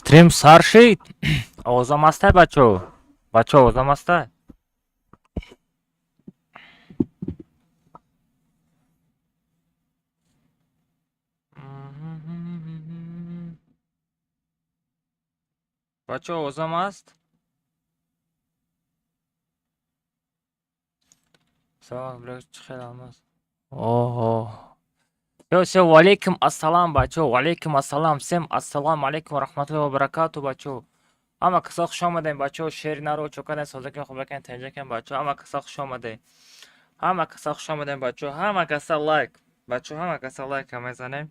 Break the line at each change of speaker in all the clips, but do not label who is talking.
Стрим сар шид. Овозам ҳастай, бачаҳо? Бачаҳо, овозам ҳастай? Бачаҳо, овозам ҳаст? Салом, чӣ хел алмаз? Оҳо. Всё, всё, валейкум ассалам, бачаҳо, валейкум ассалам, всем ассалому алейкум ва раҳматуллоҳи ва баракату, бачаҳо. Ҳама касо хуш омадем, бачаҳо, шери наро чокадем, созакем, хубакем, тинҷакем, бачаҳо, ҳама касо хуш омадем. Ҳама касо хуш омадем, бачаҳо, ҳама каса лайк. Бачаҳо, ҳама каса лайка мезанем.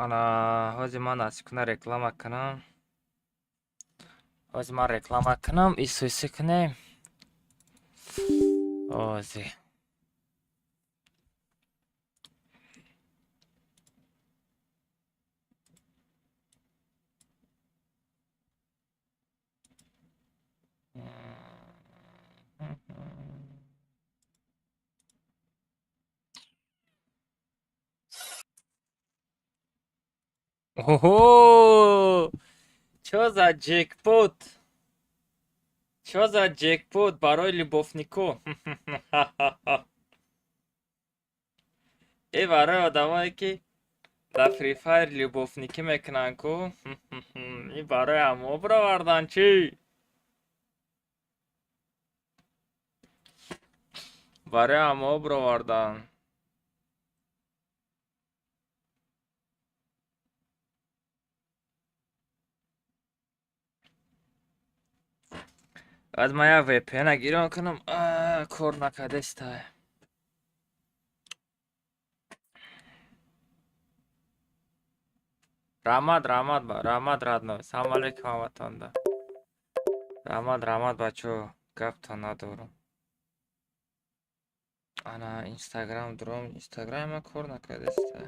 Ана, ҳозир ман насиб куна реклама кунам. Ҳозир ман реклама кунам, исуиси кунем. Ҳозир. Ого! Чё за джекпот? Чё за джекпот барои любовнико? Э, барои одамое ки дар Free Fire любовникӣ мекунанд ку? Ин барои ҳамо бировардан чӣ? Барои ҳамо бировардан. Баъд ман як VPN гирён кунам, кор накардестай. Раҳмат, раҳмат, раҳмат, родной. Салому алейкум ҳаматонда. Раҳмат, раҳмат, бачаҳо, гаптон надорам. Ана, Инстаграм дуром, Инстаграма кор накардестай.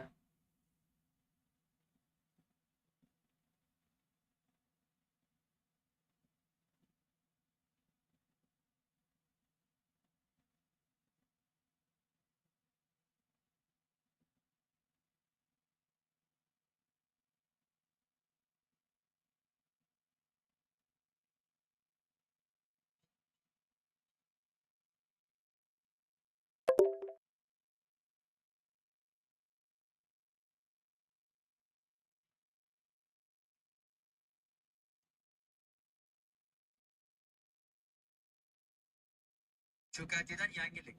Çökertiden yangilik.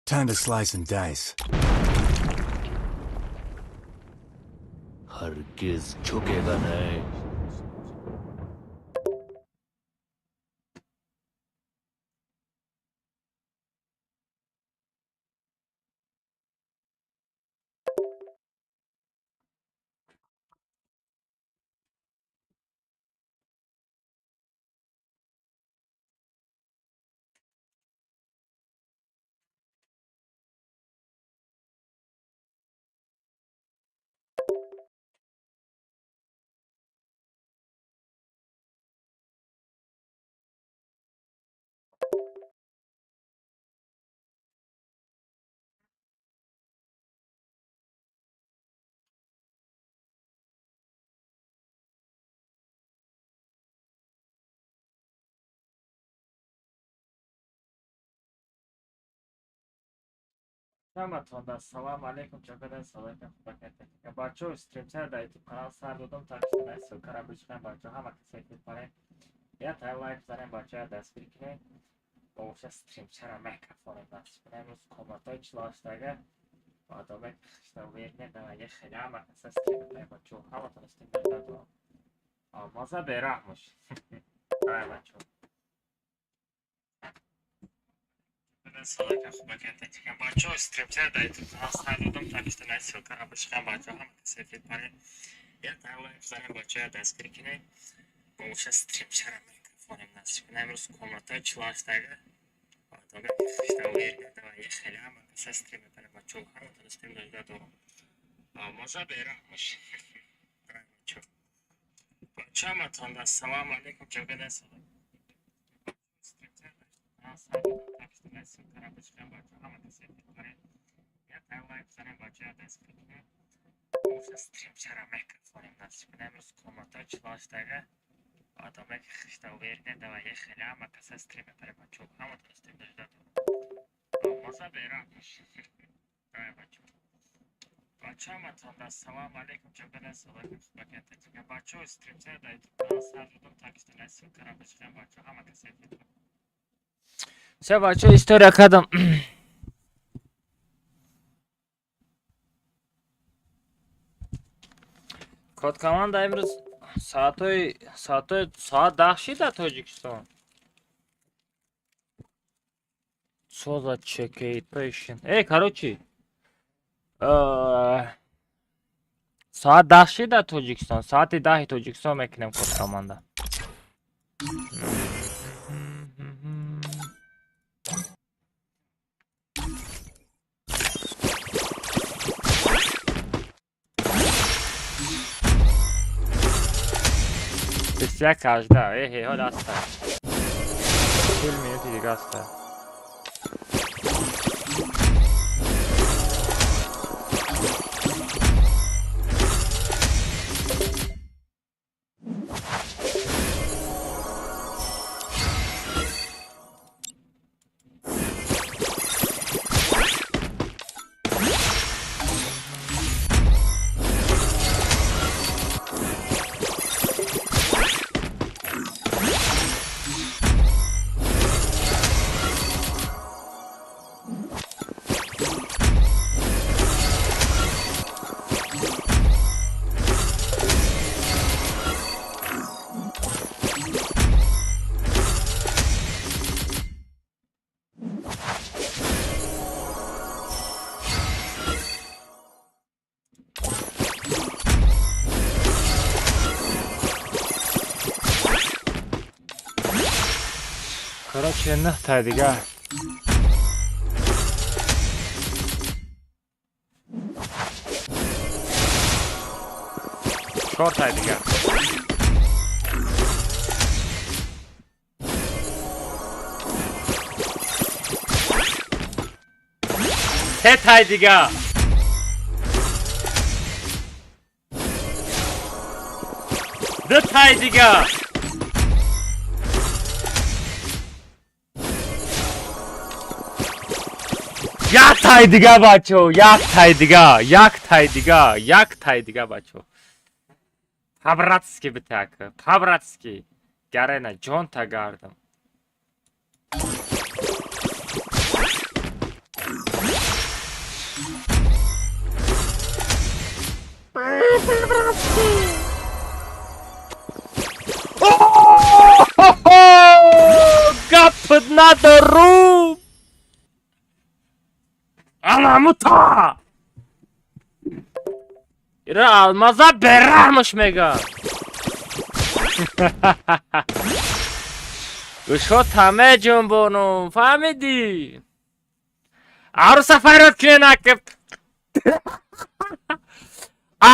Time to slice and dice.
हरगिज झुकेगा नहीं।
Ҳаматонда салому алейкум, чокадан салоятон хубакат. Бачаҳо, стримчара дар YouTube канал сар додам, так что дар ссылкара бичухем, бачаҳо, ҳама касе ки парем. Я тай лайк занем, бачаҳо, дастгирӣ кунем. Бо оша стримчара микрофонем насиб кунем. Имрӯз комнатаи чилаштага одаме хишта верне давай хеле ҳама каса стрим мекунем, бачаҳо, ҳаматон стрим додам. Алмаза бераҳмош. Давай, бачаҳо. Бачаҳо, стримчара дар YouTube канал сар додам, так что дар ссылкара бичухем, бачаҳо, ҳама касе ки парем. Я тай лайк занем, бачаҳо, дастгирӣ кунем. Бо оша стримчара микрофонем насиб кунем. Имрӯз комнатаи чилаштага одаме хишта верне давай хеле ҳама каса стрим мекунем, бачаҳо, ҳаматон стрим додам. Алмаза бераҳмош. Давай, бачаҳо. Бачаҳо, ҳаматонда салому алейкум, чокадан салом. сар додам, так что на ссылкара бичиқем, бачаҳо, ҳама касе эфир. Я тай лайк бизанем, бачаҳо, дастгирӣ кунем. Боша стримчара микрофонем насиб кунем. Имрӯз комната чилаштага одаме ки хишта уверне давай ехеле ҳама каса стрим мепарем, бачаҳо, ҳаматон стрим дожда дорам. Алмаза берам. Давай, бачаҳо. Бачаҳо, ҳаматон ассалому алайкум, ҷабала салом хубакан. Бачаҳо, стримчара дар YouTube канал сар додам, так что на ссылкара бичиқем, бачаҳо, ҳама касе эфир. Всё, бачаҳо, история кардам. Код команда имрӯз соатҳои соат 10 шид дар Тоҷикистон. Чо за чекейтейшн? Эй, короче, соат 10 шид дар Тоҷикистон. Соати 10-и Тоҷикистон мекунем код команда. 21:18. Эҳе, ҳол аста. 40 минути дига аста. Короче, нӯҳтай дига. Чортай дига. Сетай дига. Дутай дига. Яктай дига, бачо, яктай дига, яктай дига, яктай дига, бачо. По-братски битак, по-братски. Гарена, ҷонта гардам. По-братски. Гап надорум. Аламута! Ира алмаза бераҳмаш мега. Гӯшҳо таме ҷунбонум, фаҳмидӣ? Аруса фарёд кунен ака.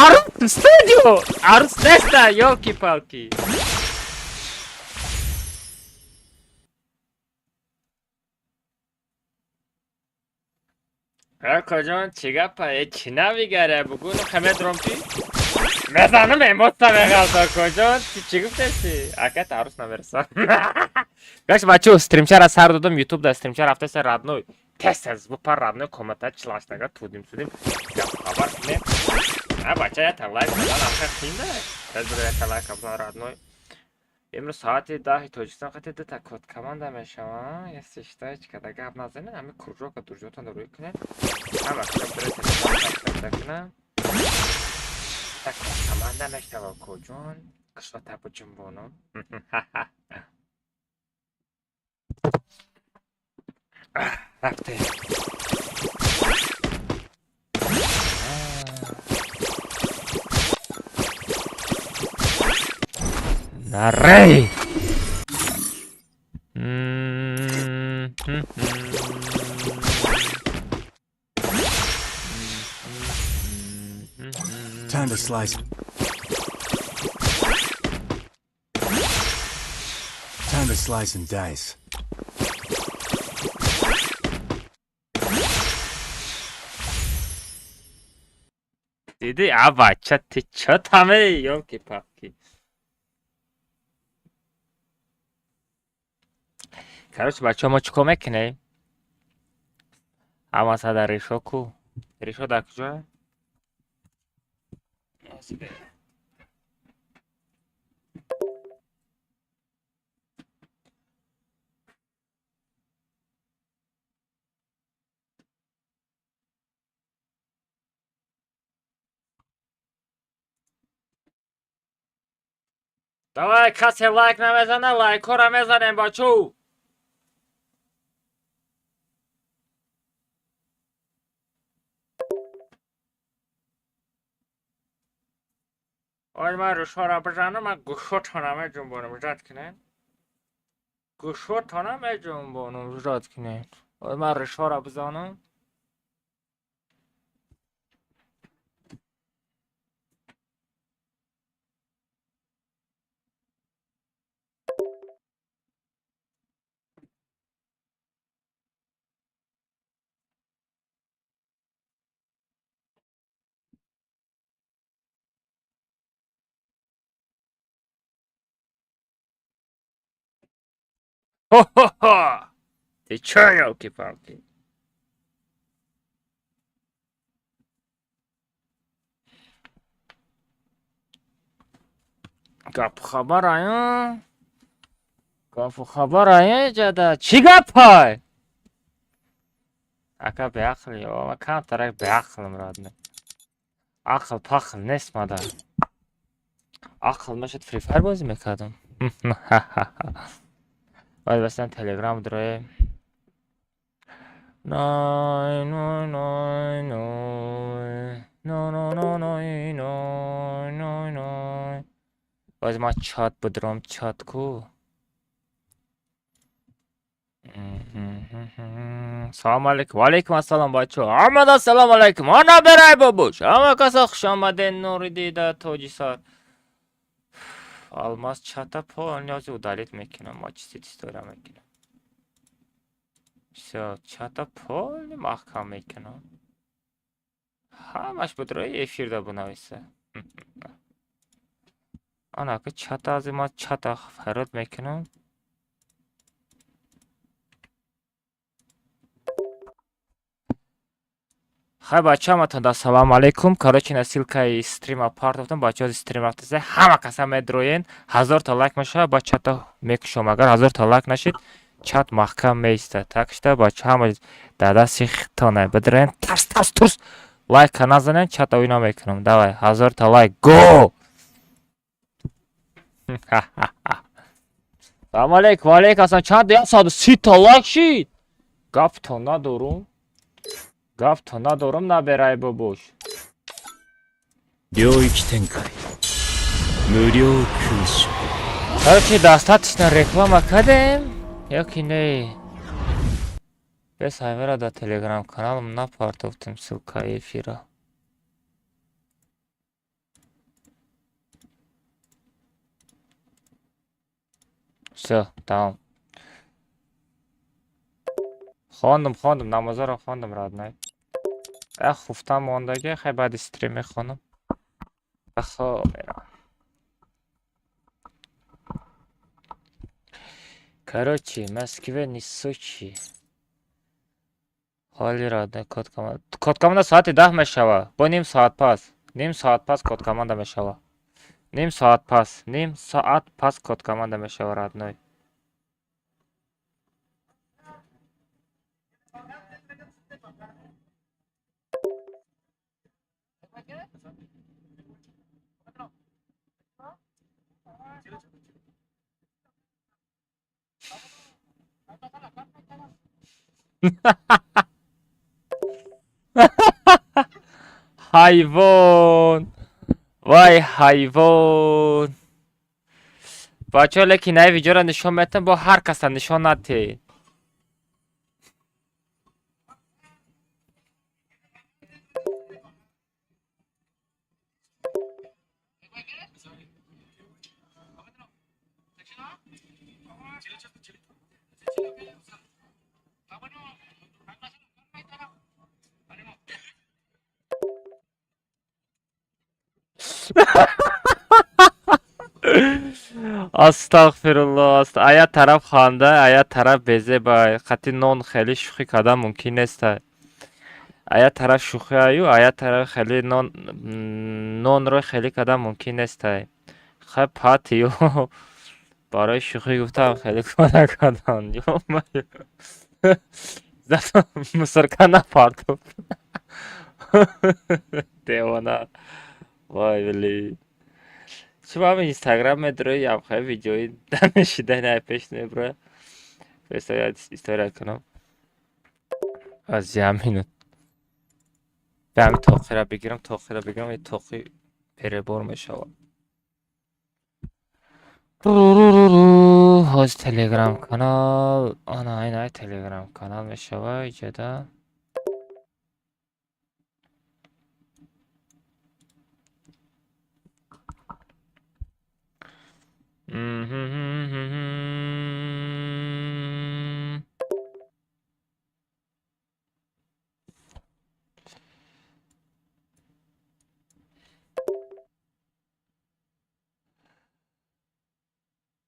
Арус студио! Арус неста, ёлки-палки. Акаҷон, чӣ гапа? Э, чӣ навигаре? Бугӯ, хамедром ки? Мезанам эмоция меғалта, акаҷон. Ту чӣ гуфтеси? Ака, та арус намереса. Гаш, бачо, стримчара сар додам, YouTube да стримча рафтеса, родной. Тез тез бупар, родной, комната чилаштага тудим судим. Гап хабар кунем. А бача, я лайк задан ака қинда. Тез бура я лайк абзан, родной. Имрӯз соати 10-и Тоҷикистон қати дута код команда мешавам. Я сештаечка да гап назанед, ҳами кружока дружотон рӯй кунед. Ҳама кита бура телефон кунам. Та код команда мешава, коҷон. Қишлата буҷунбонум. Рафтем. Нарей!
Time to slice. Time to slice and dice.
Диди, а бача ти чо таме, ёлки-палки. Короче, бачаҳо, мо чӣ кор мекунем? Ҳама сада решо ку? Решо дар куҷое? Давай, касе лайк намезана, лайкҳоро мезанем, бачо. Ой, ман рӯшҳоро бизанам, ман гӯшотона меҷунбонам, жад кунем. Гӯшотона меҷунбонам, жад кунем. Ой, ман рӯшҳоро бизанам. Хо-хо-хо! Ты чё, ёлки-палки? Гапу хабар ая? Гапу хабар ая ҷада? Чӣ гапай? Ака беақли, о, ман камтарак беақлам, родной. Ақл пақл нест мада. Ақл мешуд, Free Fire бозӣ мекардам. Баъд бастан Телеграм дроe. Най най най най най най най най най най. Боз ман чат бидром, чат ку. Салом алейкум. Ва алейкум ассалом, бачаҳо. Ҳамада салом алейкум. Ана берай бобуш. Ҳама каса хуш омадед, нури дида тоҷисар. Алмаз чата полностью удалить мекунам, очистить история мекунам. Всё, чата полный маҳкам мекунам. Ҳамаш будрои эфирда бинависа. Ана ки чата аз ма чата фарод мекунам. Хай бача, ҳаматон ассалому алайкум. Короче, на ссылкаи стрима партофтам, бачаҳо стрим рафтасе, ҳама каса медроен, 1000 та лайк мешава, ба чата мекушом. Агар 1000 та лайк нашид, чат маҳкам меистад. Так что бача, ҳама дар дасти хитона бидроен, тарс тарс турс лайка назанен, чата ой намекунам. Давай, 1000 та лайк, го! Салому алейкум, ва алейкум ассалом. Чанд 130 та лайк шид? Гаптон надорум. Гаптон надорум, наберай бобош.
領域展開無料空所
Короче, достаточно реклама кардем ё ки не? Бес ҳамера дар телеграм каналам напартофтем ссылкаи эфира. Всё, тамом. Хондум, хондум, намозаро хондум, родной. Эх, хуфтам мондаги, хай баъди стрим мехонам. Ба хоб меравам. Короче, Москве не Сочи. Ҳоли родной код команда. Код команда соати 10 мешава. Бо ним соат пас. Ним соат пас код команда мешава. Ним соат пас. Ним соат пас код команда мешава, родной. Ҳайвон! Вай ҳайвон! Бачаҳо, лекин ай видеоро нишон метам, бо ҳар каса нишон натед. Астағфируллоҳ. Ая тараф ханда, ая тараф безеба. Қати нон хеле шӯхӣ кардан мумкин нест. Ая тараф шӯхӣ аю, ая тараф хеле нон нонро хеле кардан мумкин нест. Хай пати ё барои шӯхӣ гуфтам хеле кор накардан. Ё-моё. Зато мусорка напартофт. Девона. Вай били. Чӣ ба ҳамин Инстаграм медрои ямхай видеои данашидани ай пеш меброя. История кунам. Аз як минут. Ба ҳамин тоқира бигирам, тоқира бигирам, и тоқи перебор мешавад. Ҳозир Телеграм канал, ана ин ай Телеграм канал мешава иҷода.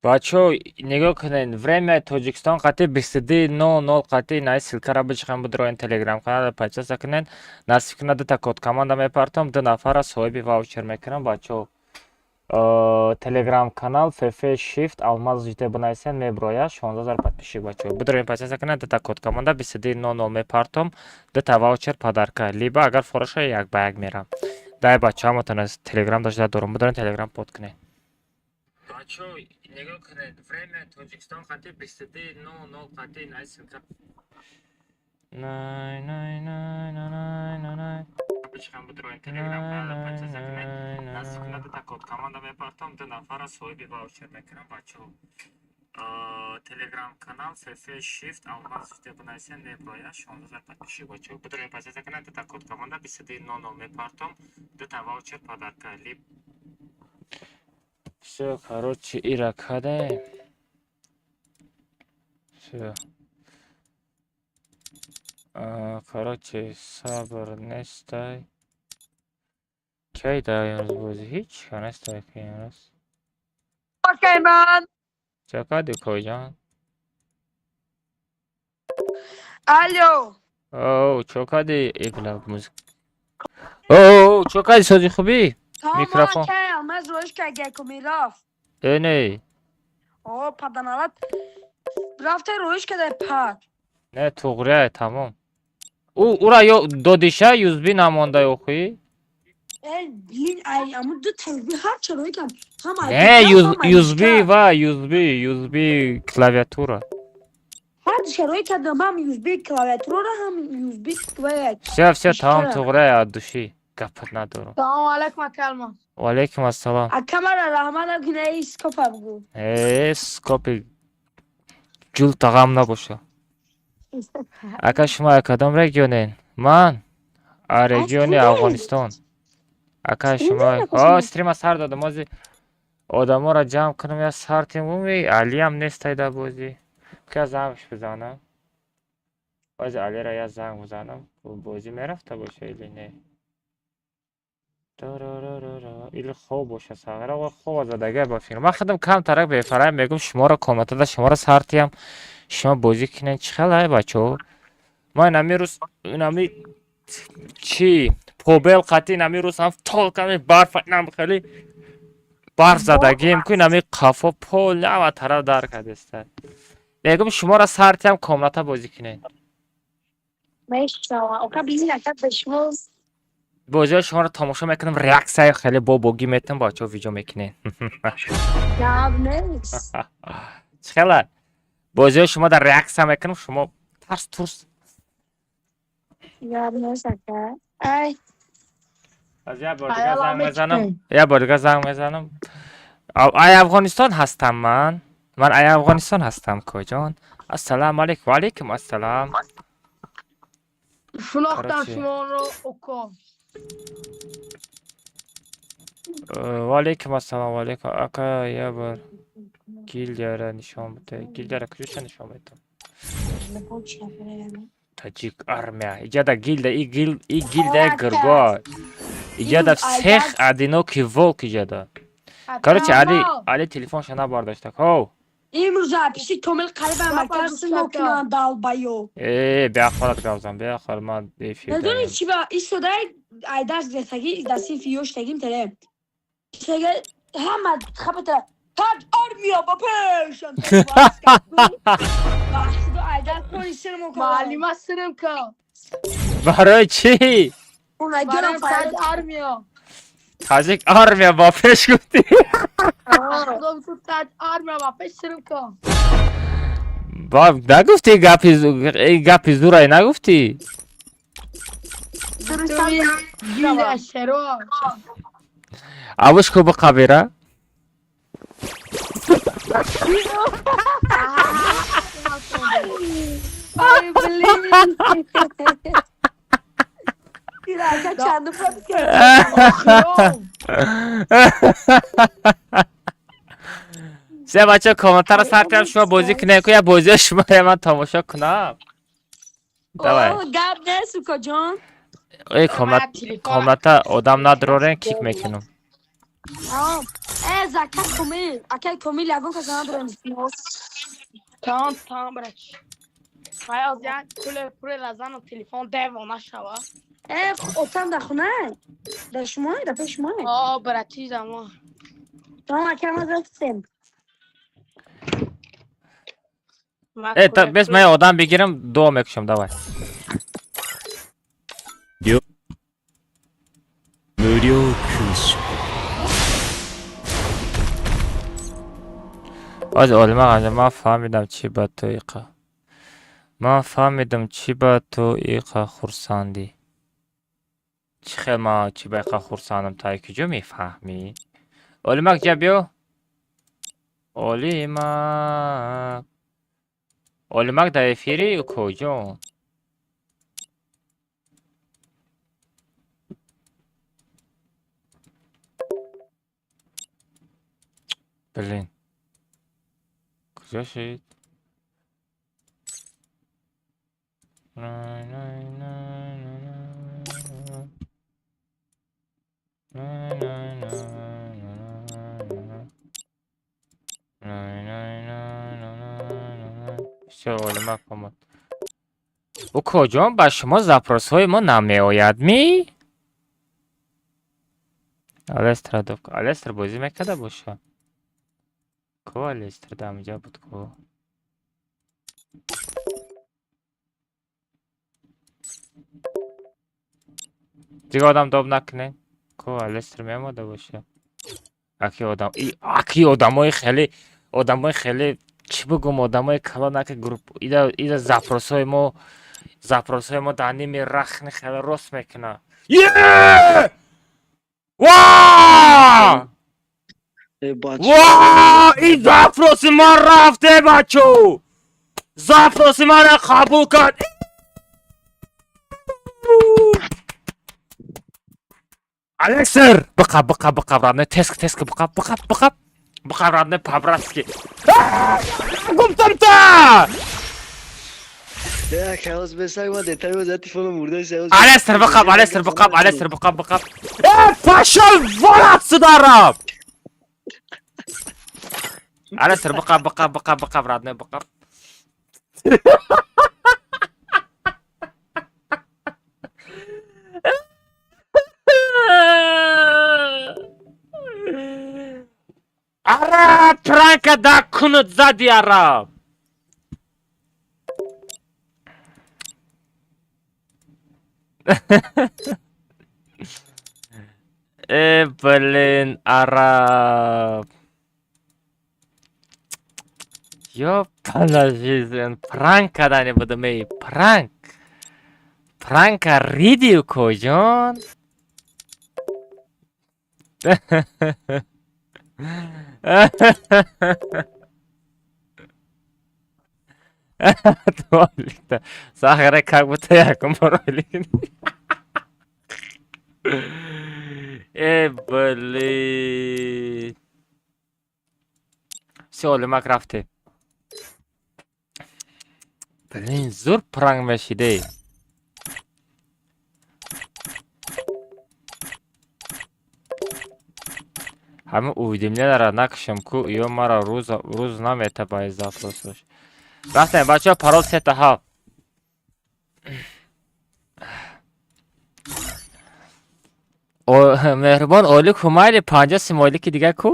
Бачаҳо, нигоҳ кунед, время Тоҷикистон қатъи 22:00 қатъи най ссылкаро бичихем, бидроен Телеграм канала подписаться кунед. Насиб кунад, дута код команда мепартом, ду нафара соҳиби ваучер мекунам, бачаҳо. Телеграм канал ФФ Shift Алмаз ЖТ бинависен, меброяд, 16 000 подписчик, бачаҳо. Бидроен, подписаться кунед, дута код команда 22:00 мепартом, дута ваучер подарка. Либо агар фороша як ба як мерам. Дай бачаҳо, ҳаматон аз Телеграм дошта дорум, бидроен Телеграм под кунед. Бачаҳо, нигоҳ кунед, время Тоҷикистон қатъи 22:00 қатъи най ссылка най най най най най най най бичихам, бидроен Телеграм канала подписаться кунед. Насиб кунад, дута код команда мепартом, ду нафара соҳиби ваучер мекунам, бачаҳо. Телеграм канал ФФ Shift Алмаз ЖТ бинависен, меброяд, 16 000 подписчик, бачаҳо. Бидроен, подписаться кунед, дута код команда 22:00 мепартом, дута ваучер подарка. Либ Всё, короче, ира кадаем. Всё. Короче, сабр нестай. Кай да имрӯз бозӣ? Ҳеҷ ка нестай ки имрӯз.
Окей, ман.
Чо кардӣ, Коҷон?
Алло.
Оу, чо кардӣ? Ибла музик. Оу, чо кардӣ, сози хубӣ? Микрофон.
Окей, алмаз роиш ка гекуми рафт.
Э, не.
О, паданалат. Рафте роиш кадай пад.
Не, туғрия тамом. Ӯ ура ё додиша юзби намонда охи?
Э, блин, ай, аму ду телби ҳар чаро кам. Ҳам ай.
Не, юзби ва юзби, юзби клавиатура.
Ҳар чаро кардам, ҳам юзби клавиатура, ҳам юзби ва.
Всё, всё, тамом, туғрия от души. Гапат надорам.
Салом алейкум, акалмон.
Ва алейкум ассалом.
Акамара раҳмат кунаи скопа бугу.
Э, скопи ҷулта ғам набоша. Ака, шумо кадом регионен? Ман а региони Афғонистон. Ака, шумо о стрима сар додам, ози одаморо ҷамъ кунам, я сар тим гум, Алиам нестай дар бозӣ. Ка зангш бизанам? Ози Алиро я занг бизанам. Бозӣ мерафта боша или не? Или хоб боша, сағира хоб задага ба фикр. Ман худам камтарак бефарай мегум, шуморо комнатада шуморо сар тиям. Шумо бозӣ кунед, чӣ хел ай, бачаҳо? Ман инами рӯз инами чӣ побел қатъи инами рӯз ҳам толками барф, инам хеле барф задагием ку, инами қафо пол ҳама тараф дар кардеста. Мегум, шуморо сар тиям, комната бозӣ кунед.
Мешава. Ока блин, ака бешмо.
Бозиҳои шуморо тамошо мекунам, реаксияи хеле бобогӣ метам, бачаҳо видео мекунед.
Гап нест.
Чӣ хела? Бозиҳои шумо дар реаксия мекунам, шумо тарс турс.
Гап нест, ака. Ай.
Аз як бор дигар занг мезанам. Як бор дигар занг мезанам. Ай Афғонистон ҳастам ман. Ман ай Афғонистон ҳастам, коҷон. Ассалому алайкум. Ва алайкум ассалом.
Шинохтам шуморо, око.
Ва алайкум ассалом, ва алайкум. Ака, як бор гилдияра нишон бите. Гилдияра куҷоша нишон метам? Таҷик армия. Иҷада гилда, и гил, и гилда гирго. Иҷада
Имрӯз
всех
айдас-
одинокий волк иҷада. Короче, Али, Али телефонша набардошта. Ҳов.
Имрӯз пиши Комил қариба
Папа,
макар синокина далбаё.
Э, беахорат гавзам, беахор ман эфир
Медони
дарем.
чӣ ба истодаи айдас гирифтагӣ дар синфи ёштагим теле. Сега ҳама хабата тад армия ба пеш. Айдас тони синмо
Муаллима сирим ка.
Барои чӣ?
Барои тад армия.
Таҷик армия ба пеш гуфтӣ.
Худо бигӯ тад армия ба пеш сирим ка.
Ба нагуфтӣ гапи гапи зурай нагуфтӣ?
Гилда шеро.
Авуш ку биқабира?
Ай, блин. Ирака чанду пропуск.
Охирон.
Се бача комментара сар кардам шумо бозӣ кунед, ку я бозиҳои шуморо ман тамошо кунам. Давай.
О, гап нест, укаҷон.
Эй, комнат комната одам надорен, кик мекунам.
Э, зака Комил, акай Комил ягон каса надорем.
Тамом, тамом, брач. Май аз як куле пуле лазану телефон девона шава.
Э, отам дар хона? Дар шумо, дар пеши шумо?
О, брати замо.
Тамом, акай ма рафтем.
Э, та бес ман одам бигирам, дуо мекушам, давай.
無料君主
Оз олима ғанҷа, ман фаҳмидам чӣ ба ту иқа. Ман фаҳмидам чӣ ба ту иқа хурсандӣ. Чӣ хел ман чӣ ба иқа хурсандам, тай куҷо мефаҳмӣ? Олимак ҷа биё. Олимак. Олимак дар эфири куҷо? Блин. Куҷо шид? Най, най, най, най, най. Най, най, най, най, най. Най, най, най, най, най, най. Всё, Олимак омад. Укоҷон, ба шумо запросҳои мо намеояд ми? Алестра док. Алестра бозӣ мекарда боша? Ко Алестра дар ҳаминҷа буд ко? Дига одам доб накунед. Ко Алестра меомада боша? Аки одам, и аки одамои хеле, одамои хеле чӣ бигӯм, одамои калон аки групп ида ида запросҳои мо дар ними рахни хеле рост мекунад. Е! Ва! Ва! И запроси ман рафте, бачо! Запроси мана қабул кард! Алексер! Биқаб, биқаб, биқаб, родной, теск, теск, биқаб, биқаб, биқаб. Биқаб, родной, по-братски. Гуфтам та! Алестер, биқаб, Алестер, биқаб, Алестер, биқаб, биқаб. Э, пошёл вон отсюда, раб! Алестер, биқаб, биқаб, биқаб, биқаб, родной, биқаб. Араб, пранка да кунут зади араб. Э, блин, араб. Ёбана жизнь, пранк кардани будам, эй, пранк. Пранка риди укоҷон. Туалета. Сахара как будто якум бор ойлик. Э, блин. Всё, Олимак рафте. Блин, зур пранк мешиде. Ҳамин уведомления ра накушам ку, ё мара рӯз намета ба запрос ош. Рафтем, бачаҳо, парол сета ҳафт. Меҳрубон олик ҳумайли 50 симойлики дигар ку.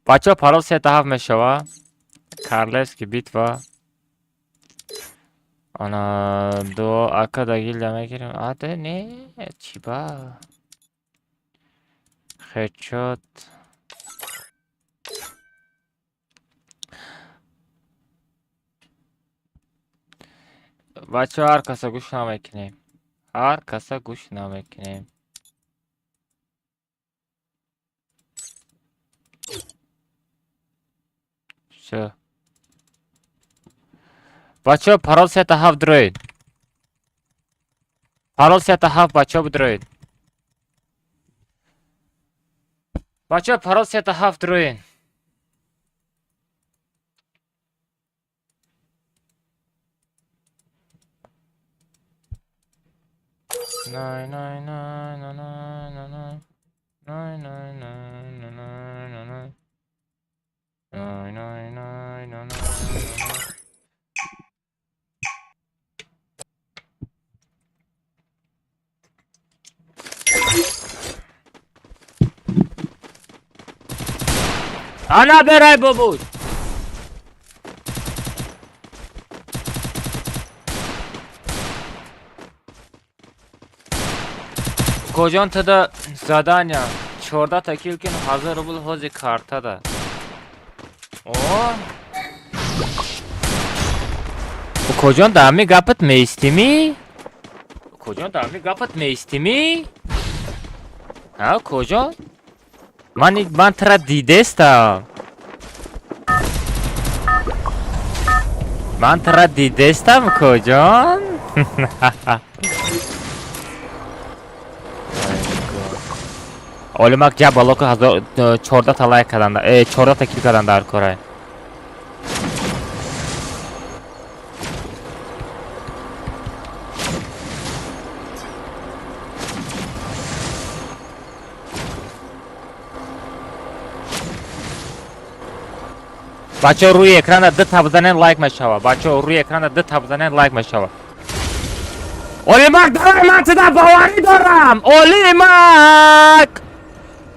Бачаҳо, парол сета ҳафт мешава. Королевский битва. Ана ду ака да гилда мегирем. Аде не, чӣ ба? Хедшот. Бачаҳо, ҳар каса гӯш намекунем. Ҳар каса гӯш намекунем. Всё. Бачаҳо, парол сета ҳафт дроид. Парол сета ҳафт, бачаҳо, бидроед. Бачаҳо, парол сета ҳафт дроед. Най най най най най най най най най най най най най най най най най. Ана берай бобуш. Коҷон тада задания 14 та кил кин, 1000 рубл ҳози картада. О? Коҷон, да ҳами гапат меистимӣ? Коҷон, да ҳами гапат меистимӣ? Ҳа, коҷон? Ман тра дидестам. Ман тра дидестам, коҷон? Олимак ҷа балоку 14 та лайк карданда, 14 та кил карданда дар корай. Бачаҳо, рӯи экрана ду та бизанен, лайк мешава. Бачаҳо, рӯи экрана ду та бизанен, лайк мешава. Олимак, давай, ман туда боварӣ дорам. Олимак!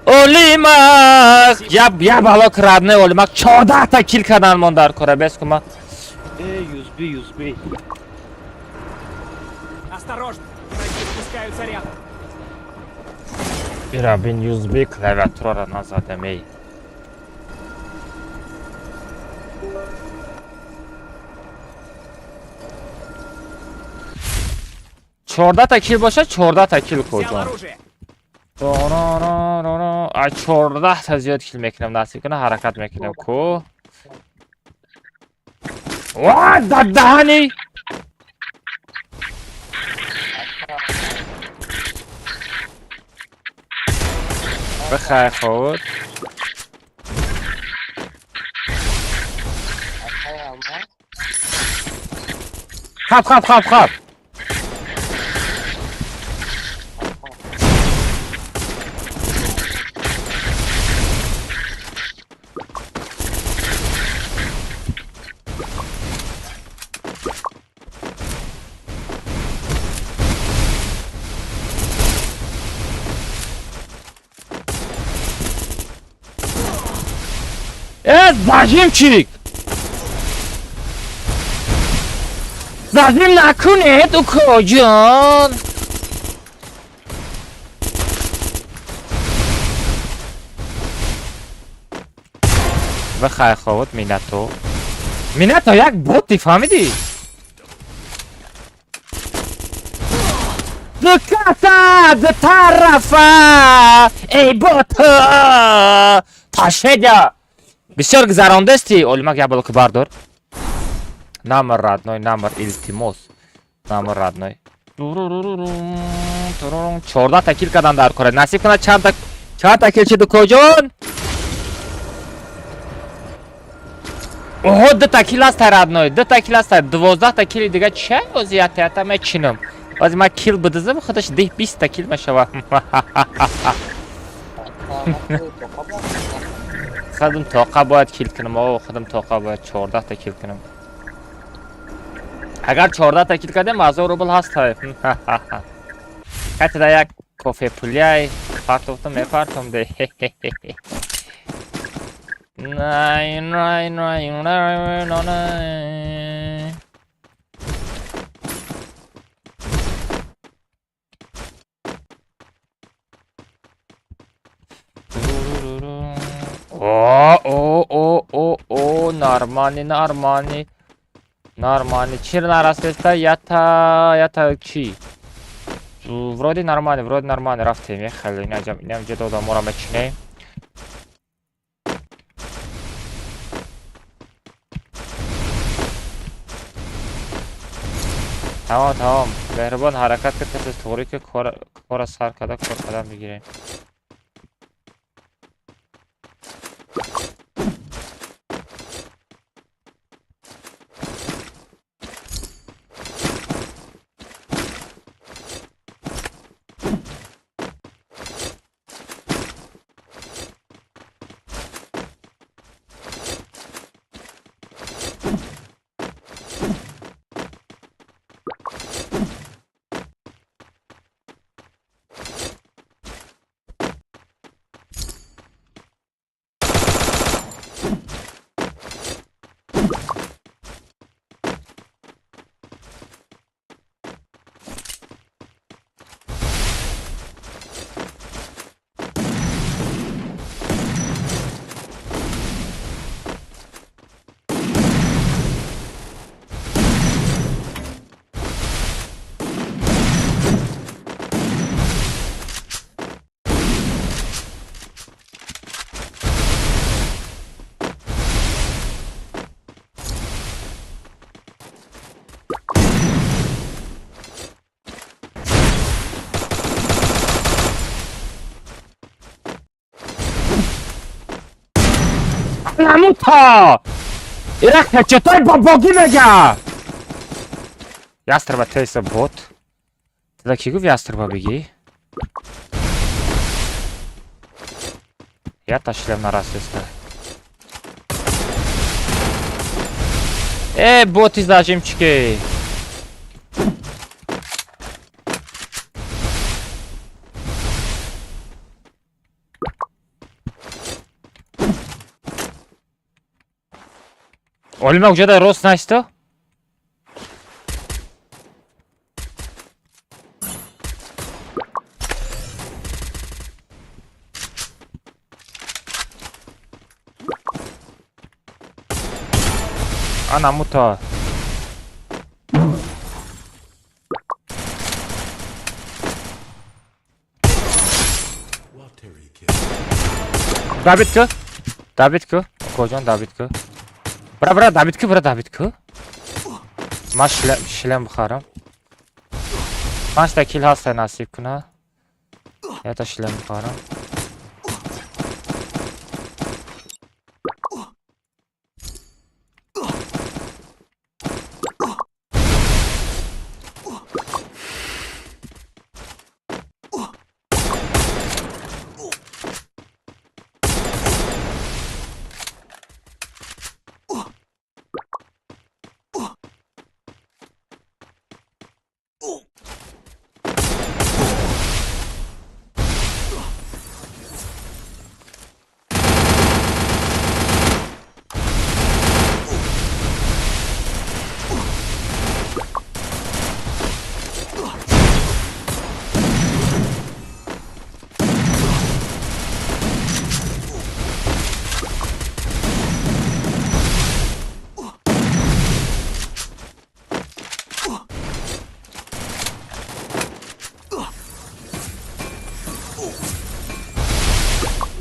Олимак! Я балок родной Олимак 14 та кил кардан мон дар кора бес кума. Э, юзби, юзби.
Осторожно! Враги спускаются рядом.
Бира бин, юзби клавиатурара назадам эй. 14 та кил бошад, 14 та кил.
Взял
Коҷон.
оружие.
А 14 та зиёд кил мекунам, насиб кунам, ҳаракат мекунам ку. Ва, дар даҳани. Бихайр худ. Хап, хап, хап, хап. Э, зажимчик! Зажим накунед, укоҷон! Бихайр ховуд, Минато. Минато як боти, фаҳмидӣ? Ду каса, ду тарафа! Эй, бото! Ташедя! Бисёр гузарондасти, Олимак, як балоки бардор. Намр, родной, намр, илтимос. Намр, родной. 14 та кил кардан дар кора. Насиб кунад, чанд та кил шуд, укоҷон? Оҳо, дута кил аста, родной, дута кил аста, 12 та кили дига ча ози ята ята мечинам. Ози ман кил бидизам, худаш 10 20 та кил мешава. Худам тоқа бояд kill кунам. О, худам тоқа бояд 14 та kill кунам. Агар 14 та kill кардем, 1000 рубл ҳаст. Катида як кофе пуляй партофтам, мепартом де. Най най най най най най. О, о, о, о, о, нормальный, нормальный. Нормальный. Чир нарасеста, ята, ята чи? Вроде нормальный, вроде нормальный. Рафтем, ехали, инам инам ҷо дода мора мечинем. Тамом, тамом. Меҳрубон ҳаракат кард, касе туғри ки кора сар карда, кор қадам бигирем. Намута! Ирахта чатой бабоги мега! Ястраба тейса бот. Тада ки гуфт ястраба бигӣ? Я ташлям нарасеста. Э, боти зажимчики! Олима куҷода рост насто? Ана мута. Добить ку? Добить ку? Окоҷон добить ку? Бра, бра, добить ку, бра, добить ку. Ман шлем бихарам. 5 та kill ҳаста насиб куна. Ята шлем бихарам.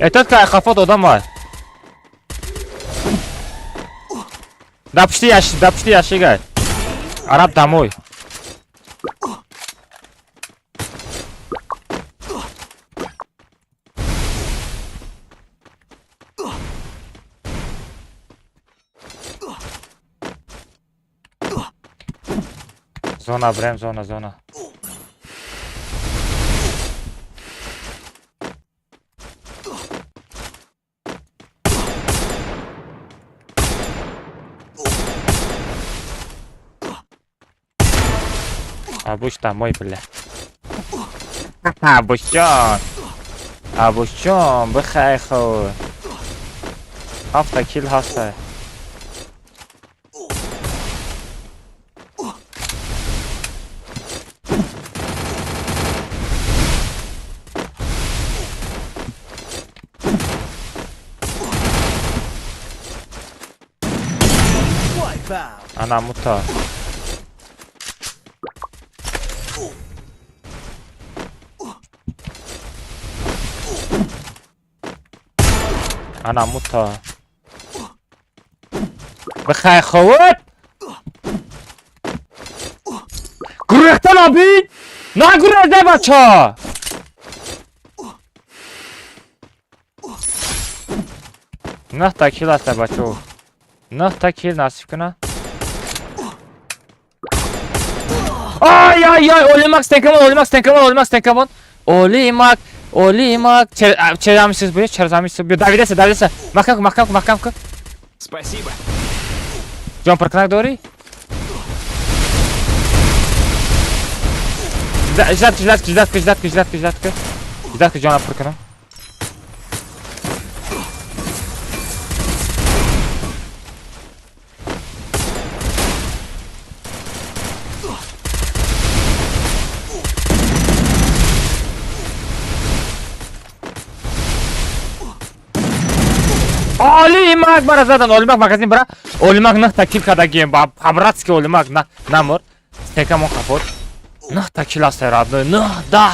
Эҳтиёт ка, хафот одам ай. Да пушти ящик, да пушти ящик ай. Араб домой. Зона брем, зона, зона. Абуш домой, бля. Абушҷон. Абушҷон, бихай хо. Ҳафта kill ҳаста. Ана мута. Ана мута. Бихай ховот. Гурехтан обид. Нагурезде бача. Нӯҳта kill аста бачо. Нӯҳта kill насиб куна. Ай ай ай, Олимак стенкамон, Олимак стенкамон, Олимак стенкамон. Олимак, Олимак. Через ҳамин чиз буё, через ҳамин чиз буё. Давидеса, давидеса. Маҳкам кун, маҳкам кун, маҳкам кун.
Спасибо.
Ҷон пуркунак дорӣ? Ждать, ждать, ждать, ждать, ждать, ждать, ждать, ҷона пур кунам. Олимак бара задан, Олимак магазин бара. Олимак нӯҳта kill кардагием, ба по-братски Олимак на намур. Стекамон қафот. Нӯҳта kill аст родной, нӯҳ, даҳ.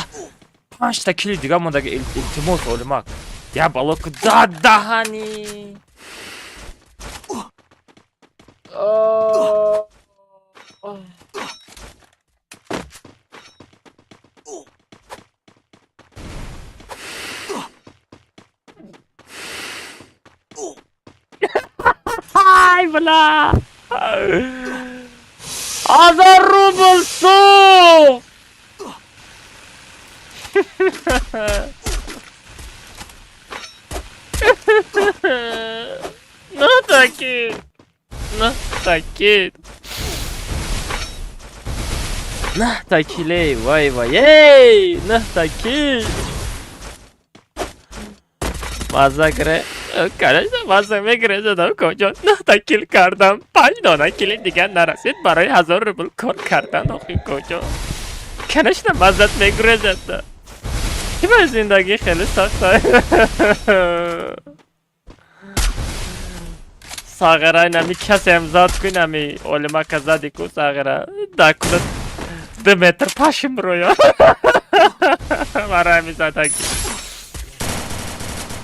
Панҷта kill дига мондаги, илтимос Олимак. Я балоку да даҳани. Ай, бля! 1000 рубл су! Ну таки! Ну таки! Нӯҳта kill ей, вай вай, ей! Нӯҳта kill! Маза гире, конечно, маза мегире, задам коҷон. Нӯҳта kill кардам, панҷ дона kill и дигар нарасид барои 1000 рубл кор кардан, охи коҷон. Конечно, маззат мегурезад. Ки ба зиндагӣ хеле сахта. Сағира инами касем зад ку инами олимака зади ку сағира. Дакуна 2 метр пашим роя. Барои ҳами задаги.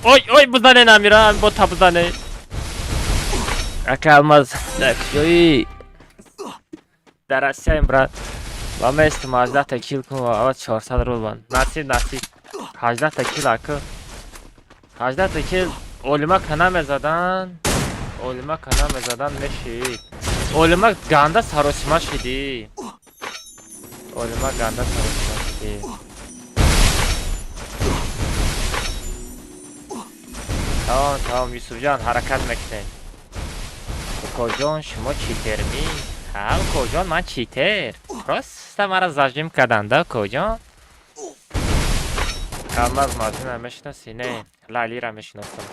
Ой, ой, бизане намира, бо та бизане. Ака Алмаз, дар куҷои? Дар Россияем, брат. Ва местум 18 kill кун ва аввал 400 рубл. Насиб, насиб. 18 kill ака. 18 kill Олимака намезадан. Олимака намезадан мешид. Олимак ганда саросима шидӣ. Олимак ганда саросима шидӣ. Тамом, тамом, Юсуфҷон, ҳаракат мекунем. Укоҷон, шумо читер мӣ? Ҳа, укоҷон, ман читер. Просто маро зажим карданд, укоҷон. Алмаз Маҷнунро мешиносӣ? Не, Лайлиро мешиносам.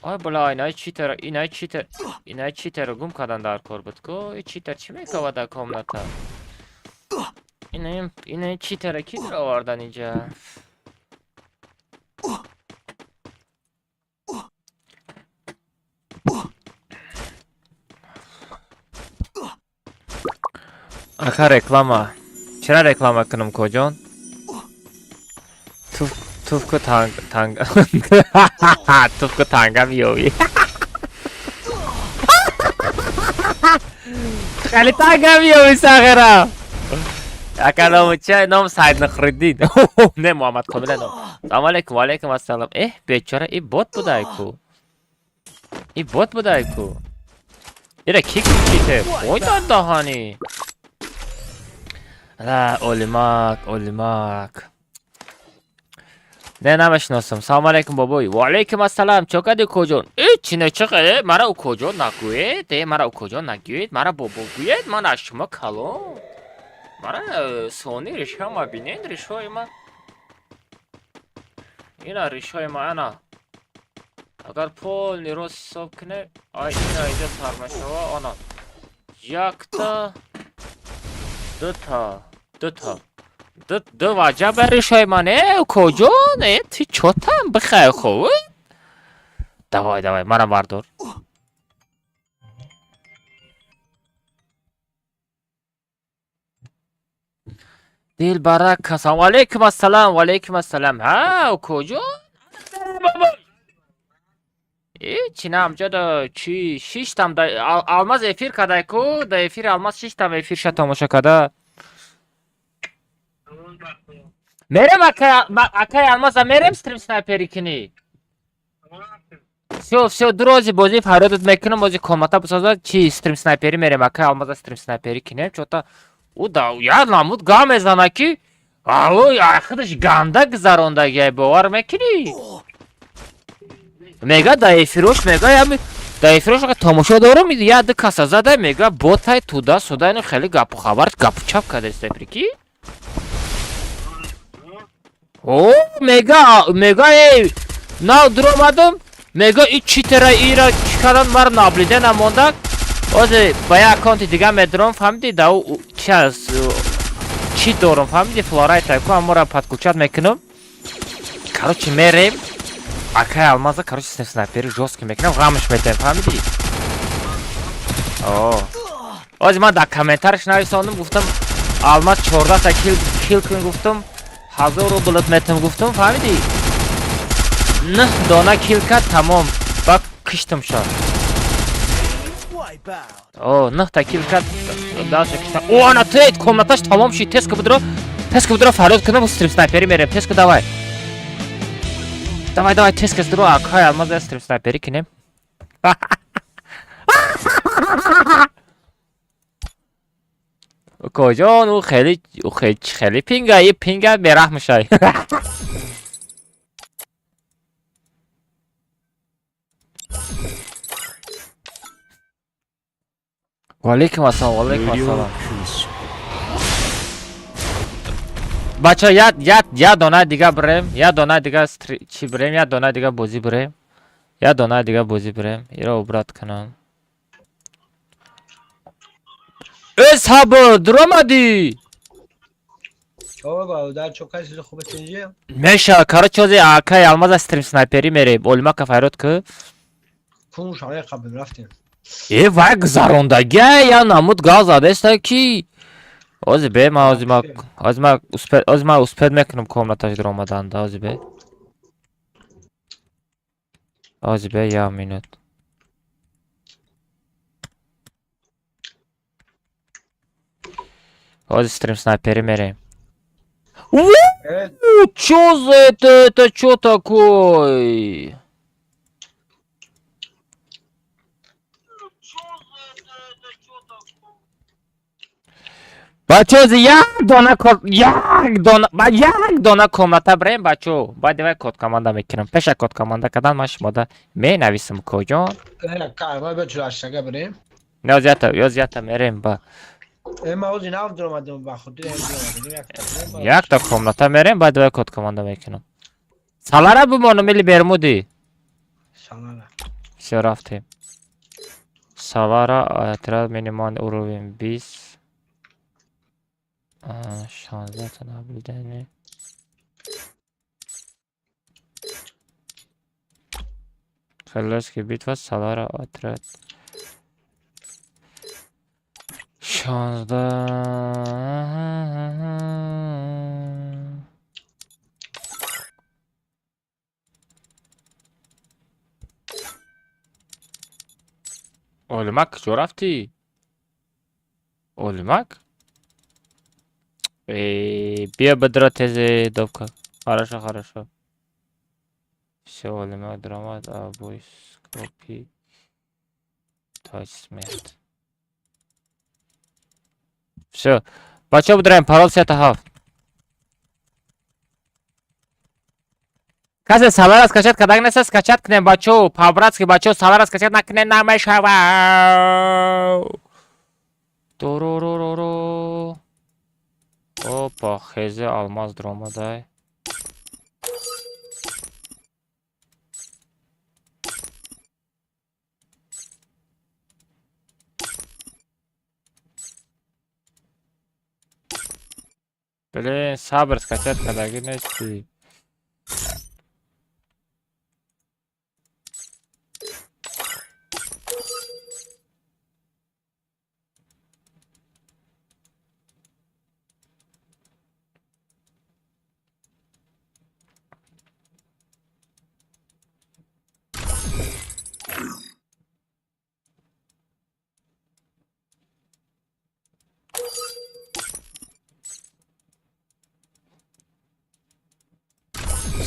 Ой, бля, инаи читер, инаи читер, инаи читерро гум кардан дар кор буд ку. И читер чӣ мекова дар комната? Инаи читерро ки даровардан инҷа? Ака реклама. Чара реклама кунам, коҷон? Туф туфку танг танг туфку танга миёвӣ. Хеле танга миёвӣ сағира. Ака ному ча ном Саид Нахриддин. Не Муҳаммад Комила ном. Салом алейкум, ва алейкум ассалом. Эҳ, бечора и бот будай ку. И бот будай ку. Ира ки ките? Ой дар даҳани. Ла, Олимак, Олимак. Не намешиносам. Салом алейкум бобой. Ва алейкум ассалам. Чо кардӣ коҷон? Э, Чиначи мара укоҷон нагӯед, мара укоҷон нагӯед, мара бобо гӯед, ман аз шумо калон. Мара сони ришама бинед, ришои ман. Ина ришои ма ана. Агар полный рост ҳисоб кунем, ай ина инҷа сар мешава, ана. Якта, дута, дута. Ду ваҷаба ришои ман, укоҷон, ти чотам бихай хоб. Давай, давай, мара бардор. Дилбарак, ассалому алайкум ассалам, ва алайкум ассалам. Ҳа, укоҷон? Чи нам ҷода чи шиштам да Алмаз эфир кадай ку, да эфири Алмаз шиштам эфирша тамошо када. Мерем акай Алмаза мерем стрим снайпери кунӣ. Всё, всё, ду рози бозӣ фарёдат мекунам, бози комната бисоза, чи стрим снайпери мерем, акай Алмаза стрим снайпери кинем, чота ӯ да як намуд гап мезана ки алло, худаш ганда гузарондагиай, бовар мекунӣ? Мега да эфирош, мега ями да эфирош тамошо дорам, як ду каса зада, мега ботай туда суда, ину хеле гапу хабар, гапу чап кадаста, прики? О, мега, мега, эй, нав дуромадам, мега и читера ира чӣ кардан, мара наблида намондак. Озе ба як аккаунти дига медурам, фаҳмидӣ, да ӯ чи аз чӣ дорам, фаҳмидӣ, флорайта ку амора подключать мекунам. Короче, мерем. Акай Алмаза, короче, снайпери жёсткий мекунам, ғамш метаем, фаҳмидӣ? О. Озе ман дар комментариш нависондам, гуфтам Алмаз 14 та килл кун гуфтам, 1000 рублат метам гуфтам, фаҳмидӣ? 9 дона килл кард, тамом. Ба киштам шад. О, 9 та килл кард, даша киштам. О, ана тейт, комнаташ тамом шид, теска будро, теска будро фарёд кунам, стрим снайпери мерем, теска давай. Давай, давай, теска здро, акай Алмаза стрим снайпери кинем. Укоҷон, ӯ хеле, ӯ хеле, хеле пинга, и пинга бераҳм мешай. Ва алайкум ассалом, ва алайкум ассалом. Бача, як дона дига бирем, як дона дига чӣ бирем, як дона дига бозӣ бирем. Як дона дига бозӣ бирем. Иро убрат кунам. Э, сабр, дуромадӣ? Меша, короче, ози акай Алмаза стрим снайпери мерем. Олимака файрод ку. Э, вай гузарондагия, я намуд гав задаеста ки. Ози бе, ма ози ма ози ма успед, ози ма успед мекунам комнаташ дуромаданда, ози бе. Ози бе, як минут. Ози стрим снайпери мерем. Чё за это? Это чё такое? Бачо, як дона як дона, ба як дона комната бирем, бачо. Баъд давай код команда мекунам. Пеша код команда кардан ман шумода менависам, коҷон. Не, ози ята мерем ба. Якта комната мерем, баъд давай код команда мекунам. Салара бимонам или Бермуди? Всё, рафтем. Салара, отряд минимальный уровень 20. 16 та наблюдение. Королевская битва, Салара, отряд. 16. Олимак, куҷо рафтӣ? Олимак? Э, биё бедро тезе добка. Хорошо, хорошо. Всё, Олимак даромад, а копи. Тач смерть. Всё. Бачаҳо, бидраем, парол 37. Касе салара скачать кадаг неста, скачать кунем, бачо, по-братски, бачо, салара скачать накунем намешава. Туруруруру. Опа, хезе алмаз дромадай. Блин, сабр скачать кадаги нести.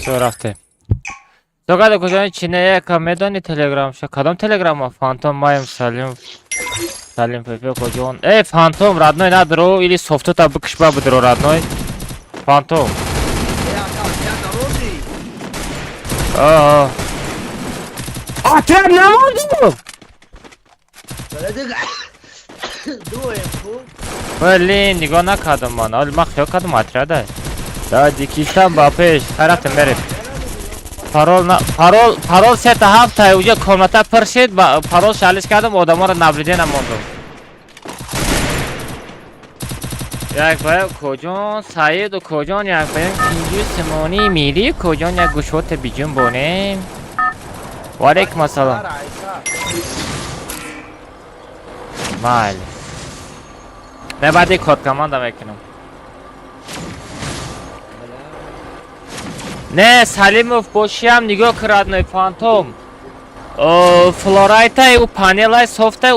Всё, рафте. Догада куҷои чиная ка медони телеграмша? Кадом телеграма? Фантом маем Салим. Салим ПП куҷон? Эй, Фантом, родной надро или софтота бикшба бидро родной. Фантом. Аа. А ты намондӣ? Блин, нигоҳ накардам ман. Ҳол ман хиёл кардам отряда. Таҷикистон ба пеш. Хайратам мерем. Парол на парол парол 3 7 уҷа комната пур шид, ба парол шалиш кардам, одаморо наблюдение намондум. Як бая куҷон Саиду куҷон як бая кинҷу симони мири куҷон як гӯшота биҷун бонем. Ва алейкум ассалом. Майли. Не баъди код команда мекунам. Не, Салимов бошиам нигоҳ кун родной Фантом. Флорайтай у панелай софтай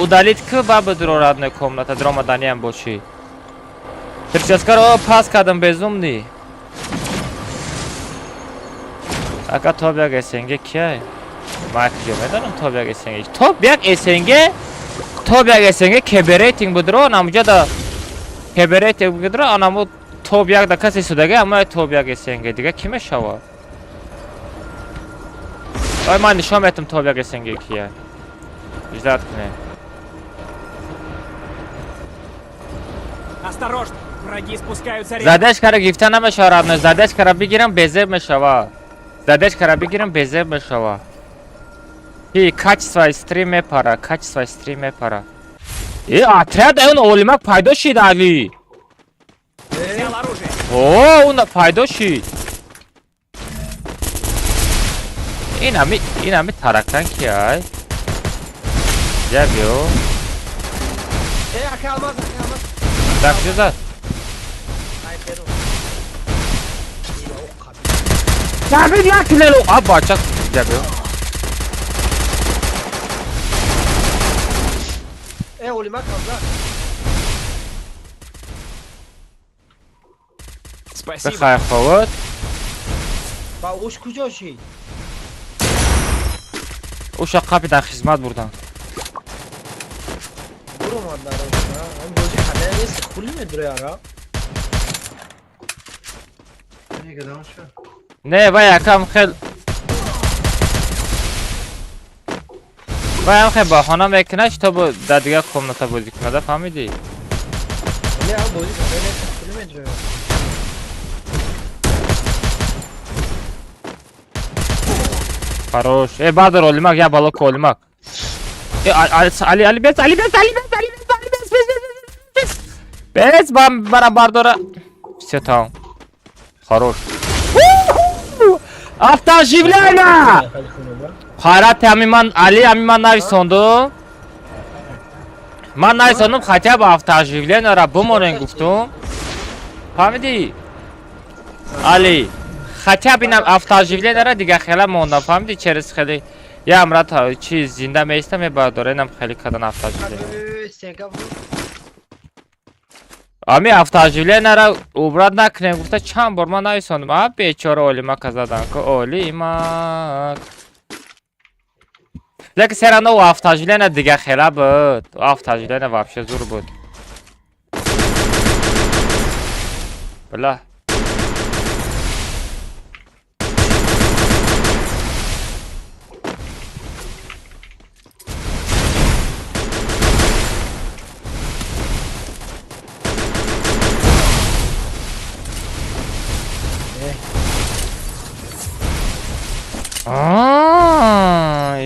удалить ку ба бидро родной комната дромаданиам бошӣ. Прическаро пас кардам безумный. Ака топ як СНГ кияй? Ман куҷо медонам топ як СНГ? Топ як СНГ? Топ як СНГ КБ рейтинг будро, намуҷа да КБ рейтинг будро, анаму топ як да касе судаги, аммо топ як СНГ дига ки мешавад? Ой, ман нишон метам топ як СНГ кия. Ждать кунед.
Осторожно, враги спускаются рядом.
Задачкаро гирифта намешава родной, задачкаро бигирам безеб мешава. Задачкаро бигирам безеб мешава. И качествои стрим мепара, качествои стрим мепара. Э, отряд он олимак пайдо шид, Али.
Взял оружие.
О, он пайдо шид. Инами таракан кияй? Ҷабиё.
Э, ака алмаз, ака алмаз.
Дар куҷо зад?
Ай, берун.
Ҷабир як лело. А бача ҷабиё.
Э, олимак алмаз.
Спасибо.
Бихай ховод.
Ба уш куҷо шид?
Уша қапидан хизмат бурдан.
Буромад народ. Ам бозӣ хатар нест, хули медуре ара.
Не, вай якам хел вай ам хел баҳона мекунад, чтобы дар дигар комната бозӣ кунада, фаҳмидӣ?
Не, ам бозӣ хатар нест, хули медуре.
Хорош. Э, бардор олимак, я бало ку олимак. Э, Али, Али, бес, Али, бес, Али, бес, Али, бес, Али, бес, бес, бес, бес, бес, бара бардора. Всё там. Хорош. Автооживление!
Хеле хунуба.
Хайрат ами ман Али ами ман нависонду. Ман нависондум хотя бы автооживление ра бимонен гуфтум. Фаҳмидӣ? Али, хотя бы инам автооживление ра дига хела мондам, фаҳмидӣ? Через хеле я амра чи зинда меистам мебардора инам хеле кадан автооживление.
Э, стенка буд.
Ами автооживление ра убрать накунем гуфта чанд бор ман нависондум. А бечора Олимака задан ку Олимак. Лекин все равно у автооживление дига хела буд. У автооживление вообще зур буд. Бля.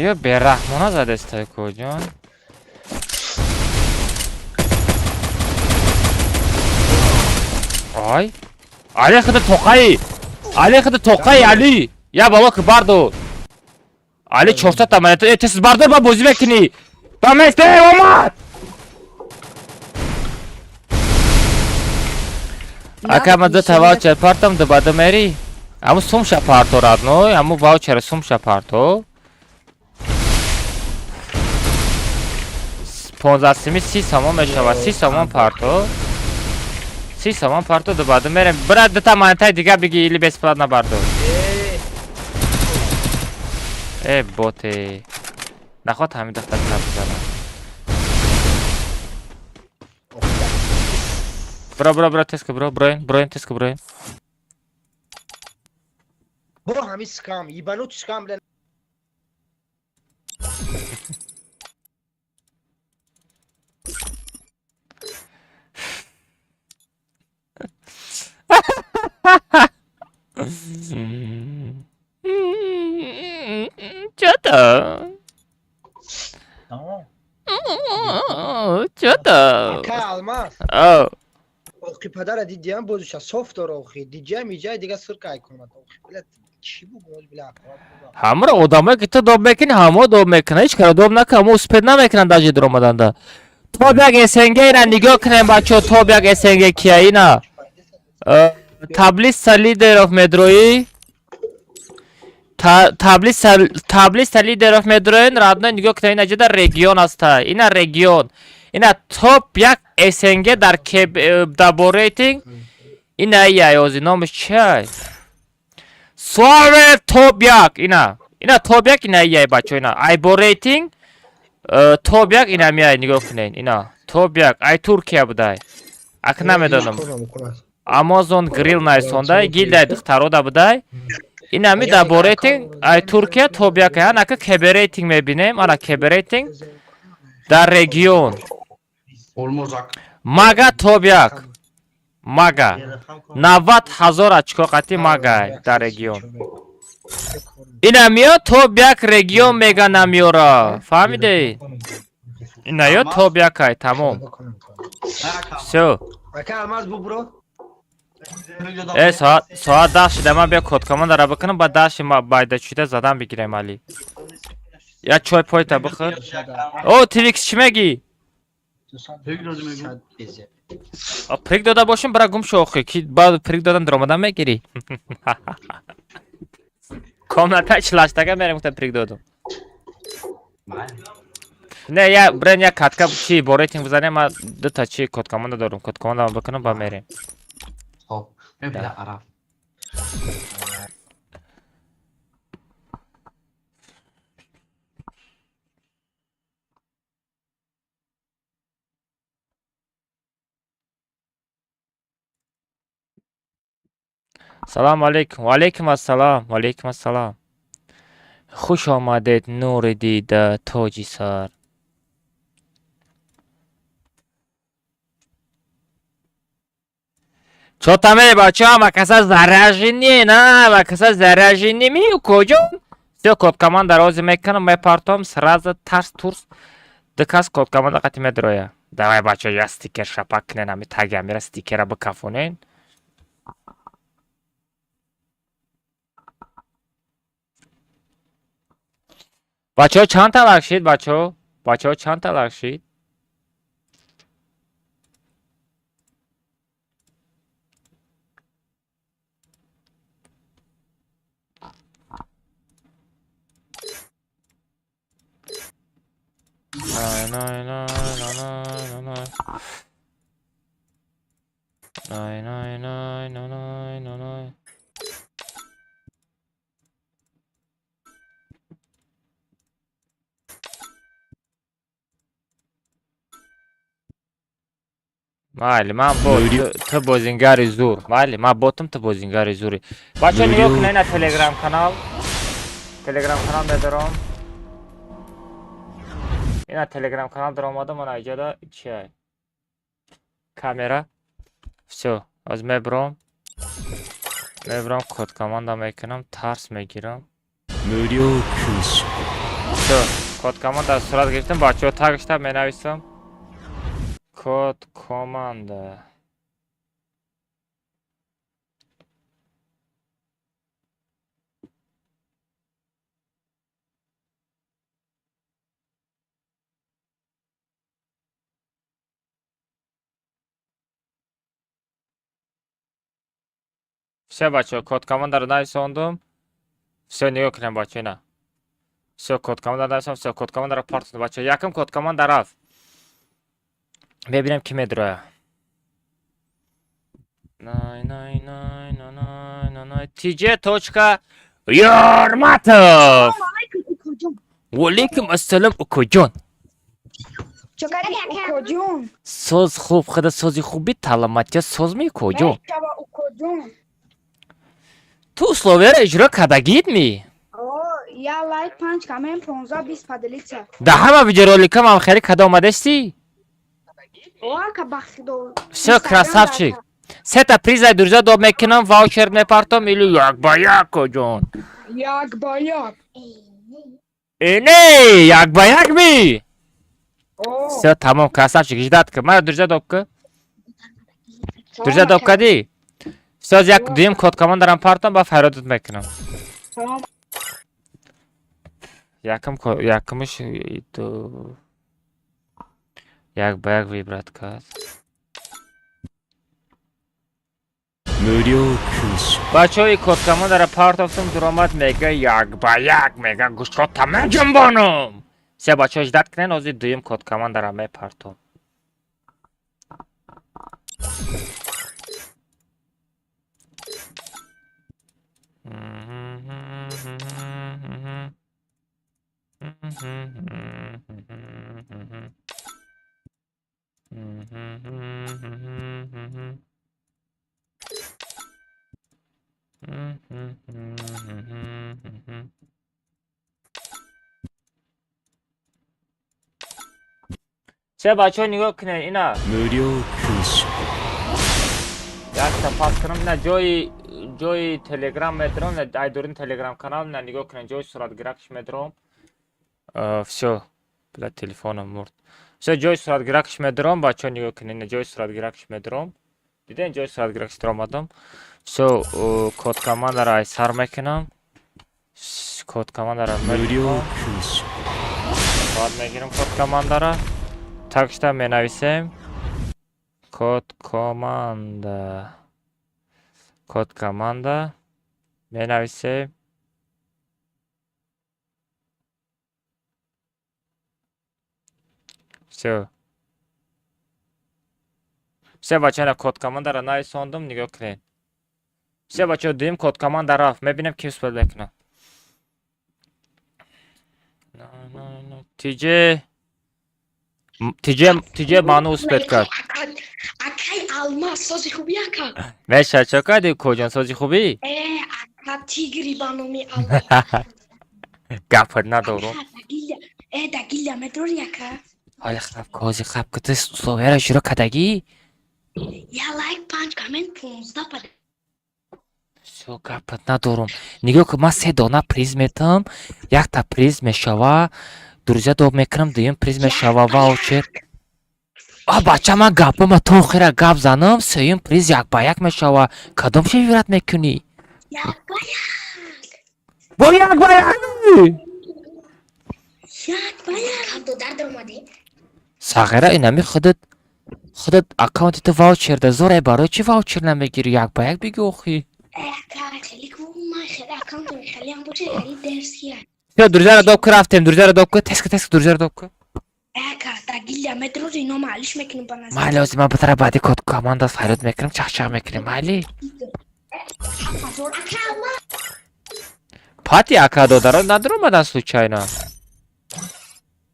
Ё бераҳмона задестай куҷон. Ай Али хида тоқаи. Али хида тоқаи Али. Я бало ки бардор. Али 400 та монета. Э, тез бардор ба бозӣ мекунӣ. Ба месте омад. Ака ма дута ваучер партам ду бада мери. Аму сумша парто родной, аму ваучера сумша парто. 15 сими 30 сомон мешавад, 30 сомон парто. 30 сомон парто ду бада мерем. Бира дута монетаи дига биги или бесплатно бардор. Э, боте. Наход ҳамин духтар тап бизанам. Бро, бро, бро, теска, бро, броин, броин, теска, броин.
Бро, ҳами скам, ебанут скам, бля.
Чё-то. Чё-то.
Ака Алмаз.
О.
Охи падара дидиам бозиша софт дора охи. Диджам иҷай дига сирка айконад охи. Бля, чӣ бугӯ, бля.
Ҳамаро одамое ки ту доб мекунӣ, ҳамо доб мекунад. Ҳеҷ кара доб накунад, ҳамо успед намекунанд даже дуромаданда. Топ як СНГ ина нигоҳ кунем бачаҳо, топ як СНГ кия ина. Таблица лидеров медрои. Таблица лидеров медроин, родной нигоҳ кунем ина ҷода регион аста. Ина регион. Ина топ як СНГ дар кеб дар бо рейтинг. Ина ия ози номаш чиай? Суарев топ як ина. Ина топ як ина ия бачаҳо ина. Ай бо рейтинг топ як ина миай нигоҳ кунед ина. Топ як ай Туркия будай. Ак намедонам. Amazon Grill найсондай, гилдай духтарода будай. Ина ми дар бо рейтинг ай Туркия топ як ай. Анака КБ рейтинг мебинем, ана КБ рейтинг дар регион. Мага топ як. Мага. 90 ҳазор очко қати мага дар регион. Ина миё топ як регион мега намиёра. Фаҳмидед? Ина ё топ як ай, тамом. Всё.
Ака Алмаз бубро.
Э, соат 10 шуда, ман биё код командара бикунам, баъд 10 ши ма байда чида задан бигирем али. Я чой пойта бихӯр. О, Твикс чӣ мегӣ? Прик дода бошем, бира гум шо охи. Ки баъд прик додан даромадан мегирӣ. Комната чилаштага мерем гуфтам прик додум. Не, я брен я катка чи бо рейтинг бизанем, ман дута чи код команда дорум. Код команда бикунам, ба мерем. Да. Салом алейкум. Ва алейкум ассалом. Ва алейкум ассалом. Хуш омадед, нури дида, тоҷи сар. Чо там, бачаҳо, ҳама каса заражени, на, ҳама каса заражени ми куҷо? Всё, код команда рози мекунам, мепартом, сразу тарс турс ду кас код команда қати медроя. Давай, бачаҳо, я стикер шапак кунен, ами таги амира стикера бикафонен. Бачаҳо чанд та лайк шид, бачаҳо? Бачаҳо чанд та лайк шид? Най, най, най, най, най, най. Най, най, най, най, най, най, най. Майли, ман бо ту бозингари зур. Майли, ман ботам ту бозингари зури. Бачаҳо нигоҳ кунед на Телеграм канал. Телеграм канал медорам. Ина Телеграм канал даромадам, ана иҷода чиай? Камера. Всё, аз мебром. Мебром код команда мекунам, тарс мегирам.
無料空襲。
Всё, код команда сурат гирифтам, бачаҳо тагшта менависам. Код команда. Всё, бачаҳо, код командаро нависондум. Всё, нигоҳ кунем, бачаҳо, ина. Всё, код команда нависом, всё, код командаро партондум, бачаҳо. Якум код команда рафт. Мебинем, ки медурояд. Най, най, най, най, най, най, най. TJ точка Ёрматов. Валейкум ассалом, укоҷон.
Укоҷон.
Соз хуб, худа сози хуби таламатия соз ми, укоҷон.
Укоҷон.
Ту условияро иҷро кардагид ми?
Я лайк, панҷ коммент, 15, 20 поделиться.
Да ҳама видеороликам ҳам хеле када омадасти?
Оака бахшидо.
Всё, красавчик. Сета приза друзья доб мекунам, ваучер мепартом или як ба як, коҷон.
Як ба як.
Э, не, як ба як ми? Всё, тамом, красавчик, ждать ка. Мара друзья доб ка. Друзья доб кади? Всё, як дуюм код командарам партом, ба файродат мекунам. Якум якумш ду як ба як выбрать кард.
無料空襲。
Бачаҳои код командара партофтум, дуромад, мега як ба як, мега гӯшота меҷунбонум. Се бачаҳо ждать кунен, ҳозир дуюм код командара мепартом. Се бачаҳо нигоҳ кунед, ина.
無料空襲。
Якта пас кунам, ина ҷои телеграм медром, на айдурин телеграм канал, на нигоҳ кунед, ҷои суратгиракш медром. Всё, бля, телефонам мурд. Всё, ҷои суратгиракш медром, бачаҳо нигоҳ кунед, ина ҷои суратгиракш медром. Диден ҷои суратгиракш даромадам. Всё, код командаро ай сар мекунам. Код командара
無料
мекунам.
空襲。
Баъд мегирам код командара. Такшта менависем. Код команда. Код команда. Менависем. Всё. Всё, бачаҳо, код командара нависондум, нигоҳ кунед. Всё, бачаҳо, дуюм код команда рафт. Мебинем, ки успел мекунад. TJ TJ TJ ману успел кард.
Акай Алмаз, сози хуби, ака.
Меша, чо кардӣ, коҷон, сози хубӣ?
Э, ака, тигри ба номи Аллоҳ.
Гапат надорум.
Э, да гилля медори, ака?
Ҳоли хаб кози хаб ки ту условияро иҷро кардагӣ?
Я лайк, панҷ коммент, 15 под.
Всё, гапат надорум. Нигоҳ кун, ман се дона приз метам, якта приз мешава, друзья доб мекунам, дуюм приз мешава ваучер. А бача, ман гапама то охира гап занам, сеюм приз як ба як мешава. Кадом ши выбрать мекунӣ?
Як ба як.
Бо як ба як!
Як ба як. Додар даромадӣ?
Сағира, инами худат аккаунти ту ваучер да зора, барои чӣ ваучер намегирӣ? Як ба як бигӯ охи.
Э, ака, хеле ку ман хеле аккаунтам хеле ҳам боша, хеле дерсия.
Всё, друзьяро доб ку, рафтем, друзьяро доб ку, теска, теска, друзьяро доб ку.
Э, ака, да гилля медрори, ино маълиш мекунем ба назар.
Майли, ҳозир ман битара баъди код команда фарёд мекунам, чахчах мекунем, майли?
7000, ака Алмаз.
Пати ака додаро надуромадан случайно?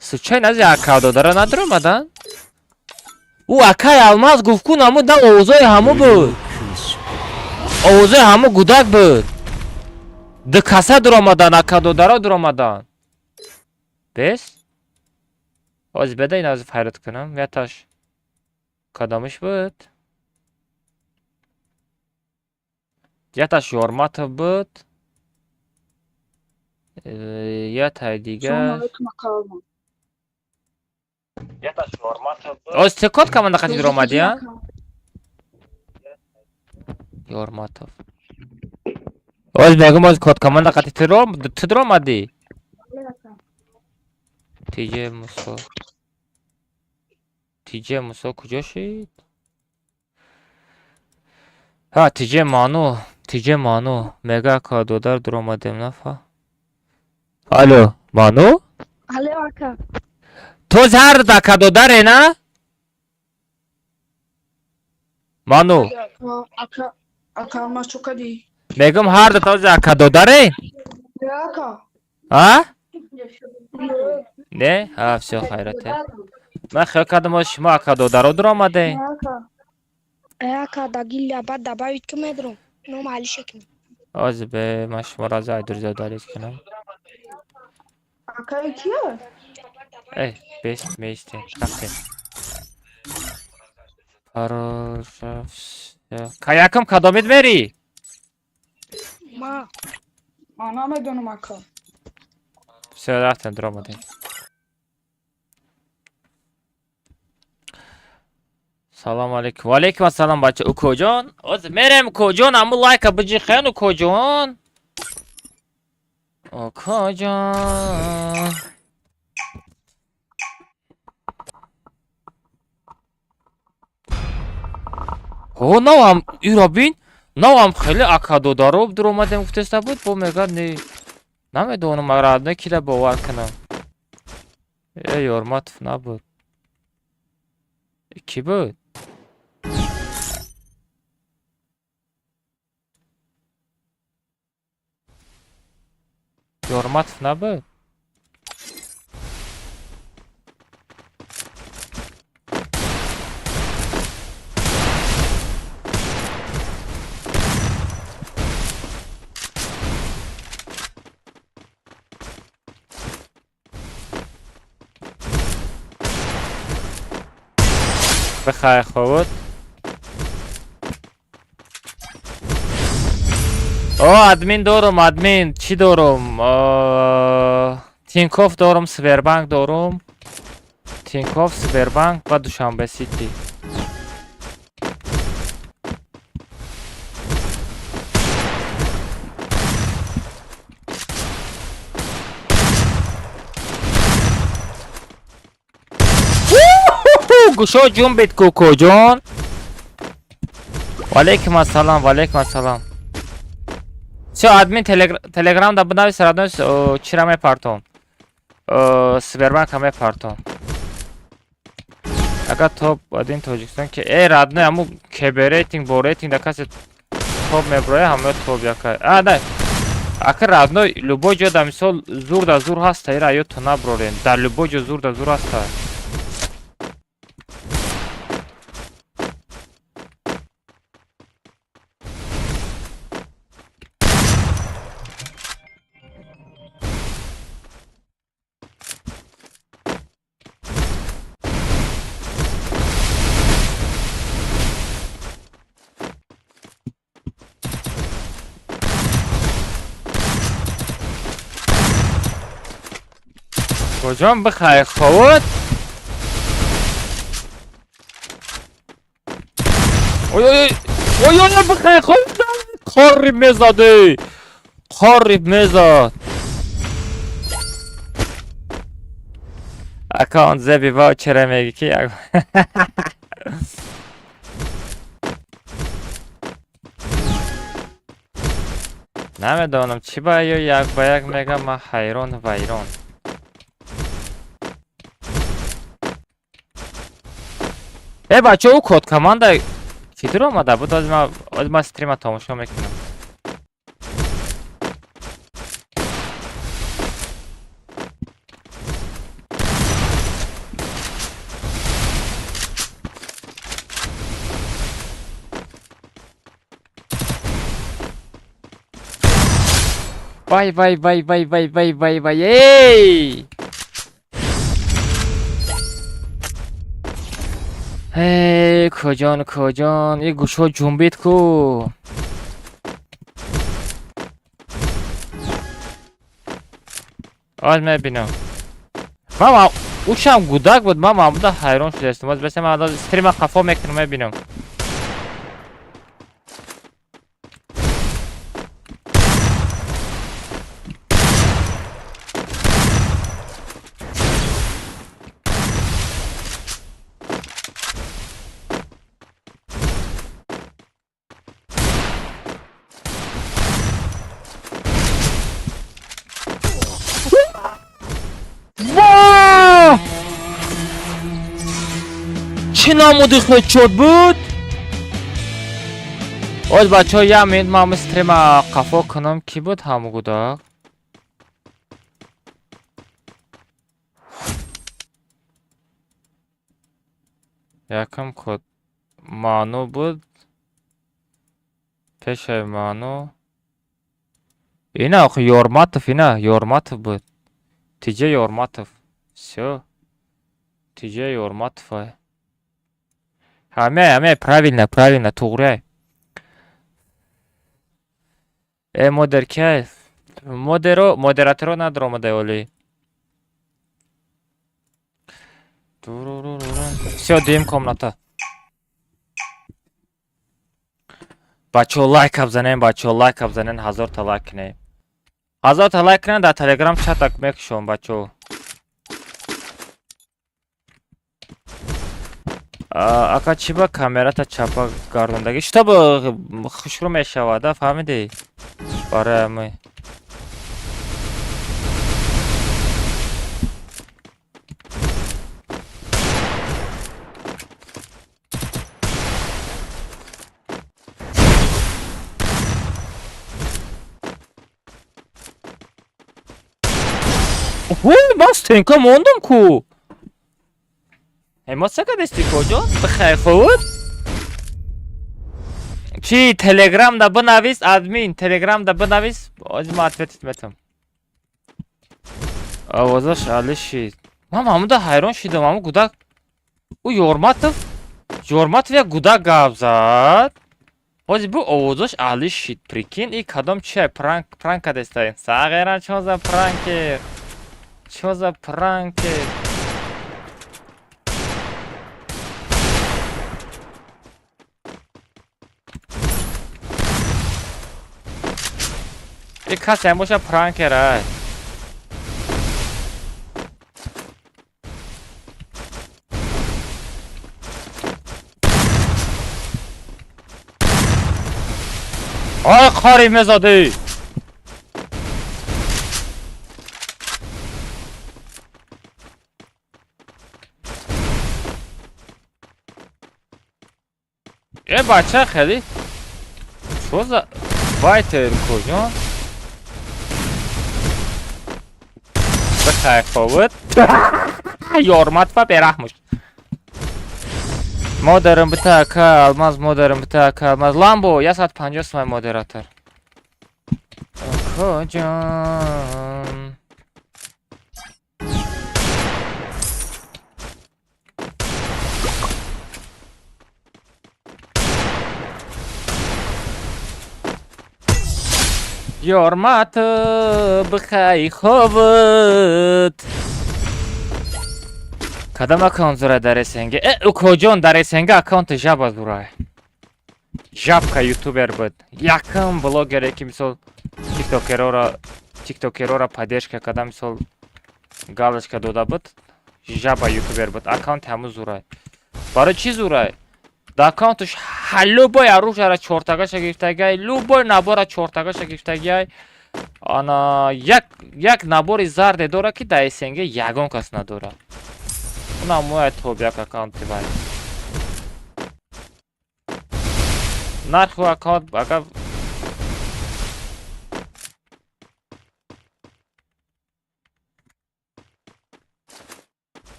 Случайно ази ака додаро надуромадан? Ӯ акай Алмаз гуфт ку намуд на овозои ҳамо
無料
буд.
空襲。
Овозои ҳамо гудак буд. Ду каса дуромадан, ака додаро дуромадан. Бес? Ҳозир беда ин ҳозир фарёд кунам. Яташ кадомиш буд? Яташ Ёрматов буд. Ятай дига. Оз те код команда қати дуромадӣ, а? Ёрматов. Оз мегум, оз код команда қати ту дуромадӣ? Тиҷе Мусо. Тиҷе Мусо куҷо шид? Ҳа, Тиҷе Ману, Тиҷе Ману. Мега ка додар дуромадем нафа. Алло, Ману?
Алло, ака.
То ҳар дака додаре, на? Ману.
Ака, ака, ма чо кадӣ?
Мегум ҳар ду този ака додаре?
Не, ака.
А? Не? А, всё, хайрате. Ман хиёл кардам, оз шумо ака додаро дуромаде.
Ака. Ака, да гилля бад добавить ки медром. Ном Алиша кунем.
Оз бе ман шуморо аз айдурзо далид кунам.
Ака кия?
Эй, бест меистем. Рафтем. Парол. Каякам кадомид мери?
Ма. Ма намедонам, ака.
Всё, рафтем, дуромадем. Салом алейкум. Ва алейкум ассалом, бача. Укоҷон. Оз мерем, укоҷон, аму лайка биҷихен, укоҷон. Укоҷон. О, навам иро бин, навам хеле ака додаро дуромадем гуфтеста буд, бо мега не. Намедонам, агар одно кида бовар кунам. Э, Ёрматов набуд. Кӣ буд? Ёрматов набуд? Бихайр хобуд. О, админ дорум, админ, чӣ дорум? Тинькофф дорум, Сбербанк дорум. Тинькофф, Сбербанк ва Душанбе Сити. Гӯшо ҷунбед, кӯкоҷон. Валейкум ассалом, валейкум ассалом. Всё, админ телеграм да бинавис, родной, чира мепартом. Сбербанка мепартом. Агар топ один Тоҷикистон ки э родной, аму КБ рейтинг бо рейтинг да касе топ меброя, ҳамаё топ яка. А, да. Ака родной, любой ҷо да мисол зур да зур ҳаста, ира ё то наброрем. Дар любой ҷо зур да зур ҳаста. Куҷон бихай ховуд? Ой ой ой ой, бихай ховуд. Қори мезади. Қори мезад. Аккаунт зеби ваучера меги ки як. Намедонам чӣ ба ё як ба як мегам, ман ҳайрон вайрон. Э, бача, ӯ код команда чӣ дуромада буд? Оз ман стрима тамошо мекунам. Вай вай вай вай вай вай вай вай эй! Эй, куҷон, куҷон, и гӯшҳо ҷунбид ку. Оз мебинам. Ман ушам гудак буд, ман мамуда ҳайрон шудаистам. Оз беса ман стрима қафо мекунам, мебинам. Чӣ намуди хедшот буд? Оз бачаҳо, як минут, ман стрима қафо кунам. Кӣ буд ҳаму гудак? Якам код маъно буд. Пешаи маъно. Ина охи Ёрматов, ина Ёрматов буд. Тиҷа Ёрматов. Всё. Тиҷа Ёрматов ай. Ҳаме, ҳаме, правильно, правильно, туғри. Э, модер кай? Модеро, модераторо надромадай оли. Всё, дуюм комната. Бачаҳо, лайк абзанем, бачаҳо, лайк абзанен, 1000 та лайк кунем. 1000 та лайк кунем, дар телеграм чатак мекушом, бачаҳо. Ака, чӣ ба камерата чапа гардондагӣ? Чтобы хушрӯ мешавад, а фаҳмидӣ? Барои ҳамин. Ман стенка мондам ку. Эмоция кадести коҷо? Бихайр худ? Чӣ, телеграмда бинавис, админ, телеграмда бинавис, ози ман ответить метам. Овозаш али шид. Ман ҳамуда ҳайрон шидам, ҳаму гудак. Ӯ Ёрматов, Ёрматов як гудак гап зад. Ҳози бу овозаш али шид, прикинь, и кадом чия пранк, пранк кадестай. Сағира, чо за пранкер? Чо за пранкер? И касе боша пранкер ай. Ай қари мезадӣ. Э, бача хеле чо за файтер куҷо? Бихайр хобуд. Ёрматова бераҳмуш. Модарам бита ака Алмаз, модарам бита ака Алмаз. Ламбо 150 сомай модератор. Акаҷон. Ёрмат бихай хобут. Кадом аккаунт зурай дар СНГ? Э, укоҷон, дар СНГ аккаунти Жаба зурай. Жабка ютубер буд. Якум блогере ки мисол тиктокерора поддержка карда, мисол галочка дода буд. Жаба ютубер буд. Аккаунти ҳамун зурай. Барои чӣ зурай? Дар аккаунташ любой оружияра чортагаша гирифтагиай, любой набора чортагаша гирифтагиай. Ана як набори зарде дора, ки дар СНГ ягон кас надорад. Унам моя топ як аккаунти вай. Нарху аккаунт агар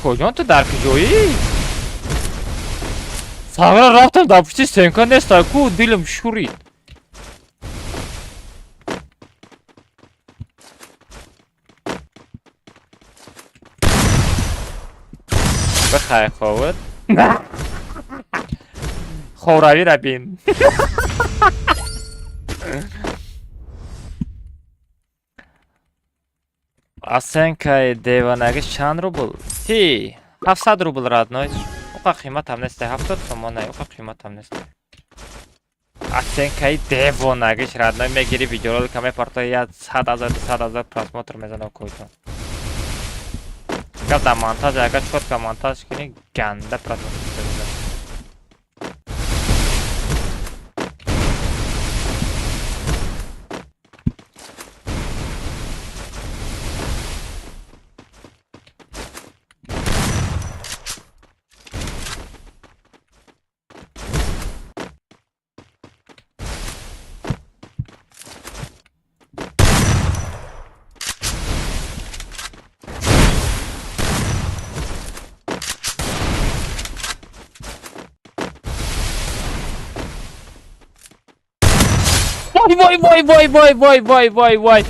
куҷон, ту дар куҷоӣ? Сағра рафтам, дар пушти стенка нестай ку, дилам шурид. Бихайр ховуд. Ховравира бин. Оценкаи девонагӣ чанд рубл? Ти 700 рубл, родной. Уқа қиматам нест, 70 сомона, уқа қиматам нест. Оценкаи девонагиш, родной, мегири, видеоролика мепартои, 100 000, 200 000 просмотр мезанам койтон. Гап дар монтаж, агар чётко монтаж кунӣ, ганда просмотр мезанад. Вой, вой, вой, вой, вой, вой, вой, вой, вой,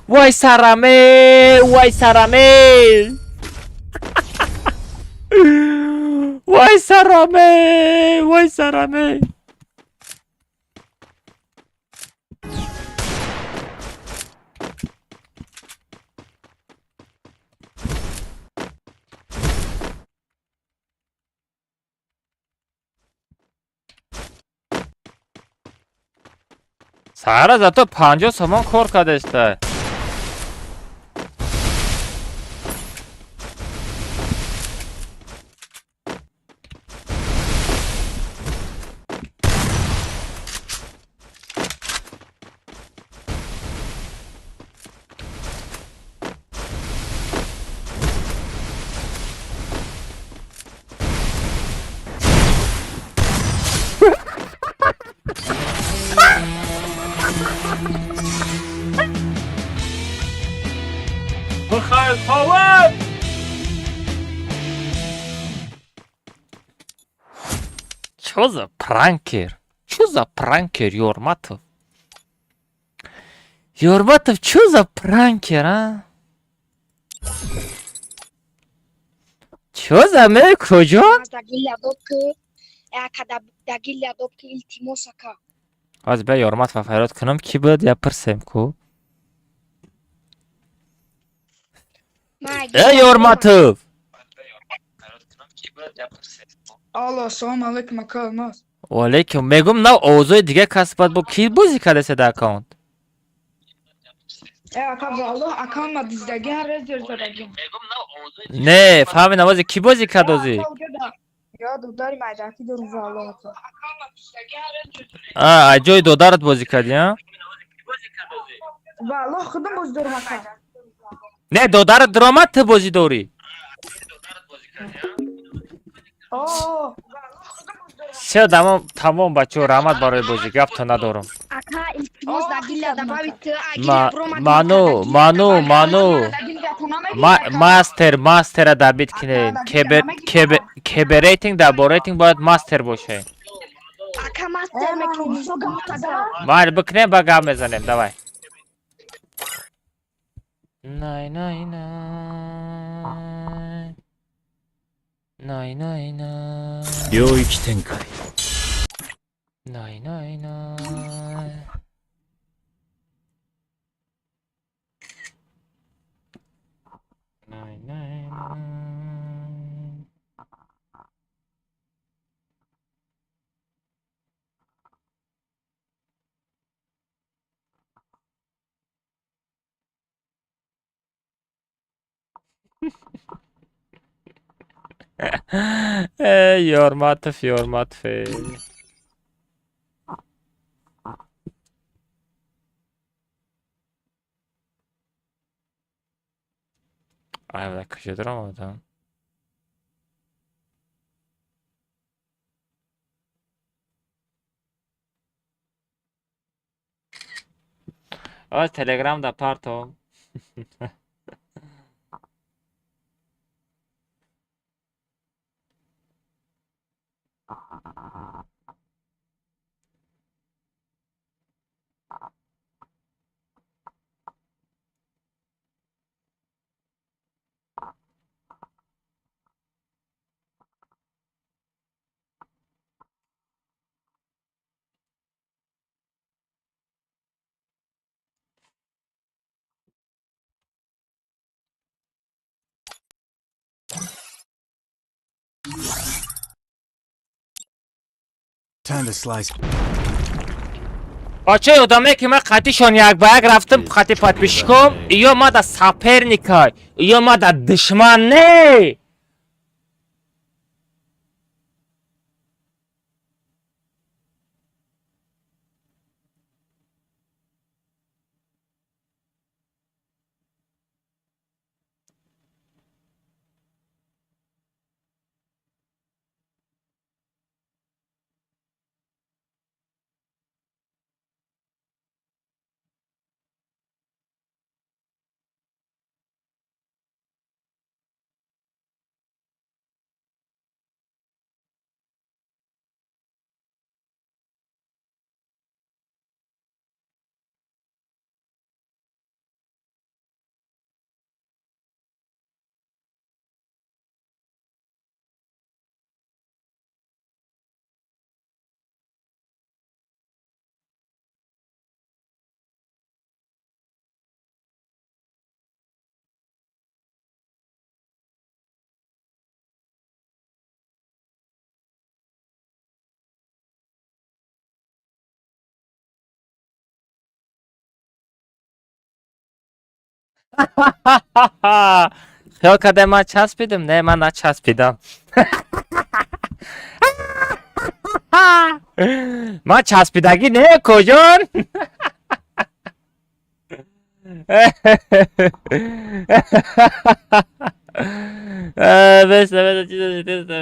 вой, сараме, вой, сараме, вой, сараме, вой, сараме. Сара зато 50 сомон кор кардеста. Михаил Павел! Чё за пранкер? Чё за пранкер, Ёрматов? Ёрматов, чё за пранкер, а? Чё за ме куҷо?
Илтимос, ака.
Ҳозир бия, Ёрматова фарёд кунам, ки буд, я пурсем ку. Э, Ёрматов!
Алло, ассалому алайкум, ака Алмаз.
Валейкум. Мегум, нав овозои дига кас бад бо ки бозӣ кардеса дар аккаунт?
Э, ака, валлоҳ, аккаунт ма диздагӣ, ҳар резер задагӣ.
Не, фаҳмидам, ози кӣ бозӣ кард ози?
Ё додари майдаки дорум, валлоҳ, ака.
А, аз ҷои додарат бозӣ кардӣ, а?
Валлоҳ, худам бозӣ дорум, ака.
Не, додарат даромад, ту бозӣ дорӣ.
О,
Всё, тамом, тамом, бачаҳо, раҳмат барои бозӣ, гапто надорам.
Ака, илтимос, да гильдия добавить.
Ману, ману, ману. Мастер, мастера добить кинед. КБ рейтинг дар бо рейтинг бояд мастер боше.
Ака, мастер мекунем.
Майли, бикунем, ба гап мезанем, давай. Най, най, най. Най, най, най.
領域展開。
най, най, най. Най, най, най. Э, Ёрматов, Ёрматов. Э. Ай, бля, куҷо даромадам? Оз Телеграм да партом.
Time to slice.
Бачаи одаме ки ман қатишон як ба як рафтам, қати подписчиком, ё ма да соперникай, ё ма да душман не. Хиёл карда ман часпидам? Не, ман начаспидам. Ман часпидагӣ не, коҷон. Беста, беста, чиза, чиза.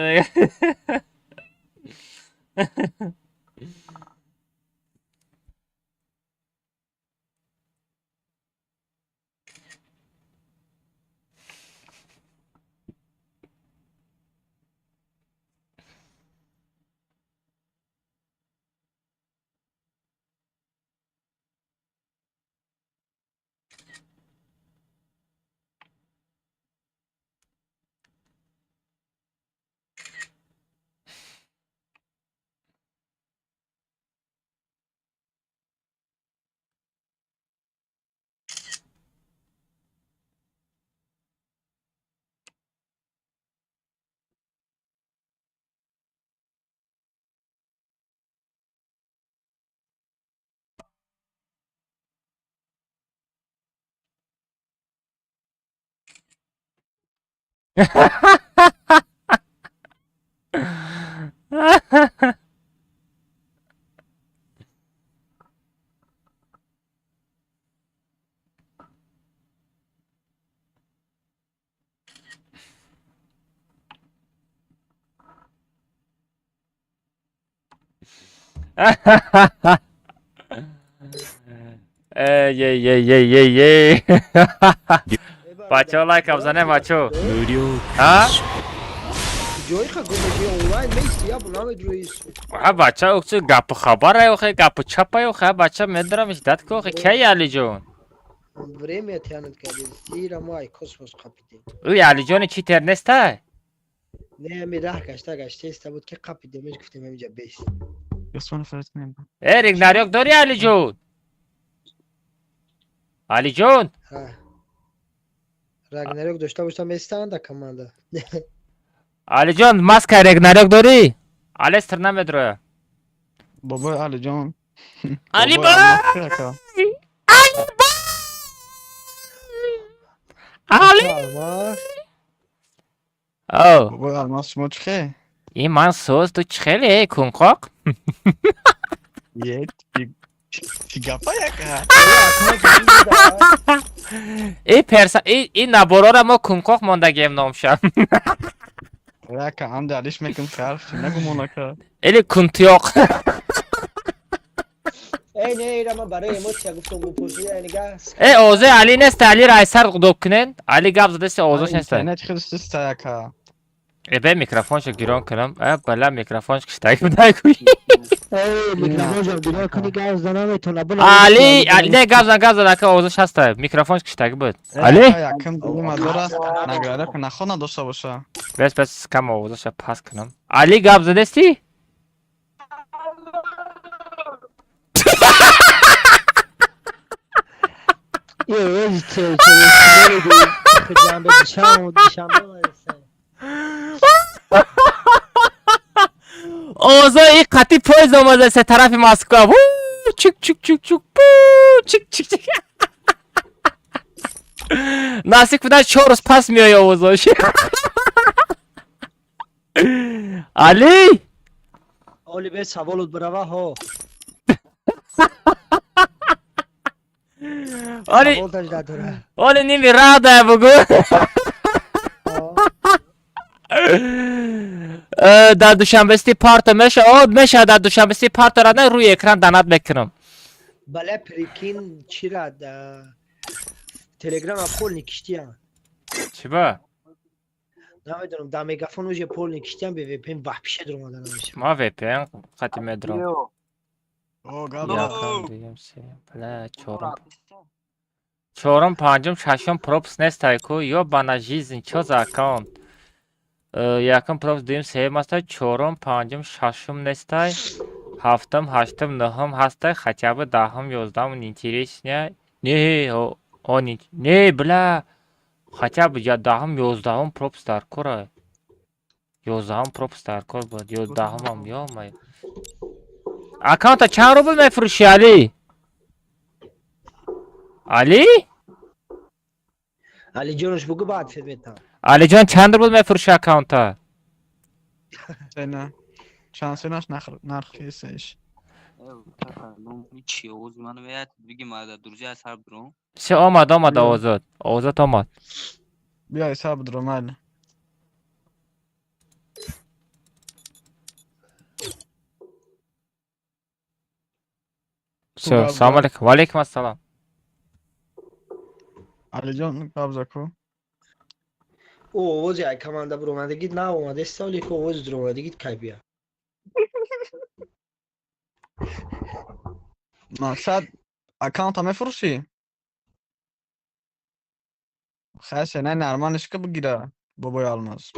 Эй, эй, эй, эй, эй, эй. Бачаҳо, лайка бзанем, бачаҳо.
無料
А?
Ҷои ха гумеги онлайн меисти, я бу намедроис.
Ха, бача, охи гапу хабарай, охи гапу чапай, охи бача медарам ждать ки охи кай Алиҷон.
Время тянет кардем, ира мо ай космос қапидем.
Ӯ Алиҷони читер нестай?
Не, ами раҳ гашта гаштаиста буд ки қапидемеш, гуфтем ҳаминҷа бест.
Э, Рагнарёк дори, Алиҷон? Алиҷон?
Ҳа, Рагнарёк дошта бошам, местанда команда.
Алиҷон, маска Рагнарёк дорӣ? Алестр намедроя.
Бобои Алиҷон.
Али
Бобои Алмаз ака.
Али!
Алмаз.
О,
Бобои Алмаз, шумо чӣ хел?
ин ман соз, ту чӣ хеле, кунқоқ?
Е, чӣ гапа, яка?
И перса, и наборора мо кунқоқ мондагием номша.
Яка, ам далиш мекун харф, чӣ нагумон, ака.
Или кунтиёқ.
Эй, не, ира ман барои эмоция гуфтам, бупурсида нига.
Э, озе Али нест, Али райсар доб кунен. Али гап задаси, овозаш нест.
Интернет хеле суста, яка.
Э, бе микрофоншо гирон кунам. Э, бала, микрофонш киштак будай куй.
Эй, микрофоншам гирон куни, гап зада наметавона.
Али, Али, не, гап зан, гап зан, ака, овозаш ҳаста. Микрофонш киштак буд. Али?
Якм дилима дора, награда ки нахо надошта боша.
Бес, бес, кам овозаша пас кунам. Али, гап задести?
Е, ез че че ҷамбе дишам дишанбе.
Овозои қати поезд омада се тарафи Москва. Чук чук чук чук пу чик чик чик. Наздик будан 4 рӯз пас меои овозош. Али?
Оли бе саволут барава ҳо.
Оли
Савол тажда дора.
Оли ними рада бугу. Дар Душанбести парто меша, о меша дар Душанбести парто рада рӯи экран данат мекунам.
Бале, прикинь, чира да Телеграма полный киштиян.
Чиба?
Намедонам, да мегафон уже полный киштиян, бе VPN вообще дуромада намеша.
Ма VPN қати медром.
О, гап.
Якам, дуюм, сеюм, бля, чорум. Чорум, панҷум, шашум пропуск нестай ку, ёбана жизнь, чо за аккаунт? Якум пропуск, дуюм, сеюм ҳастай, чорум, панҷум, шашум нестай, ҳафтум, ҳаштум, нӯҳум ҳастай, хотя бы 10-ум, 11-ум интереснее. Не, о, не, бля, хотя бы я 10-ум, 11-ум пропуск дар кора. 11-ум пропуск дар кор буд, 11-умам, ё-моё. Аккаунта чанд рубл мефурӯшӣ, Али? Али?
Алиҷонаш бугу, баъд фирметам.
Алиҷон, чанд рубл мефурӯшӣ аккаунта?
Сена. Чанд сенаш нархи сеш.
Чи овози ману меяд? Биги ма друзья сар биром.
Все, омад, омад овозот. Овозот омад.
Биё сар бидро майли.
Все, салом алейкум. Ва алейкум ассалом.
Алиҷон, гап за ку.
Ӯ овози ай команда буромадагит наомадеста, оли ки овози дуромадагит кай бия.
Мақсад, аккаунта мефурӯшӣ? Хай, сенаи нормалиш ка бигира, бобои Алмаз.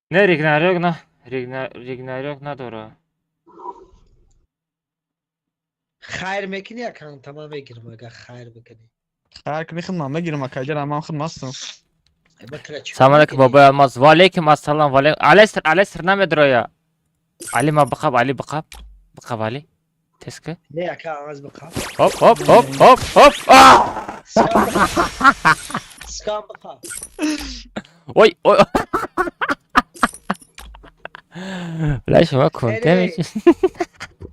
Не, Ригнарёк на, Ригнарёк надора.
Хайр мекунӣ, аккаунта ман мегирам, агар хайр бикунӣ.
Хайр кунӣ, худ ман мегирам, акаҷара ман худ мастам.
Салом алейкум, бобои Алмаз. Ва алейкум ассалом. Ва алейкум. Алестр, Алестр намедроя. Али ма биқаб, Али биқаб. Биқаб Али. Тез ки.
Не, ака Алмаз биқаб.
Хоп, хоп, хоп, хоп, хоп. А!
Скам биқаб.
Ой, ой. Бля, шумо кунте меши.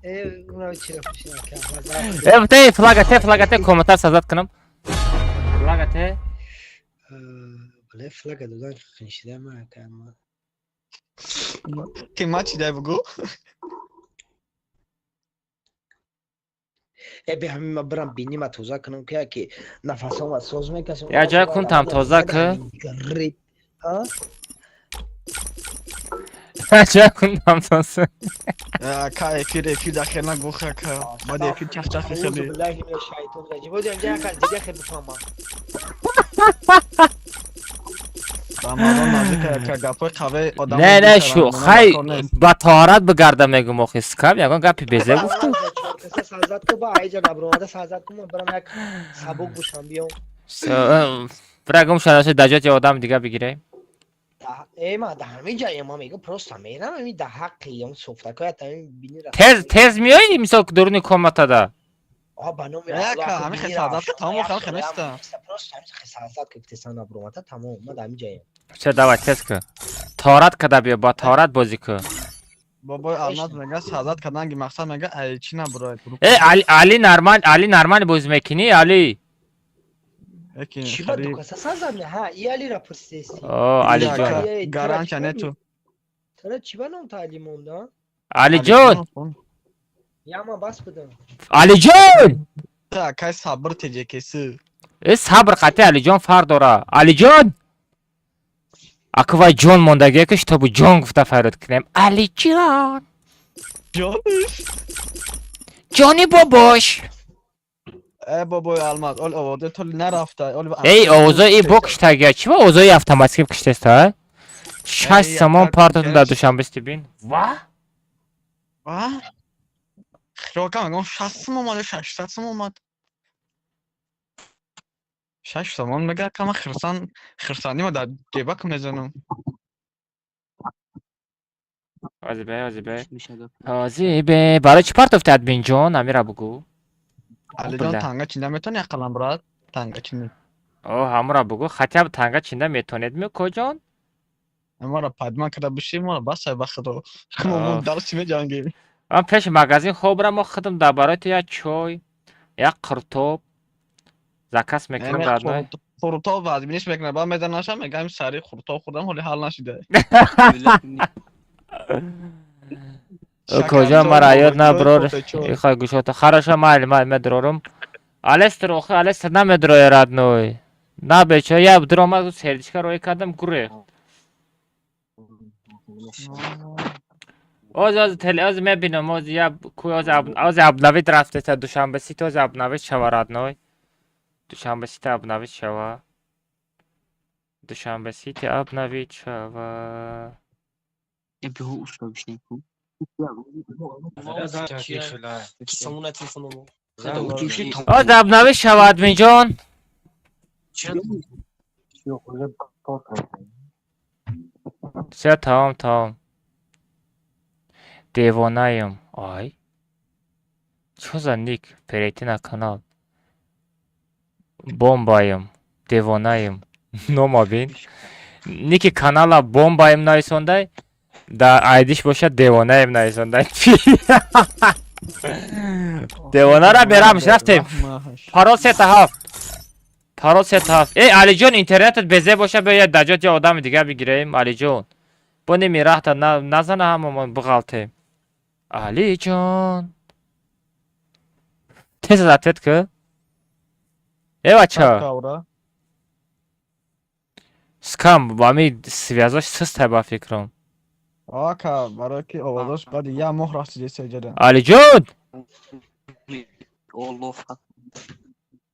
Э, уна чира пушина ака Алмаз.
Э, те флага, те флага, те комментар сазат кунам. Флага те.
Бале, флага додан хиншида ма ака Алмаз.
Ки ма чӣ дай бугу?
Э, бе ҳамин ма бирам бинима тоза кунам, ки яки нафасома соз мекашам.
Я ҷой кун там тоза ки.
А?
Ҷой кун там тоза.
Ака, эфир эфир дахел нагух, ака. Баъд эфир чахчах хеле.
Биллаҳи минаш шайтон раҷим. Боз инҷа як аз дига хел бифаҳмам.
Рамазон наздик, ака, гапҳои қавии одам.
Не, не, шу хай ба таҳорат бигарда мегум, охи скам ягон гапи безе гуфту.
Сазат ку, ба айҷа набромада сазат ку, ман бирам як сабук бушам биём.
Бира гум шадаша даҷоти одам дига бигирем.
Э, ма да ҳамин ҷа ма мегум, просто мерам ҳамин да ҳаққи ям софтакоя тамин бини.
Тез тез меои, мисол дуруни комнатада.
А ба номи
Ака, ҳамин хел сазат ку, тамом, хел хел неста.
Просто ҳамин хел сазат ку, гуфтесан набромада, тамом, ма да ҳамин ҷаям.
Все, давай, тез ку. Таҳорат када биё, ба таҳорат бозӣ ку.
Бобои Алмаз мега сазат карданги мақсад мега ай чӣ набурай.
Э, Али, Али нормал, Али нормал бозӣ мекунӣ, Али?
Яки
Чӣ ба дукаса сазат ме? Ҳа, и Алира пурсидеси.
О, Алиҷон.
Гарантия нету.
Тара чӣ ба ном таълим монда?
Алиҷон!
Я ман бас будам.
Алиҷон!
Акай, сабр теҷекеси.
Э, сабр қати Алиҷон фарқ дора. Алиҷон! Аку вай ҷон мондагие ки шитобу ҷон гуфта фарёд кунем. Алиҷон!
Ҷон?
Ҷони бобош!
Э, бобои Алмаз, ол овозе толи нарафта. Ол
Эй, овозои и бо киштагия. Чӣ ба овозои автоматики киштеста? 6 сомон партотун дар Душанбести бин. Ва?
Ва? Хирока мегам 60 сом омад, 600 сом омад. 6 сомон мега кама хирсандима дар ҷебак мезанам.
Ози бе, ози бе.
Чӣ меша гап?
Ози бе. Барои чӣ партофти, админҷон? Амира бугӯ.
Алиҷон,
Бля.
танга чинда метавонӣ ақаллан, брат? Танга чинӣ.
О, ҳамура бугӯ. Хотя бы танга чинда метонед мекоҷон?
Мара падман карда биши, мара басай, ба худо. Мо дарси меҷангем.
Ман пеши магазин хобра, мо худам дар барои ту як чой, як қуртоб заказ мекунам, родной.
Қуртоб вазминиш мекунад, баъд мезанаша, мегӯям сари қуртоб хӯрдам, ҳоли ҳал нашида.
Куҷо мара ёд наброр. Ихай гӯшота. Хорошо, майли, майли, медрорум. Алестер, охи Алестер намедроя, родной. На бечо, я дрома сердечка рой кардам, гурехт. Оз оз теле оз мебинам, оз я куй оз оз обновить рафтеса Душанбе Сити, оз обновить шава, родной. Душанбе Сити обновить шава. Душанбе Сити обновить шава.
Я биҳо уста бишнем ку.
Самона телефономо.
Оз обновить шава, админҷон. Всё, тамом, тамом. Девонаем. Ай. Чё за ник? Перейти на канал. Бомбаем. Девонаем. Нома бин. Ники канала бомбаем нависондай. Да айдиш бошад девонаем нависондай. Девонара берамш рафтем. Парол сета ҳафт. Парол сета ҳафт. Эй, Алиҷон, интернетат безе боша, биё як даҷот я одами дигар бигирем, Алиҷон. Бо ними раҳта назана, ҳамамон биғалтем. Алиҷон. Тез ответ ки. Э бача. Скам, ами связош систай ба фикрам.
Ака, барои ки овозош баъди як моҳ расидеса иҷода.
Алиҷон!
Оллоҳ.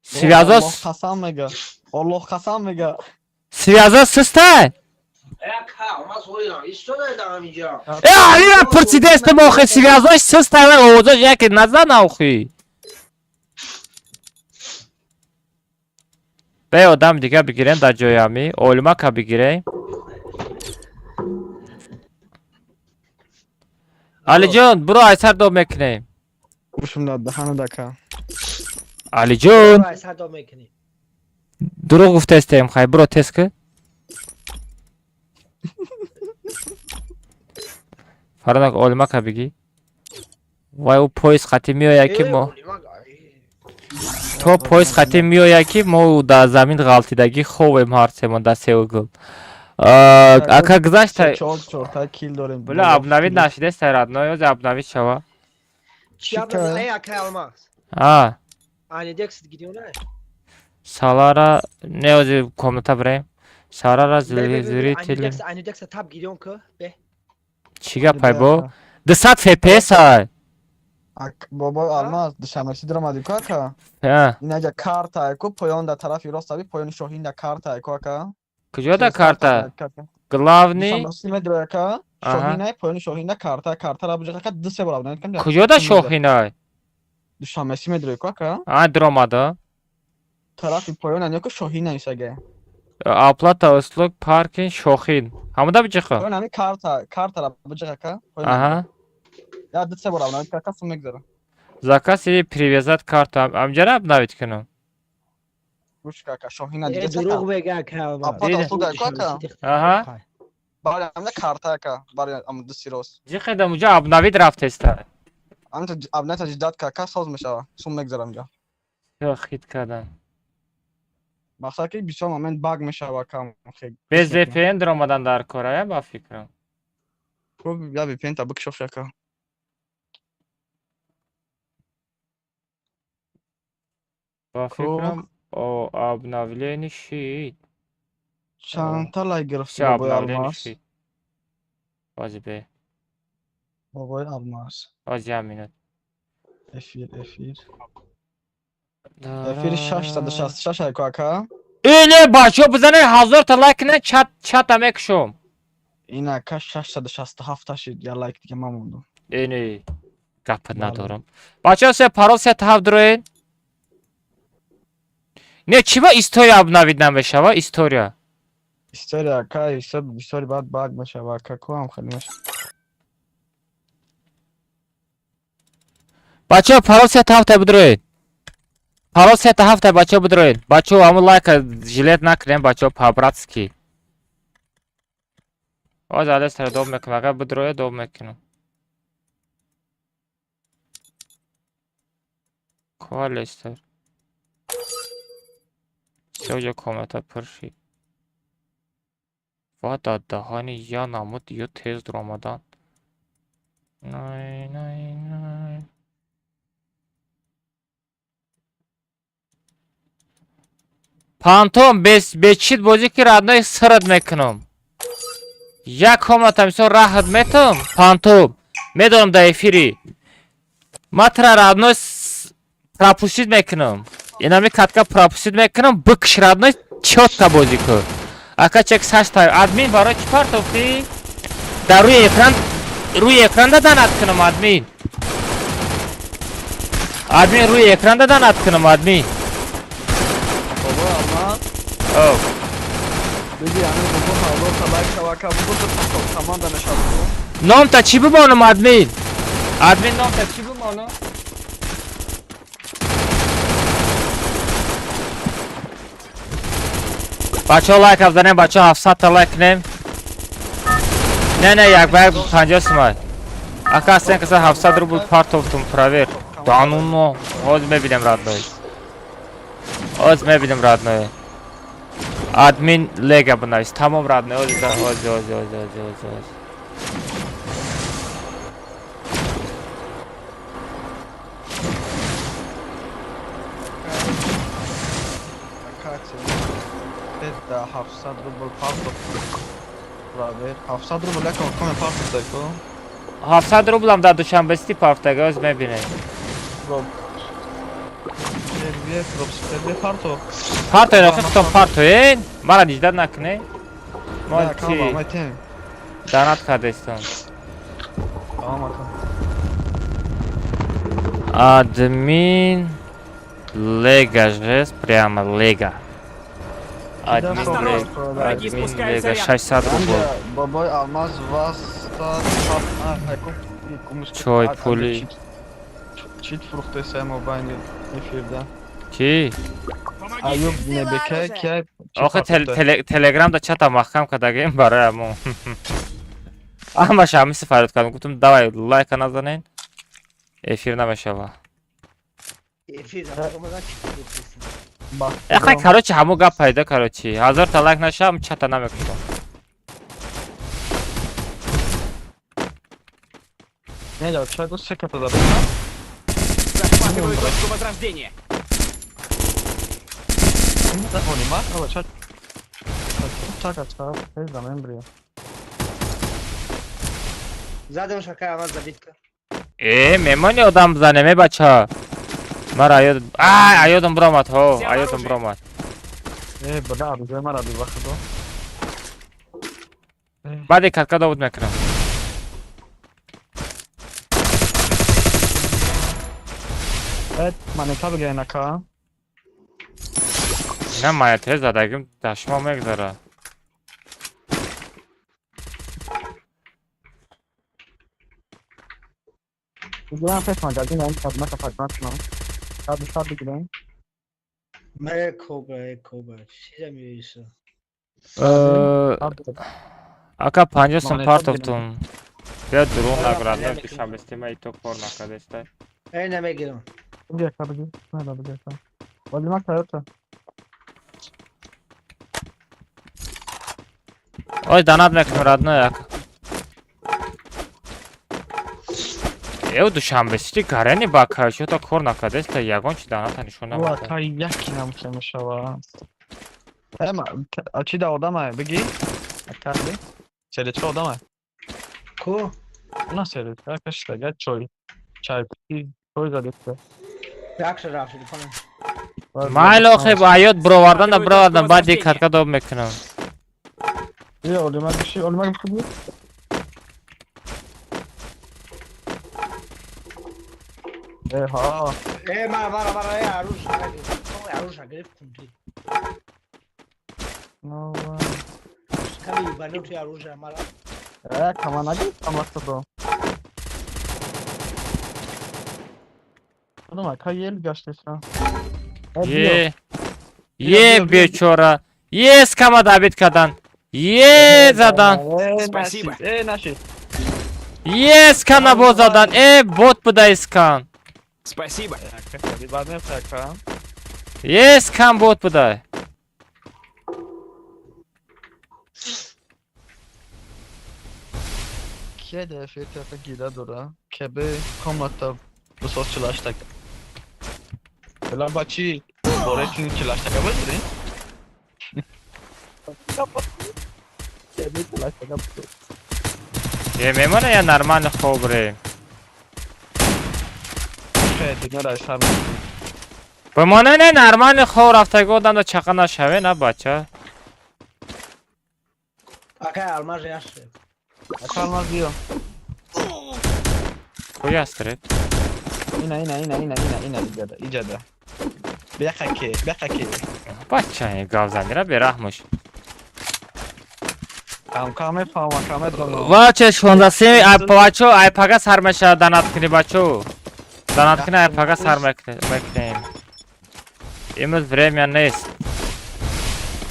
Связош
қасам мега. Оллоҳ қасам мега.
Связош систай? Э, Алира пурсидестам охи, связош систай ва овозош яке назана охи. Бе одам дигар бигирем дар ҷои ами, олимака бигирем. Алиҷон, буро айсар доб мекунем.
Гӯшам дар даҳана дака.
Алиҷон,
Сардо мекунем.
дурӯғ гуфтаистем, хай буро тест ки. Фаранак, олимака бигӣ. Вай ӯ поезд қатӣ меояд ки мо то поезд қатӣ меояд ки мо дар замин ғалтидагӣ ховем ҳарсемон дар сеугул. Ака гузашта
Чор чорта кил дорем.
бля обновить нашидеста, родной, ози обновить шава.
Чи обновить? Ака Алмаз.
А,
Ани декс гидиона.
Салара не ози комната бирем. Сарара зрители.
Ани декс таб гидион ки бе.
Чӣ гапай бо? 200 FPS ай.
Бобои Алмаз, Душанбе даромадӣ ку, ака?
Ҳа.
Инаҷа карта ку, поён дар тарафи рост аби поёни шоҳин дар карта ку, ака.
Куҷо да карта? Главный
Душанбе медрои, ака. Шоҳинай, поёни шоҳин дар карта, картара буҷа, ака, ду се бор обновить кам.
Куҷо да шоҳинай?
Душанбе медрои ку, ака.
А, даромада.
Тарафи поён ани ку шоҳин айсага.
Оплата услуг, паркинг, шохин. Ҳамуда биҷиха?
Поён ами карта, картара буҷа, ака.
Аҳа.
Я ду се бор обновить ака, сум мегзара.
Заказ или привязать карту. Амҷара обновить кунам.
Гӯш ка, ака, шоҳина
Э,
дига.
дурӯғ мега, ака Алмаз.
Оплата услуга ку, ака.
Аҳа.
Барои амда карта, ака, барои ам ду си рост.
Ҷиқедам уҷа обновить рафтеста.
Амта обновить таҷдид ка, ака, соз мешава. Сум мегзара амҷа.
Ё хит кардан.
Мақсад ки бисёр момент баг мешава, ака.
Без VPN даромадан дар кора, я ба фикрам.
Хуб, я VPN та бикшоф, ака.
Ба фикрам, о обновление шид.
Чандта лайк гирифти,
Всё
бобои
обновление
Алмаз?
шид. Ози бе.
Бобои Алмаз.
Ози як минут.
Эфир, эфир. Эфири 666 айку, ака.
Э, не, бачаҳо, бизанед 1000 та лайк кунед, чат чата мекушом.
Ин ака 667 та шид, я лайк дига ман мондум.
Э, не. Гапа надорам. Бачаҳо, се парол се та ҳафт дуроед. Не, чӣ ба история обновить намешава? История.
История, ака, история баъд баг мешава, ака, ку ҳам хеле мешава.
Бачаҳо, парол сета ҳафта бидроед. Парол сета ҳафта, бачаҳо, бидроед. Бачаҳо, ҳамун лайка жилет накунем, бачаҳо, по-братски. Ҳозир алестара доб мекунам, агар бидроед доб мекунам. Ко алестар? Се комната пур шид. Ва дар даҳани я намуд ё тез дуромадан. Най най най. Пантом бечит бозӣ ки родной сырат мекунам. Як комната мисол раҳат метам, пантом. Медонам дар эфири. Ма тра родной пропустить мекунам. Инами катка пропустить мекунам, бикш родной чётко бозӣ кун. Ака чек сашта админ барои чӣ партофтӣ? Дар рӯи экран даданат кунам админ. Админ рӯи экран даданат кунам админ.
Бобо Алмаз.
О.
Биги ҳамин бобо ҳазорта лайк шава, ака бугу то команда мешавад.
Номта чӣ бимонам админ? Админ номта чӣ бимонам? Бачаҳо, лайк бзанем, бачаҳо, 700 та лайк кунем. Не, не, як ба як 50 сумай. Ака астен каса 700 рубл партофтум, провер. Дануно, ҳозир мебинем родной. Ҳозир мебинем родной. Админ лега бинавис. Тамом родной, ҳозир, ҳозир, ҳозир, ҳозир, ҳозир, ҳозир, ҳозир.
Ака 700 рубл партофт. Провер. 700 рубл як коме партофта ку?
700 рублам дар Душанбе-Сити партофтага, ҳозир мебинем.
Парто.
Партоед, охи худтон партоед. Мара диҷдат накунед. Мо чи данат кардестам. Админ лега жест прямо лега. Админ лега, админ лега 600 рубл.
Бобои Алмаз васта
Чой пули.
Чит фурӯхтесай мобайни эфирда.
Чӣ?
Аюб небека ки
Охи телеграмда чата маҳкам кардагем барои мо. Ҳамаша ҳамиси фарёд кардам. Гуфтам давай лайка назанен. Эфир намешава.
Эфир
Эхай, короче, ҳамун гап пайдо, короче. 1000 та лайк нашавам, чата намекушам.
Не, я чай гу се ката да.
Захватываю точку возрождения.
Задам шака аваз забитка.
Э, мемони одам бизанем, э бача. Мара аёд, ай, аёдам биромад, ҳо, аёдам биромад.
Э, бада, арзуи мара бивахидо.
Баъди катка добуд мекунам.
Э, монета бигирен ака.
Ина монетаи задагим дар шумо мегзара.
Бигирам пеш магазин, ин хидмат хидмат кунам. Шад шад бигирем.
Ме кобра, кобра. Чиза меиса.
Ака 50 сум партофтум. Биё дурӯғ нагӯ, Душанбе-Сити ма ито кор накардеста.
Э, намегирам.
Бигир, ака бигир. На, бигир. Вали ма каёта.
Ой, донат мекунам родной ака. Эв Душанбе-Сити гарени ба кайшота кор накардеста, ягон чи доната нишон намедиҳад.
Ака яки намхе мешава. Эма, а чи да одама биги? Ака би. Селечка одама.
Ку?
На селечка, ака шитага чой. Чай пи, чой задеста.
Якша рафт телефон.
Майли охи, аёд бировардан да бировардан, баъди катка доб мекунам.
Е, олима биши, олима бихуди. Э, ҳа.
Э, мара, мара, мара, э, аруш, аруш гирифт кунти.
Ну,
Ками ибанути аруша мара.
Э, кама нагирифтам вақтадо. Кадом ака ел гаштеса.
Е. Е бечора. Е скама добит кадан. Е задан.
Спасибо. Э, наши.
Е скана бо задан. Э бот буда искан.
Спасибо.
Е скан бот буда.
Кеде фетафа гида дора. Кебе комната бусос чилаштак. Бела бачи боре чини чилаштака бозри? Кебе чилаштака бусос.
Е мемона я нормально хобре. Бимона не нормально хоб рафтаги одам да чақа нашаве на бача.
Ака алмаз яши.
Ака алмаз биё.
Куя астрет?
Ина ина ина ина ина ина иҷада иҷада. Бехаке бехаке.
Бача гавзанира бераҳмуш.
Кам мефаҳмам кам медонам.
Ваче 16 ай бачо ай пага сар мешава данат кунӣ бачо. Данат кунӣ ай пага сар мекунем. Имрӯз время нест.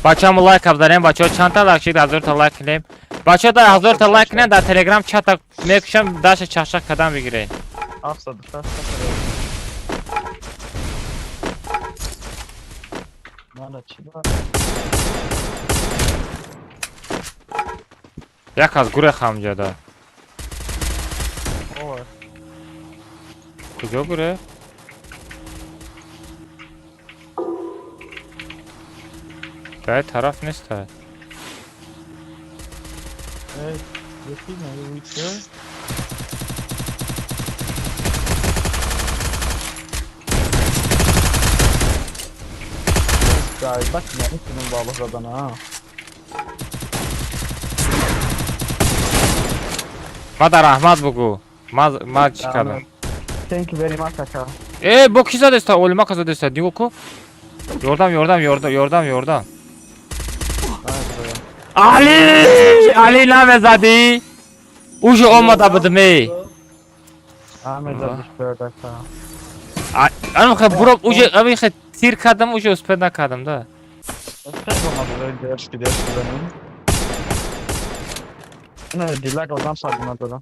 Бачамо лайк абзанем бачо чандта лайк шид 1000 та лайк кунем. Бачо да 1000 та лайк кунем дар телеграм чата мекушам даша чахчах кадам бигирем.
700 Мана чӣ ба?
Як аз гурех ҳамҷода. Куҷо гурех? Дай тараф неста. Мада раҳмат бугӯ. Ма чӣ кардам?
Thank you very much ака.
Э, бо ки задеста? Олимака задеста. Нигоҳ ку. Ёрдам, ёрдам, ёрдам, ёрдам, ёрдам. Али! Али намезадӣ? Уже омада будем.
Амезадиш бёрдака.
Ам хе буроб уже ами хе тир кардам, уже успед накардам да.
Не, дилак одам садима додам.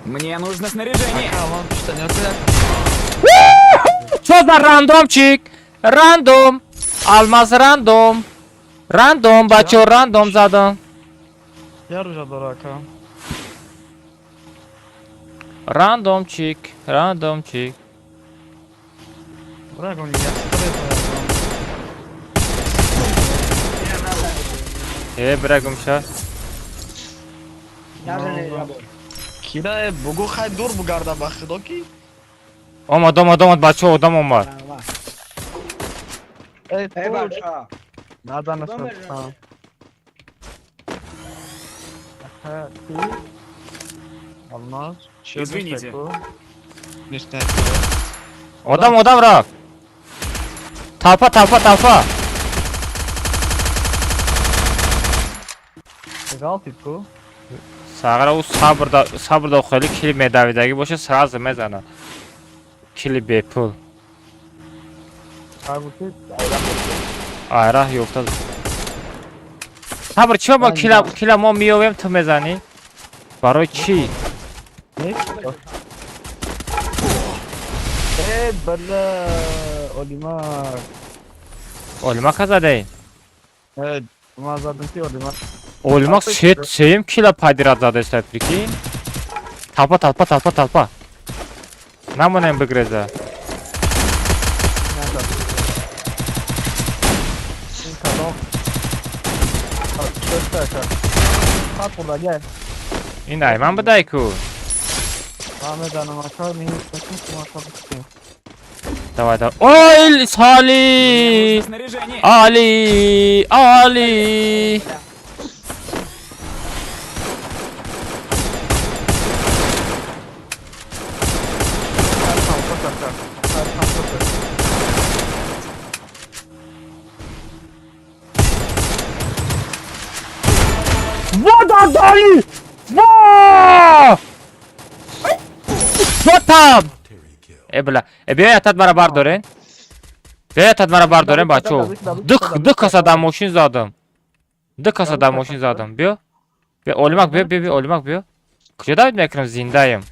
Мне нужно снаряжение.
Чё за рандомчик? Рандом. Алмаз рандом. Рандом, бачо, рандом задам.
Я ружа дорака.
Рандомчик, рандомчик. Э, брагумша.
Кира бугу хай дур бугарда ба худо ки.
Омад, омад, омад, бачо, одам омад.
Эй, бача. Надо нас. Алмаз.
Извините.
Одам, одам рафт. Толпа, толпа, толпа.
Ғалтид ку?
Сағра ӯ сабр да хеле кили медавидагӣ боша сразу мезана. Кили бепул. Айраҳ ёфта. Сабр чӣ мо кила кила мо меёвем ту мезанӣ? Барои чӣ?
Э, бала, Олимак.
Олимака задаи?
Э, ма задам ти Олимак.
Олимак сеюм кила подряд задаеста, прикинь. Толпа, толпа, толпа, толпа. Намонем бигреза. Ин айман будай ку. Давай, давай. Ой, Сали! Али! Али! Дали! Ва! Дотам! Э, бля. Э, биё, ятат мара бардорен. Биё, ятат мара бардорен, бачо. Ду каса дар мошин задам. Ду каса дар мошин задам. Биё. Биё, Олимак, биё, биё, биё, Олимак, биё. Куҷо давид мекунам, зиндаем.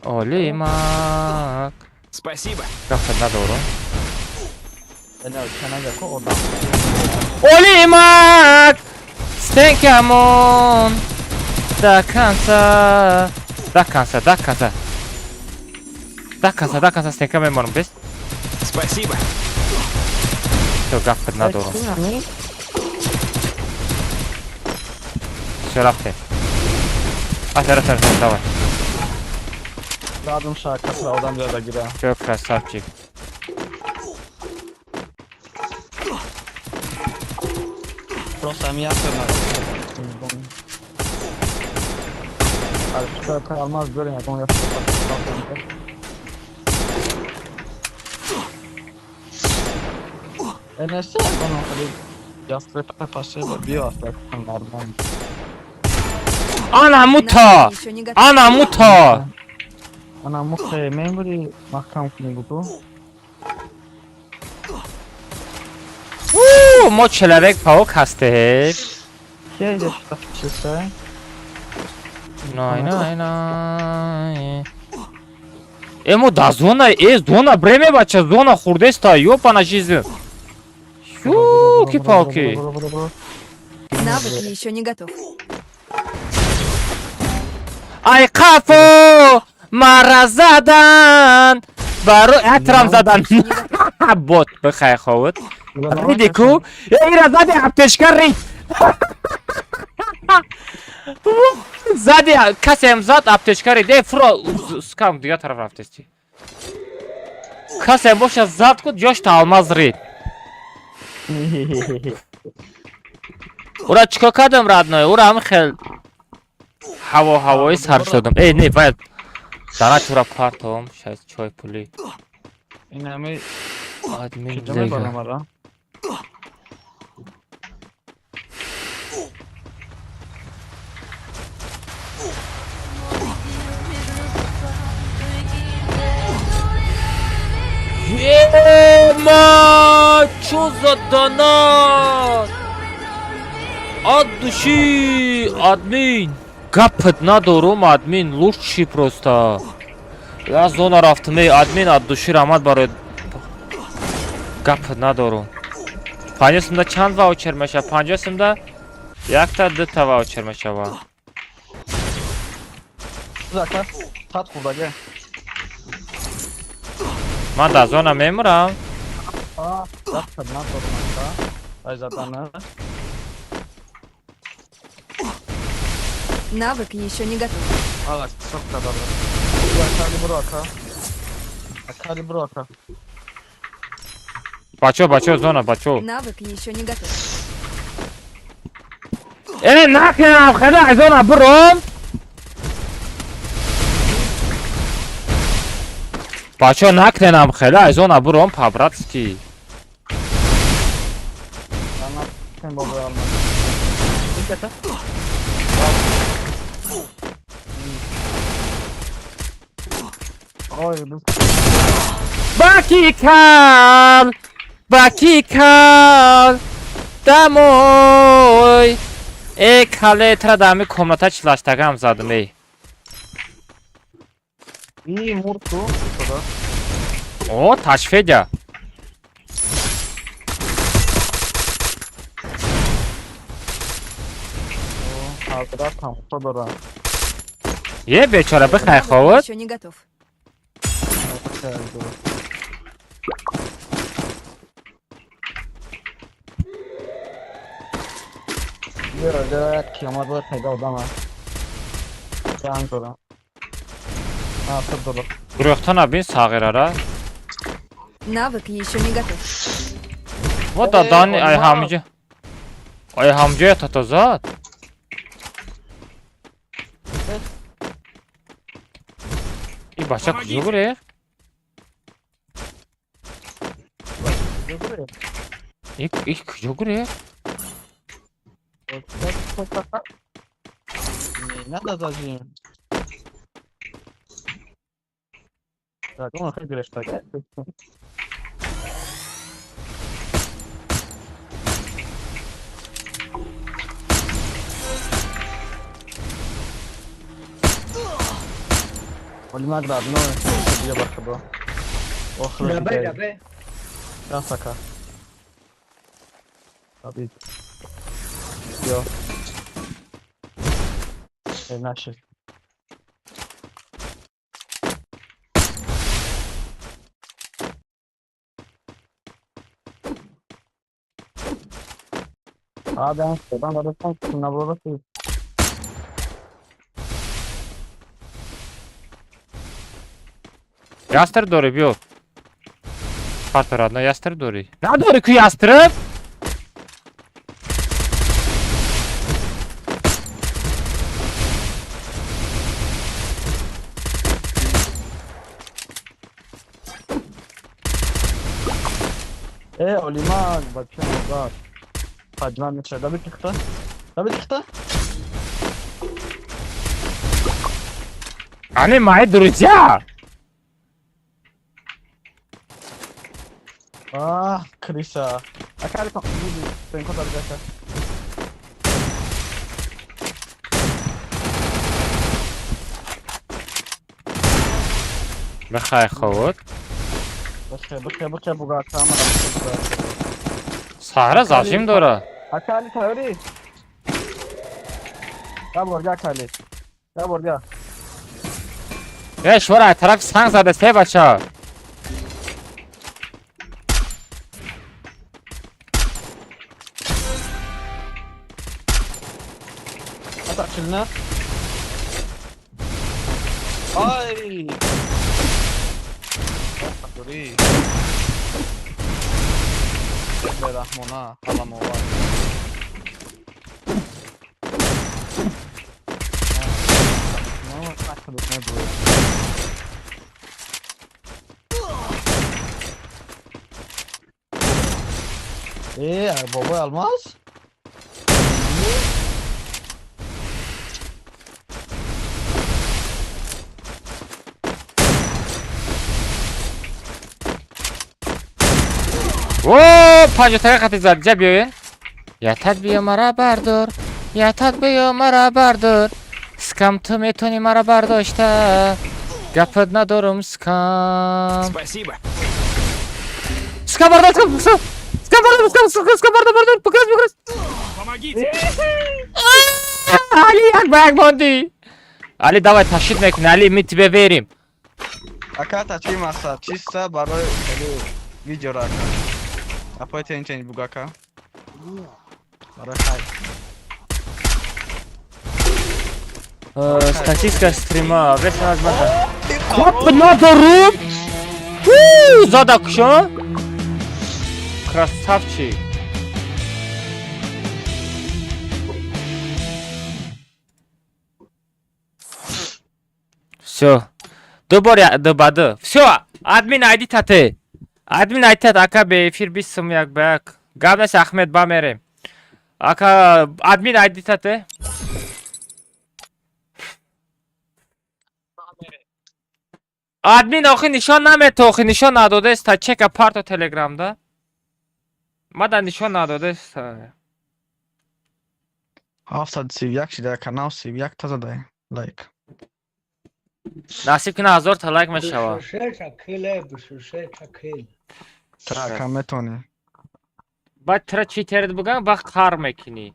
Олимак.
Спасибо.
Гапат надорам. Олимак! Стенкамон! До конца! До конца, до конца. До конца, до конца стенка мемонам, бес?
Спасибо.
Всё, гапат надорам. Всё, рафте. Рафте, рафте, рафте, давай.
Задум шакасра одам зада гира.
Всё, красавчик.
Просто ами ясер надо. Алмаз дорем, ягон ясер. Энесе ягон охири ясер паше биё аста нормал.
Ана мута!
Навык еще не готов.
Ана мута!
Ана мухе мембри маҳкам кунӣ буду.
У, мо человек паук ҳастем.
Кия иҷа чиса?
Най, най, най. Э, мо да зона, э, зона бреме, бача, зона хурдеста, ёпана жизнь. Ёлки-палки.
Навык еще не готов.
Ай қафо мара задан баро атрам задан бот бихай ховуд риди ку, э, ира зади, аптечка рид зади, касем зад, аптечка рид. Э, фуро скам, дигар тараф рафтести, касем боша зад ку, ҷошта алмаз рид. Ура чикор кардам, родной? Ура ҳам хел ҳаво ҳавои сар шудам. Э, не, бояд дана тура партом шаст чой пули.
Ин ҳами
админ
киҷо
лега.
мебарам ара?
Ема, чё за донат? От души, админ. Гапат надорум, админ, лучший просто. Я зона рафтам, эй, админ, от души раҳмат барои гапат надорум. 50 сумда чанд ваучер мешава? 50 сумда якта дута ваучер мешава.
Зака тат хурдага.
Ман дар зона мемурам.
А, гапат надорум ака. Ай задана.
Навык еще не готов.
Ала сохта дора. Акали буро ака. Акали буро ака.
Бачо, бачо, зона, бачо.
Навык еще не готов.
Э, накунам, хела зона буром. Бачо, накунам, хела зона буром по-братски.
Дана кен бобо алмаз. Диката. Ой, бу
Баки кал, баки кал, домой. Э, кале, тра дами комната чилаштагам задам, эй.
И мурку. Худо.
О, ташфедя.
Ҳазрат тамошо дорам.
Е, бечора, бихай
Навык
ховуд.
еще не готов.
Як киёмат бояд пайдо одам аст. Ҷанг дорам. А, ту дорам.
Гурӯхта набин сағирара.
Навык еще не готов.
Мо дадани ай ҳамҷа. Ай ҳамҷоя тата зад. И бача куҷо гурехт? И куҷо гурехт?
Надо зажим. Так, он хай грешта. Олимак родной, я бахабо. Ох,
Рабе, рабе.
Красака. Абид. Всё. Наши. А, да, там надо на волосы.
Ястр дорӣ, биё. Парто родной, ястр дорӣ. Надорӣ ку ястреб?
Олимак, бача, назад. Хаджма меча. Давид тихта. Давид тихта.
Они мои друзья.
А, крыса. А cara, tem contato com essa.
Бихай ховод.
Бихай, бихай, бихай, бугат, сама.
Сара зажим дора.
Акали таври. Я борга кали. Я борга.
Э, швара, тараф санг зада се бача.
Açılına. Ay. Duri. Berahmona, halamova. Baba almaz.
О, панҷотага хати зад, ҷа биёен. Ятат биё мара бардор, ятат биё мара бардор. Скам ту метони мара бардошта. Гапат надорум скам.
Спасибо.
Скам бардор, скам, скам. Скам бардор, скам, скам, скам бардор, бардор, букрас, букрас.
Помогите.
Али, як ба як монди. Али, давай ташид мекуни, Али, мы тебе верим.
Ака тачи маса, чисто барои видео рака. Апой тен бугака. Барои хай.
Статистика стрима, весь аз мада. Коп надорум. Зада кушо. Красавчик. Всё. Дубор дубаду. Всё, админ айди тате. Админ айди тат ака бе эфир 20 сум як ба як. Гап нест Ахмед ба мерем. Ака админ айди тате. Админ охи нишон намета, охи нишон надодест та чека парто телеграмда. Мада нишон надодест.
731 шида канал 31 та задай лайк.
Насиб кина 1000 та лайк мешава.
Тра метони.
Баъд тра читерит буган бах қар мекунӣ.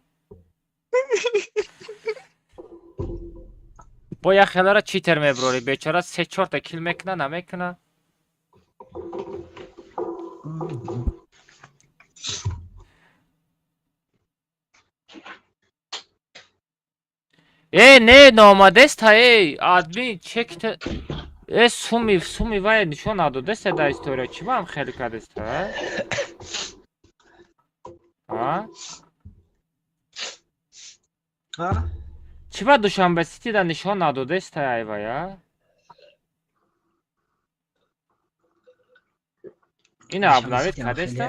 Бо як хелара читер меброрӣ, бечора 3-4 та кил мекуна, намекуна. Э, не, номадест ҳа, эй, админ чекта. Э, суми, суми вай нишон надодест да история. Чӣ ба ҳам хеле кардест, ҳа? Ҳа?
Ҳа?
Чӣ ба Душанбе Сити да нишон надодест ай вай, а? Ина обновить кардеста?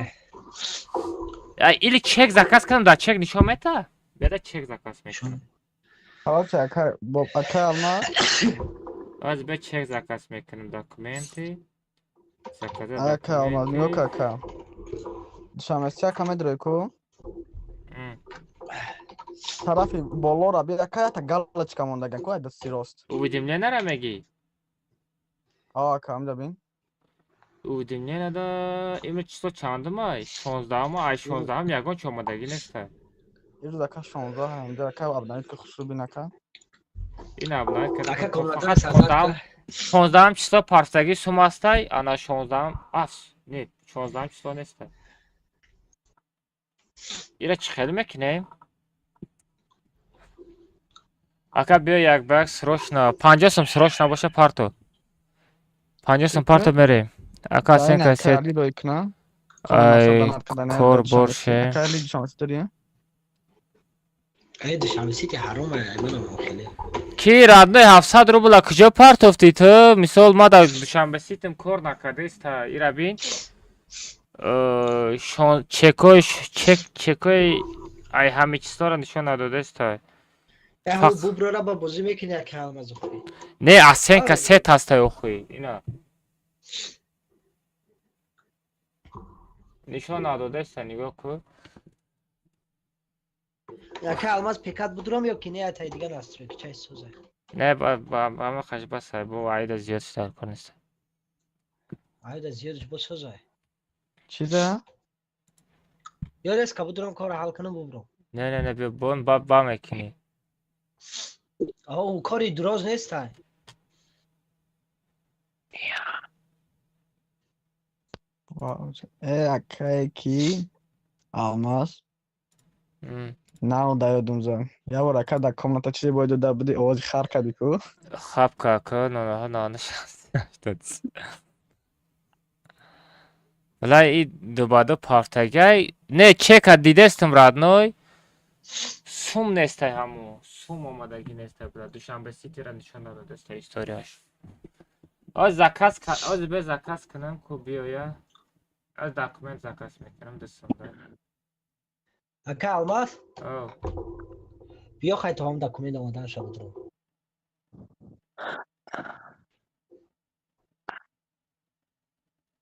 Или чек заказ кардам, да чек нишон мета? Беда чек заказ мекунам.
Короче, ака, бо ака Алмаз.
Аз бе чек заказ мекунем документы. Заказать
Ака Алмаз,
документы.
нигоҳ ака. Душанбе ака медрои ку? Тарафи болора би ака ята галочка мондаган ку ай дасти рост.
Уведомление ра мегӣ?
А ака, амда бин.
Уведомление да имрӯз число чандум ай? 16-ум ай 16-ум ягон чӣ омадагӣ неста.
Ирӯз ака 16 ҳамда ака обновить ки хушрӯ бин ака.
Ин обновить
Ака
кардам.
комнатаро
Фақат
сазад
16-ум 16-ум число парстагӣ сум астай, ана 16-ум ас, не, 16-ум число неста. Ира чӣ хел мекунем? Ака биё як ба як срочно 50 сум срочно боша парто. 50 сум парто мерем. Ака
Айн
сен
ака
касет
Али рой кунам.
ай кор борше.
Ака Али Душанбе дорӣ?
Ай Душанбе Сити ҳаром ай, манам хеле.
Ки родной 700 рубла куҷо партофтӣ ту? Мисол ма дар Душанбе Ситим кор накардаиста. Ира бин. Шон чекои чек чекои ай ҳами чизҳоро нишон надодаиста.
Э
Фақ-
буброра ба бозӣ мекунӣ ака Алмаз охи.
Не, оценка сет ҳастай охи. Ина. Нишон надодаиста, нигоҳ кун.
Ака Алмаз пекат будурам ё ки не ай дига настройки чай соза.
Не, ба ба ҳама қаш бас бо айда зиёд дар кор нест.
Айда зиёдш бо соза.
Чиза?
Ё резка будурам кора ҳал кунам бубрам.
Не, не, не, биё бон ба ба мекунӣ.
Аҳо, ӯ кори дуроз нест ай.
Э акае ки Алмаз. Нав да ёдум зад. Я бор ака дар комната чизе бояд дода буди, овози хар кардӣ ку?
Хапка ка нонаҳо нона шаст. Валай и дубаду партагай. Не, чека дидестам родной. Сум нестай ҳаму. Сум омадагӣ нестай бла. Душанбе Ситира нишон надодаста историяш. Оз заказ оз бе заказ кунам ку биёя. Оз документ заказ мекунам дастам.
Ака Алмаз,
О,
биё хай то ҳам документ омадан ша будурам.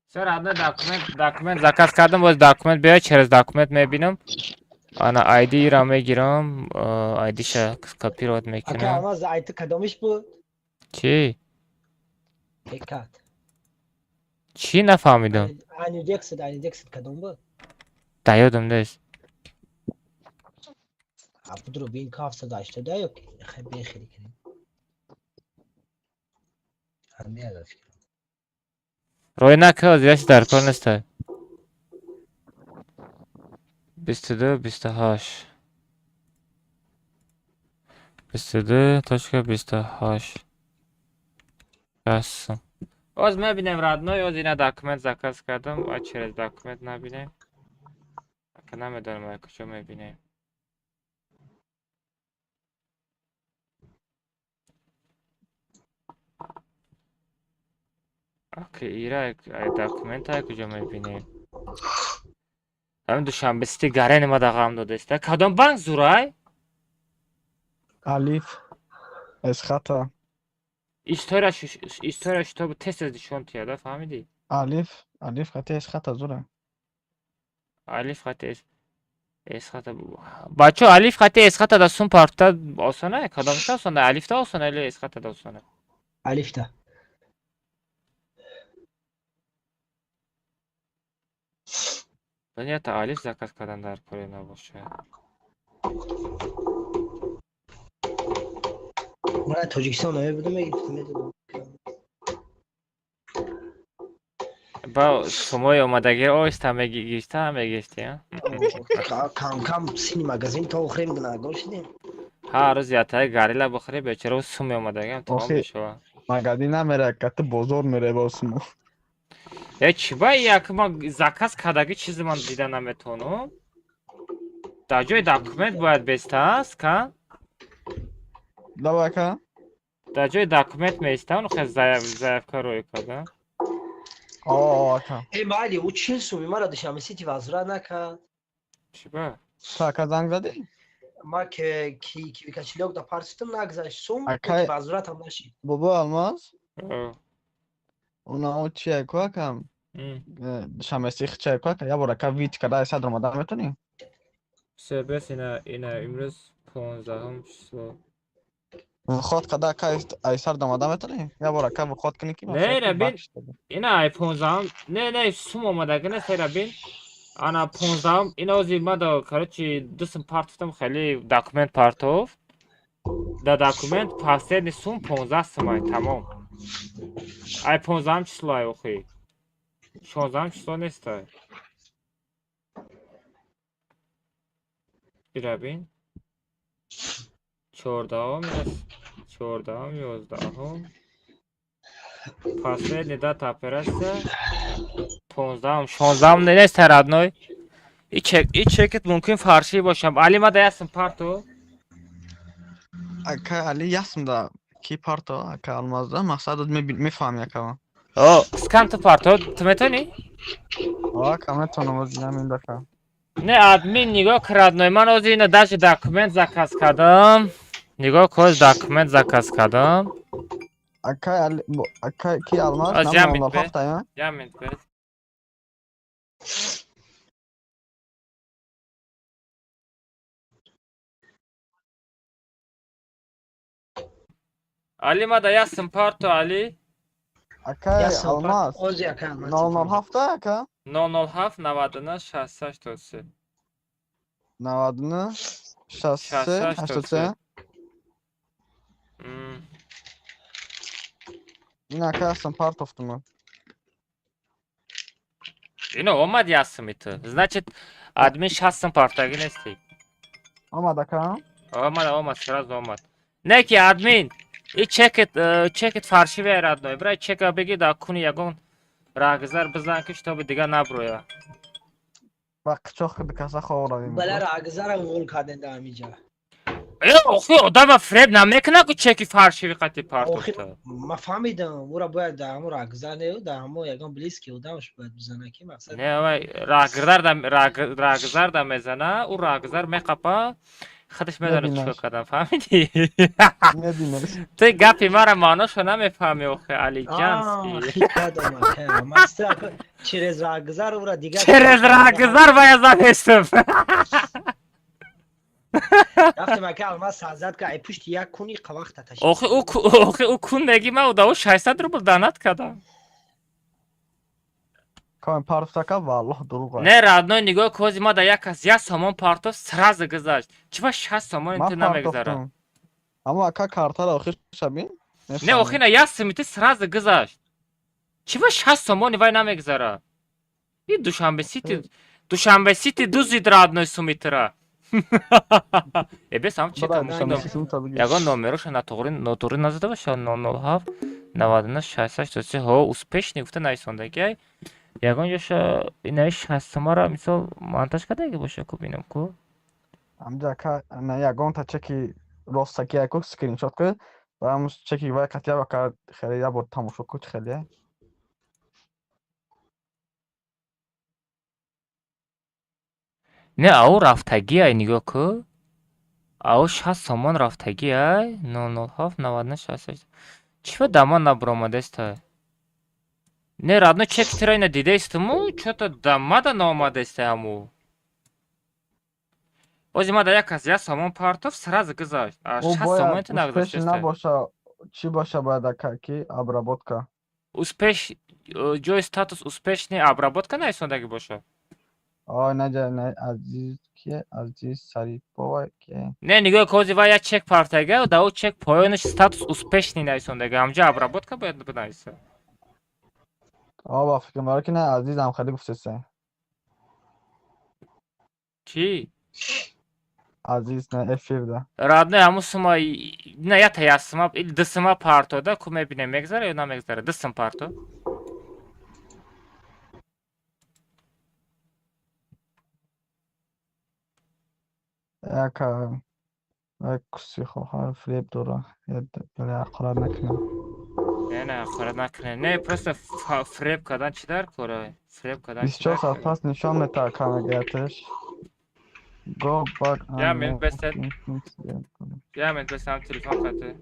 Всё родной документ заказ кардам, боз документ биёя через документ мебинам. Ана ID ра мегирам, ID-ша скопировать
Ака
мекунам.
Алмаз, ай ту кадомиш буд?
Чӣ?
Пекат.
Чӣ нафаҳмидам?
Айнидексид, айнидексид кадом буд?
Да ёдам нест.
А будуру бин ка 780 ё ки хай бехири кунем. Ҳамия да фикр.
Рой нака, зиёд дар кор нестай. 22 28 22.28 Ясно. Оз мебинем родной, оз ина документ заказ кардам, а через документ набинем. Ака намедонам ай куҷо мебинем. Ака ира ай документ ай куҷо мебинем. Ҳамин Душанбе Сити гарен омада ғам додаиста. Кадом банк зурай?
Алиф. Эсхата.
Историяш то тез тез нишон тияда, фаҳмидӣ?
Алиф, Алиф хати Эсхата зура.
Алиф хати эс эсхата. Бачо Алиф хати эсхата да сум парта осона, кадомша осона? Алифта осона или эсхата да осона?
Алифта.
Понятно, Алиф заказ кардан дар кори набошад.
Ман Тоҷикистон намебудам, мегирифтам медодам.
Ба сумои омадагӣ оҳиста мегирифта, мегирифтӣ, а?
Кам кам сини магазин то охирем гунаҳгор шудем.
Ҳар рӯз ятаи горилла бихӯрӣ, бечора суми омадагиам тамом
Охи
мешавад.
Магазин намера, кати бозор мере бо сумо.
Э чӣ ба як ман заказ кардагӣ чизе ман дида наметавонам? Дар ҷои документ бояд бестааст, ка?
Давай ака.
Дар ҷои документ меистам, хел заявка рӯй карда.
О, ака.
Э майли, ӯ 40 суми мара Душанбе Сити вазрат накард.
Чӣ ба?
Ту ака занг задӣ?
Ма ки киви кошелёк да партофтам, нагзашт сум, возвратам нашид.
Бобо Алмаз? Уна чия куакам? Душанбе чия куака? Я бор ака вич када садр омада метонӣ?
Себес ина имрӯз 15 число.
Вход када ака айсар омада метонӣ? Я бор ака вход кунӣ ки
Не, ина бин. Ина ай 15 не, сум омадаги не сайра бин. Ана 15 ина ози мада, короче, дусм партофтам, хеле документ партофт. Да документ последний сум 15 сумай, тамом. Ай 15 число ай охи. 16 число нестай. Бира бин. 14 14 11 последний дата операция 15 16 нест, родной. И чекет мумкин фарши бошам. Али ма да ясм парто.
Ака Али ясм да ки парто ака Алмаз да мақсад мефаҳми ака.
О, скам ту парто, ту метонӣ?
О, ака метонам ози ҳамин дафъа.
Не, админ нигоҳ кар, родной. Ман ози ина даже документ заказ кардам. Нигоҳ кун, документ заказ кардам.
Ака Али, ака ки Алмаз?
Аз ҷамъ
Нам ҳафта, я?
Ҷамъ бе. Али ма да ясм парто, Али.
Ака Алмаз.
Ози ака Алмаз.
007 ака?
007 99 66 83.
99 63 83. Ин ака ясм партофтум.
Ино омад ясми ту. Значит, админ 60 партаги нести.
Омад ака?
Омад, омад, сразу омад. Не ки админ, и чекет, чекет фаршиве родной. Брай чека беги да куни ягон рагзар бизан ки чтобы дига наброя.
Ба қичоқ бикаса ховравим.
Бала рагзара ғул карден да ҳамиҷа.
Э, охи одама фреб намекуна ку чеки фаршиви қати партофта.
Ма фаҳмидам, ура бояд да ҳамо рагзар не, да ҳамо ягон близкий одамаш бояд бизана ки мақсад.
Не, вай рагзар да рагзар да мезана, у рагзар меқапа, худаш медонад чӣ кор кардан, фаҳмидӣ? Ту гапи мара маъношо намефаҳмӣ охи Алиҷанский.
Хит кардам ака. Мастер через рагзар ура дигар.
Через рагзар вая занестам.
Рафтем ака Алмаз сазад ка ай пушти як куни қавақта ташид.
Охи ӯ кун неги ма удао 600 рубл донат кардам.
Кам партофта валлоҳ дурӯғ.
Не, родной, нигоҳ кози ма да як кас як сомон партофт, сразу гузашт. Чиба 60 сомон ту намегузара?
Аммо ака картаро охир шабин?
Не, охи на як сумити сразу гузашт. Чиба 60 сомони вай намегузара? И Душанбе Сити, Душанбе Сити дузид родной сумитра. Э, бес ам чека мушиндам. Ягон номероша натуғри назада боша 007 99 68 ҳо успешный гуфта нависондаги. Ягон ҷоша инаи 60 сомара мисол монтаж кардаги боша ку бинам ку.
Амҷа ака на ягонта чеки ростаки яку скриншот ку ва ҳам чеки вай қатия ба кар хеле я бор тамошо ку хеле.
Не, ау рафтагӣ ай нигоҳ ку. Ау 60 сомон рафтагӣ ай 007 99 68. Чиба даман набуромадестай? Не, родной, чек тира ина дидаистуму, чё-то дамада наомадестай ҳаму. Ози мада як кас як сомон партофт, сразу гузашт. А 60 сомон ту нагузаштестай.
Набоша, чӣ боша бояд ака ки обработка.
Успеш ҷои статус успешный обработка нависондаги боша.
Ой, наҷа, не, Азиз ки, Азиз Сарипова ки.
Не, нигоҳ кози вай як чек партага, да ӯ чек поёнаш статус успешный нависондаги. Ҳамҷа обработка бояд бинависа.
О, ба фикрам дора ки не, Азизам хеле гуфтеса.
Чӣ?
Азиз не эфир да.
Родной, ҳамун сума на ята ясма, или дусма парто да, ку мебинем, мегзара ё намегзара? Дусм парто.
Яка як куси хоҳар фиреб дора. Бале ҳақорат накунам.
Не, не, ҳақорат накунем. Не, просто фиреб кардан чӣ дар кора? Фиреб кардан чӣ
24
дар
соат
кора?
пас нишон метаҳад камегаяташ. Go back
Я
and
минут бесед.
move.
Я минут бесам телефон хати.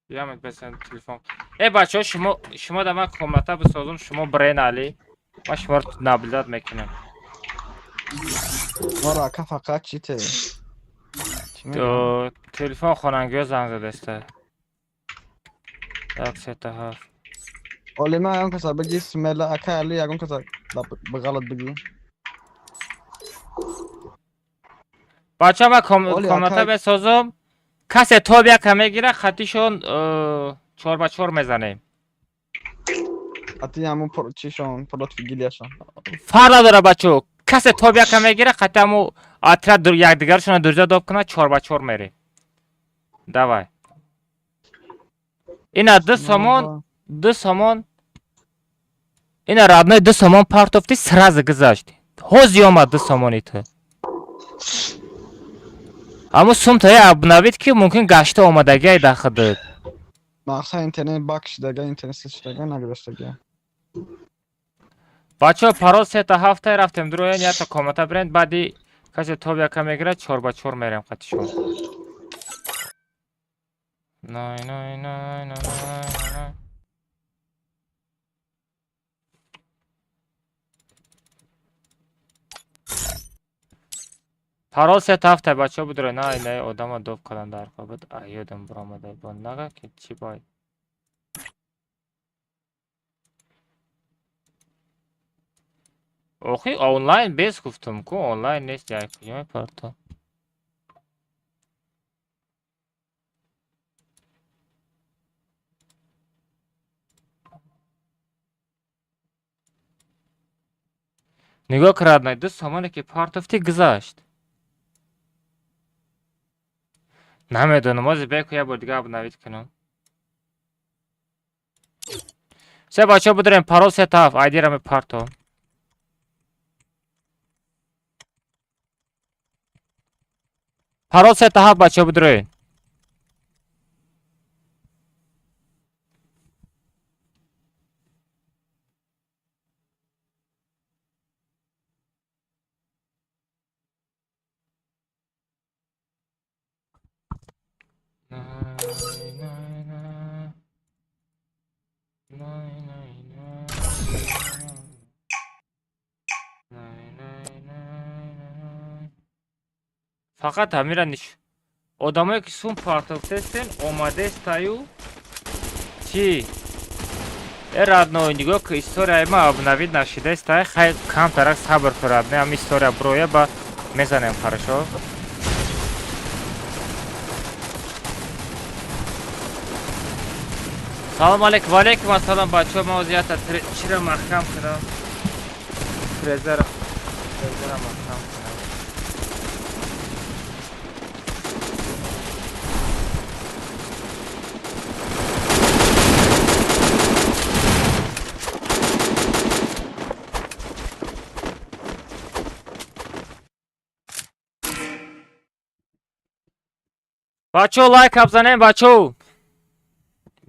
Я минут бесам телефон. Э бачаҳо, шумо да ман комната бисозум, шумо бирен али. Ман шуморо наблюдать мекунам.
Мора ака фақат чите? Чӣ мегӯям?
Телефон хонангиҳо занг задаста. 1 3 7.
Олима ягон каса бигӣ смела ака али ягон каса ба ғалат бигӣ.
Бачаҳо ман
Оли,
комната
ака-
месозум. Касе тоб яка мегира, хатишон 4 ба 4 мезанем.
Ати ҳамун чишон против гилияшон.
Фарқ надора бачаҳо. Касе тоб яка мегира, хати ҳаму отряд якдигаршонро дурҷа доб кунад, 4 ба 4 мерем. Давай. Ина 2 сомон, 2 сомон. Ина родной 2 сомон партофти сразу гузашт. Ҳози омад 2 сомони ту. Аммо сумтая обновить ки мумкин гашта омадагиай дар худат.
Мақсад интернет бак шидага, интернет шидага, нагузаштага.
Бачаҳо парол 3 та 7 рафтем дуроян якта комната бирен, баъди касе тоб яка мегирад 4 ба 4 мерем қатишон. Най най най най най най. Парол 3 та 7 бачаҳо будуро най най одама доб кадан дар буд. Ай ёдам буромада бо нага ки чӣ бай. Охи онлайн без гуфтум ку онлайн нест яй куҷо мепарто. Нигоҳ кун родной, 2 сомоне ки партофтӣ гузашт. Намедонам, ози беку як бор дига обновить кунам. Се бачаҳо бидорем парол 3 та 7 айдира мепартом. Парол 3 та 7 бачаҳо бидорем. Най най най. Най най най. Най най най най. Фақат ҳамира ниш. Одамое ки сум партофтестен, омадестаю чӣ? Э родной, нигоҳ ки историяи ма обновить нашидестай, хай камтарак сабр кун родной, ҳам история броя ба мезанем хорошо. Салом алейкум, ва алейкум ассалом бачаҳо, ман ҳозир якта чиро маҳкам кунам. Трезора маҳкам кунам. Бачаҳо лайк абзанем, бачаҳо.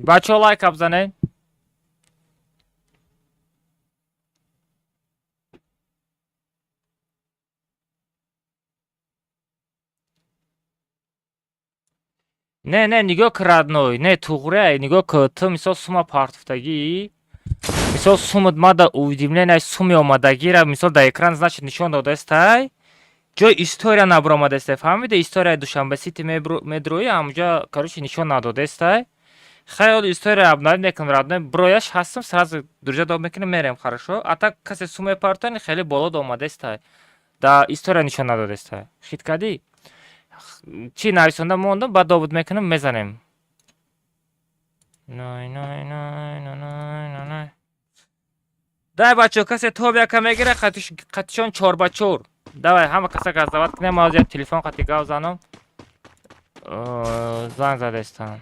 Бачаҳо лайк абзанем. Не, не, нигоҳ кун родной, не туғре, нигоҳ кун, ту мисол сума партофтагӣ, мисол сумат мада уведомление суми омадагира, мисол дар экран значит нишон додастай, ҷои история набуромадастай, фаҳмиди? Историяи Душанбе Сити медрои, ҳамҷа, короче, нишон надодастай. Хай, ол история обновить мекунам, родной, брояш ҳастам, сразу друзья доб мекунем, мерем, хорошо? А так касе сум мепартони, хеле боло омадастай. Да история нишон надодастай. Хит кардӣ? Чӣ нависонда мондам, баъд добуд мекунам, мезанем. Най най най най най най най. Дай бачаҳо, касе тоб яка мегира, қатишон 4 ба 4. Давай, ҳама каса газават кунем, ман ҳозир як телефон қати гав занам. Занг задастам.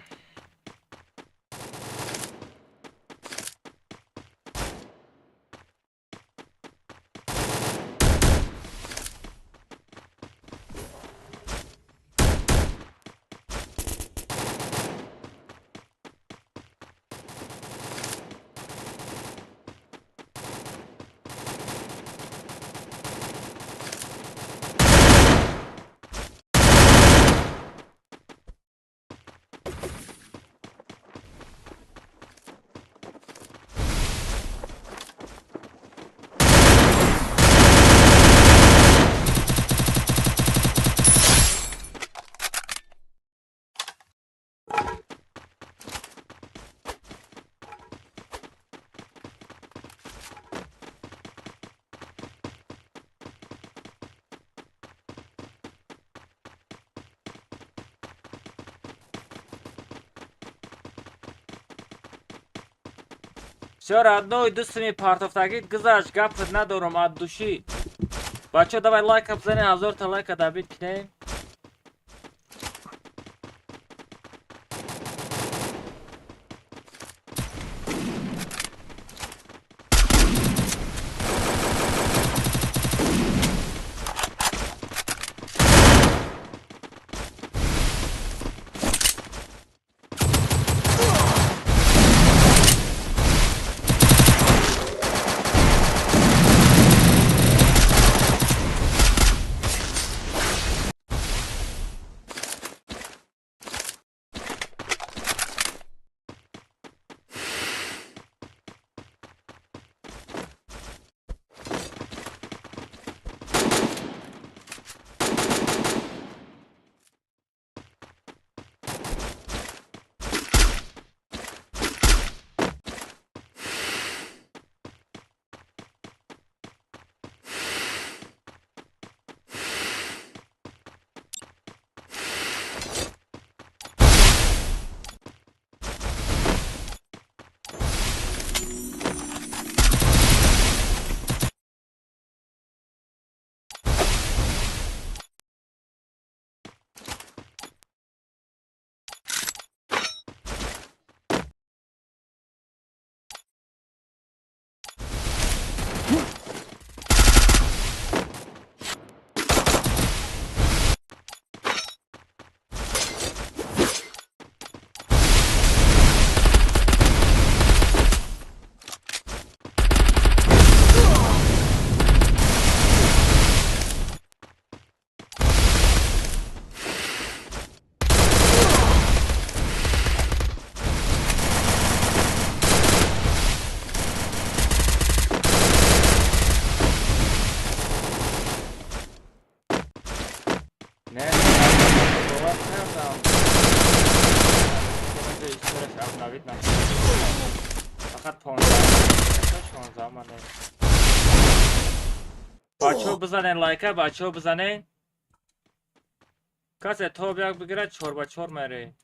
Всё, родной, дӯстими партофтагит гузашт, гапат надорам от души. Бачо, давай лайка бизанем, 1000 та лайка добить кунем. Не, бовар кардам. Обновить накард. Фақат 15, 16 омада. Бачаҳо, бизанен лайка, бачаҳо, бизанен. Касе тоб як бигирад, 4 ба 4 мере.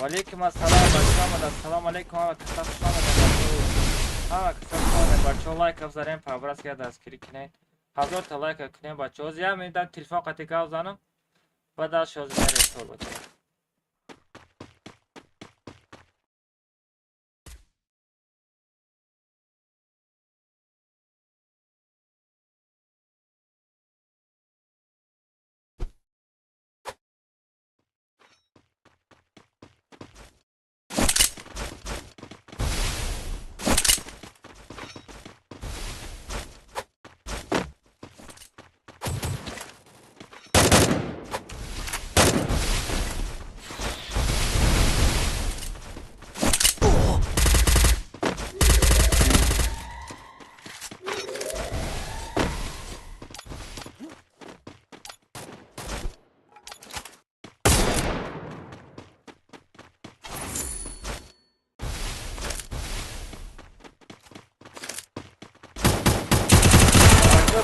Валейкум ассалом, бачаҳо, ассалому алейкум, ҳама каса хуш омадед. Ҳама каса хуш омадед. Бачаҳо, лайка бизанем, по-братски дастгирӣ кунед. 1000 та лайка кунем, бачаҳо. Ҳозир як минутам телефон қати гап занам, баъд аз ҳозир мерем тор, бачаҳо.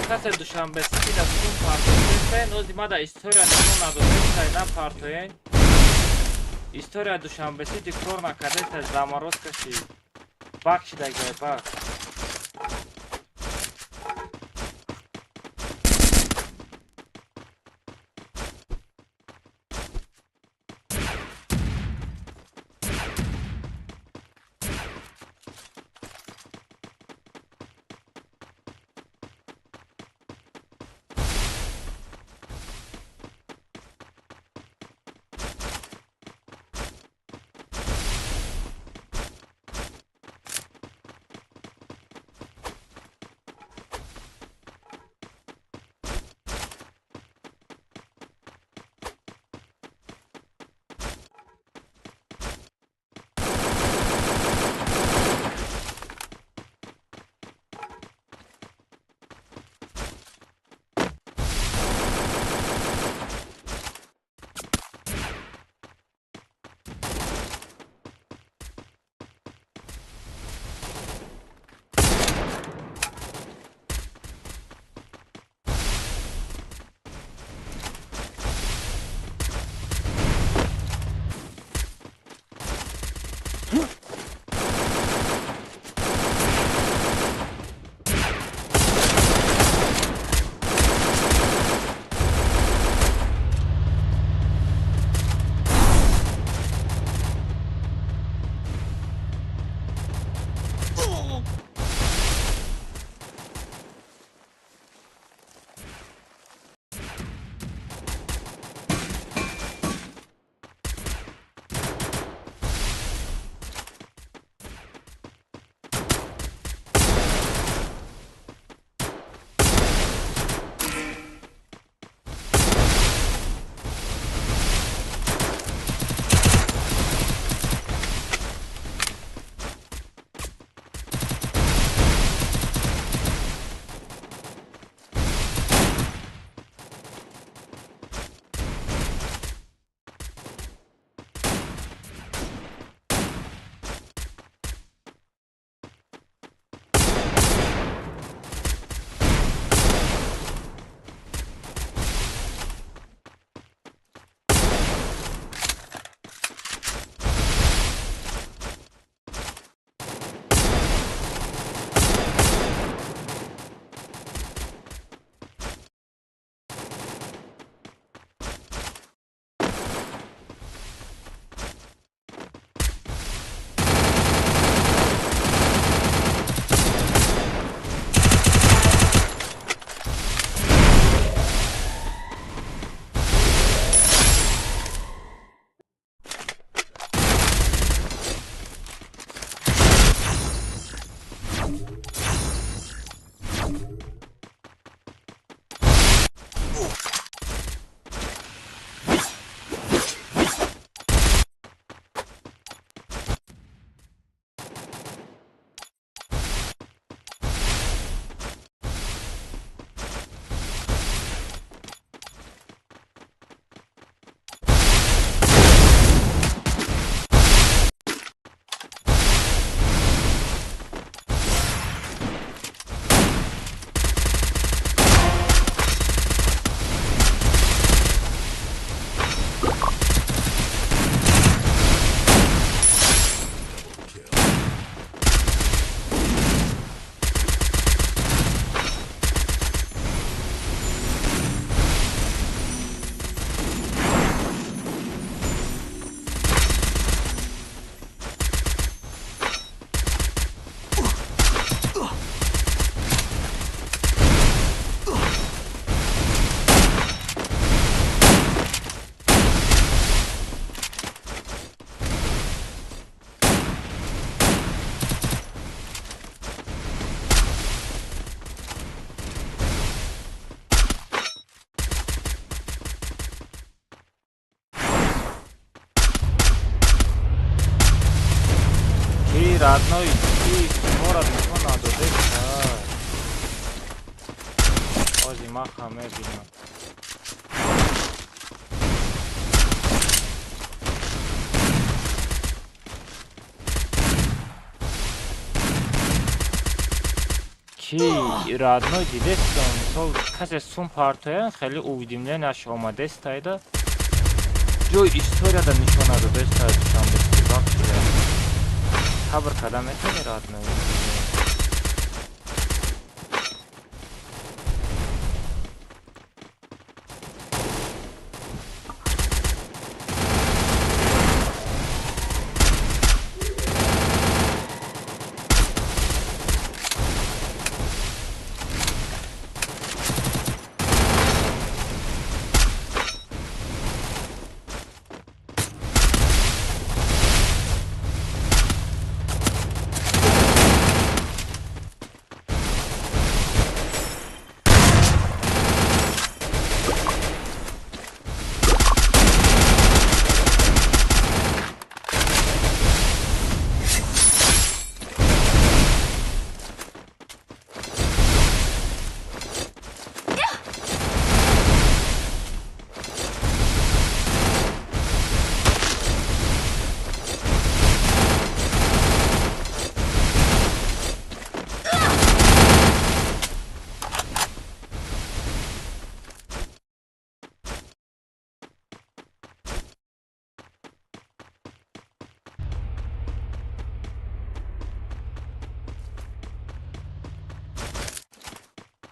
Касе Душанбе Сити да сум партофтестен, ози ма да история нишон надодестай, на партоен. История Душанбе Сити кор накардестай, заморозка ши. Бак шидагай, бак. Родной, ки моро нишон надоде. Ози маха мебинам. Ки Чи родной дидестам, мисол касе сум партоян, хеле уведомленияш омадестайда. Ҷои историяда нишона додеста Душанбе бахшида. Сабр карда метавонӣ, родной?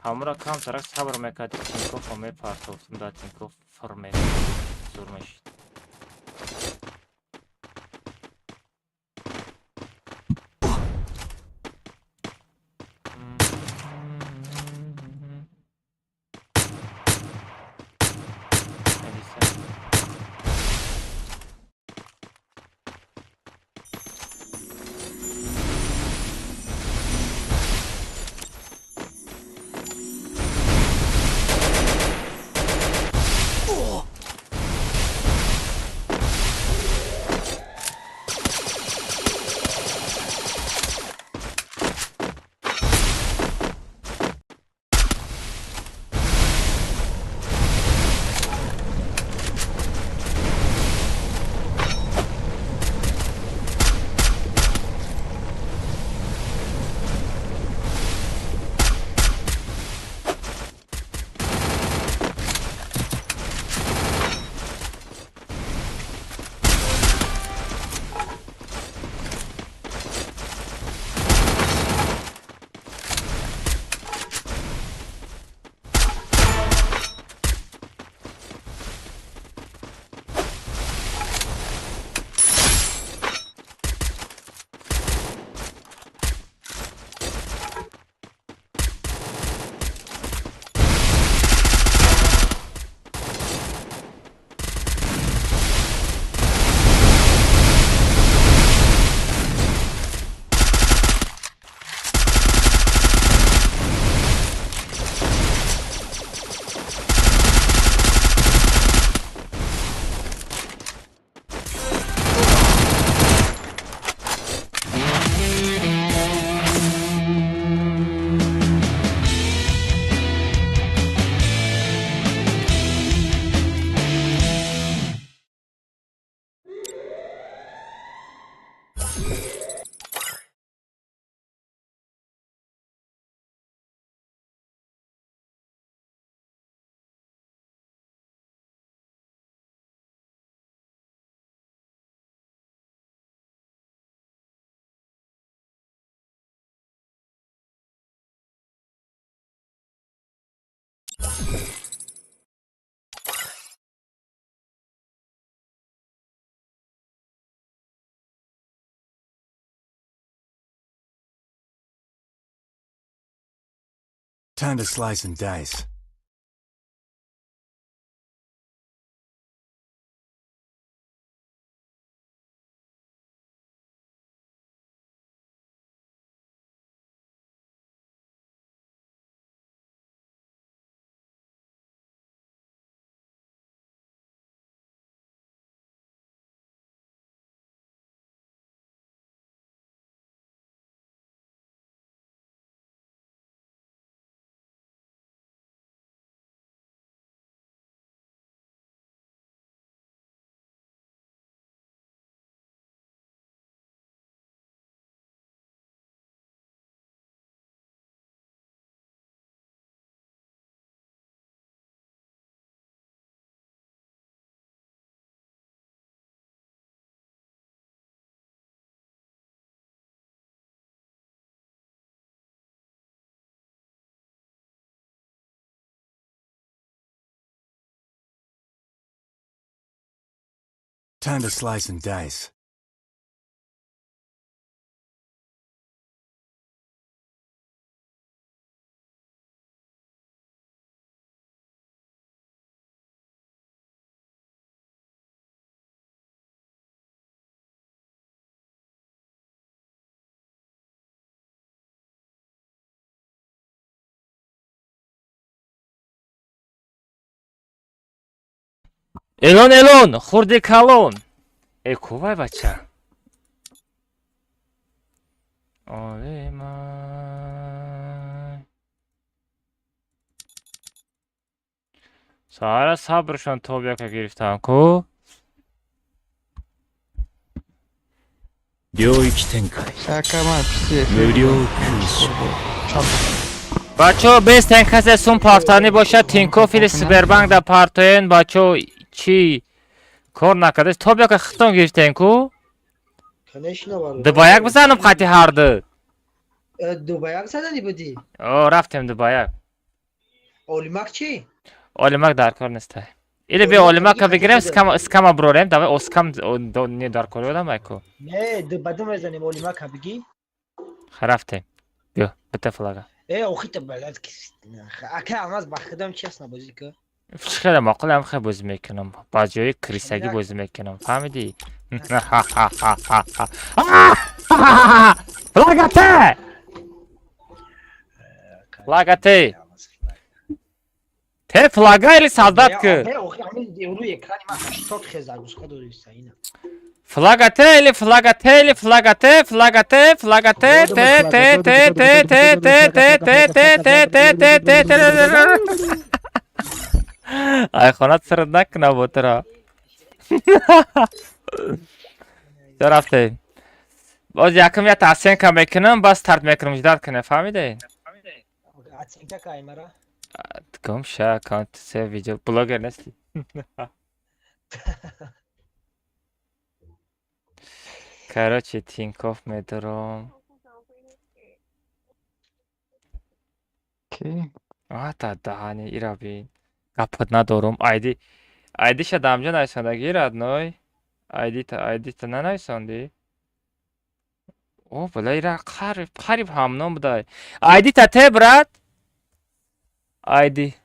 Ҳамура камтарак сабр мекарди, Тинькоффо мепартофтум, да Тинькофф фир зур мешид.
Time to slice and dice. Time to slice and dice.
Элон, Элон, хурди калон. Э, кувай, бача. Олимай. Сара сабршон тобяка гирифтам ку.
領域展開。無料空襲。
Бачо, бестен касе сум партани бошад, Тинькофф или Сбербанк да партоен, бачо, чӣ кор накардед? Тобяка хитон гирифтен ку?
Конечно, бародар.
Дубаяк бизанам қати ҳарду.
Дубаяк задани будӣ?
О, рафтем дубаяк.
Олимак чӣ?
Олимак дар кор нестай. Или бе олимака бигирем, скама брорем, давай оскам не дар кор одам айку.
Не, ду мезанем, олимака бигӣ.
Рафтем. Биё, бита флага.
Э, охита балад. Ака, алмаз ба худам честно бозӣ ку.
Хеле маъқулам, хеле бозӣ мекунам. Ба ҷои крисагӣ бозӣ мекунам. Фаҳмидӣ? Флагате! Флагате! Те флага или солдат ку?
Не, охи, ҳамин рӯи экрани ман 80 хел загрузка дори ина.
Флагате или флагате или флагате, флагате, флагате, те те те те те те те те те те те те те те. Ай, хонат сард накна ботра. Чо рафте? Боз якум я оценка мекунам, бас старт мекунам, ждать кунем, фаҳмиде?
Оценка кай мара?
Гум ша аккаунт се видео блогер нести. Короче, Тинькофф медорам.
Ки?
А, та даҳани ира бин. Гапат надорум. Айди айдиша дамҷа нависондаги родной. Айдита айдита нанависондӣ? О, бала, ира қариб қариб ҳамном будай. Айдита те, брат? Айди.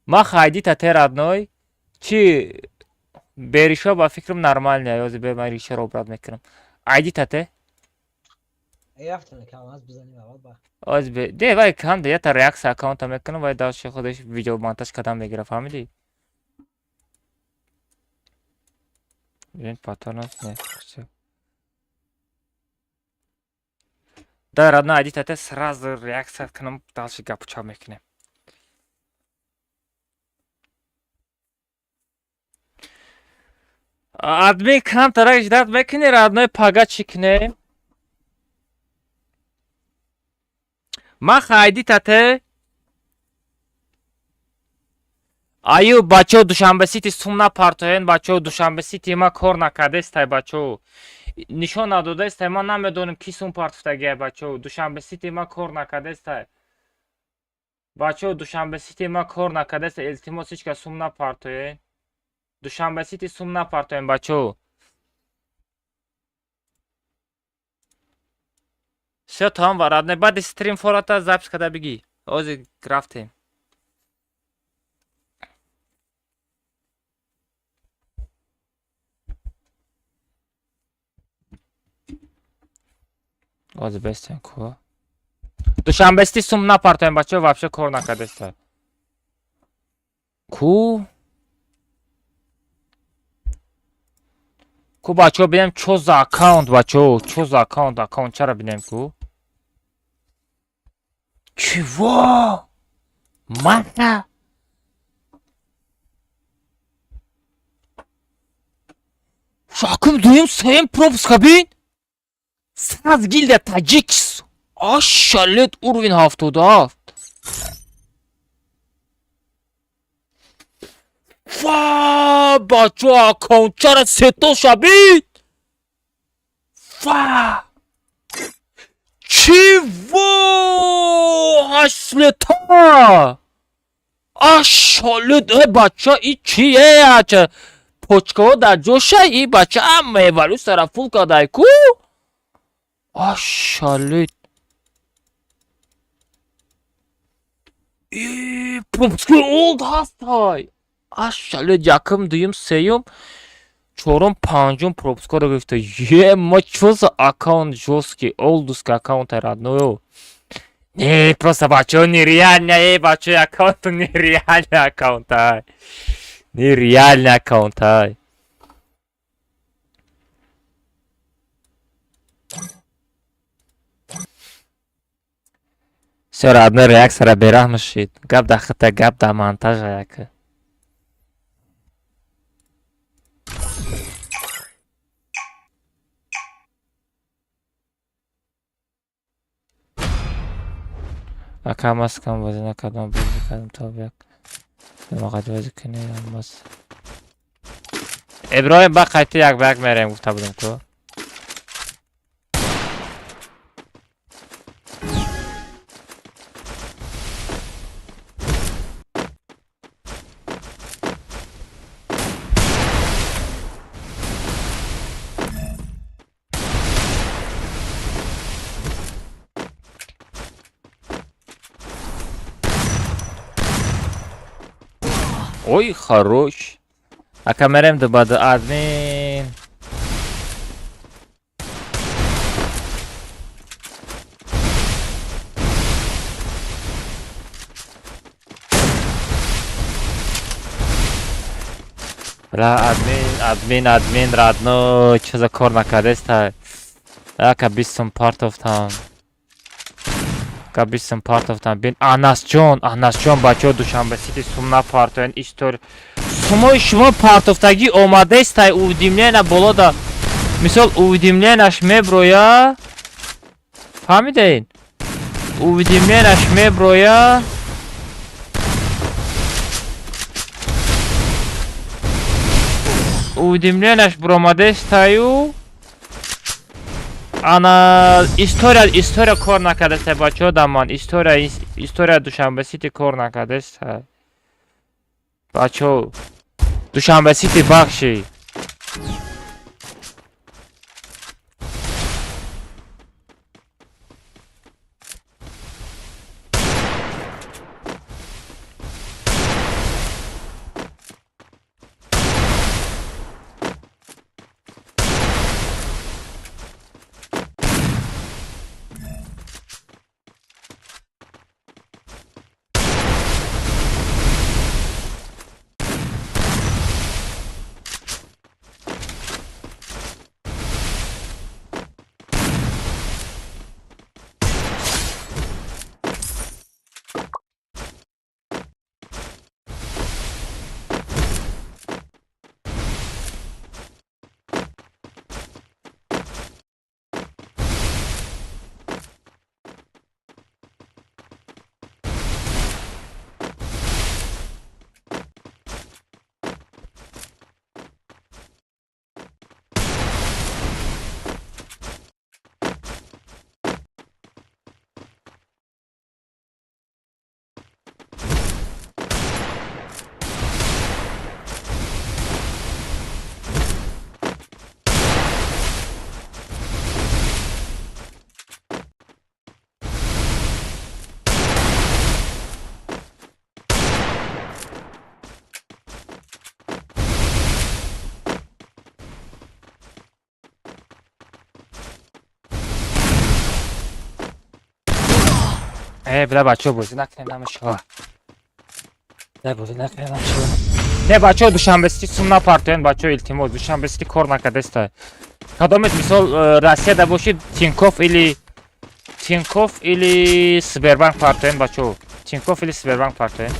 Мах айдита те, родной. Чи беришо ба фикрам нормальный, ёзи бе ман ришаро брат мекунам. Айдита те?
Э, рафтем, ака, алмаз бизанем аввал ба.
Оз бе, де вай канда ята реакция аккаунта мекунам, вай дальше худаш видео монтаж кардам мегира, фаҳмидӣ? Бин патронов не. Всё. Да, родной, айдита те, сразу реакция кунам, дальше гапу чап мекунем. Админ камтарак ждать мекунӣ, родной, пага чӣ кунем? Мах айдита те? Аю, бачо, Душанбе Сити сум напартоен, бачо, Душанбе Сити ма кор накардестай, бачо. Нишон надодестай, ман намедонам ки сум партофтагиай, бачо. Душанбе Сити ма кор накардестай. Бачо, Душанбе Сити ма кор накардестай, илтимос, ҳеч кас сум напартоен. Душанбе Сити сум напартоен, бачо. Всё, тамом, родной, баъди стрим фората запись карда бигӣ. Ҳозир рафтем. Ҳозир бестем ку. Душанбе Сити сум напартоем, бачо, вообще кор накардеста. Ку? Ку, бачо, бинем чо за аккаунт, бачо, чо за аккаунт, аккаунт чара бинем ку? Чего? Маха? Шакум дуюм сеюм пропуска бин? Саз гильдия таджикс. Ашалет, уровень 77. Фа, бачо, аккаунтчара сето шабид. Фа! Чего? Ҳаштлета! Ашалет, э, бача, и чие ача? Почкаҳо дар ҷоша, и бача ҳама эволюсияра фул кардай ку. Ашалит. И пропускҳои олд ҳастай. Ашалит, якум, дуюм, сеюм, чорум, панҷум пропускҳоро гирифта. Е, ма чё за аккаунт жёсткий, олдуски аккаунт родной. Не, просто бачаҳо нереально, э, бачаҳо аккаунт нереально аккаунт ай. Нереально аккаунт ай. Всё, родной, реаксияра бераҳм шид. Гап да хита, гап да монтажа яка. Ака маскам бозӣ накардам, бозӣ кардам то як. Мақад бозӣ кунӣ мас. Иброҳим ба қайти як ба як мерем гуфта будам ку. Ой, хорош. Ака мерем ду баду админ. Бля, админ, админ, админ, родной, чё за кор накардеста? Ака бистум партофтам. Ака бистум партофтам. Бин Анасҷон, Анасҷон, бачаҳо Душанбе Сити сум напартоен истор. Сумои шумо партофтагӣ омадестай уведомления боло да. Мисол уведомленияш меброя. Фаҳмидаин? Уведомленияш меброя. Уведомленияш буромадестаю. Ана история, история кор накардеста бачаҳо даман. История, история Душанбе Сити кор накардеста. Бачаҳо Душанбе Сити бахши. Бля, бачаҳо бозӣ накунем намешава. Не, бозӣ накунем намешава. Не, бачаҳо Душанбе Сити сум напартоен, бачаҳо илтимос, Душанбе Сити кор накардеста. Кадомет мисол Россияда бошид, Тинькофф или Тинькофф или Сбербанк партоен, бачаҳо. Тинькофф или Сбербанк партоен.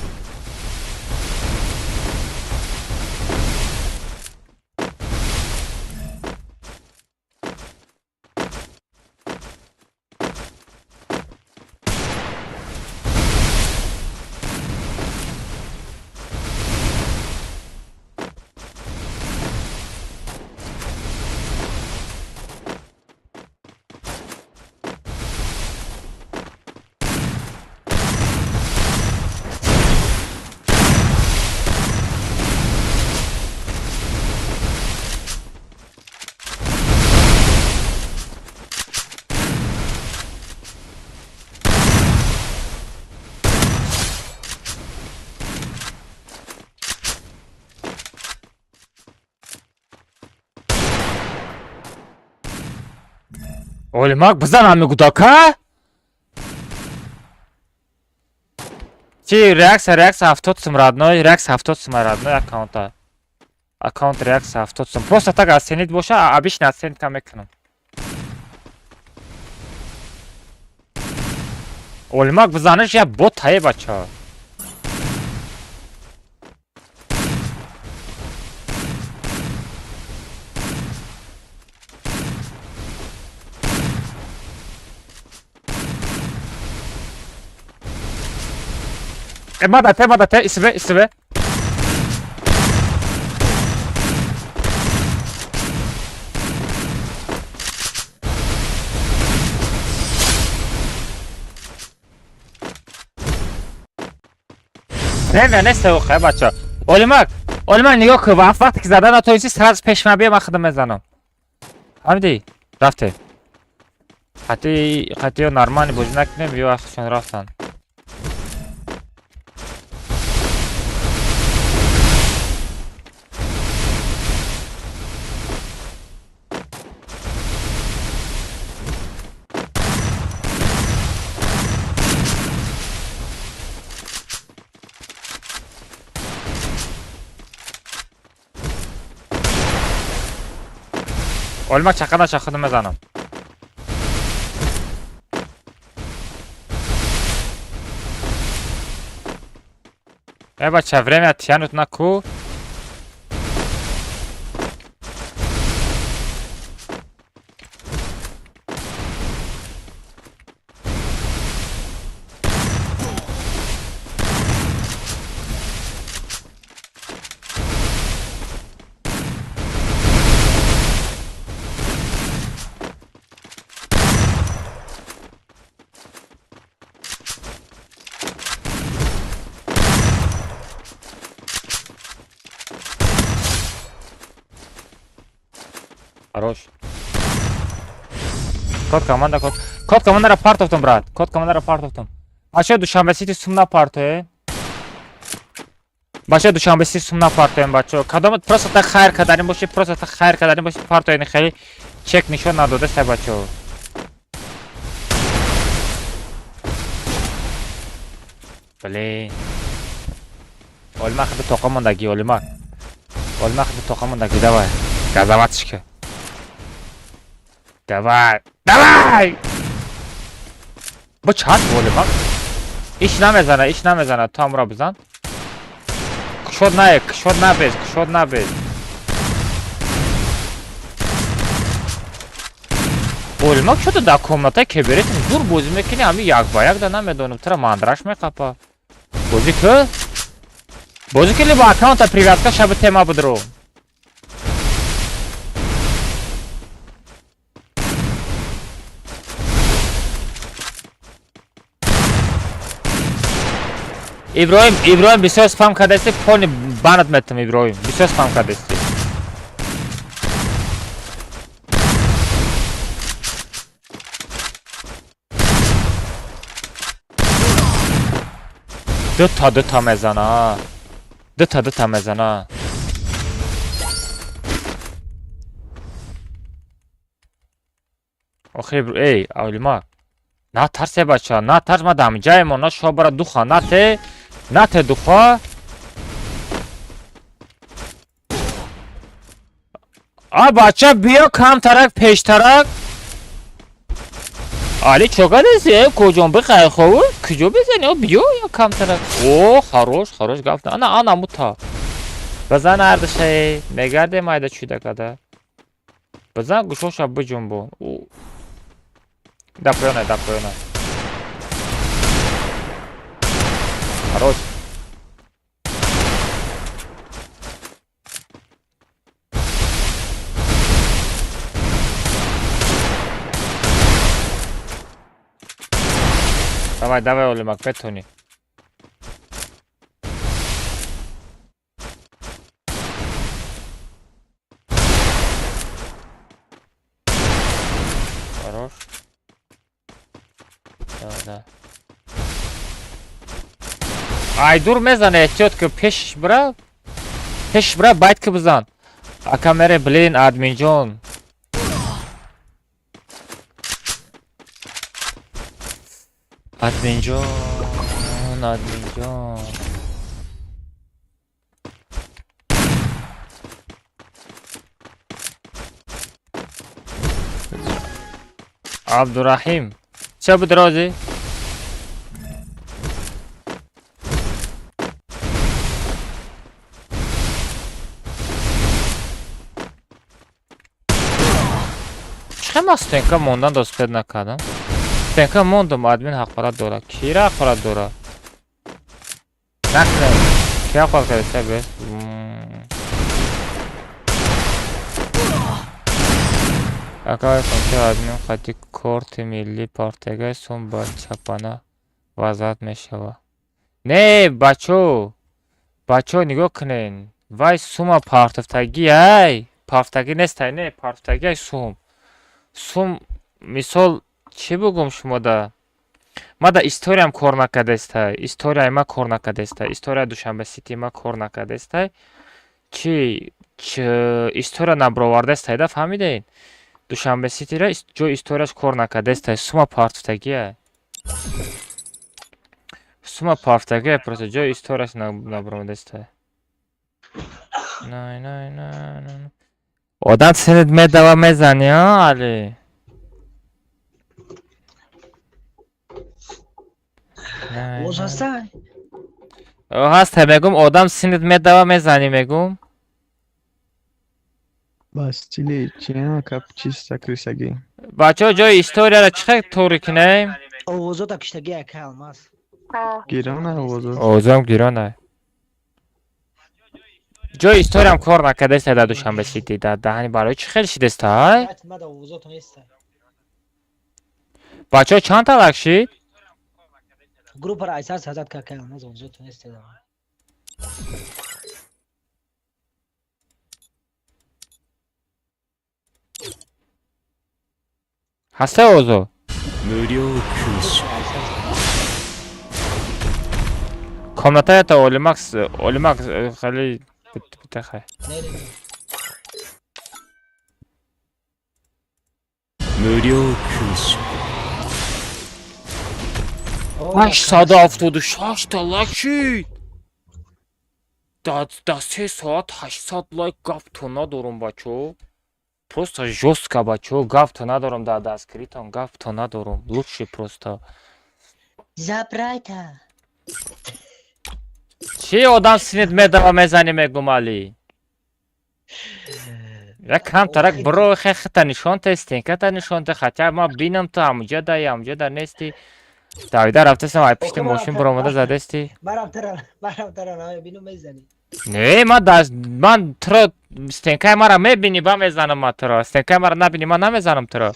Олимак, бизан ҳами гудака? Чи реакция, реакция 70 сум, родной, реакция 70 сум, родной, аккаунта. Аккаунт реакция 70 сум. Просто так оценить боша, обычно оценка мекунам. Олимак, бизаниш я бот тае, бача. Мадате, мадате, исбе, исбе. Не, не, севухе, бача. Олимак, Олимак, нигоҳ кун, вақте ки задан натонисти, сразу пеш ман бия, ман худам мезанам. Фаҳмидӣ? Рафте. Қатъи, қатъи ё нормальный бозӣ накунем, ё вақтшон рафтан. Олимак, чақа наша, худам мезанам. Э, бача, время тянут на ку. Хорош. Код команда, код. Код командара партофтум, брат. Код командара партофтум. Бача, Душанбе Сити сум напартое. Бача, Душанбе Сити сум напартоем, бача. Кадом просто так хайр кадарим боши, просто так хайр кадарим боши, партоен хеле чек нишон надода сай, бача. Блин. Олма хиди тоқа мондаги, Олма. Олма хиди тоқа мондаги, давай. Газаватишка. Давай! Давай! Бо чанд волимак? Иш намезана, иш намезана, ту ҳамро бизан. Кушод нае, кушод набез, кушод набез. Олимак, чото дар комната кеберетим зур бозӣ мекунӣ, ҳами як ба як да намедонам, тура мандраш меқапа. Бозӣ ку? Бозӣ ки либо аккаунта привязка шаби тема будро. Иброҳим, Иброҳим, бисёр спам кардасти, пони банат метам, Иброҳим. Бисёр спам кардасти. Дута дута мезана. Дута дута мезана. Охи, эй, Олимак. Натарсе, бача, натарс, ма дам ҷаемо, на шобара духа, нате, нате духа. А бача, биё камтарак, пештарак. Али чока неси, э, куҷон бихай хову? Куҷо бизани? О, биё ё камтарак. О, хорош, хорош гап. Ана, ана мута. Бизан ардишай, мегардем айда чуда када. Бизан гӯшоша биҷунбон. Да поёна, да поёна. Хорош. Давай, давай, Олимак, метони. Хорош. Да, да. Айдур мезане, эҳтиёт ки, пешиш бира. Пешиш бира, байт ки бизан. Ака мере, блин, админҷон. Админҷон, админҷон. Абдураҳим, ча буд розӣ? Чӣ ман стенка мондан доспед накардам? Стенка мондум, админ ҳақорат дорад. Кира ҳақорат дорад? Накунед. Ки ҳақорат карда бе? Акай функция админ хати корти миллӣ партияга сум ба чапана вазъат мешавад. Не, бачо, бачо, нигоҳ кунед. Вай сума партофтагӣ ай. Партофтагӣ нестай, не, партофтагӣ ай сум. Сум мисол чӣ бугум шумода? Ма да историям кор накардестай. Историяи ма кор накардестай. Историяи Душанбе Сити ма кор накардестай. Чи история набаровардестай да, фаҳмидед? Душанбе Ситира ҷои историяш кор накардестай. Сума партофтагия. Сума партофтагия, просто ҷои историяш набаромадестай. Най, най, най, най. Одам синит медава мезани, а, Али?
Оз ҳастай?
Ҳастай, мегум, одам синит медава мезани, мегум.
Ба стили чина кап чиста крисагӣ.
Бачаҳо, ҷои историяро чӣ хел туғри кунем?
Овозота киштагӣ, ака Алмаз.
Гирона овозо.
Овозам гирона. Ҷои историям кор накардеста дар Душанбе Сити, дар даҳани барои чӣ хел шидестай?
Мада овозото нестай.
Бачаҳо, чанд та лайк шид?
Группаро айсар сазад ка, ака Алмаз, овозото нестай.
Ҳастай овозо?
無料空襲。
Комнатаята Олимакс, Олимакс хеле битахай.
Не, не, не.
無料空襲。
876 та лайк шид. Дар 3 соат 800 лайк, гафто надорум, бачо. Просто жёстко, бачо, гафто надорум, дар дастгиритон гафто надорум. Лучше просто.
Забрайта.
Чӣ одам синит медава мезани, мегум, Али? Як камтарак биро, хета нишон те, стенката нишон те, хотя ма бинам ту ҳамуҷа да, ҳамуҷа да нести. Давида рафтесам, ай пишти мошин биромада задести.
Марам тара намебинум, мезанӣ.
Не, ма ман туро стенкаи мара мебинӣ, ба мезанам ма туро. Стенкаи мара набинӣ, ман намезанам туро.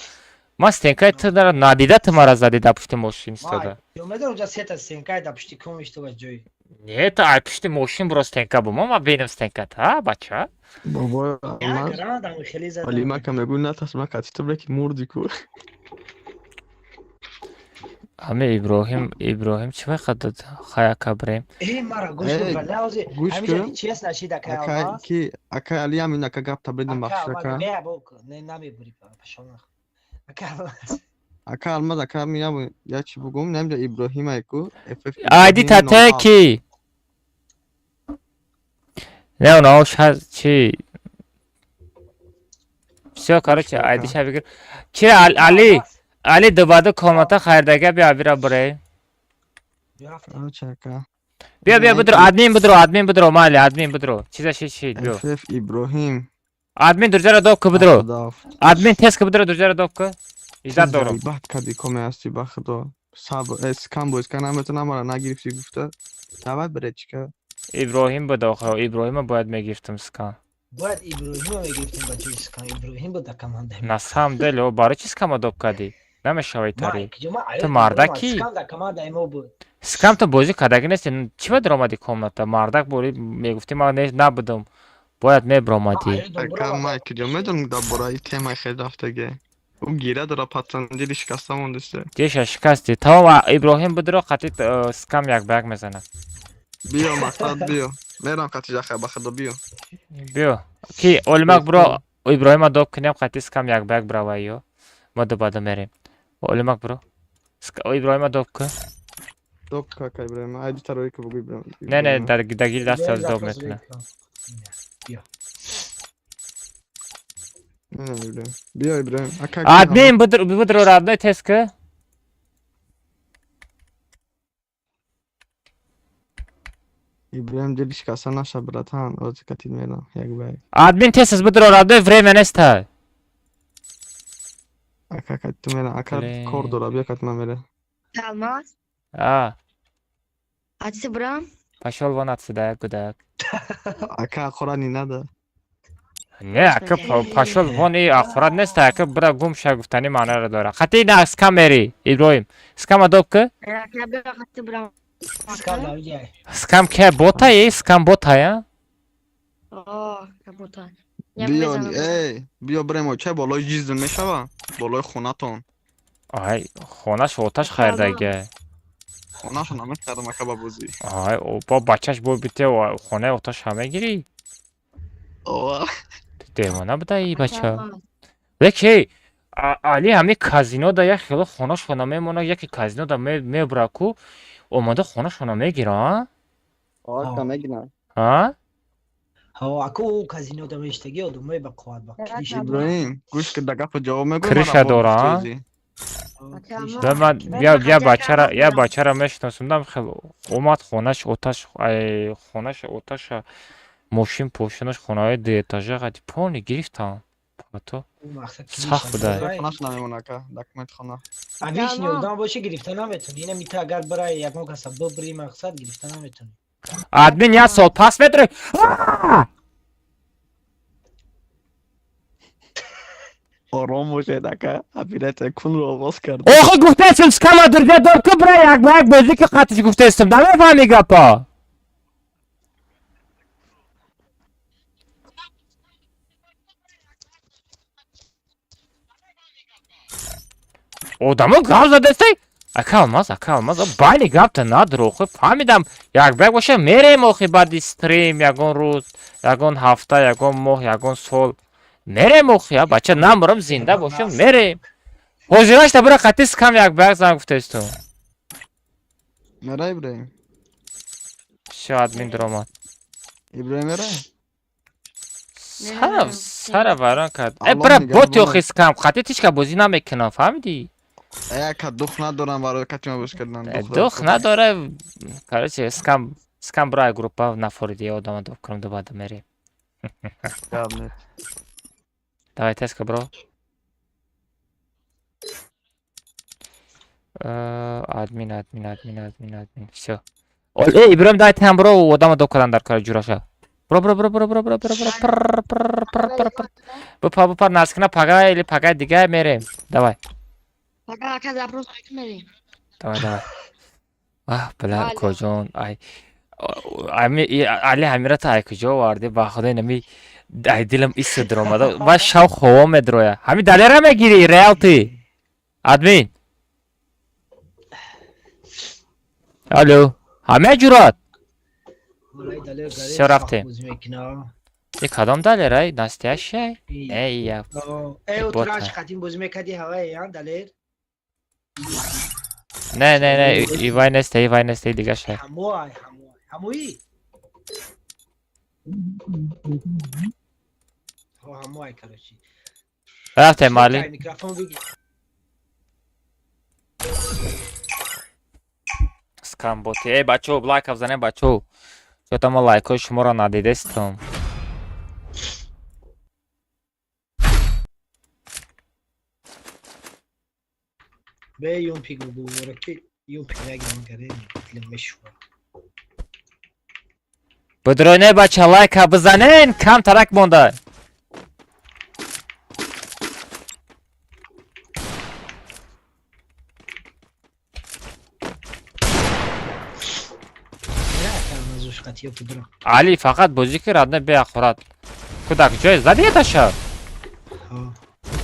Ман стенкаи туро надида, ту мара задӣ дар пушти мошин истода.
Медонам, ҷа сета стенкаи дар пушти ком иштова ҷой.
Не, ту ай пушти мошин биро, стенка бумо, ма бинам стенката, а, бача?
Бобои Алмаз.
Грандам хеле задам.
Алимака мегӯ натарс, ма кати ту ки мурди ку.
Ҳаме Иброҳим, Иброҳим чӣ мехоҳад дод? Хаяка бирем.
Э, мара гӯш кун, вале ҳозир
гӯш
ҳамиҷа
кун.
чист нашид, ака
Акай
Алмаз?
ки акай Али ҳамин ака гап табридим
Ака
бахш
Алмаз,
ака.
не, бо не намебури пашона. Ака Алмаз.
Ака Алмаз, ака миям я чӣ бугум, намиҷа Иброҳим ай ку FF
Айди
Иброҳим
тате
07.
ки? Не, онао чи? Всё, короче, айдиша бигир. Чи Али, Али дубаду комната хайрдага биё, бира бирем.
Короче, ака.
Биё, биё, бидро, админ бидро, админ бидро, майли, админ бидро. Чиза ши ши, биё.
FF Иброҳим
Админ друзьяро доб ку, бидро.
77.
Админ тез ку бидро, друзьяро доб ку. Иззат дорам.
Бад кади коме ҳасти, ба худо. Сабр, скам бо скам наметонам, мара нагирифтӣ гуфта. Давай бречка.
Иброҳим буд охир, Иброҳима бояд мегирифтам скам.
Бояд Иброҳима мегирифтем ба ҷои скам. Иброҳим буд дар командаи мо.
На самом деле, о, барои чи скама доб кардӣ? Намешавай тари. Ту
Ту
мардакӣ?
Скам дар командаи мо буд.
Скам ту бозӣ кардагӣ нести. Чӣ ба даромадӣ комната? Мардак бори мегуфтӣ ман набудам. Бояд мебиромадӣ.
Ака май куҷо медонам дар бораи темаи хел рафтагӣ. Ӯ гира дора пацан, дили шикаста мондиста.
Диша шикасти. Тамом, Иброҳим бидро, қатъи скам як ба як мезанад.
Биё мақсад, биё. Мерам қатъи жаха, ба худо, биё.
Биё. Ки Олимак биро, Иброҳима доб кунем, қатъи скам як ба як бирава ё. Мо дубада мерем. Олимак биро. Иброҳима доб ка.
Доб ка ака Иброҳима. Ай ду тарои ка бугу Иброҳим.
Не, не, дар дагил даст аз доб мекуна.
Не, не, Иброҳим. Биё Иброҳим. Ака
Админ будро родной тез ка.
Иброҳим дили шикаста наша братан, ози катид мерам як ба як.
Админ тез аз будро родной время неста.
Ака катид ту мерам, ака кор дора, биё катид ман мерам.
Алмаз?
А.
Отцы брам?
Пошел вон отсюда, гудак.
Ака аккурат не надо.
Не, ака пошел вон и аккурат нест, ака бра гум ша гуфтани маънаро дора. Хати на скамери, Иброҳим. Скама добка? Скам ке бота е, скам бота я?
О, бота.
Биё, эй, биё бремо, чай болои ҷиздун мешава? Болои хонатон.
Ай, хонаш оташ хайрдаге.
Хонаша намехарам ака ба бозӣ.
Ай, бо бачаш бо бите хонаи оташ ҳам мегирӣ?
Ова.
Девона буда и бача. Леки Али ҳами казино да як хело хонашона мемона, яке казино да мебра ку, омада хонашона мегира, а?
Ака мегира.
А?
Ҳо, аку казино да мештаги одамои ба қувват ба криша.
Иброҳим, гӯш ки да гапа ҷавоб мегӯй.
Криша дора, а? Да ман я бачара, я бачара мешиносам, дам хел омад хонаш оташ, ай хонаш оташа мошин пошинаш хонаҳои дуэтажа қати полни гирифтам. Пато сахт буда.
Хонаш намемона ака, документ хона.
Авишни одам боше гирифта наметони. Ина мита агар барай ягон каса бибри мақсад гирифта наметони.
Админ як сол пас метри.
Ором бошед ака, оператсия кунро оғоз кард.
Охи гуфтаистам скама дурга дор ку бра як ба як бозӣ ки қатиш гуфтаистам. Намефаҳми гапа. Одамо гап задастай? Ака Алмаз, ака Алмаз, байни гапта надор охи фаҳмидам. Як ба як боша мерем охи баъди стрим ягон рӯз, ягон ҳафта, ягон моҳ, ягон сол. Мерем охи, а бача намурам зинда бошам мерем. Ҳозирашта бира қати скам як ба як занг гуфтаистум.
Мера Иброҳим.
Всё, админ дуромад.
Иброҳим мера?
Сара вайрон кард. Э бира боти охи скам, қати тичка бозӣ намекунам, фаҳмидӣ?
Ака дух надорам барои катима боз кардан.
Дух надора. Короче, скам, скам бира группа нафориди одама доб кунам дубада мерем.
Гап нест.
Давай, теска, бро. Админ, админ, админ, админ, админ. Всё. Эй, Иброҳим, давай ты ҳам бро, одама доб кардан дар кори ҷураша. Бро, бро, бро, бро, бро, бро, бро, бро, пр, пр, пр, пр, пр. Бупа, бупа, наскина пага или пага дига мерем. Давай.
Пага, ака запрос мерем.
Давай, давай. Аҳ, била, коҷон, ай. Ами Али ҳамирата ай куҷо оварди? Ба худо инами ай дилам исо дуромада. Ва шав хова медроя. Ҳами далера мегири, реал ти. Админ. Алло. Ҳаме ҷурат. Всё рафтем. И кадом далерай? Настоящий? Эй, я.
Э, утраш хатим бозӣ мекарди ҳавае, я далер?
Не, не, не, ивай неста, ивай неста, дига шай.
Ҳамоай, ҳамоай. Ҳамои? Ҳо, ҳамоай, короче.
Рафтем, Али.
Микрофон бигир.
Скамботи. Эй, бачо, лайкав занем, бачо. Чё-то ма лайкҳои шуморо надидестам.
Бе юмпик бу ки юмпик нагирам карем, дилам мешува.
Бидроне бача лайка бизанен, кам тарак монда. Али фақат бозӣ ки радна беахурат. Ку дар куҷое зади таша?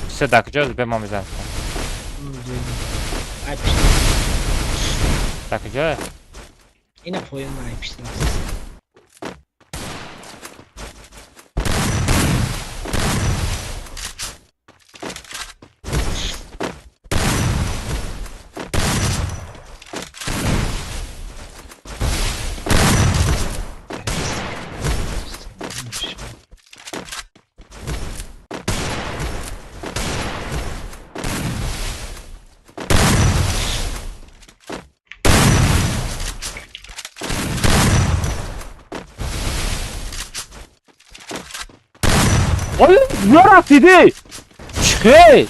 Всё, дар куҷо бе ма мезанам. Дар куҷое?
Ина поён ай пишта.
Ой, нарафтиди? Чӣ?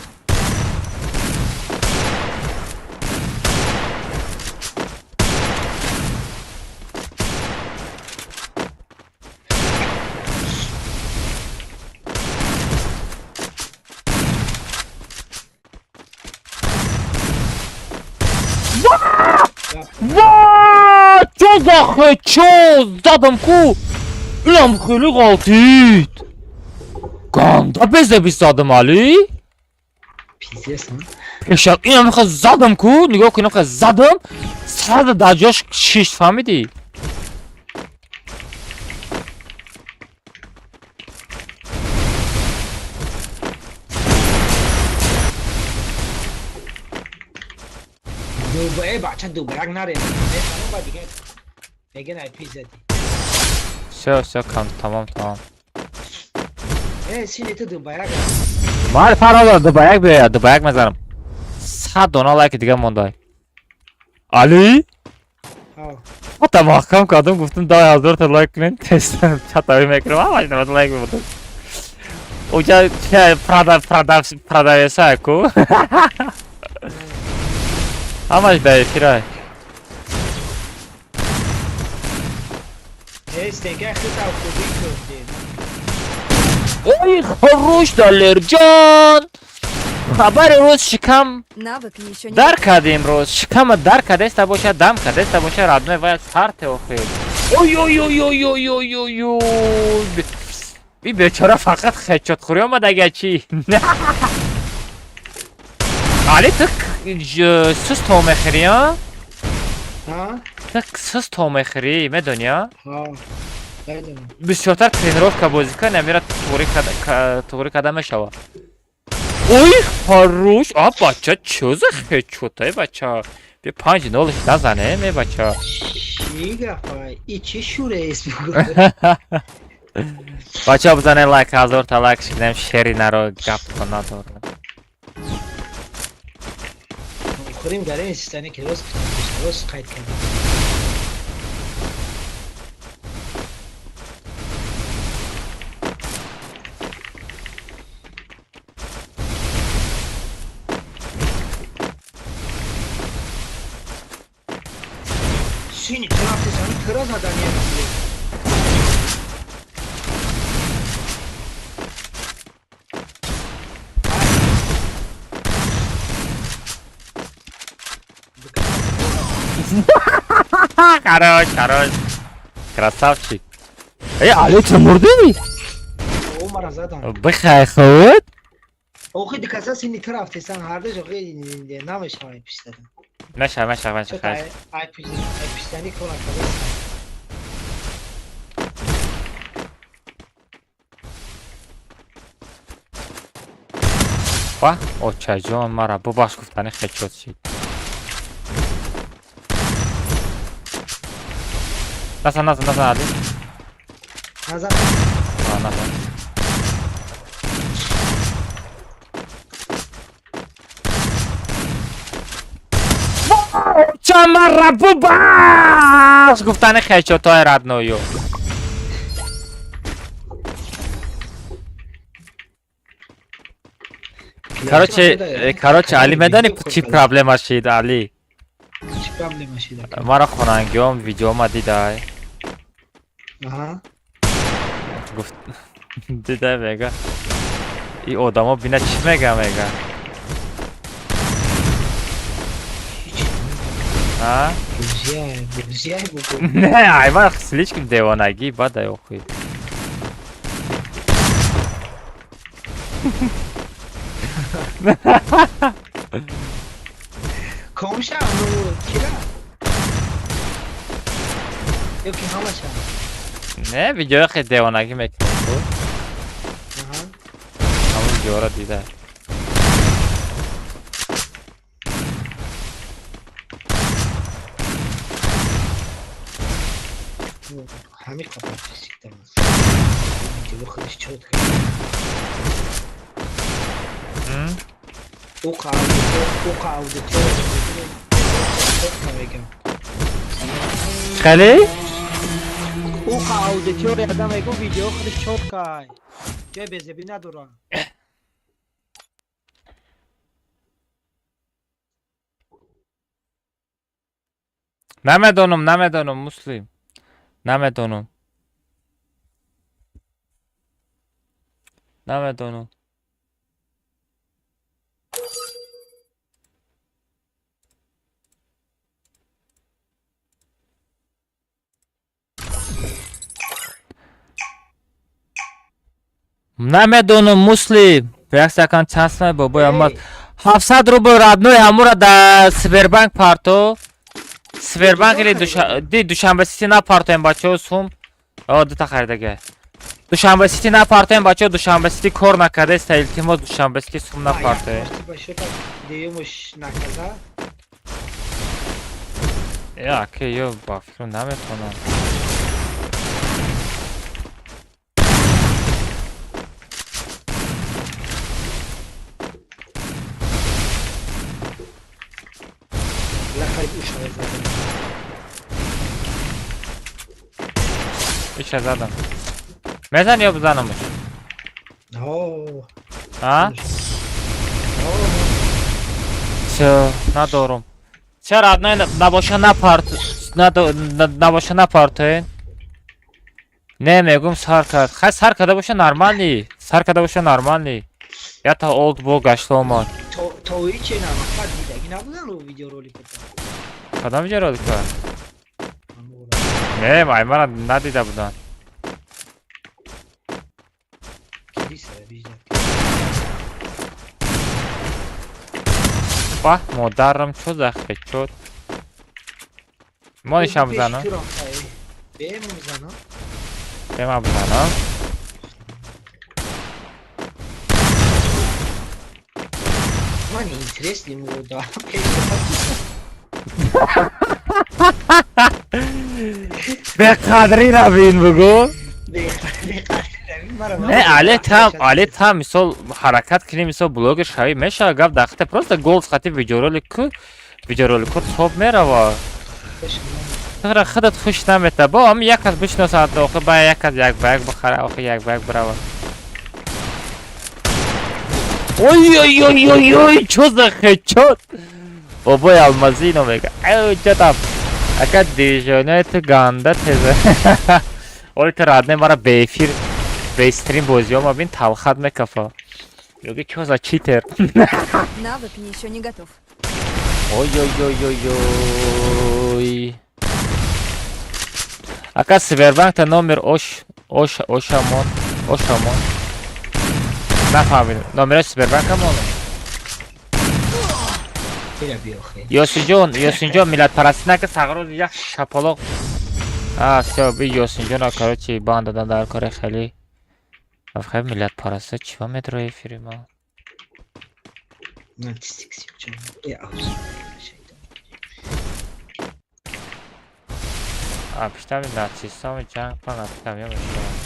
Ва! Чо за чо задам ку? Илам хеле ғалтид. Ганда безеби задам али?
Пиздец, ҳа?
Пешак инам хел задам ку, нигоҳ кун, хел задам, сада дар ҷош шишт, фаҳмидӣ?
Эй, бача, дубарак наре. Ба дига меган ай пиз задӣ.
Всё, всё, кам, тамом, тамом.
Э, сини ту дубарак.
Мар фарқ дубаяк биёяд, дубаяк мезанам. 100 дона лайки дига мондай. Али? Ҳатта маҳкам кардам, гуфтам 10 000 та лайк кунед, тест чатави мекунам, ҳамаш 90 лайк мебудад. Уҷа продавеца ку. Ҳамаш ба эфирай.
Э, стенка хита хубӣ кардем.
Ой, хорош, Далерҷон! Хабари рӯз шикам
Навык еще не
дар
готов.
кардем рӯз. Шикама дар кардеста боша, дам кардеста боша, родной вая сарте охир. Ой ой ой ой ой ой ой ой. Би бечора фақат хечотхӯрӣ омад ага чӣ? Али ту сус то мехӯрӣ, а?
Ҳа?
Ту сус то мехӯрӣ, медонӣ, а?
Ҳа. Медонам.
Бисёртар тренировка бозӣ кун, амира туғрӣ карда мешавад. Ой, хорош! А бача, чё за хечотай бача? Би 5-0 назанем, э бача.
Чӣ гапай? И чӣ шурест?
Бача бизане лайк, 1000 та лайк шикнем, шери наро гапто надорам.
Хӯрим гарен систане ки рост рост қайд кардем. Сини ту рафти сани тура задания.
Хорош, хорош. Красавчик. Эй, Али, ту мурдӣ?
О, мара задан.
Бихай худ.
Охи дикаса сини ту рафти сан ҳардаш охи намешавай пиштадан.
Меша, меша, меша, хай.
Ай пиштани кора кардас.
Ва, очаҷон, мара бубахш гуфтани хечот шид. Назан, назан, назан, Али.
Назан.
А, назан. Чамара бубахш гуфтани хечотҳои родною. Короче, Али медонӣ чӣ проблема шид, Али?
Чӣ проблема шид?
Мара хонангиём видеома дидай.
Аҳа.
Гуфт дидай мега. И одамо бина чӣ мега мега? А?
Бузия, бугу.
Не, ай ман слишком девонагӣ бадай охи.
Комша, ну, кира? Ё ки ҳамаша?
Не, видеои хеле девонагӣ мекунам ку.
Аҳа.
Ҳамон видеоро дида.
Ҳамин қадар физикдам. Видео худаш чётко. Оқа аудитория чётко мегам.
Хеле?
Оқа аудитория адам мегум видео худаш чётко. Ҷои безебӣ надорад.
Намедонам, намедонам, Муслим. Намедонам. Намедонам. Намедонам, Муслим. Як стакан чанд бобои Алмаз. 700 рубл родной ҳамура дар Сбербанк парто. Сбербанк или Душанбе Сити напартоем бачаҳо сум. О, дута харидага. Душанбе Сити напартоем бачаҳо, Душанбе Сити кор накардаест, илтимос Душанбе Сити сум напартоем. Я, ки ё ба фикр наметонам. Иша задам. Мезани ё бизанамш? А? Всё, надорум. Ча родной набоша напарт, набоша напартоен. Не, мегум сар кард. Хай сар карда боша нормальный. Сар карда боша нормальный. Ята олд бо гашта омад.
То че на мақсад дидаги набудан у видеоролика.
Кадом видеоролика? Не, мана надида будам. Бах, модарам чо захе чо. Мо нишам бизанам. Бема бизанам.
Ман интересный муда.
Беқадри равин бугу. Не, але там, але там мисол ҳаракат кунӣ, мисол блогер шавӣ мешава гап дахте просто гол хати видеоролик ку, видеороликҳо тоб мерава. Тура худат хуш намета. Бо ам як кас бишносад, охи ба як кас як ба як бихара, охи як ба як бирава. Ой ой ой ой ой, чо за хечот? Бобои Алмазино мега. Эй, чо там? Ака движение ту ганда теза. Оли ту родной мара беэфир, бестрим бозиҳо ма бин талхат мекафа. Ёги чо за читер?
Навык еще не готов.
Ой ой ой ой ой. Ака Сбербанкта номер ош ош ошамон ошамон. Нафаҳмидам. Номерои Сбербанкамон. Ёсинҷон, Ёсинҷон миллатпарастӣ нака сағроз як шапалоқ. А, всё, би Ёсинҷона, короче, банд додан дар кори хеле. Афхай миллатпараста чива медрои эфири ма? А, пиштами нацистами ҷанг пан афтам ё мешавад.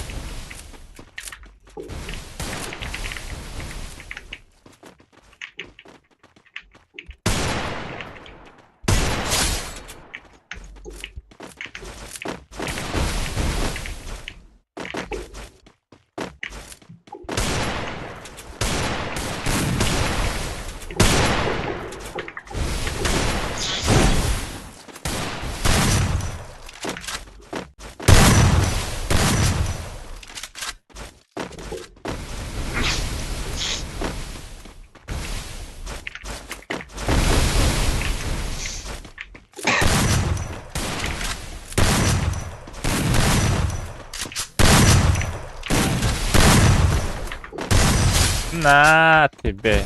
На тебе.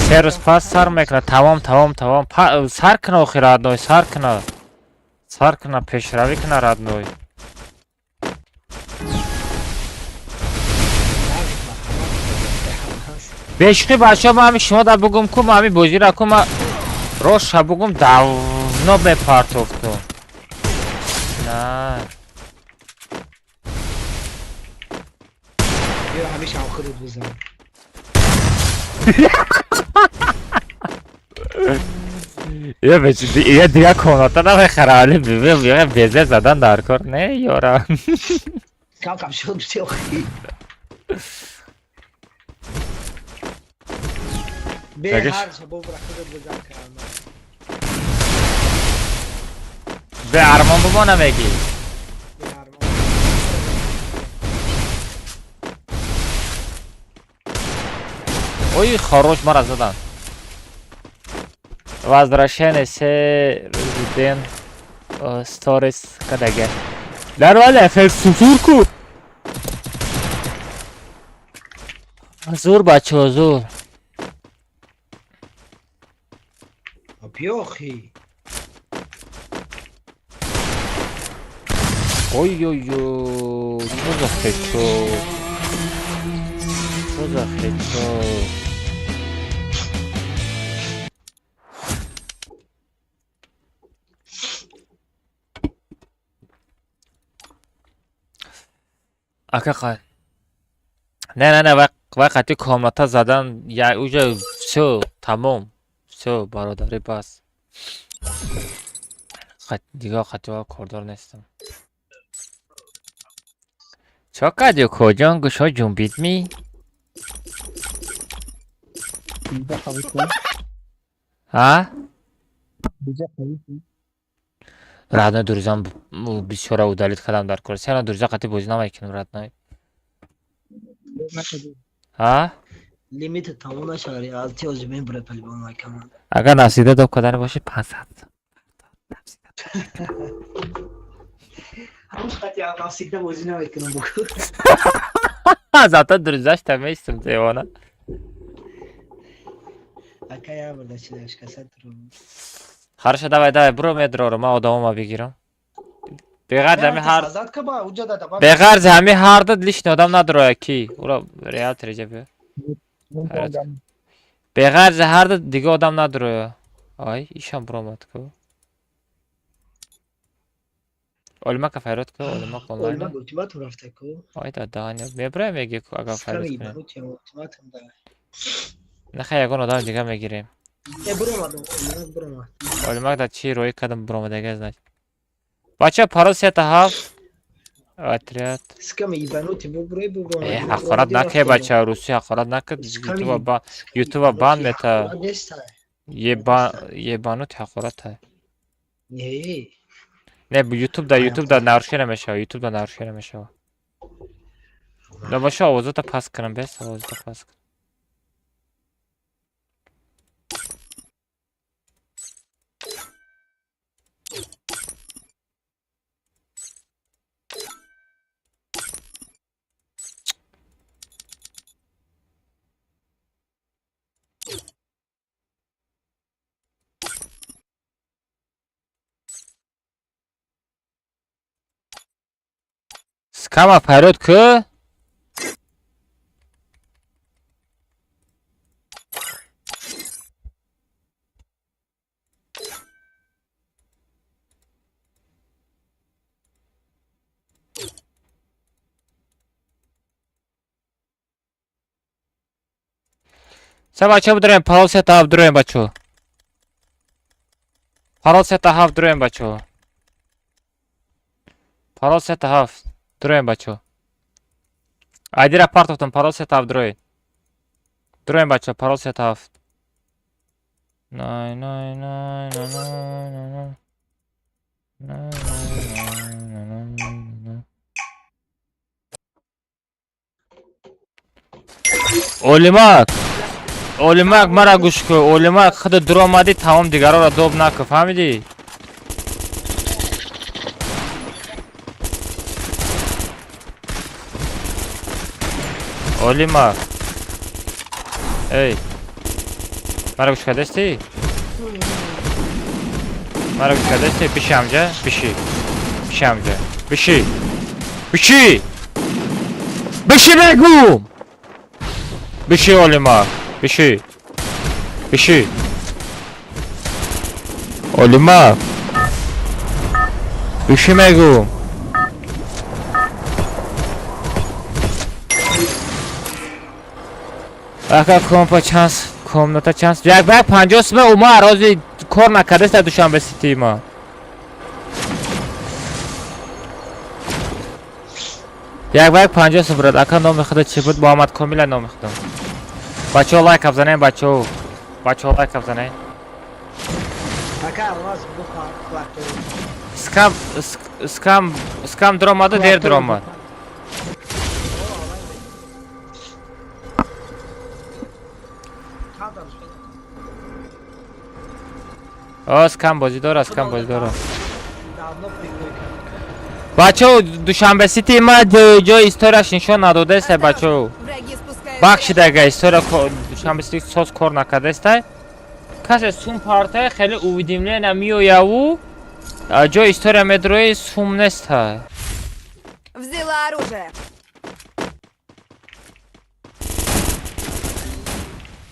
Се рӯз пас сар мекунад. Тамом, тамом, тамом. Сар куна охи родной, сар куна. Сар куна, пешравӣ куна родной. Бешухӣ бачаҳо, ман ҳами шумо да бугум ку, ман ҳами бозира ку, ман роша бугум давно мепартофтум. На. Я дигар комната намехара, али безе задан дар кор не ёра.
Кам кам шуд охи. Бе ҳар шабо бра худат бизан кардам.
Бе армон бо намегӣ.
Бе армон.
Ой, хорош, мара задан. Возвращение се рӯзи ден сторис кадаге. Нормально, хел сузур ку. Зур бачо, зур.
Биёхи.
Ой-ой-ой, что за хедшот? Что за хедшот? Ака не не не, вай қати комната задан, я уже всё, тамом. Всё, бародари бас. Дигар қати кордор нестам. Чо кардӣ коҷон гӯшҳо ҷунбид ми? Ҳа? Родной друзьям бисёра удалить кардам дар кор. Сена друзья қати бозӣ намекунем родной. Ҳа?
Лимит тамом нашавад, алти ҳозир мебура палибон майкаман.
Агар насида доб кардани боши 500.
Ҳамуш қати навсигда бозӣ намекунам буку.
Зато друзьяшта меистам девона.
Ака я бурда чидаш касад ру.
Хорошо, давай, давай, бро медрору, ман одамома бигирам. Беғарз ҳами ҳар Беғарз ҳами ҳар ду лишний одам надроя ки. Ура реал реҷа биё. Беғарз ҳар ду дига одам надроя. Ай, ишам буромад ку. Олимака файрод ку, Олимак онлайн.
Олимак ултиматум рафта ку.
Ай да даҳани меброя меги ку агар файрод кунем.
Ултиматум да.
Нахай ягон одам дига мегирем.
Э буромад, Олимак буромад.
Олимак да чи роӣ кардам буромадага значит. Бача парол 37 отряд.
Сками ебанути буброй буброй.
Э, ҳақорат накай бача, руси ҳақорат накай. Ютуба бан мета. Ебанути ҳақората.
Не.
Не, ютуб да нарушение намешава, ютуб да нарушение намешава. Да баша овозата пас кунам, бес овозата пас кунам. Скама файрод ку? Са бача бидроем, парол 37 дроем бачо. Парол 37 дроем бачо. Парол 37 дроем бачо. Айдира партофтам, парол 37 дроед. Дроем бачо, парол 37. Най най най най най най най най най. Олимак! Олимак мара гӯш кун, Олимак худат дуромадӣ, тамом дигароро доб накун, фаҳмидӣ? Олимак. Эй. Мара гӯш кардастӣ? Мара гӯш кардастӣ? Биши ҳамҷа, биши. Биши ҳамҷа. Биши. Биши! Биши мегӯм! Биши Олимак. Биши. Биши. Олимак. Биши мегӯм. Ака компа чанд Комната чанд? Як ба як 50 сум ума рози кор накардаст дар Душанбе Сити ма. Як ба як 50 сум брат. Ака номи худа чӣ буд? Муҳаммад Комила номи худам. Бачаҳо лайк абзанем, бачаҳо. Бачаҳо лайк абзанем.
Ака алмаз бухар клактор.
Скам скам скам дромаду дер дромад. О, скам бозӣ дора, скам бозӣ дора. Бачаҳо, Душанбе Сити ма ҷои историяш нишон надодаеста, бачаҳо. Бахшидага история Душанбе Сити соз кор накардаеста. Касе сум партая хеле уведомления меояву ҷои история медрои сум неста.
Взяла оружие.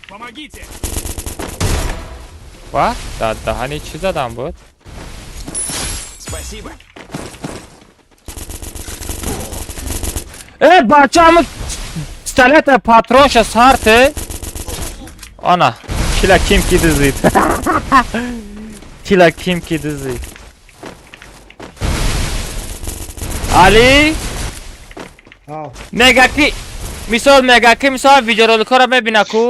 Помогите!
Ва? Да, даҳани чӣ задам буд?
Спасибо.
Э, бача, ҳамун пистолета патронша сарте. Ана, кила ким ки дизид. Кила ким ки дизид. Али? Мега ки мисол мега ки мисол видеороликҳоро мебина ку?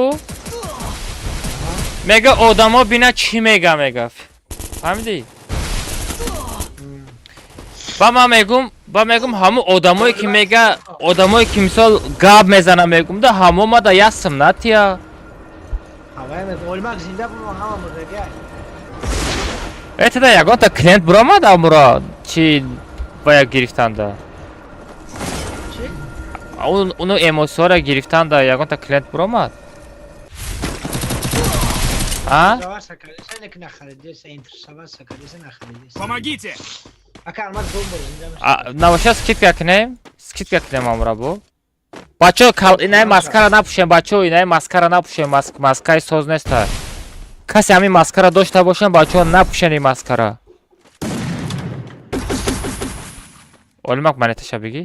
Мега одамо бина чӣ мега мега. Фаҳмидӣ? Ба ман мегум, ба мегум ҳамун одамое ки мега, одамое ки мисол гап мезана мегум да ҳамо ма да ясм натия.
Олмак зинда бумо ҳама мурдага.
Этада ягонта клиент буромад амура чи бая гирифтанда?
Чи?
Уну эмоциёра гирифтанда ягонта клиент буромад? А?
Помогите!
Навоша скидка кунем? Скидка кунем амура бу? Бачаҳо, инаи маскара напӯшем, бачаҳо, инаи маскара напӯшем, маскаи соз неста. Касе ҳамин маскара дошта бошем, бачаҳо напӯшен ин маскара. Олимак монеташа бигӣ?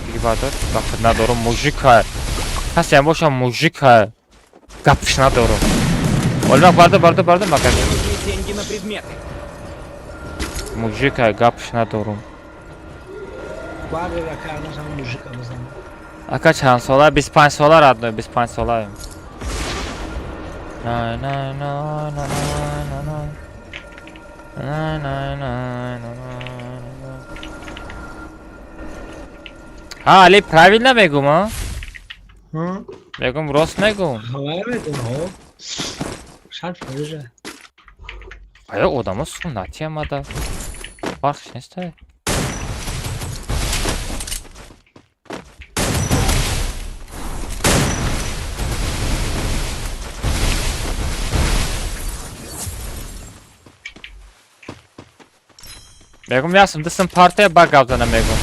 Бигӣ бардор, гапат надорум, мужика. Касе ҳам боша мужика. Гапш надорум. Олимак бардор, бардор, бардор, магазин.
Деньги на предметы.
Мужика, гапш надорум. Ака чанд сола? 25 сола родной, 25 солаем. На на на на на на на на на на на. А, Али, правильно мегум, а? Мегум, рост мегум. Ая одамо суннати омада. Фарқш нест. Мегум ясм дисм партия ба гап зана мегум.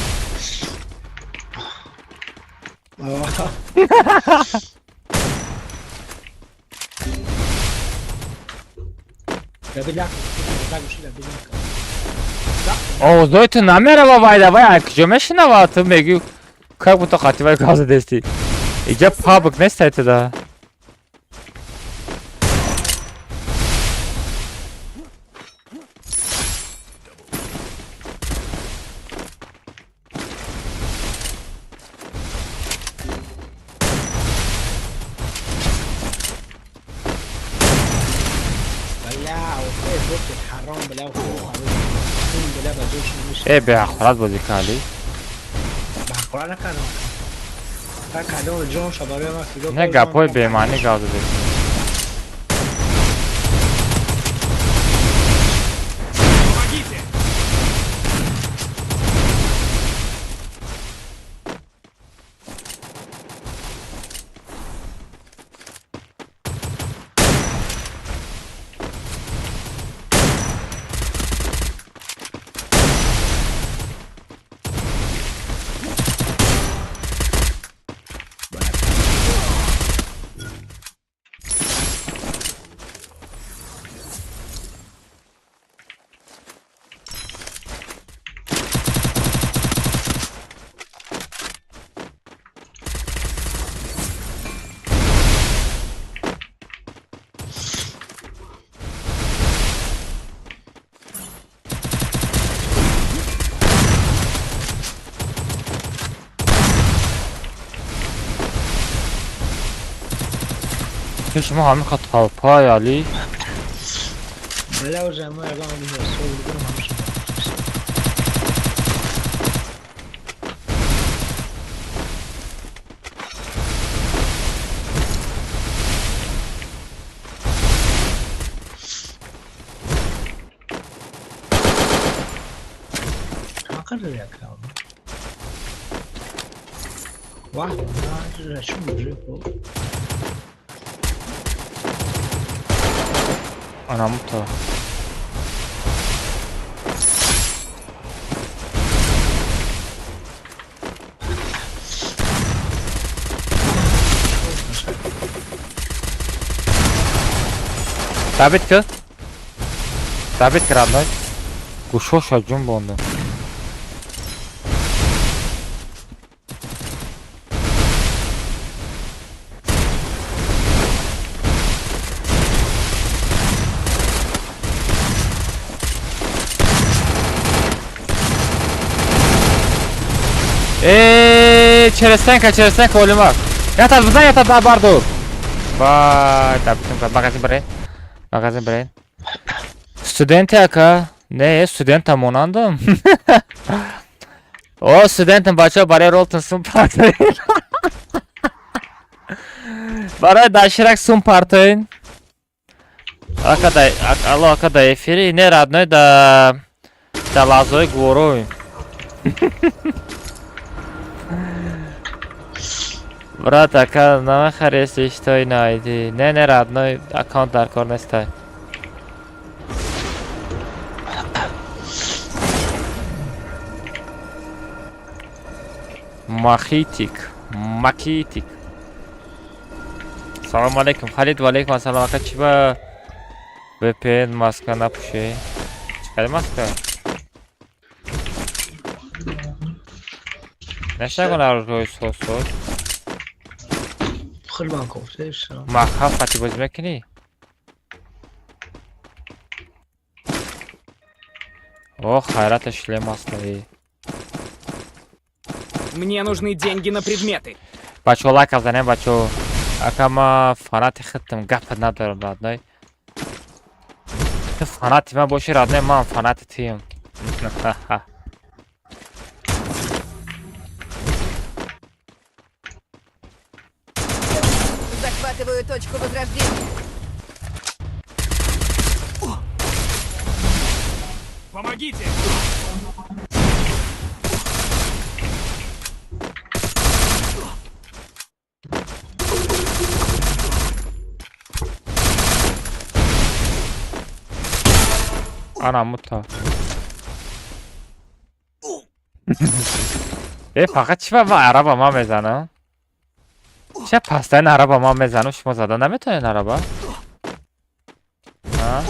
Овозои ту намерава вайда вай ай куҷо мешинава ту мегӯ как будто қати вай гап задести. Иҷа пабк нестай туда. Э, беахурат бозӣ кардӣ? Не гапҳои бемаънӣ гап задӣ. Шумо ҳамин қа толпай, Али.
Бля, уже мы ягон сол будем ҳамаша. Вах,
Анамута. Добить ки? Добить ки, родной. Гӯшоша ҷун бондам. Черестенка, черестенка, олимак. Ятад, бизан ятад, да барду. Вай, табитим кад. Магазин барен. Магазин барен. Студенти ака. Не, студента монандам. О, студентам бача барои ролтон сум партоин. Барои даширак сум партоин. Ака да, алло, ака да эфири, не родной да лазои гурой. Брат, ака намехари, что и на айди. Не, не, родной, аккаунт дар кор нестай. Махитик, Макитик. Салом алейкум, Халид, ва алейкум ассалом. Ака чи ба VPN маска напуши? Чӣ маска? Нашагона рӯи сосос. Маха фати боз мекунӣ? О, хайрата шлем аслаи.
Мне нужны деньги на предметы.
Бачо лайк занем, бачо. Ака ма фанати хиттам, гап надорам, родной. Ту фанати ма боши, родной, ман фанати туем.
Захватываю точку возрождения.
Помогите!
Ана мута. Э, фақат чӣ ба ман араба ман мезанам? Ча пастани араба ман мезанам, шумо зада наметавонед араба? А?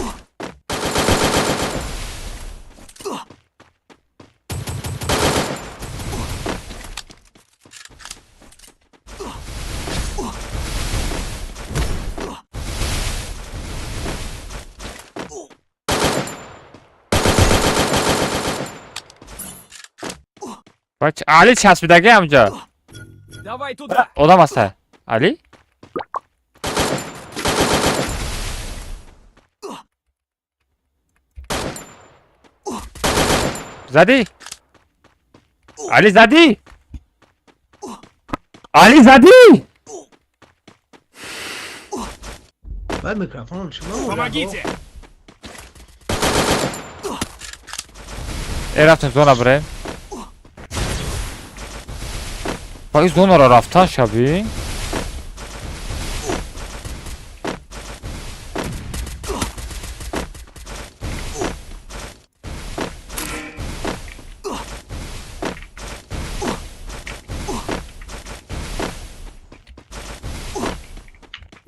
Бач, Али часпидаги ҳамҷо.
Давай туда.
Одам аста. Али? Задӣ? Али задӣ? Али задӣ?
Бад микрофон чӣ?
Помогите!
Э, рафтем зона бирем. Ба ин зонаро рафтан шаби?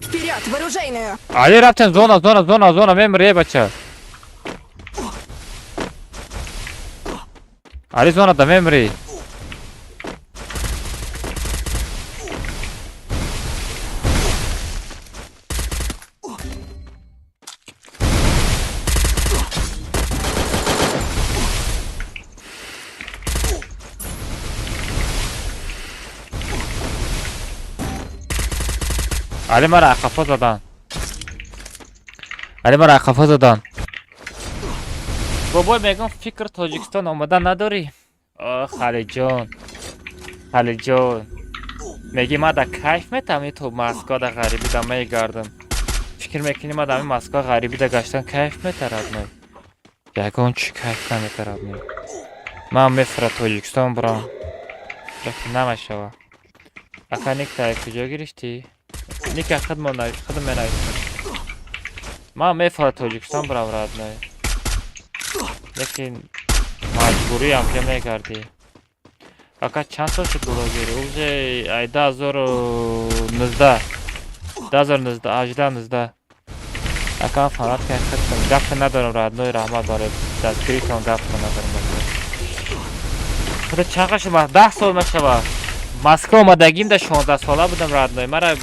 Вперед, в оружейную!
Али рафтем зона, зона, зона, зона, мемри, бача. Али зона да мемри. Али мара ақафо задан. Али мара ақафо задан. Бобой мегӯм фикр Тоҷикистон омада надорӣ? О, Халиҷон. Халиҷон. Мегӣ ма да кайф метам то Москва да ғарибӣ да мегардам. Фикр мекунӣ ма да ами Москва ғарибӣ да гаштан кайф метарад май? Ягон чӣ кайф наметарад май. Ман мефра Тоҷикистон бурам. Лекин намешава. Ака никта куҷо гирифтӣ? Ника худам менависам. Ман мефра Тоҷикистон бурам родной. Лекин маҷбуриам ки мегардӣ. Ака чанд сол шуд блогерӣ? Уже ай 2019. 2019, 18, 19. Ака фанат кай худтон. Гапе надорам родной, раҳмат барои дастгиритон гапе надорам. Худо чанд қаши 10 сол мешава. Москва омадагим да 16 сола будам родной. Мара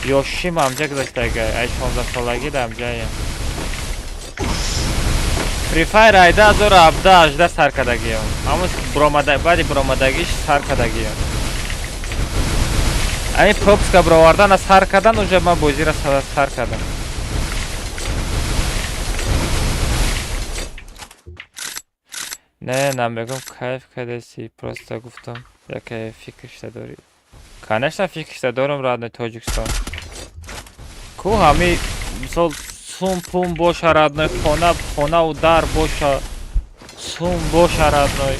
ёшим амҷа гузаштага. Ай 16 солагӣ да амҷаям. Free Fire ай 2017 18 сар кардагиям. Ҳамон буромада баъди буромадагиш сар кардагиям. Ами пропуска буровардан сар кардан уже ман бозиро сар кардам. Не, намегӯм кайф кардеси, просто гуфтам яке фикршта дорӣ. Конечно фикршта дорам родной Тоҷикистон. Ку ҳами мисол сум пум боша родной, хона хонаву дар боша, сум боша родной.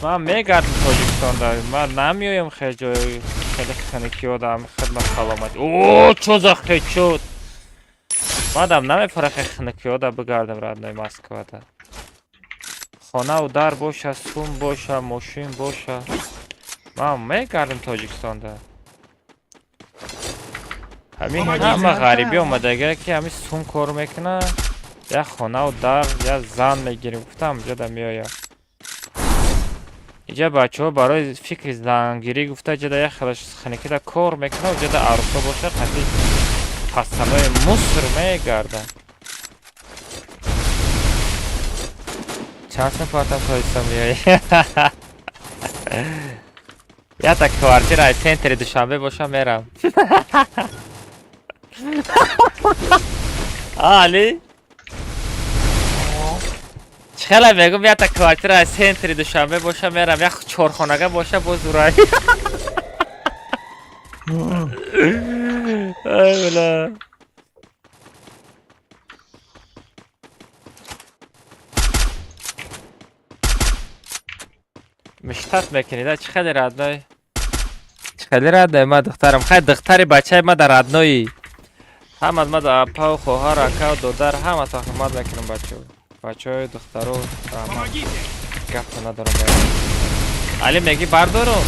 Ман мегардам Тоҷикистонда, ман намеоям хеле ҷои хеле хунукиёдам, хидмат саломат. О, чо за хечуд? Мадам намефара хеле хунукиёда бигардам родной Москвада. Хонаву дар боша, сум боша, мошин боша. Ман мегардам Тоҷикистонда. Ҳамин ҳама ғарибӣ омадага ки ҳамин сум кор мекуна, як хонаву дар, як зан мегирем. Гуфтам ҷода меоям. Иҷа бачаҳо барои фикри зангирӣ гуфта ҷода як хунукида кор мекуна, ҷода арӯсо боша, қати пасанои муср мегарданд. Чанд сум партам Тоҷикистон меоӣ? Якта квартира ай центри Душанбе боша мерам. Али? Чӣ хеле мегӯм якта квартира ай центри Душанбе боша мерам, як чорхонага боша боз урай. Ай била. Миштат мекунӣ да чӣ хеле родной? Чӣ хеле родной ма духтарам? Хай духтари бачаи ма да роднои. Ҳамат ма да апау, хоҳар, акау, додар ҳамата ҳурмат мекунам бачаҳо. Бачаҳои духтаро раҳмат. Гапа надорам ба. Али мегӣ бардорум?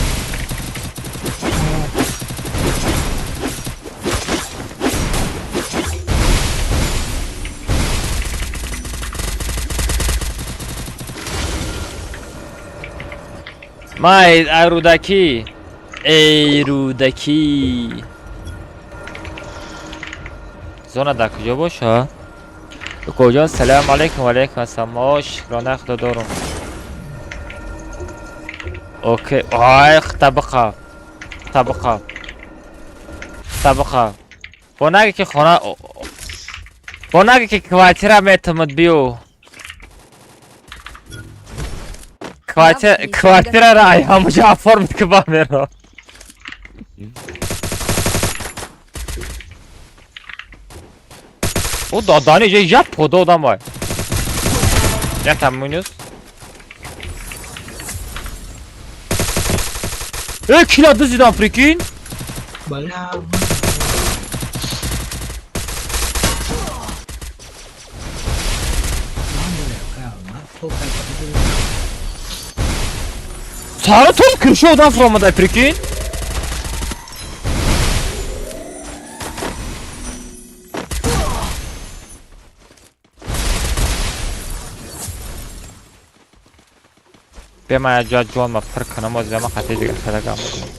Ма ай Рӯдакӣ. Эй Рӯдакӣ. Зона дар куҷо боша? Укоҷон салом алейкум ва алейкум ассалом. О, шукрона худо дорум. Окей. Ай, табақа. Табақа. Табақа. Бо наги ки хона бо наги ки квартира метамад биё. Квартира ра ай ҳамаҷо оформит ки ба меро. О, дадани ҷа як пода одам вай. Якта минус. Э, кила дузидам, прикинь? Сара том киршо одам фуромадай, прикинь? Бе ман як ҷоя ҷонма пур кунам, оз бема қатъи дигар хеле гам мекунам.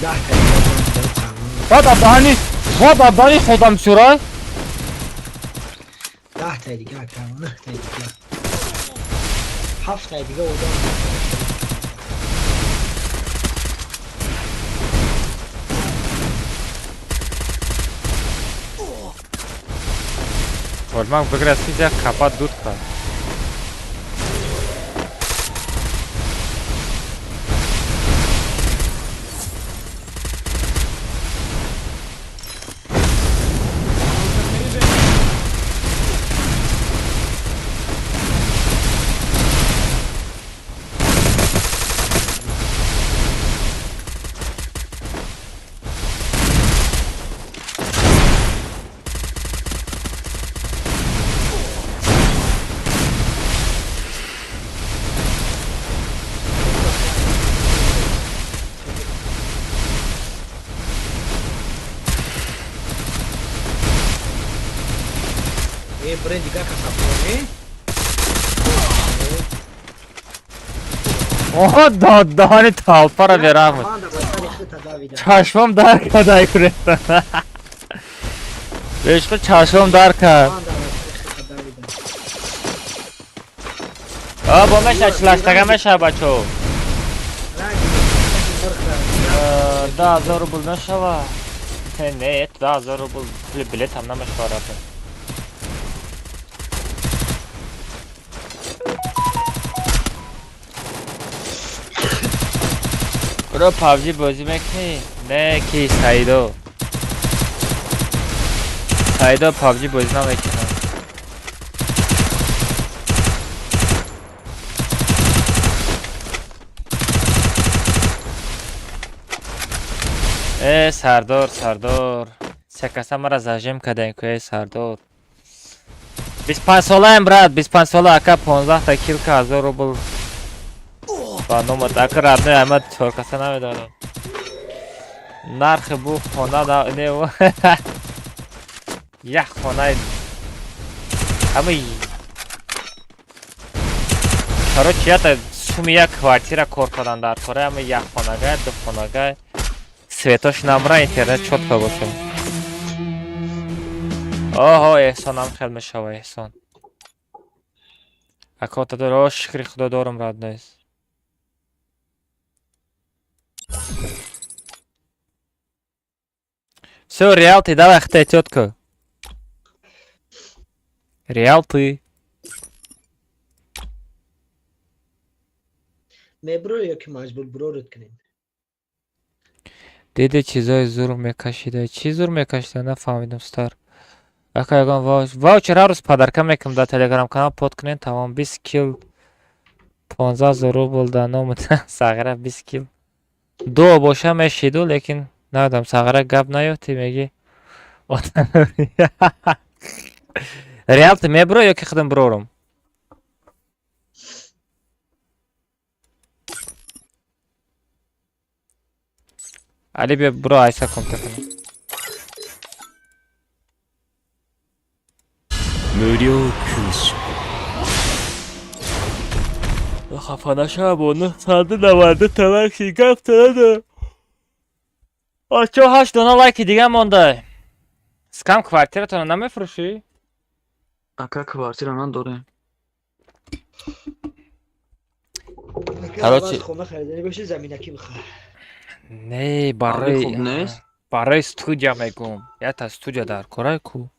10 та дига.
Баъд адаҳани, баъд адаҳани худам сюрай.
10 таи дига, ака, нӯҳтаи дига, ҳафтаи дига одам.
Ман фикр аст, ки як капа дуд кард.
Снаряжение.
Э, бренд дига касафоне.
Оҳо, даҳани талпара бераҳмат. Чашмам дар кард, ай курета. Бешқи чашмам дар кард. А бо меша чилаштага меша, бачо. 10,000 рубл мешава. Не, 10,000 рубл пули билетам намешава, рабе. Бро, PUBG бозӣ мекунӣ? Не, ки Саидо. Саидо PUBG бозӣ намекунад. Э, Сардор, Сардор. Се каса мара зажим кадаем ку, э, Сардор. 25 солаем, брат, 25 сола, ака, 15 та килка 1000 рубл. Ба номат, ака, родной, ама чор каса намедонам. Нархи бу хона да не як хонаи ама, короче, ята суми як квартира кор кардан дар кора, ама як хонагай, ду хонагай, светош намра, интернет чётко боша. Оҳо, эҳсонам хел мешава, эҳсон. Ако тадор, шукри худо дорум, родной. Все, Реал ты, давай, хтай тетку. Реал ты.
Мебро ё ки маҷбур брорит кунем?
Диди, чизои зур мекашида. Чӣ зур мекашида, нафаҳмидам, стар. Ака, ягон ваучер ҳар рӯз подарка мекунам дар телеграм канал, под кунем, тамом. 20 кил 15,000 рубл дар номи сағира, 20 кил. Ду боша мешиду, лекин надам сағира гап наёфтӣ, меги. Реал ты мебро ё ки худам брорум? Али, бия бро, айса комта кунам.
無料空襲。
Хафа нашава, бо 992 талакши гап тада. Ачо, ҳашт дона лайки дига монда. Скам, квартиратонро намефурӯшӣ?
Ака, квартира надорем.
Короче-
Хона хариданӣ боши, заминакӣ бихар.
Не,
Ҳавли
барои
хуб нест?
барои студия мегӯм. Ята студия дар корай ку.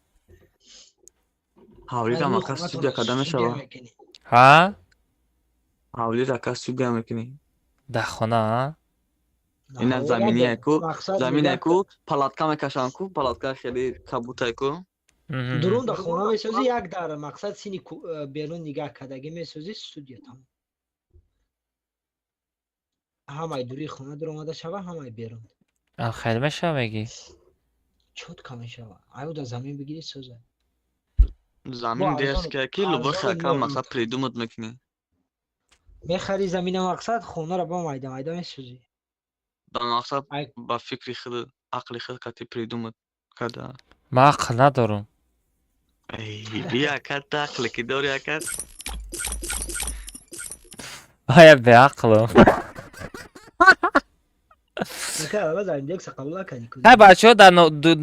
Ҳавлиро ака студия карда мешава?
Ҳа?
Ҳавлиро ака студия мекунӣ.
Дар хона, а?
Ина заминия ку, замине ку, палатка мекашам ку, палатка хеле кабутай ку.
Дурун да хона месозӣ, як дар мақсад сини берун нигаҳ кардагӣ месозӣ, студия, тамом. Ҳамаи дури хона дуромада шава, ҳамаи берун.
А, хеле мешава, мегӣ?
Чётко мешава. Аю да замин бигирӣ, соза.
Замин
Бо
дески ки лубахи
арзон
ака
меёбӣ.
Мақсад придумать мекунӣ.
Мехари замина, мақсад хонаро бо майда майда месозӣ.
Ба мақсад, ба фикри худ, ақли худ қати придумать карда.
Ман ақл надорам.
Эй, бия ака, та ақле ки дори, ака.
Ая беақлам. Хай бачаҳо дар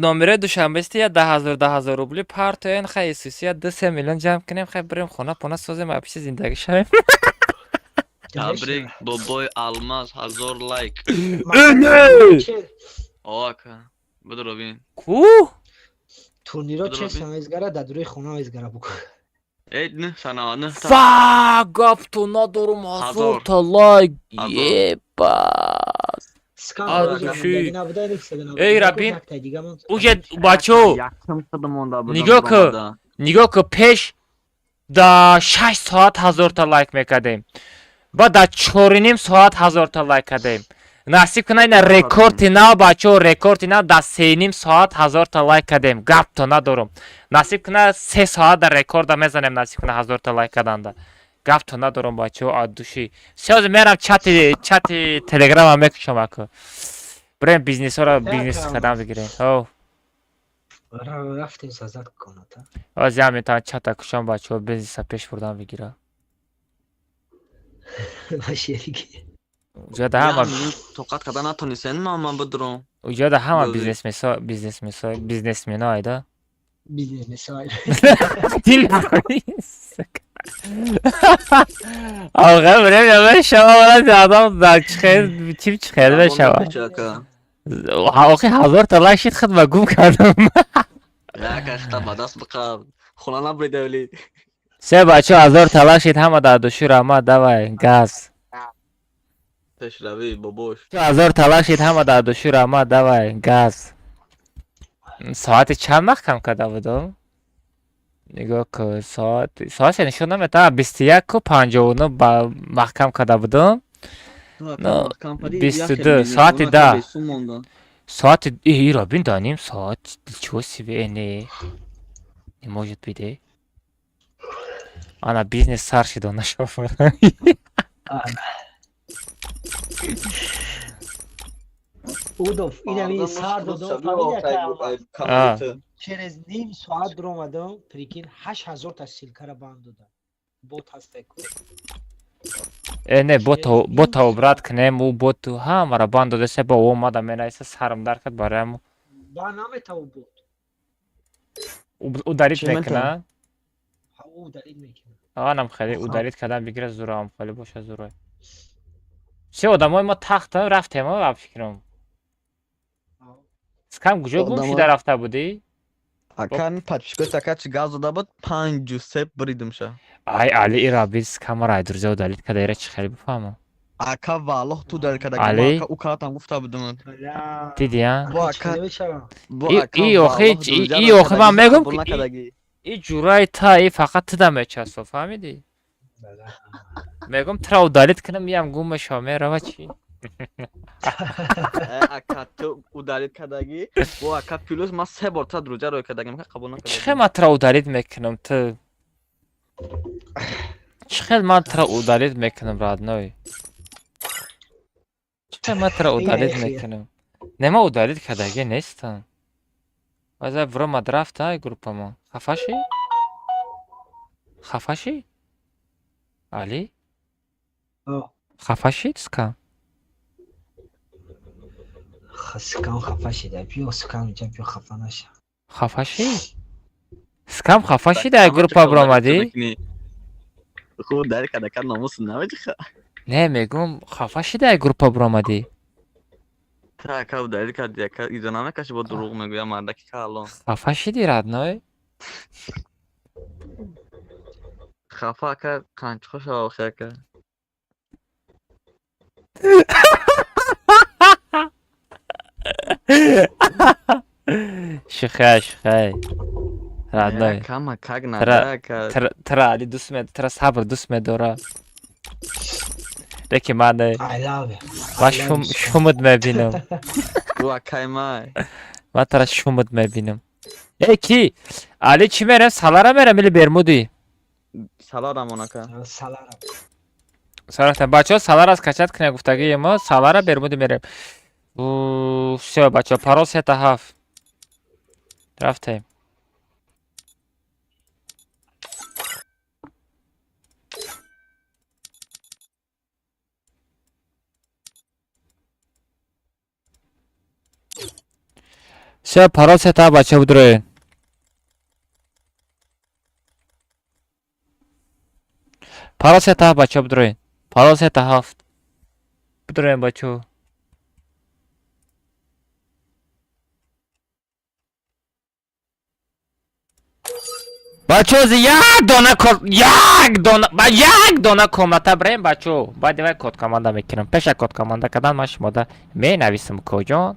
номерои душанбести я 10 000, 10 000 рубли партоен. Хай исуси я 2-3 миллион ҷамъ кунем, хай бирем хона пона созем, апиши зиндагӣ шавем.
Табрик, бобои Алмаз, 1000 лайк. О, ака. Бидро бин.
Ку?
Турниро честно мезгара, дар дуруи хона мезгара буку.
Эй, не, санава, не.
Фа, гапту надорум, 1000 та лайк. Ебать. Эй, Рабин. Уже бачо. Нигоҳ ку. Нигоҳ ку, пеш да 6 соат 1000 та лайк мекардем. Баъд дар 4,5 соат 1000 та лайк кардем. Насиб кунад, ина рекорди нав, бачаҳо, рекорди нав, дар 3,5 соат 1000 та лайк кардем. Гапто надорум. Насиб кунад, 3 соат дар рекорда мезанем, насиб кунад, 1000 та лайк карданда. Гапто надорум, бачаҳо, от души. Сёзи мерам чати телеграма мекушам аку. Бирем бизнесҳоро бизнес қадам бигирем. Ҳов.
Рафтем сазат коната.
Ҳозир метавон чата кушам, бачаҳо, бизнеса пеш бурдан бигира. Уҷода ҳама
тоқат карда натонистен, ман бидурам.
Уҷода ҳама бизнесмесо, бизнесмесо, бизнесмено айда.
Бизнесмесо.
Дил. Алға время мешава, одам дар чихел чим чихел мешава. Охи 1000 та лайк шид, худ ба гум кардам.
Яка хита ба даст биқа. Хона набрида вали.
Се бачо, 1000 та лайк шид, ҳама дар души раҳмат, давай, газ.
Пешравӣ бобош.
1000 та лайк шид, ҳама дар души раҳмат, давай, газ. Соати чанд маҳкам карда будам? Нигоҳ кун, соат соатша нишон наметавонам, 21:59 ба маҳкам карда будам. 22, соати 10. Соати ира бин, да ним соат чего себе, не. Не может быть, э. Ана бизнес сар шидо нашав.
Удов, инами сар додам, через ним соат дуромадам, прикинь, 8000 та ссылкара банд додам. Бот ҳастаку.
Э, не, бота обрат кунем, ӯ боту ҳамара банд додаса, ба омада менависа, сарам дар кард бароям.
Ба наметаву бот.
Удалить мекунад?
Удалить мекунад.
Анам хеле удалить кардан бигира, зурам хеле боша зурай. Се одамои мо тахта рафтем, а фикрам. Скам куҷо гум шуда рафта будӣ?
Акан подписчикои ака чи газ дода буд, 53 бридимша.
Ай, Али, ира биз камера ай друзья удалить када, ира чӣ хеле бифаҳмам.
Ака, валлоҳ, ту удалить када.
Али?
Ака, у калатам гуфта будам.
Дидӣ, а?
Бо ака.
И охи, и охи ман мегум ки и ҷураи та и фақат туда мечасо, фаҳмидӣ? Мегум тра удалить кунам, иам гум мешава, мерава чӣ?
Ака, ту удалить кардагӣ, бо ака плюс ман се бор та друзья рой кардагим, ака, қабул
Чӣ хел ман тра удалить мекунам, ту? Чӣ хел ман тра удалить мекунам, родной? Чӣ хел ман тра удалить мекунам? Не, ман удалить кардагӣ нестам. Аза вромад рафта ай группамо. Хафа шӣ? Хафа шӣ? Али? Хафа шид скам?
Скам хафа шида. Биё, скам иҷа биё, хафа наша.
Хафа шид? Скам хафа шид, ай группа бромадӣ?
Хуб дарк карда, кар номус намеҷиха.
Не, мегум хафа шида, ай группа бромадӣ.
Та ака удалить карди, ака изо намекаши, бо дурӯғ мегӯя мардаки калон.
Хафа шиди, родной?
Хафа ака, қанчиқо шава охи ака.
Шухай, шухай. Родной.
Кама как
Тра
надо ака.
тра Али дӯст ме тра сабр дӯст медора. Лекин ман не.
I love it.
Ман шум шумуд мебинам.
Ӯ акай май.
Ман тра шумуд мебинам. Эй, ки? Али, чӣ мерем? Салара мерем или Бермуди?
Саларамон ака.
Салара.
Салара. Бачаҳо, салара скачать кунед гуфтагии мо, салара Бермуди мерем. Всё, бачаҳо, парол сета ҳафт. Рафтем. Все, парол сета бача будроен. Парол сета бача будроен. Парол сета ҳафт. Будроен бачо. Бачо, як дона код, як дона, ба як дона комната бирем бачо. Баъд вай код команда мекунам. Пеша код команда кардан ман шумода менависам коҷон.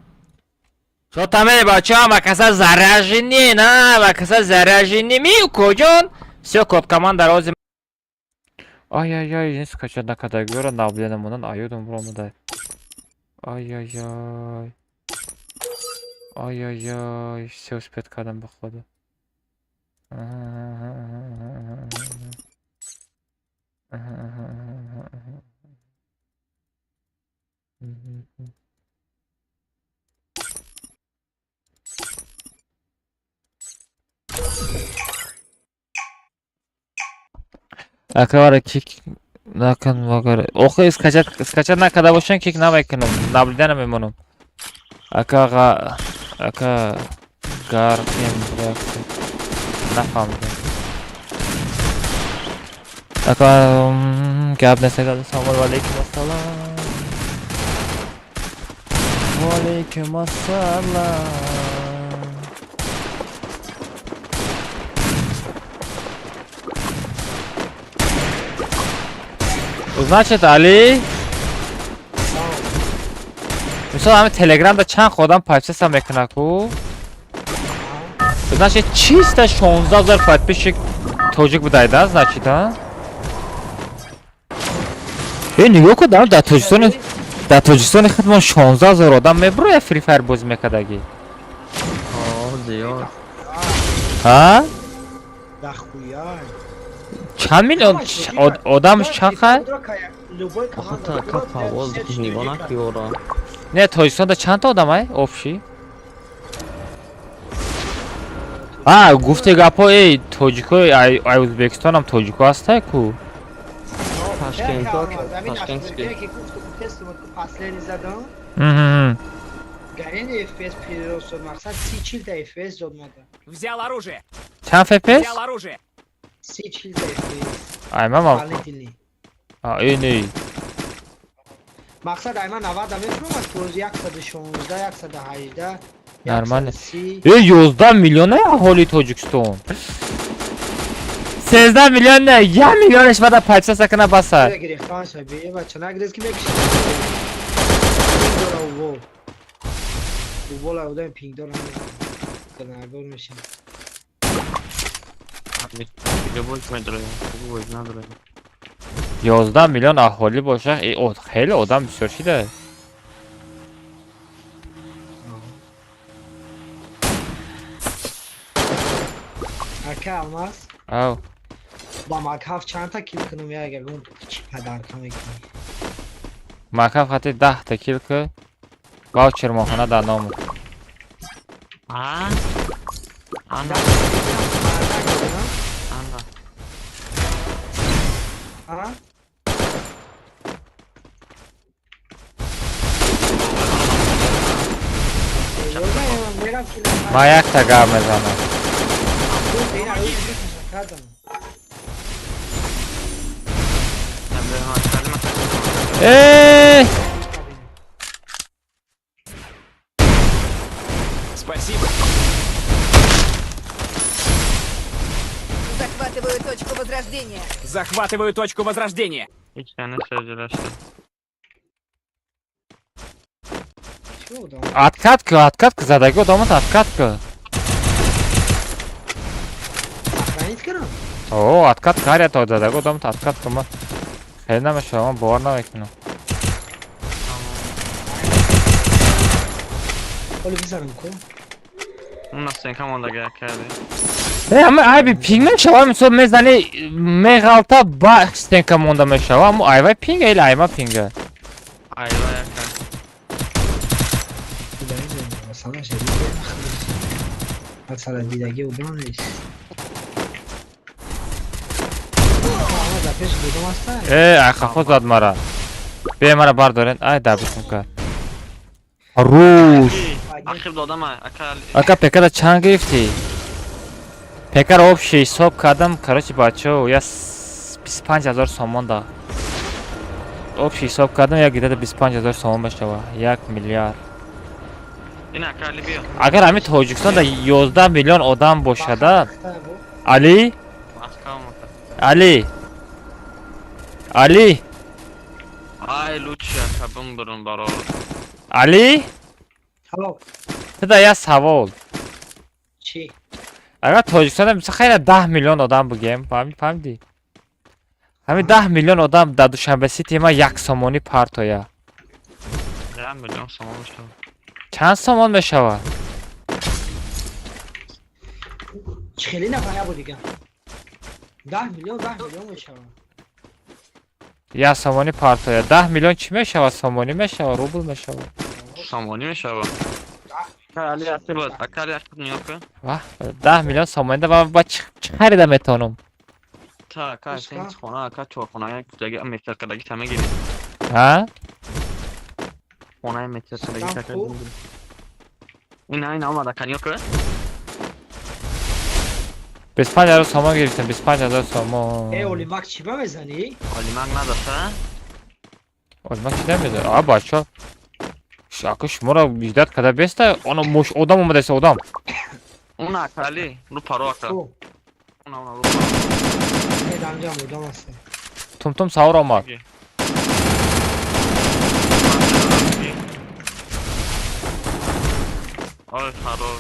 Шотаме бачо, ама каса заражени, на, ама каса заражени ми коҷон. Всё, код команда рози. Ай ай ай, не скача накадагиёра наблена монан аюдум буромадай. Ай ай ай. Ай ай ай, всё успеть кардам ба худо. Акавара кик накун магар. Охи скачать скачать накарда бошам кик намекунам. Наблюдать намемонам. Ака ака гарқим реакция. Нафаҳмидам. Ака гап нест агар салом алейкум ассалом. Ва алейкум ассалом. Значит, Али? Мисол ҳами Телеграмда чанд одам подписка мекунад ку? Значит, чисто 16 000 подписчик тоҷик будай, да, значит, а? Э, нигоҳ кун, дар Тоҷикистони дар Тоҷикистони худмон 16 000 одам мебурояд Free Fire бозӣ мекардагӣ.
Зиёд.
Ҳа?
Дохуя.
Чанд миллион одамш чанд хай? Не, Тоҷикистонда чандта одам ай общий? А, гуфти гапҳо, эй, тоҷикои ай Ӯзбекистонам тоҷико ҳастай ку?
Взял оружие.
Чанд FPS?
Взял оружие.
Ай, мама. А, эй, не.
Мақсад ай ман 90 мефурӯмад, то 116, 118.
Нормально. Эй, 11 миллион аҳолии Тоҷикистон. 13 миллион не, 1 миллионаш бада подписка кана баса. Ёздаҳ миллион аҳолӣ боша, хеле одам бисёр шида.
Ака Алмаз?
Ав.
Ба Макаф чандта кил кунам я агар гум чӣ падарка мекунӣ?
Макаф хати 10 та кил ку. Ваучер моҳона дар ному.
А? Ана. Ана.
А?
Ман якта гап мезанам. Эй!
Спасибо.
Захватываю точку возрождения.
Захватываю точку возрождения.
Откатка, откатка, задаги одамат откатка. О, откат каря то задаги одамат откатка ма. Хеле намешава, ман бовар намекунам. Э, ама айби пинг мешава, мисол мезани меғалта ба стенка монда мешава, аммо айвай пинга или айма пинга?
Айвай ака.
Э, ай хафо зад мара. Бе мара бардорен, ай дабитум кард. Руш.
Ахир додам ака.
Ака ПК-да чанд гирифтӣ? ПК-ро общий ҳисоб кардам, короче бачаҳо, я 25 000 сомон да. Общий ҳисоб кардам, як гидада 25 000 сомон мешава. 1 миллиард.
Ин ака Али биё.
Агар ҳамин Тоҷикистонда 11 миллион одам бошада, Али? Али? Али?
Ай лучше ака бимбирам баро.
Али? Туда як савол.
Чӣ?
Агар Тоҷикистонда мисол хайра 10 миллион одам бугем, фаҳмидӣ? Ҳамин 10 миллион одам дар Душанбе Сити ма як сомонӣ партоя.
10 миллион сомон мешавад.
Чанд сомон мешавад?
Хеле нафар буд дигар. 10 миллион 10 миллион мешавад.
Як сомонӣ партоя. 10 миллион чӣ мешавад? Сомонӣ мешавад, рубл мешавад.
Сомонӣ мешавад. Али ахир ака Али ахир нигоҳ кун.
Ваҳ, 10 миллион сомонӣ да ба чӣ харида метавонам?
Та ака сен хона ака чорхона як ҷаги метр кадаги та мегирӣ.
Ҳа?
Хонаи метр кадаги та мегирӣ. Ина ина омад ака нигоҳ кун.
25 000 сомон гирифтам, 25 000 сомон.
Э, Олимак чӣ ба мезанӣ?
Олимак надошта?
Олимак чӣ намезанад? А бача. Ака шуморо ждать карда беста, оно муш одам омадаст, одам.
Уна ака Али, ру паро ака. Уна уна ру паро.
Э, данҷам одам аст.
Тумтум савор омад.
Ой, паро.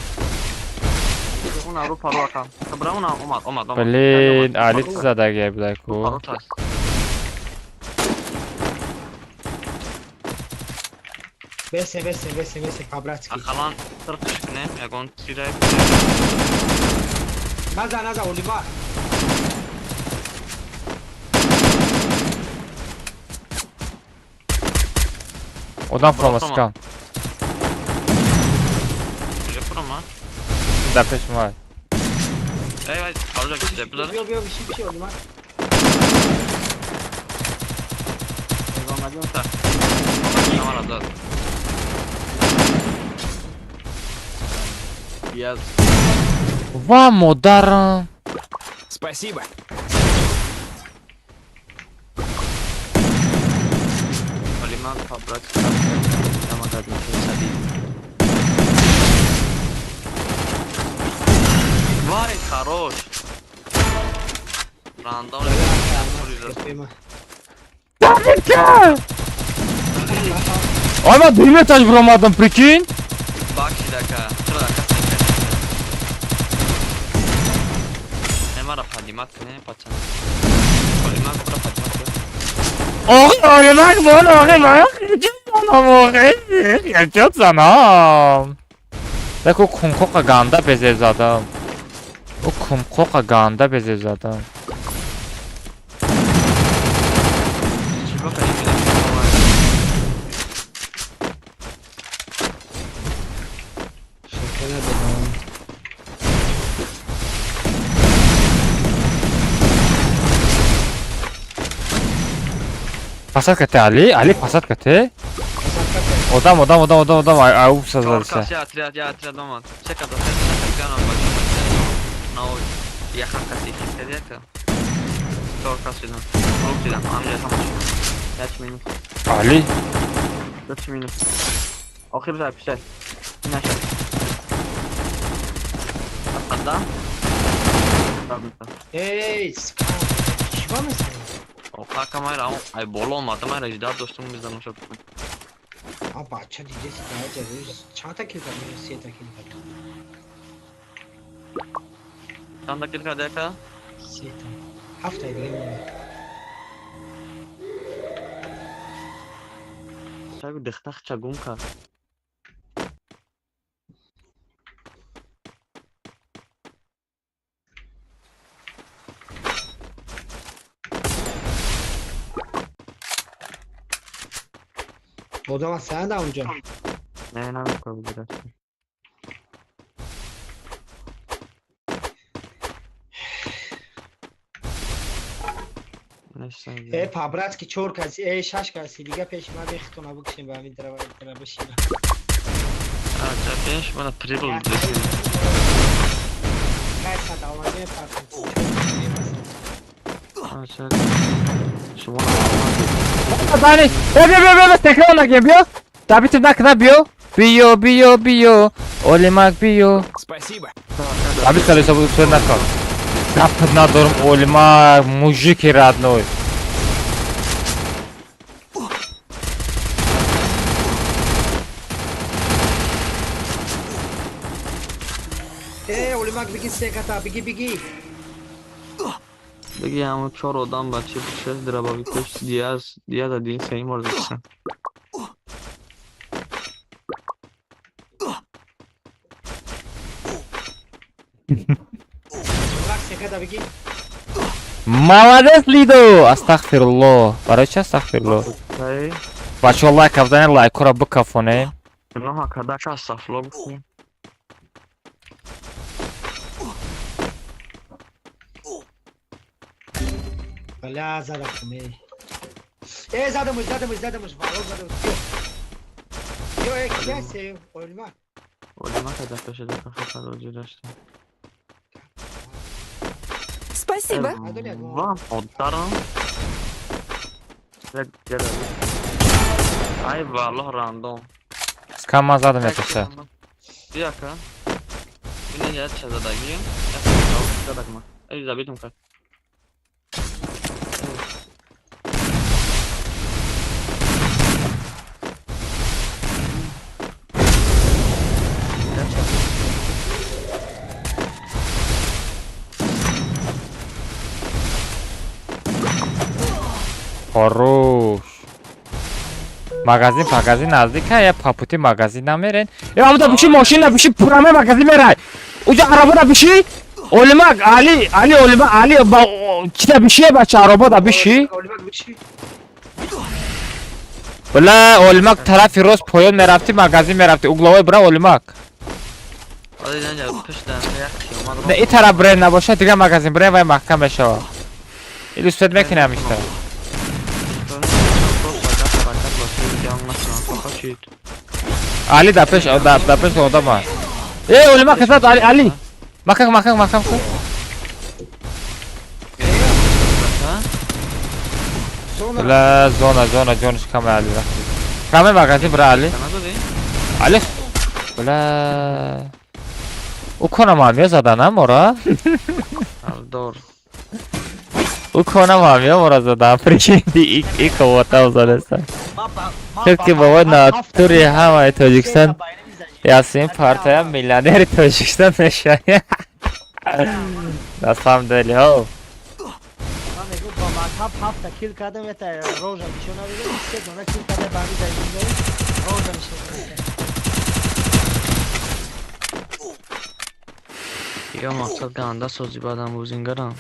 Уна ру паро ака. Бра уна омад, омад, омад.
Блин, Али ту задагия будай ку.
Паро таст.
Бесе, бесе, бесе, бесе, по-братски.
Ақалан сирқиш кунем, ягон чизе.
Наза, наза, Олимак.
Одам фромаскан.
Куҷо фуромад?
Дар пеши ма.
Эй, вай, паро ҷа кида бидор.
Биё, биё, биши, биши, Олимак.
Ягон та. Камара дод.
Ва, модарам.
Спасибо.
Олимак по-братски намагад садид. Вай, хорош. Рандом.
Ай, ман дуюм этаж биромадам, прикинь?
Бакшид ака, чиро ака Немара поднимать кунем, пацан. Олимак бро поднимать кун.
Охе, Олимак бон, охе, ман чӣ охе, эҳтиёт занам. Так ӯ кунқоқа ганда безеб задам. Ӯ кунқоқа ганда безеб задам. Посадка те, Али? Али, посадка те? Одам, одам, одам, одам, одам, ай сазалися.
Я отряд, я отряд омад. Чека до чека гана бача. На яха каси хисадяка. Чор кас шудам. Рук шудам, амҷа ҳама. 5 минут.
Али?
5 минут. Охир жай пишай. Наша. Қадам.
Эй, чӣ ба мезанӣ?
Оқа майра, ай боло омада майра ждать доштум мезанам шуд.
А бача диде сидаҷа чанд та кил кард? Се та кил кард.
Чанд та кил кард яка?
Се та. Ҳафт та дига монда.
Чагу дихтахча гум кард.
Одам ҳастанд онҷо?
Не, намекунам.
Э, по-братски чор каси, э, шаш каси дига пеши ман бехтона бикшем ба ҳамин дара бишина.
Пеш мана прибыл.
Дани, бия, бия, бия, бия, накем, биё. Табитим накна, биё. Биё, биё, биё. Олимак, биё.
Спасибо.
Табит колесо буду всё накал. Запад надорм, Олимак, мужики родной.
Олимак, беги секата, беги, беги.
Беги, ҳамон чор одам бача шаш дробовик пеш Диаз, Диаз один сеюм бор зидсан.
Олимак, секата, беги.
Молодец, Лидо! Астағфирулло. Барои чи астағфирулло? Бачаҳо лайк афзанед, лайкҳоро бикафонед.
Гуноҳ карда, астағфирулло гуфтем.
Бля, задам ме. Э, задамуш, задамуш, задамуш, вало задамуш. Ё, э, киясе, Олимак.
Олимак ада пеш да фақат оҷи дошта.
Спасибо.
Вам отдарам. Як ҷада. Ай валлоҳ рандом.
Скама задам это.
Бияка. Бина я чазадагием. Я задагма. Эй, забитум как.
Хорош. Магазин, магазин наздика, я по пути магазин намерен. Э, амуда биши машина, биши пураме магазин мерай. Уҷа араба биши? Олимак, Али, Али, Олимак, Али, ба кита биши, бача араба да биши? Бла, Олимак тарафи рост поён мерафти, магазин мерафти. Угловой бра Олимак. Не, и тараф бре набошад, дига магазин бре вай маҳкам мешавад. Илюстрат мекунам ишта. Али да пеш, да пеш одам аст. Э, Олимак хизмат, Али, Али. Макак, макак, макак. Бла, зона, зона, ҷониш каме Али. Каме магазин бра Али. Али. Бла. Уконам ҳамё заданам мора?
Алдор.
Уконам ҳамё мора задан. Прикинь, и кого-то задаста. Все-таки бобо натури ҳамаи Тоҷикистон Ясин партая миллионери Тоҷикистон мешавад. На самом деле, ҳо.
Ман мегӯм ба мактаб ҳафта кил кардам, ята рожа нишон надодам, се дона кил кардам ба ҳамин зайдинои рожа нишон додам.
Ё мақсад ганда сози баъдам бозингарам.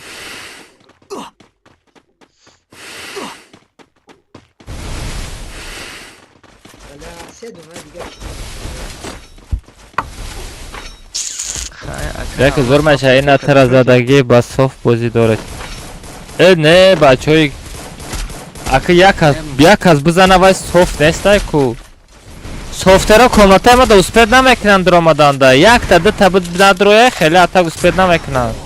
Як зур меша ин натаразадагӣ ба соф бозӣ дорад. Э, не, бачаҳои ака як кас бизана вай соф нестай ку. Софтеро комнатаи ма да успед намекунанд даромаданда. Якта дута надроя хеле атак успед намекунанд.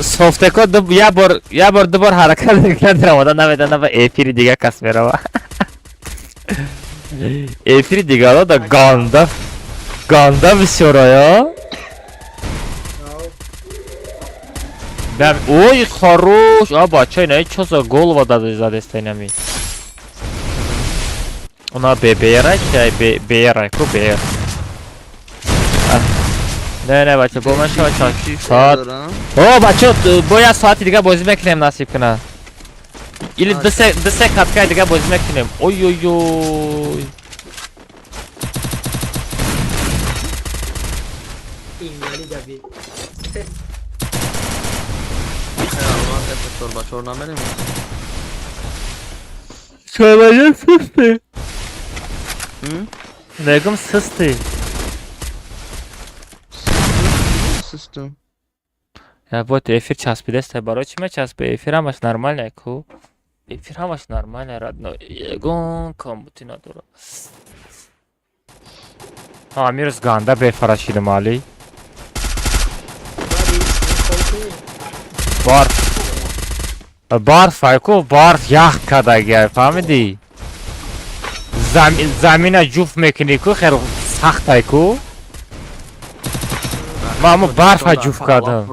Софтеко як бор ду бор ҳаракат мекунанд даромадан намедонанд ва эфири дига кас мерава. Эфири дигаро да ганда ганда бисёрая. Бам, ой, хорош. А бача ина чо за голова задеста инами. Она бебера чай бебера ку бер. Не, не, бача, бо ман шава саат. О, бача, бояд соати дига бозӣ мекунем насиб кунад. Или ду се каткаи дига бозӣ мекунем. Ой ой ой.
Инвалида би.
Чорбаҷон сусти. Мегум сусти.
Сустум.
Я вот эфир часпидеста. Барои чӣ мечаспи? Эфир ҳамаш нормально ку. Эфир ҳамаш нормально, родной. Ягон камбутӣ надорад. Амирус ганда бефара шидам, Али. Барф. Барф айку, барф ях кардагиай, фаҳмидӣ? Замина ҷуфт мекунӣ ку, хеле сахт айку. Ман ҳамо барфа ҷуфт кардам.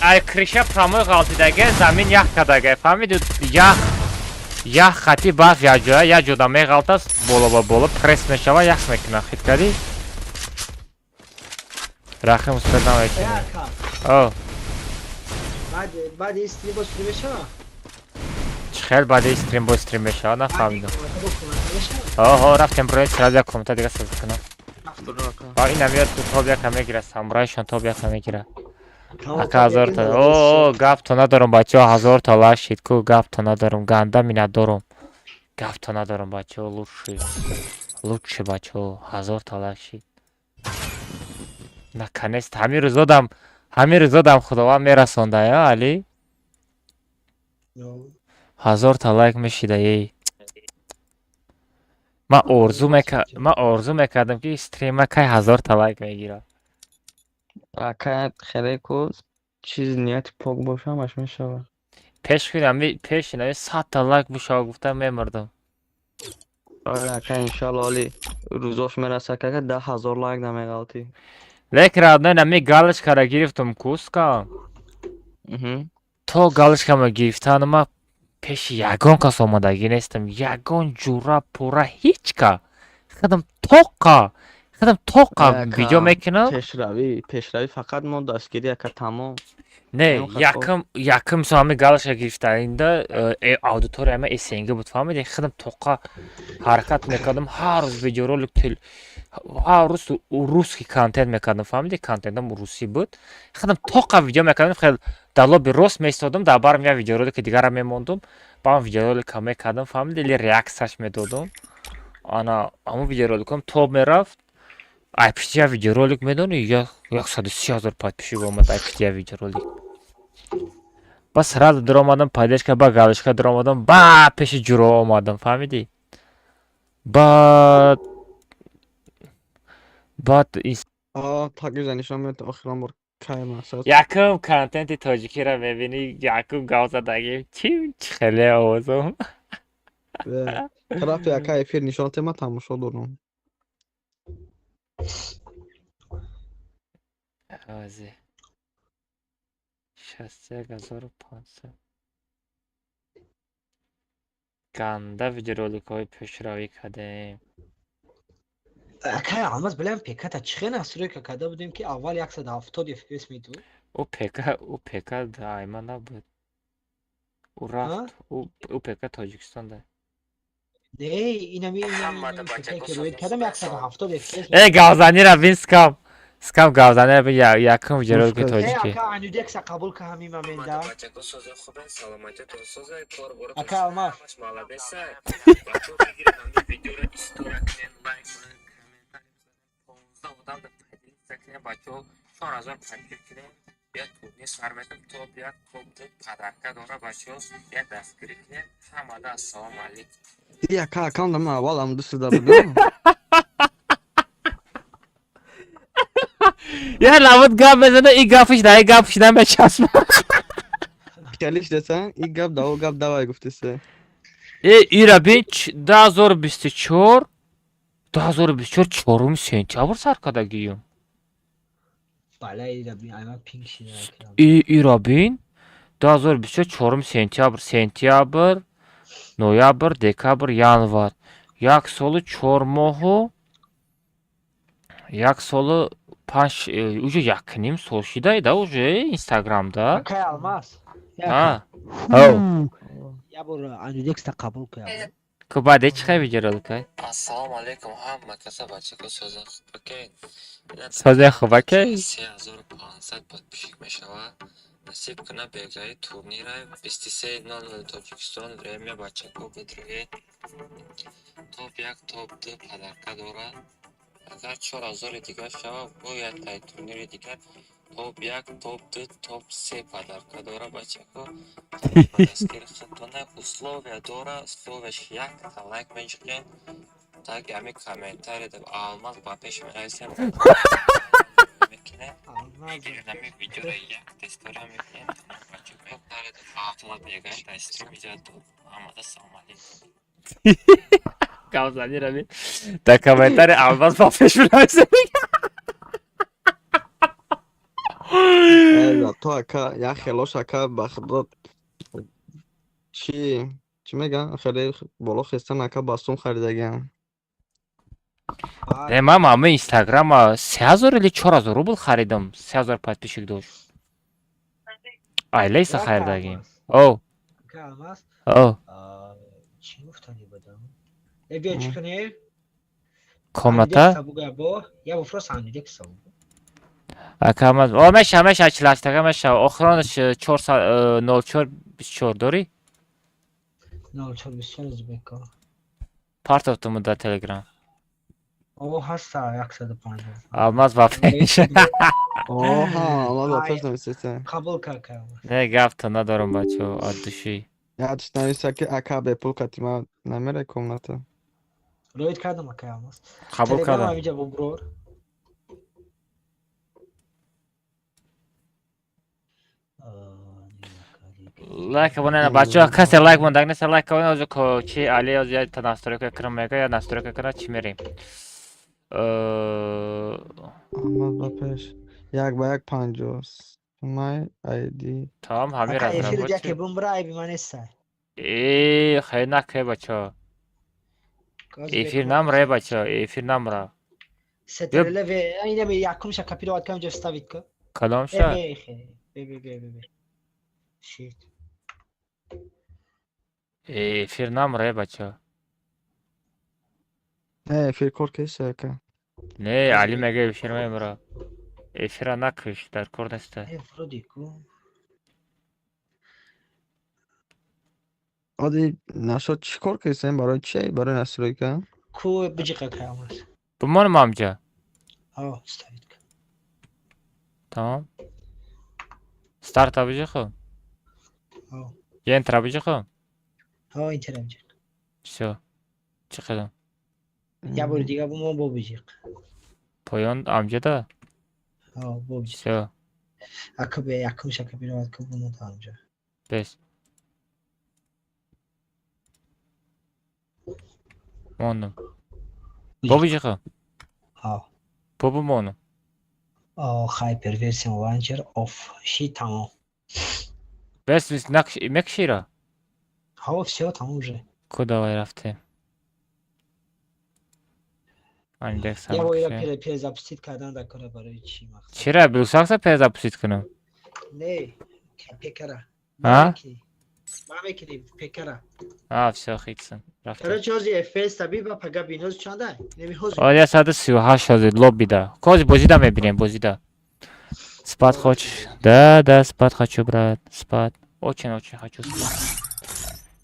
Ай крыша прямой ғалтидагиай, замин ях кардагиай, фаҳмидӣ? Ях ях хати барф якҷоя, як ҷода меғалтад, боло ба боло пресс мешава, ях мекунад. Хит кардӣ? Рахим успел намекунӣ. О.
Баъди стрим бо стрим мешава?
Чӣ хел баъди стрим бо стрим мешава? Нафаҳмидам. Оҳо, рафтем брои сразу як комната дига созӣ кунам. А ин амир тоб яка мегира, самурайшон тоб яка мегира. Ака 1000 та. О, гапто надорам, бачаҳо, 1000 та лашид ку, гапто надорам, ганда минатдорам. Гапто надорам, бачаҳо, лучший. Лучший, бачаҳо, 1000 та лашид. Наконец ҳамин рӯзодам Худованд мерасонда, я Али? 1000 та лайк мешида, ей. Ман орзу мекардам, ки стрима кай 1000 та лайк мегирад.
Ака хеле ку чиз нияти пок боша, ҳамаш мешавад.
Пеш пеш инами 100 та лайк бишава гуфтам, мемурдам.
Оре ака, иншалло оли рӯзош мераса, ака, 10,000 лайк намеғалтӣ.
Лекин родной, нами галочкара гирифтам куска. То галочкама гирифтанама пеши ягон кас омадагӣ нестам. Ягон ҷура пура ҳеҷ ка. Худам тоқа. Худам тоқа видео мекунам.
Пешравӣ, пешравӣ фақат мо дастгирӣ, ака, тамом.
Не, якум мисол ҳами галочка гирифтаинда аудиторияма СНГ буд, фаҳмидӣ? Худам тоқа ҳаракат мекардам, ҳар рӯз видеоролик, ҳар рӯз русский контент мекардам, фаҳмидӣ? Контентам русӣ буд. Худам тоқа видео мекардам, хел дар лоби рост меистодам, дар барам як видеоролики дигара мемондум, баъд видеоролика мекардам, фаҳмидӣ? Или реаксияш медодум. Ана ҳамон видеороликам тоб мерафт. Ай пишти як видеоролик медонӣ, 130,000 подписчик омад ай пишти як видеоролик. Ба сразу даромадам, поддержка, ба галочка даромадам, ба пеши ҷуро омадам, фаҳмидӣ? Баъд якум контенти тоҷикиро мебинӣ, якум гап задагим, чи хеле овозам.
Тарафи ака эфир нишон тема тамошо дорам.
Ози. 61,500. Ганда видеороликҳои пешравӣ кардем.
Акай Алмаз, билам ПК-та чӣ хел настройка карда будем, ки аввал 170 FPS медод?
Ӯ ПК айма набуд. Ӯ рафт, ӯ ПК Тоҷикистон да.
Не, инами ПК ки роид кардам 170 FPS.
Э, гавзанира бин, скам. Скам гавзанира бин, якум видеоролики тоҷикӣ.
Э, ака Анюдекса қабул ка ҳамин момента. Ака Алмаз.
Бачаҳо 4000 подписчик кунем, як турнир сар метам, топ як, топ ду подарка дора, бачаҳо, як дастгирӣ кунем. Ҳамада ассалому алайкум.
Яка аккаунтам аввалам дусида будам.
Я лабуд гап мезана, и гапиш да, и гапиш намечаспа.
Хелиш десан, и гап да, о гап давай гуфтисе.
Э, ира бин, 2024, 2024 4 сентябр сар кардагиюм.
Бале, ира бин, айма пинг шида.
Ира бин, 2024 4 сентябр, сентябр, ноябр, декабр, январ. Як солу 4 моҳу, як солу панҷ, уже як ним сол шида, да, уже Инстаграмда.
Акай Алмаз.
А. Ау.
Я бор Анюдекста қабул кунам.
Ку баъде чӣ хел видеороликай?
Ассалому алайкум ҳама каса, бачако, созен хубакей.
Созен хубакей?
3500 подписчик мешавад. Насиб куна бегаи турнира 23:00 Тоҷикистон время, бачако бидроед. Топ як, топ ду подарка дорад. Агар 4000 дигар шавад, бояд тай турнири дигар Топ як, топ ду, топ се подарка дора, бачако. Дастгири худтона условия дора, условияш якта лайк меҷиқен. Так ами комментарий Алмаз ба пеш менависем. Мекунем. Ами видеоро якта история мекунем. Бачако, автомат бегай дар стрим иҷа ҳамада салом алейкум.
Гап рами. Дар комментарий Алмаз ба пеш менависем.
То ака як хелош, ака, ба худо, чӣ чӣ меган, хеле боло хестан, ака, ба сум харидагиам.
Не, ман ами инстаграма 3000 или 4000 рубл харидам, 3000 подписчик дошт. Айлейса харидагим. О. О.
Чӣ гуфтанӣ будам? Э, биё, чӣ кунем?
Комната?
Я вопрос Андекса.
Ака, ман о меша, меша, чилаштага меша. Охиронаш 404 24 дорӣ?
04 24 узбека.
Партофтуму дар Телеграм.
О, ҳаста 150.
Алмаз ба пеш.
Оҳа, Алмаз ба пеш нависеса.
Қабул кард.
Не, гапто надорам, бачо, от души.
Ядш нависа, ки ака бепул катима намере комната.
Роид кардам, ака Алмаз.
Қабул кардам.
Ҳамиҷа буброр.
Лайк монена, бачаҳо, касе лайк мондаг нест, лайк монена. Озо ко чи Али оз я та настройка кунам мега, я настройка кунам, чи мерем.
Алмаз ба пеш. Як ба як панҷо. Май айди.
Тамом, ҳамин
Ака, эфир яке бумбра, айби ман неста.
Э, хай накай, бачаҳо. Эфир намра, бачаҳо, эфир намра.
Сетреле инами якумша копировать кам, ҷо вставить ка.
Кадомша?
Бе, бе, бе, бе, бе. Shit.
Эфир намра, бачаҳо.
Не, эфир кор кеса, ака.
Не, Али мега эфир мемра. Эфира накиш, дар кор неста.
Э, вроде ку.
Оди нашо чӣ кор кесем, барои чи? Барои настройка?
Ку биҷиқа каямас.
Бимонам амҷа.
О, вставить ка.
Тамом. Старта биҷихо.
О.
Ентра биҷихо.
О, энтера биҷиқ.
Всё. Чӣ қадам?
Я бори дига бумон, бо биҷиқ.
Поён амҷада?
О, бо биҷиқ.
Всё.
Ака, бе якумша копировать ку, бумон амҷа.
Бес. Мондам. Бо биҷиқо?
О.
Бо бимонам.
О, Hyperversion Launcher off. Ши, тамом.
Бес, бес, мекшира?
Ҳо, всё, тамом уже.
Ку, давай, рафтем. Андекс.
Я бо ира перезапустить кардан дар кора, барои чӣ мақсад?
Чира, Блюсакса перезапустить кунам?
Не, пекара.
А?
Ма мекунӣ пекара.
А, всё, хитсен. Рафтем.
Короче, ҳозир FPS таби ба пага биноз чанда? Неми ҳозир.
Оя 138 ҳозир лоббида. Кози бозида мебинем, бозида. Спать хочешь? Да, да, спать хочу, брат. Спать. Очень-очень хочу спать.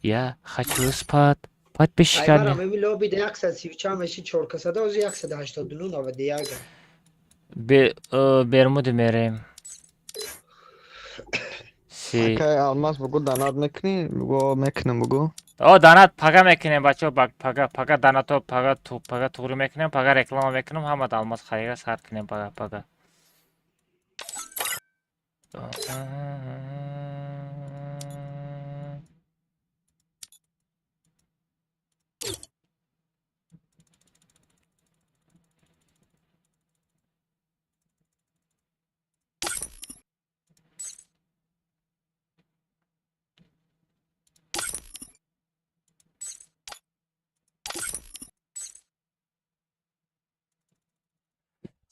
Я хочу спать. Подписчиками.
Аймара, ми лобби да 134 меши 400, ҳозир 189 91.
Бермуди мерем. Си.
Ака Алмаз, бугу донат мекунӣ? Бугу мекунам, бугу.
О, донат пага мекунем, бачаҳо, пага, пага донато, пага ту, пага туғри мекунем, пага реклама мекунем, ҳама Алмаз харида сар кунем пага, пага.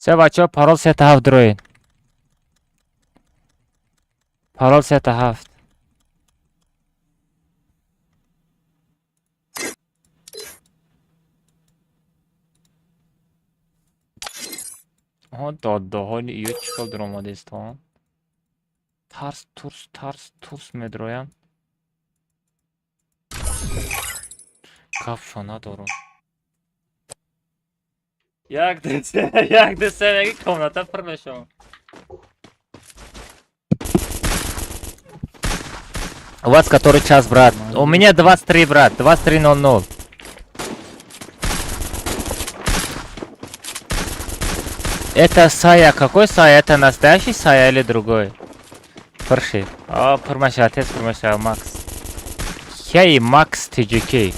Се, бачаҳо, парол сета ҳафт дроен. Парол сета ҳафт. Оҳо, доддаҳони иё чӣ хел дуромадестон? Тарс турс, тарс турс медроянд. Гапшо надорум. Як, ду, се, як, ду, се меги, комната пур мешавам. У вас который час, брат? У меня 23, брат, 23:00. Это Сая. Какой Сая? Это настоящий Сая или другой? Перший. О, пурмаша, отец пурмаша, Макс. Хей, Макс ТЖК.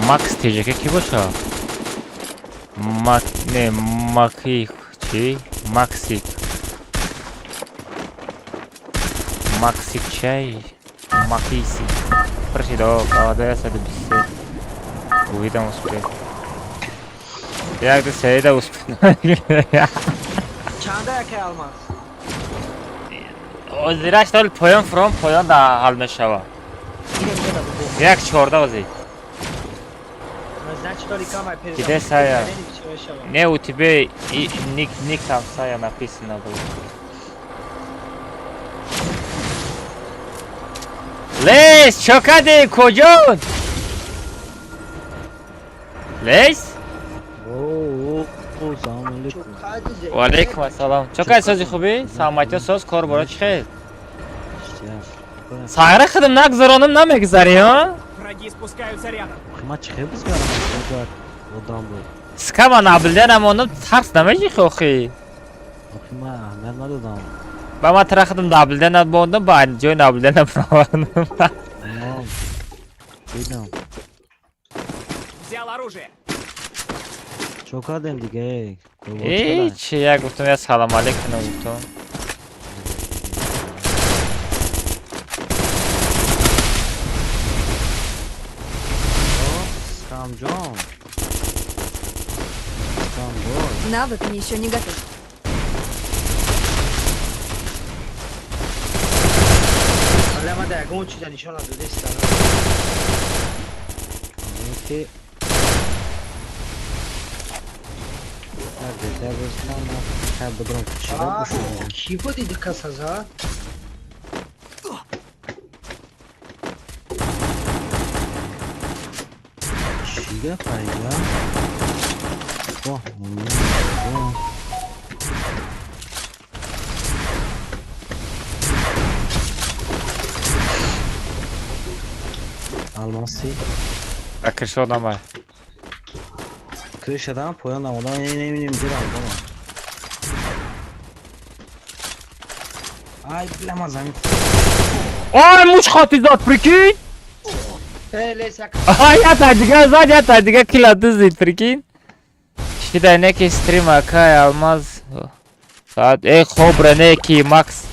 Макс ТЖК ки боша? Мак... Не, Маки... Чи? Максик. Максик чай? Макисик. Перший, до, 123. Увидам успех. Як ду серида успех.
Чанда яке алмаз?
Озираш дол поён фром поён да ҳал мешава. 1:14 ози. Где Сая? Не, у тебя и ник там Сая написано было. Лес, чё кади, куҷо? Лес? Ва алейкум ассалом. Чё кади, сози хуби? Саломатиё соз, кор боро чӣ хел? Сайра худам нагзаронам намегзари, ҳа?
Враги спускаются рядом.
Скама наблюдая намондам, тарс намежихи охи. Ба ман тара худам наблюдая намондам, ба ҷои наблюдая набаровардам.
Взял оружие.
Э, чи я гуфтам, я салам алейкум гуфтам.
Навык еще не готов. Крыша одама.
Крыша дам, поён дам, одам не не дирам, дома. Ай, бля, ма замин.
Ай, муш хати зад, прикинь? Ай, я дига зад, я дига кила дызид, прикинь? Чидай неки стрим, акай, алмаз. Саад, эй, хобра, неки, Макс.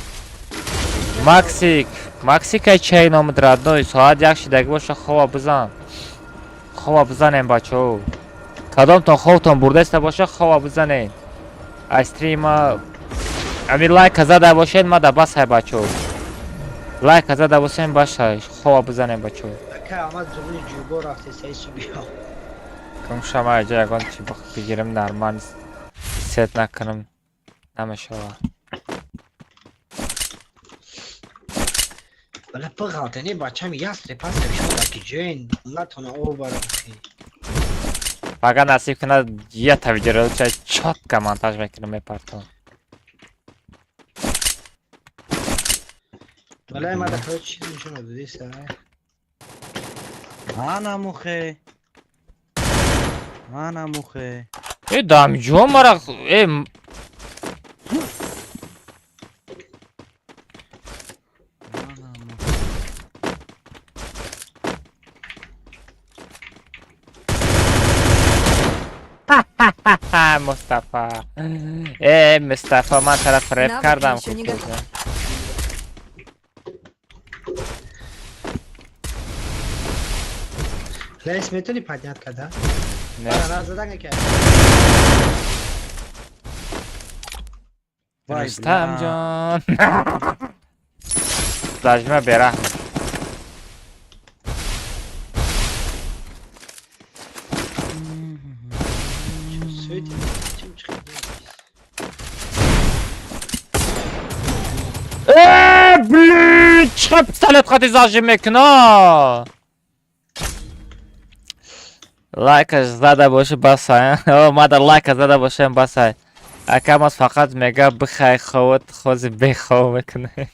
Максик. Максик ай чай номад родной. Соат як шидаги боша, хова бизан. Хова бизанем, бачаҳо. Кадомтон хобтон бурдаиста боша, хова бизанем. Ай стрима... Ами лайка зада бошед, ма да басай, бачаҳо. Лайка зада бошем, башай. Хова бизанем, бачаҳо. Кум шама аҷа ягон чи бигирем, нормал сет накунам. Намешава.
Бля, пғалтани бачам ястре пастре шуда ки ҷоин натона овара.
Фақат насиб кунад ята видеоро ча чётко монтаж мекунам мепартам.
Бля, ма да короче чиз нишон додиса.
Ана мухе. Ана мухе.
Э, дамҷо мара э Мустафа. Э, Мустафа, ман тараф рэп кардам.
Лес метони поднять када?
Не. Рустам ҷон. Зажма бераҳм. Э, блин, чӣ пистолет қати зажим мекуна? Лайка зада боши басай. О, мада лайка зада бошем басай. Акамаз фақат мега бихай ховот хози бехов мекунем.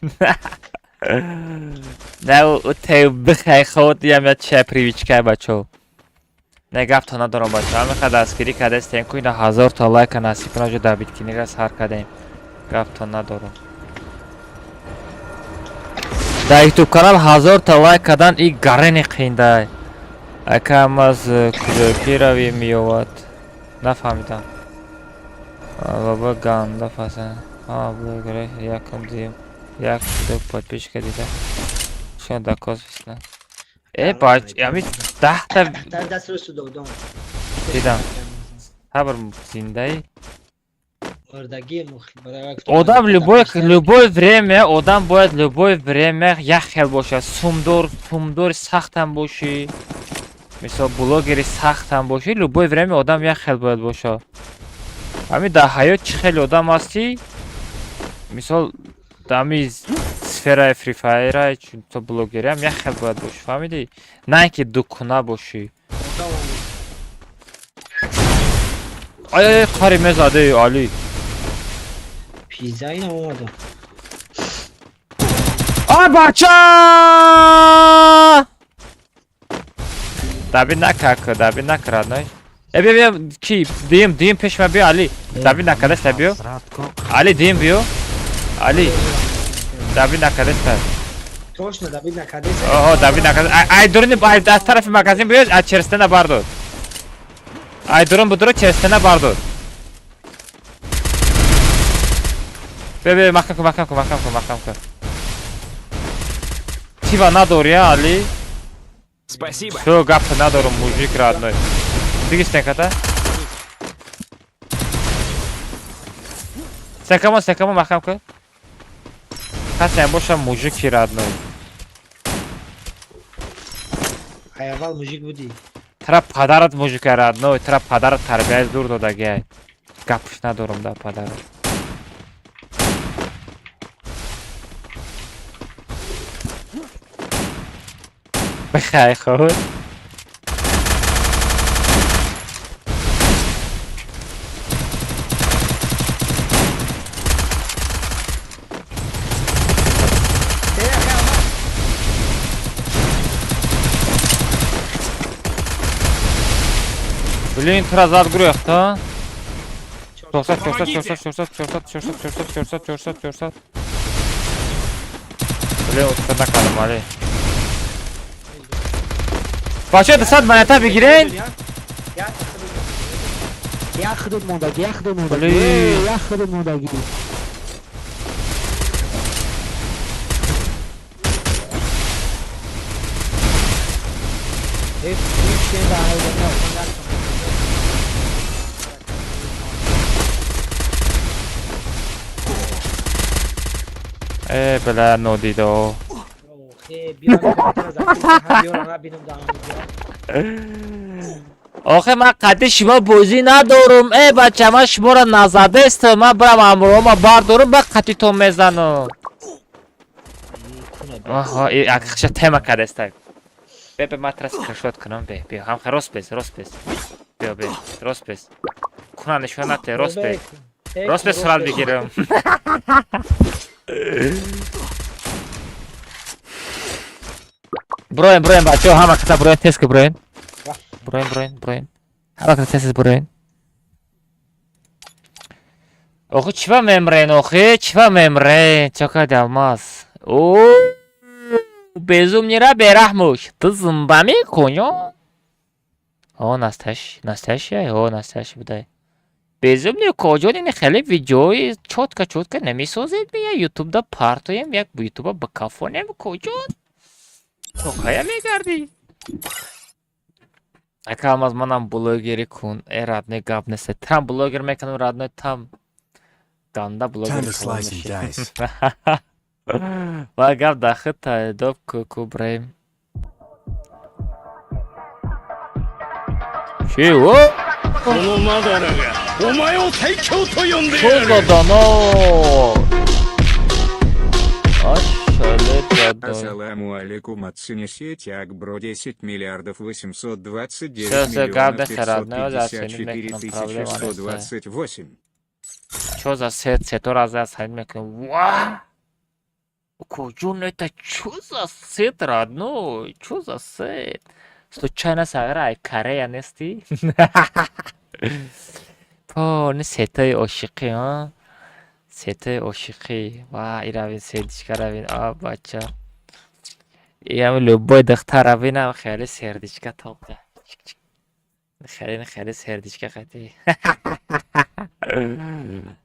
Не, у бихай худ ям я ча привычка бачо. Не, гафто надорам бачо. Ҳамин дастгирӣ кардастем ку ина 1000 та лайка насиб кунад, добить кинига сар кардем. Гафто надорам. Дар ютуб канал 1000 та лайк кардан и гарени қиндай. Акам аз куҷо равӣ меёвад? Нафаҳмидам. Баба ганда фаса. А, блогер якум дуюм. Як ду подписчика дида. Шумо дакоз висна. Э, бач, ами 10 та дидам. Сабр, зиндаи. Одам любое время, одам бояд любое время як хел бошад. Сумдор, сумдори сахтам бошӣ. Мисол, блогери сахтам бошӣ, любое время одам як хел бояд бошад. Ҳамин дар ҳаёт чӣ хеле одам ҳастӣ, мисол, дар ҳамин сфераи фрифайра, то блогериам як хел бояд бошӣ, фаҳмидӣ? На ин ки дукуна бошӣ. Ай, ай, қари мезаде, Али.
Пиза ина омадам.
Ай, бача! Добить накард, добить накард, родной. Э, бия, бия, ки, дием, дием, пеш ма биё, Али. Добить накардаста биё. Али, дием биё. Али. Добить накардаста.
Точно, добить накардаста.
Оҳо, добить накардаста. Ай, дуруни, ай, аз тарафи магазин биё, аз через стена бардор. Ай, дурун будуро, через стена бардор. Биё, биё, маҳкам кун, маҳкам кун, маҳкам кун, маҳкам кун. Тива надори, а, Али?
Спасибо.
Всё, гап надорум, мужик родной. Диги стенката? Стенкамо, стенкамо, маҳкам кун. Касе боша мужики родной.
Ай, аввал мужик будӣ.
Тра падарат мужика родной, тра падарат тарбияи дур додагиай. Гапш надорум да падарат. Бихай худ. Блин, тура зад гурехт, а? 400, 400, 400, 400, 400, 400, 400, 400, 400, 400. Блин, успеть накардам, Али. Бача, 200 монета бигирен?
Як худут мондаги, як худут мондаги.
Блин.
Як худут мондаги.
Э, бля, нодидо. Охе, ман қадди шумо бозӣ надорум. Э, бача, ман шуморо назадестам. Ман барам амрома бардорум, ба қаттитон мезанам. Оҳо, акша тема кардестай. Бе, бе, ман тра скриншот кунам, бе, бе, ҳам рост бес, рост бес. Бе, бе, рост бес. Куна нишон нате, рост бес. Рост бес сурат бигирам. Броен, броен, бачаҳо, ҳама каса броен, тез ки броен. Броен, броен, броен. Ҳама каса тез броен. Охи, чӣ ба мемрен, охи? Чӣ ба мемрен? Чо карди, Алмаз? О, безумнира бераҳмуш. Ту зинда мекунӣ? О, настоящий, настоящий, о, настоящий будай. Безумный коҷон ини хеле видеои чётко чётко намесозед, мия ютубда партоем, як ютуба ба кафонем коҷон. То кая мегардӣ? Ака Алмаз, манам блогери кун. Э, родной, гап нест. Там блогер мекунам, родной, там ганда блогер
Time to slice and dice.
Ва гап дахит доб ку браем. Чи о?
このマダラがお前を最強と呼んで
Чё
やる
за донат? Ашалет родной.
Ассаламу алейкум от Синесети Акбро 10 миллиардов 829
Всё, всё,
миллионов
гавда родной, за
554
синим
тысячи
проблема
128.
Чё за сет? Сето раз я сайт мекунам. Ва! Укоҷон, это чё за сет, родной? Чё за сет? Случайно сағира ай Корея нестӣ? Полный сетаи ошиқӣ, а? Сетаи ошиқӣ. Ва, иравин, сердечка равин, а, бача. Иам любой духтара бинам, хеле сердечка топда. Хеле хеле сердечка қатӣ.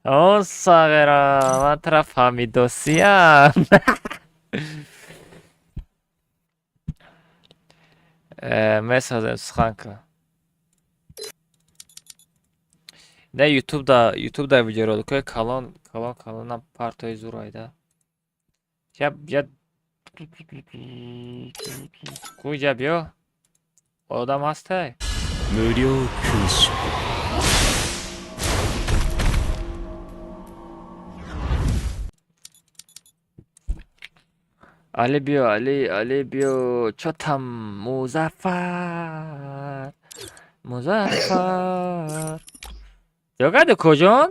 О, сағира, ман тура фаҳмидосиям. Месозем суханка. Не, ютубда, ютубда видеороликҳои калон, калон, калонам партои зур айда. Я, я куҷа биё? Одам ҳастай?
無料空襲。
Али биё, Али, Али биё, чо там Музаффар, Музаффар. Ёгади куҷон?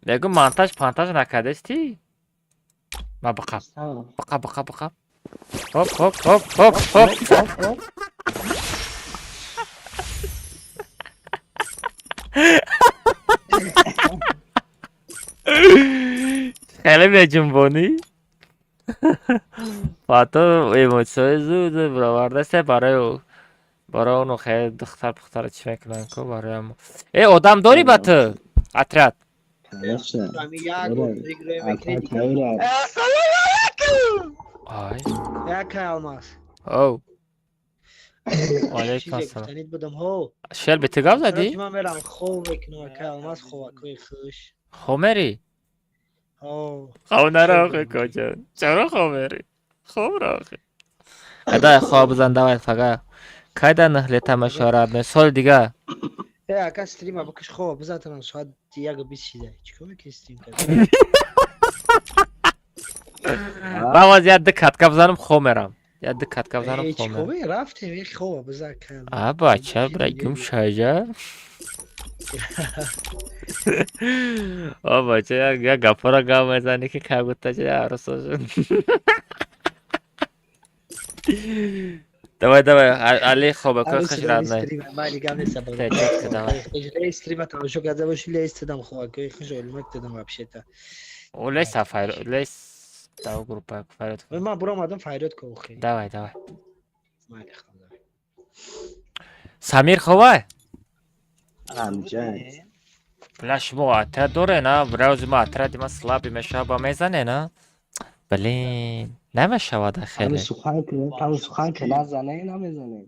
Мегӯ монтаж пантаж накардастӣ? Ма биқаб. Биқаб, биқаб, биқаб. Хоп, хоп, хоп, хоп, хоп. Хеле меҷунбонӣ? Фато эмоцияҳои зуд баровардаста барои ону хеле духтар пухтара чӣ мекунанд ку барои мо. Э, одам дорӣ ба ту? Отряд. Ай.
Яка алмаз.
Оу. Алейкум ассалом. Шел бе ту гап задӣ?
Ман мерам хоб мекунам, ака алмаз, хобакои хуш.
Хоб мерӣ? Хоб наро охи коҷон. Чаро хоб мерӣ? Хоб ро охи. Давай хоб бизан, давай фага. Кайда наҳлета машварат ме? Соли дига.
Э, ака стрима бикаш хоб бизан, соат 1:20 шида. Чикор мекунӣ стрим кард?
Ман боз як ду катка бизанам хоб мерам. Як ду катка бизанам хоб мерам.
Чикор рафтем, э хоб бизан кам.
А бача, бра гум шайжа. О бача, як гапора гап мезанӣ ки как будто чӣ арӯсо шуд. Давай, давай, Али хобакои хуш родной.
Давай. Стрима тамошо карда боши, лес дадам хобакои хуш, олимак дадам вообще-то.
О, леса файр, лес дав группа файрот.
Ман буромадам файрот ко охи.
Давай, давай.
Майли хоб, давай.
Самир хобай?
Амҷай.
Бля, шумо отряд доре, на? Бля, ма отряди ма слабый мешава, ба мезане, на? Блин, намешавад хеле.
Там сухан ки назане, намезане.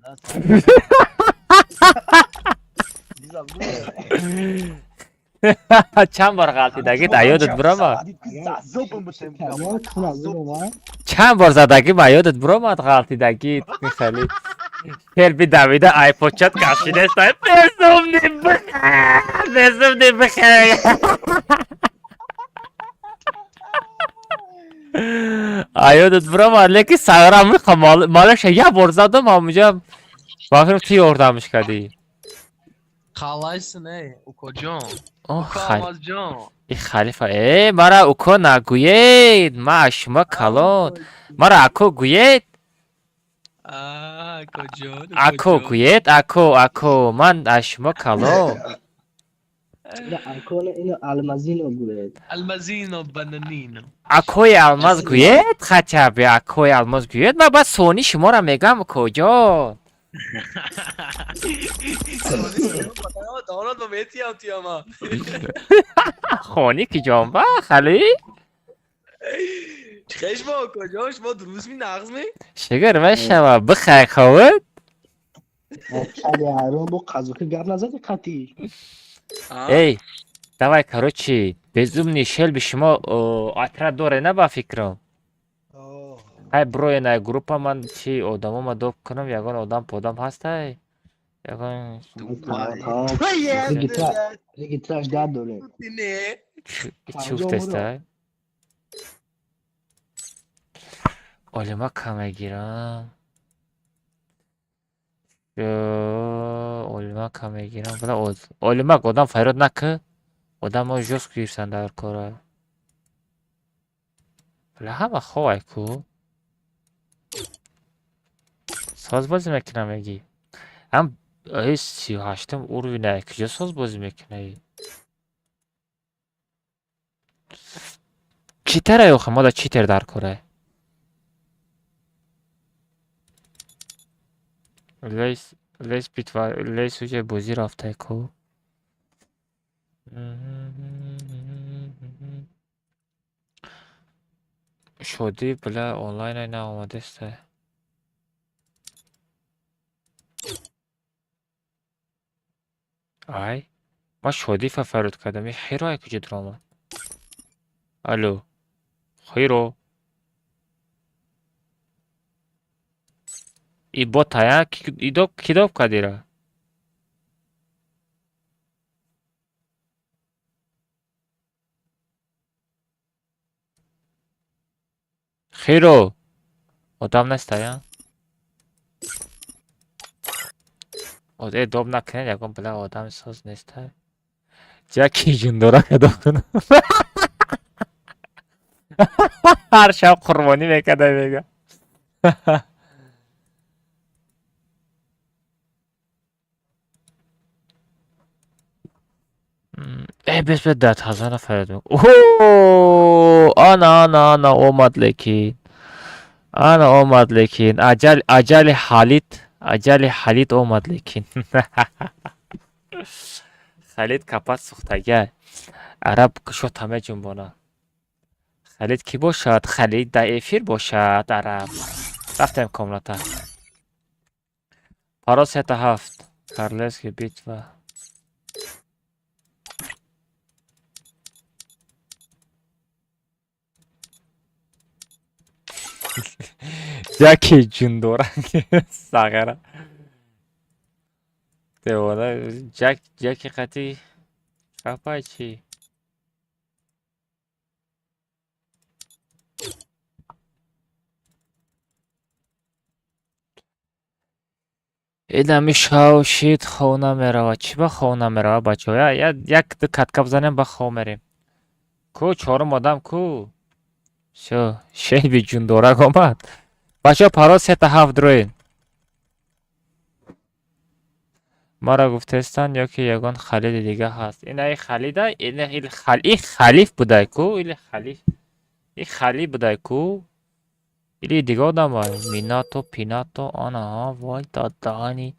Чанд бор ғалтидагӣ да ёдат биромад? Чанд бор задагӣ ба ёдат биромад ғалтидагӣ михали? Хелби давида айпочат кашидеста. Безумный бихе! Безумный бихе! Аёдат биромад, лекин сағра михо малаша як бор задам, ҳамунҷа ба фикрам ту ёрдамш кардӣ.
Қалайсин, эй, укоҷон.
И халифа, э, мара уко нагӯед, ма аз шумо калон. Мара ако гӯед. Ако гӯед, ако, ако, ман аз шумо калон. Акои алмаз гӯед, хотя бы акои алмаз гӯед, ман баъд сони шуморо мегӯям, укоҷон. Хони ки ҷонба, хали? Шугр мешава, бихай ховид? Эй, давай, короче, безумный шелби шумо отряд доре на ба фикрам? Ай, броя на группа ман чи одамо ма доб кунам, ягон одам подам ҳастай? Ягон чӣ гуфтестай? Олима кам мегирам. Олима кам мегирам. Олимак одам файрод накӣ. Одамо жёстко гирифтан дар кора. Бля, ҳама ховай ку. Соз бозӣ мекунам мегӣ. Ҳам 38-м уровень куҷо соз бозӣ мекунӣ? Читера охе мо да читер дар кора. Лейс лейс битва лейс уже бозӣ рафтай ку. Шодӣ бля онлайн наомадеста. Ай ма шодӣ фафарёд кардам. И хиро ай куҷо даромад? Алло. Хиро. И ботая кидоб кадира? Хиро. Одам нестая? Э доб накунед ягон бля одами соз нестай. Ҷаки ҷундора кадом кунам. Ҳар шаб қурбонӣ мекарда мега. Э бес бес дад ҳазар нафарёд мекунам. О, ана ана ана омад лекин. Ана омад лекин. Аҷал аҷали ҳалит, аҷали ҳалит омад лекин. Халид капат сӯхтага. Араб кушота меҷунбона. Халид кӣ бошад? Халид дар эфир бошад араб. Рафтем комната. Паро 3-7. Карлески битва. Ҷаки ҷундора сағара. Девона ҷак ҷаки қати қапай чӣ? Инами шав шид хов намеравад. Чӣ ба хов намеравад бачаҳо? Як ду катка бизанем ба хов мерем. Ку чорум одам ку? Всё, шеби ҷундорак омад. Бачаҳо паро 3-7 дроен. Маро гуфтестанд ё ки ягон халиди дига ҳаст. Ина и халида, ина и халиф будай ку, или халиф. И халиф будай ку. Или дига одамай. Минато, Пинато, ана, вай дадани.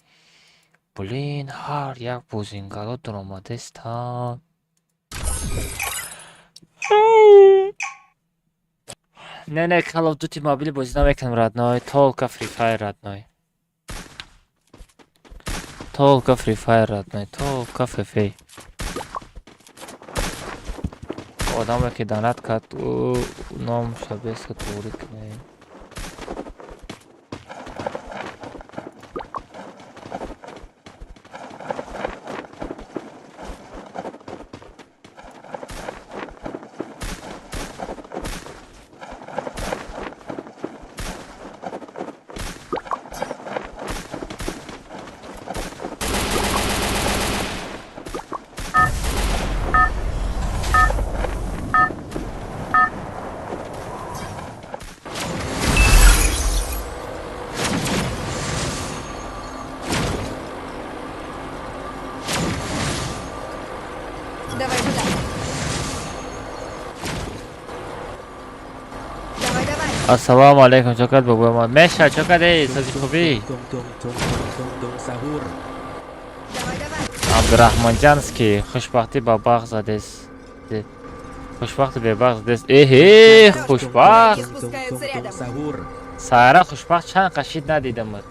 Блин, ҳар як бозингаро дуромадестанд. Не, не, Call of Duty Mobile бозӣ намекунам родной, только Free Fire родной. Только Free Fire родной, только FF. Одаме ки донат кард, ӯ номша беска туғрӣ кунем.
Давай туда. Давай, давай.
Ассалому алайкум, чокат бобои мо. Меша, чокат эй, сози хубӣ?
Давай, давай.
Абдурахмонҷанский, хушбахтӣ ба бахт задест. Хушбахти бебахт задест. Эҳе, хушбахт.
Враги спускаются рядом.
Сара хушбахт чанд қашид надидамад.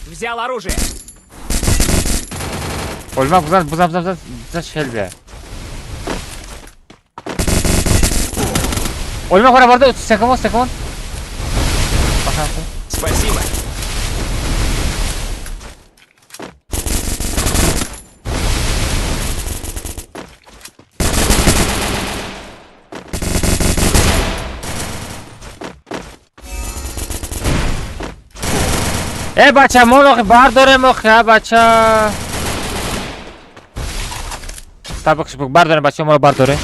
Взял оружие.
Олма, бузан, бузан, бузан, бузан, бузан, шелбе. Олма, хора, барда, секунд, секунд.
Спасибо.
Э бача, мо охи бардорем охи, а бача. Табақ бардорем бача, моро бардорем.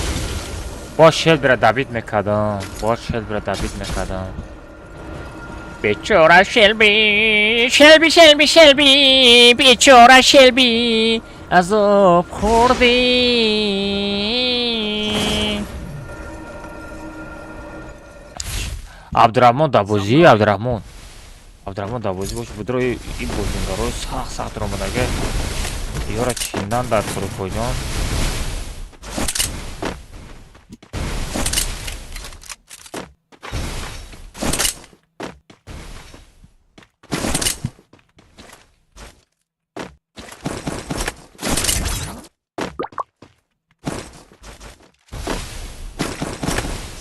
Бо шелбира добит мекардам. Бо шелбира добит мекардам. Бечора Шелби, Шелби, Шелби, Шелби, бечора Шелби, азоб хӯрдӣ. Абдурахмон Давозӣ, Абдурахмон. Абдурахмон Давозӣ бош будро и бозингарои сахт сахт омадаге. Ёра чиндан дар Фурукоҷон.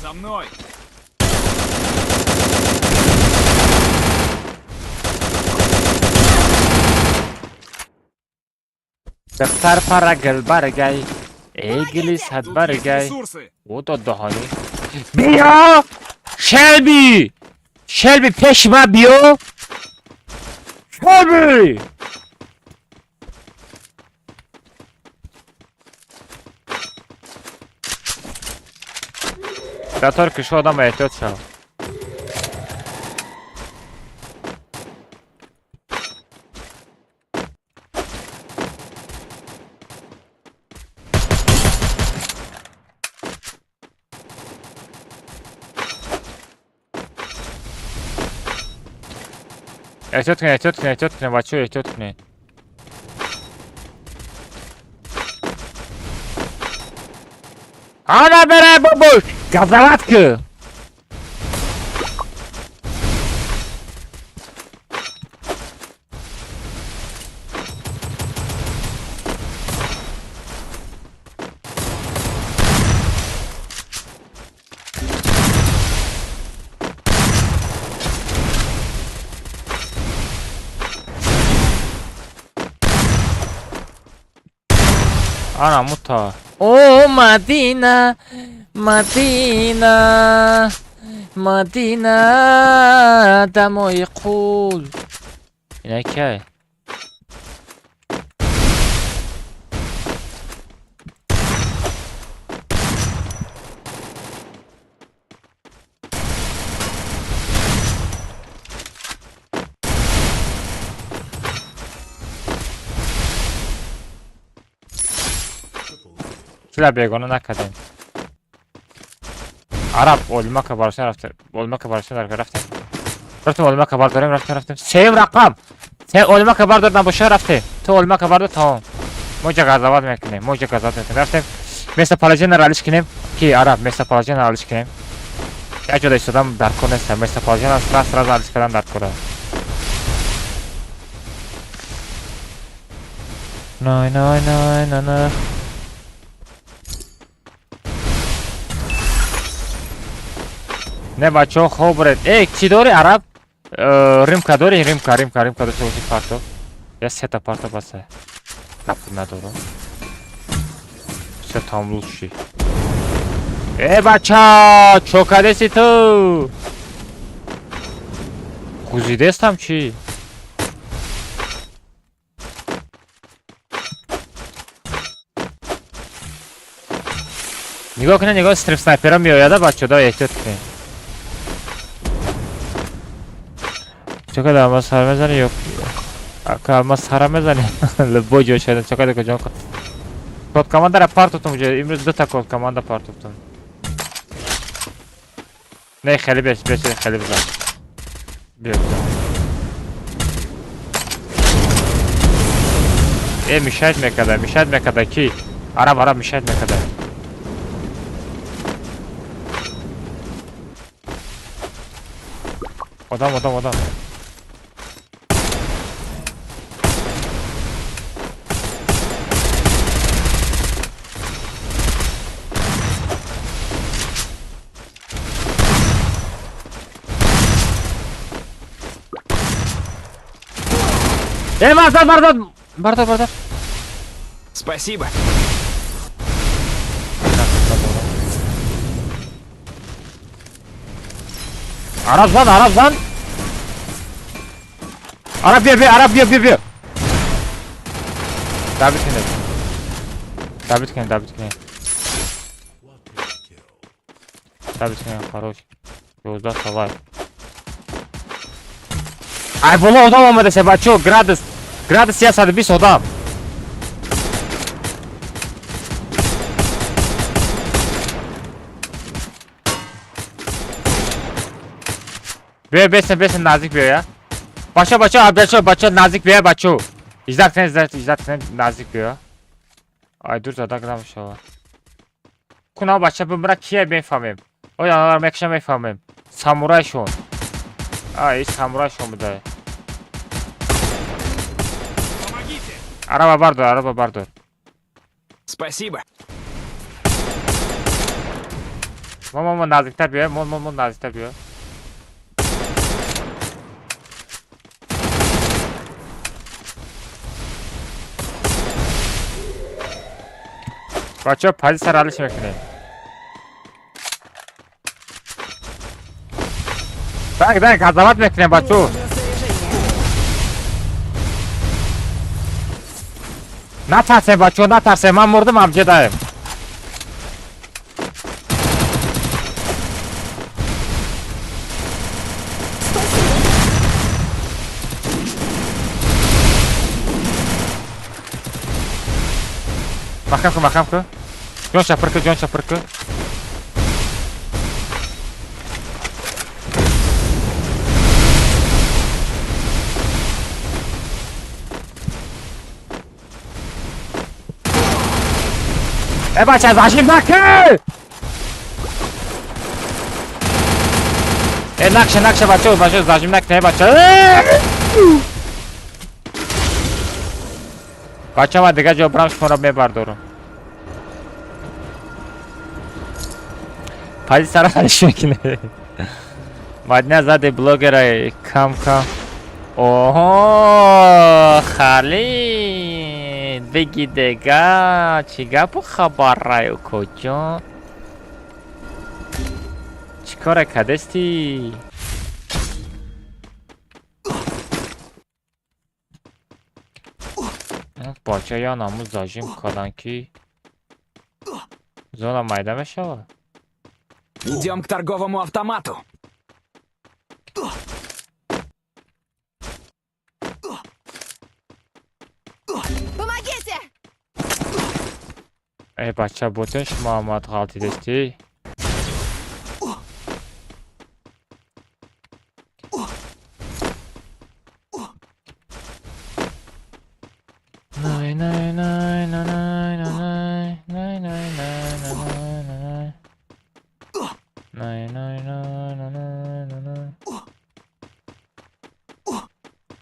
За мной!
دختر پر گلبرگی ایگلی صدبرگی او داد دهانی بیا شلبی شلبی پیش ما بیا شلبی داتار که شو آدم احتیاط شد. احتیاط کنید، احتیاط کنید، احتیاط کنید بچه‌ها، احتیاط کنید. آنا بره بابوش قضاوت که آنا متا او مدینه مدینه مدینه دمای قول اینا که چرا بیگانه نکردیم؟ عرب علما که بارشن رفته، علما که بارشن در رفتیم، رفتیم علما که برداریم، رفتیم رفتیم سه رقم سه علما که بردار نباشه رفته تو علما که بردار تمام موج قضاوت میکنیم، موج قضاوت میکنیم. رفتیم مثل پالاجین را علیش کنیم کی عرب مثل پالاجین را علیش کنیم. یک جدا ایستادم در کار نیستم، مثل پالاجین را راست راست علیش کردن در کار. نه نه نه نه نه نه بچه ها خوب برید. ای چی داری عرب؟ ریمکا داری؟ ریمکا ریمکا ریمکا داشته باشی پارتو یا سه تا پارتو بسه نپود ندارم سه تا هم شی. ای بچه ها چوکاده سی تو گوزیده استم چی؟ نگاه کنه نگاه استریپ سنایپر ها میآید بچه ها احتیاط کنید. چقدر ما سر میزنی یا ما سر میزنی لبو جو شدن چقدر کجا کد کماندر پارتوتم جو امروز دو تا کد کماندر پارتوتم. نه خیلی بس بس خیلی بزن بیا بزن. ای میشد میکده میشد میکده کی عرب عرب میشد میکده. آدم آدم آدم ای بردار بردار بردار بردار.
Спасибо.
عرب زن عرب زن. Араб биё, биё, араб биё, биё, биё. Добить кунед. Добить кунед, добить кунед. Добить кунед, хорош. 11 та лайк. Ай боло одам омадаша, бачо, градус. Градус 120 одам. Биё, бесен, бесен, наздик биё, я. Бачо, бачо, бачо, бачо, наздик биё, бачо. Издат кунед, издат, издат кунед, наздик биё. Ай дур зада намешава. Куна бача бимра кие мефаҳмем. Ой, аналар мекша мефаҳмем. Самурайшон. Ай, самурайшон буда. Араба бардор, араба бардор.
Спасибо.
Мо, мо, мо, наздиктар биё, мо, мо, мо, наздиктар биё. Бачаҳо позитсияро алиш мекунем. Так, так, газоват мекунем, бачаҳо. Натарсем, бачаҳо, натарсем. Ман мурдам, ҳамҷедаем. Маҳкам кун, маҳкам кун. Ҷон шапир кун, ҷон шапир кун. Э бача, зажим накун! Э накша, накша, бача, бача, зажим накун, э бача. Бача, ман дигар ҷо брам шуморо мебардорам. Позитсияро алиш мекунем. Мадина зади блогера кам кам. Оҳо, Халид, беги дега, чӣ гапу хабарай укоҷон? Чӣ кора кардасти? Бача я намуз зажим кардам ки зона майда мешавад.
Идем к торговому автомату.
Помогите!
Эй, бача, ботен шумо омад ғалтидастӣ? Най, най, най, най, най, най, най, най, най, най, най, най. Най, най, най, най, най, най.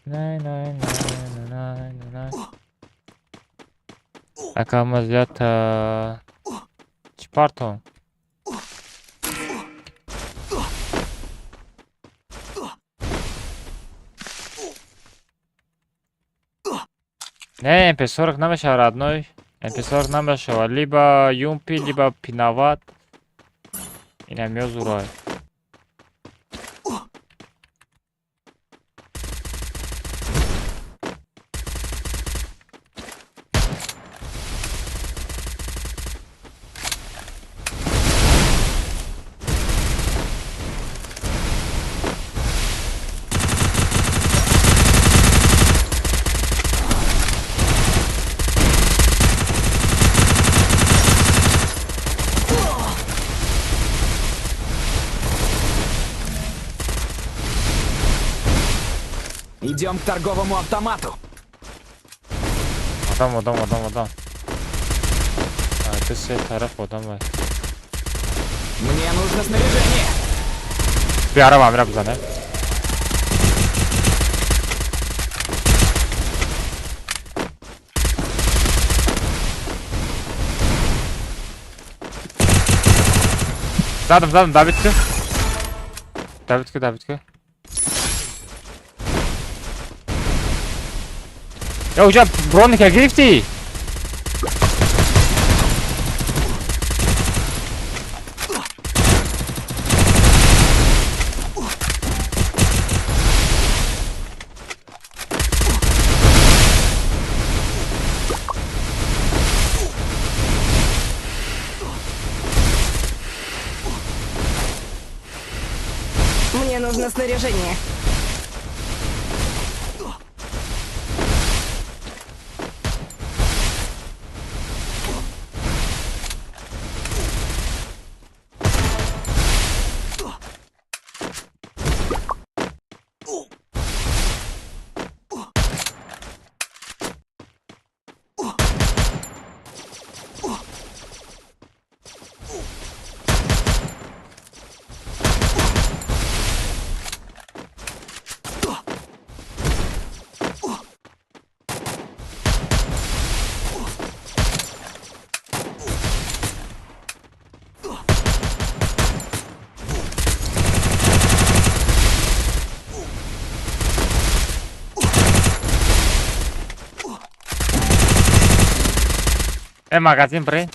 Най, най, най, най, най, най. Ака мазията чӣ партон? Не, MP40 намешава, родной. MP40 намешава. Либо Юмпи, либо Пинават. Инам ёзурай.
Идем к торговому автомату.
Одам, одам, одам, одам. А, ты се тараф одам.
Мне нужно снаряжение.
Бия араба амира бизане. Задам, задам, добить ку. Добить ку, добить ку. Я уже броника гирифти.
Мне нужно снаряжение.
Магазин бре.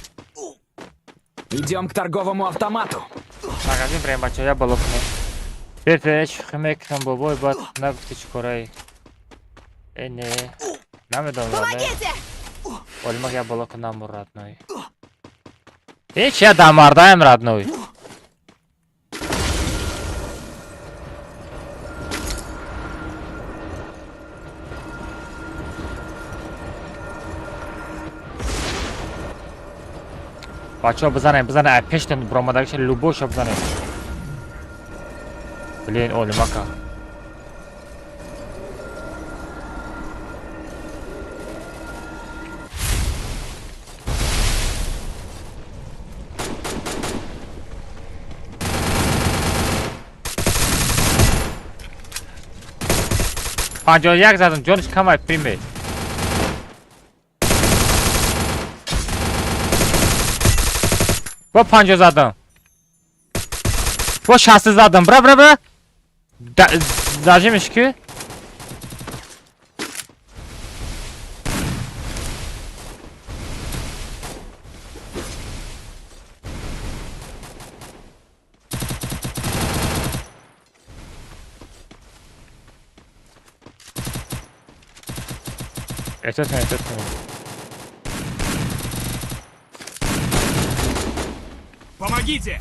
Идем к торговому автомату.
Магазин бре, бача, я балок не. Пепе, шхмек там бобой бат нагуфти чикорай. Не. Намедонам.
Помогите!
Олимак я балок намур родной. Че дамардаем родной. Бачаҳо бизанем, бизанем, пештон буромадагиша любойша бизанем. Блин, олимака. Панҷоҳу як задам, ҷониш камай приме. Бо 50 задам. Бо 60 задам. Бра бра бра. Зажимиш ки? Эҳтиёт кунед, эҳтиёт кунед.
Помогите!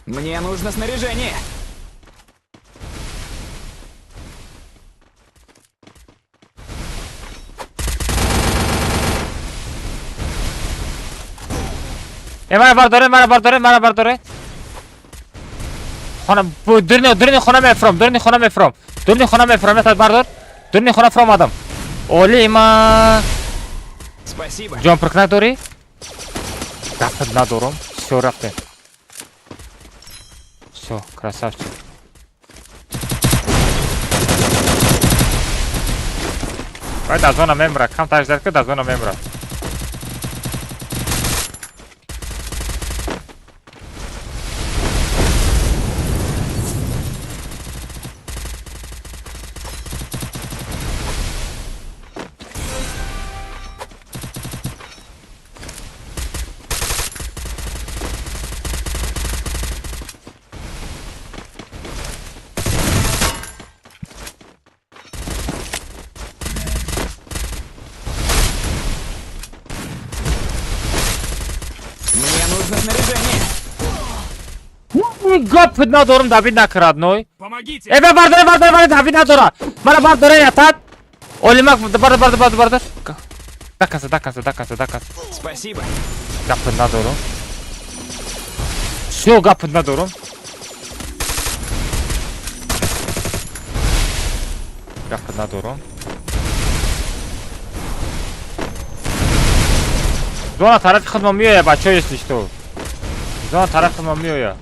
Мне нужно снаряжение.
Мара бардоре, мара бардоре, мара бардоре. Хона, дурни, дурни хона мефром, дурни хона мефром. Дурни хона мефром, я бардор. Дурни хона фром адам. Олима.
Спасибо.
Ҷон пурк надори? Дафт надорам. Всё, рафтем. Всё, красавчик. Вай да зона мемра, кам таждар ки да зона мемра. Гап надорам, Давид накард ной.
Помогите!
Э, бардоре, бардоре, бардоре, Давид надора. Мара бардоре, ятат. Олимак, бардор, бардор, бардор, бардор. Дакаса, дакаса, дакаса, дакаса.
Спасибо.
Гап надорам. Всё, гап надорам. Гап надорам. Зона тарафи худмон меояд, бачаҳо, если что. Зона тарафи худмон меояд.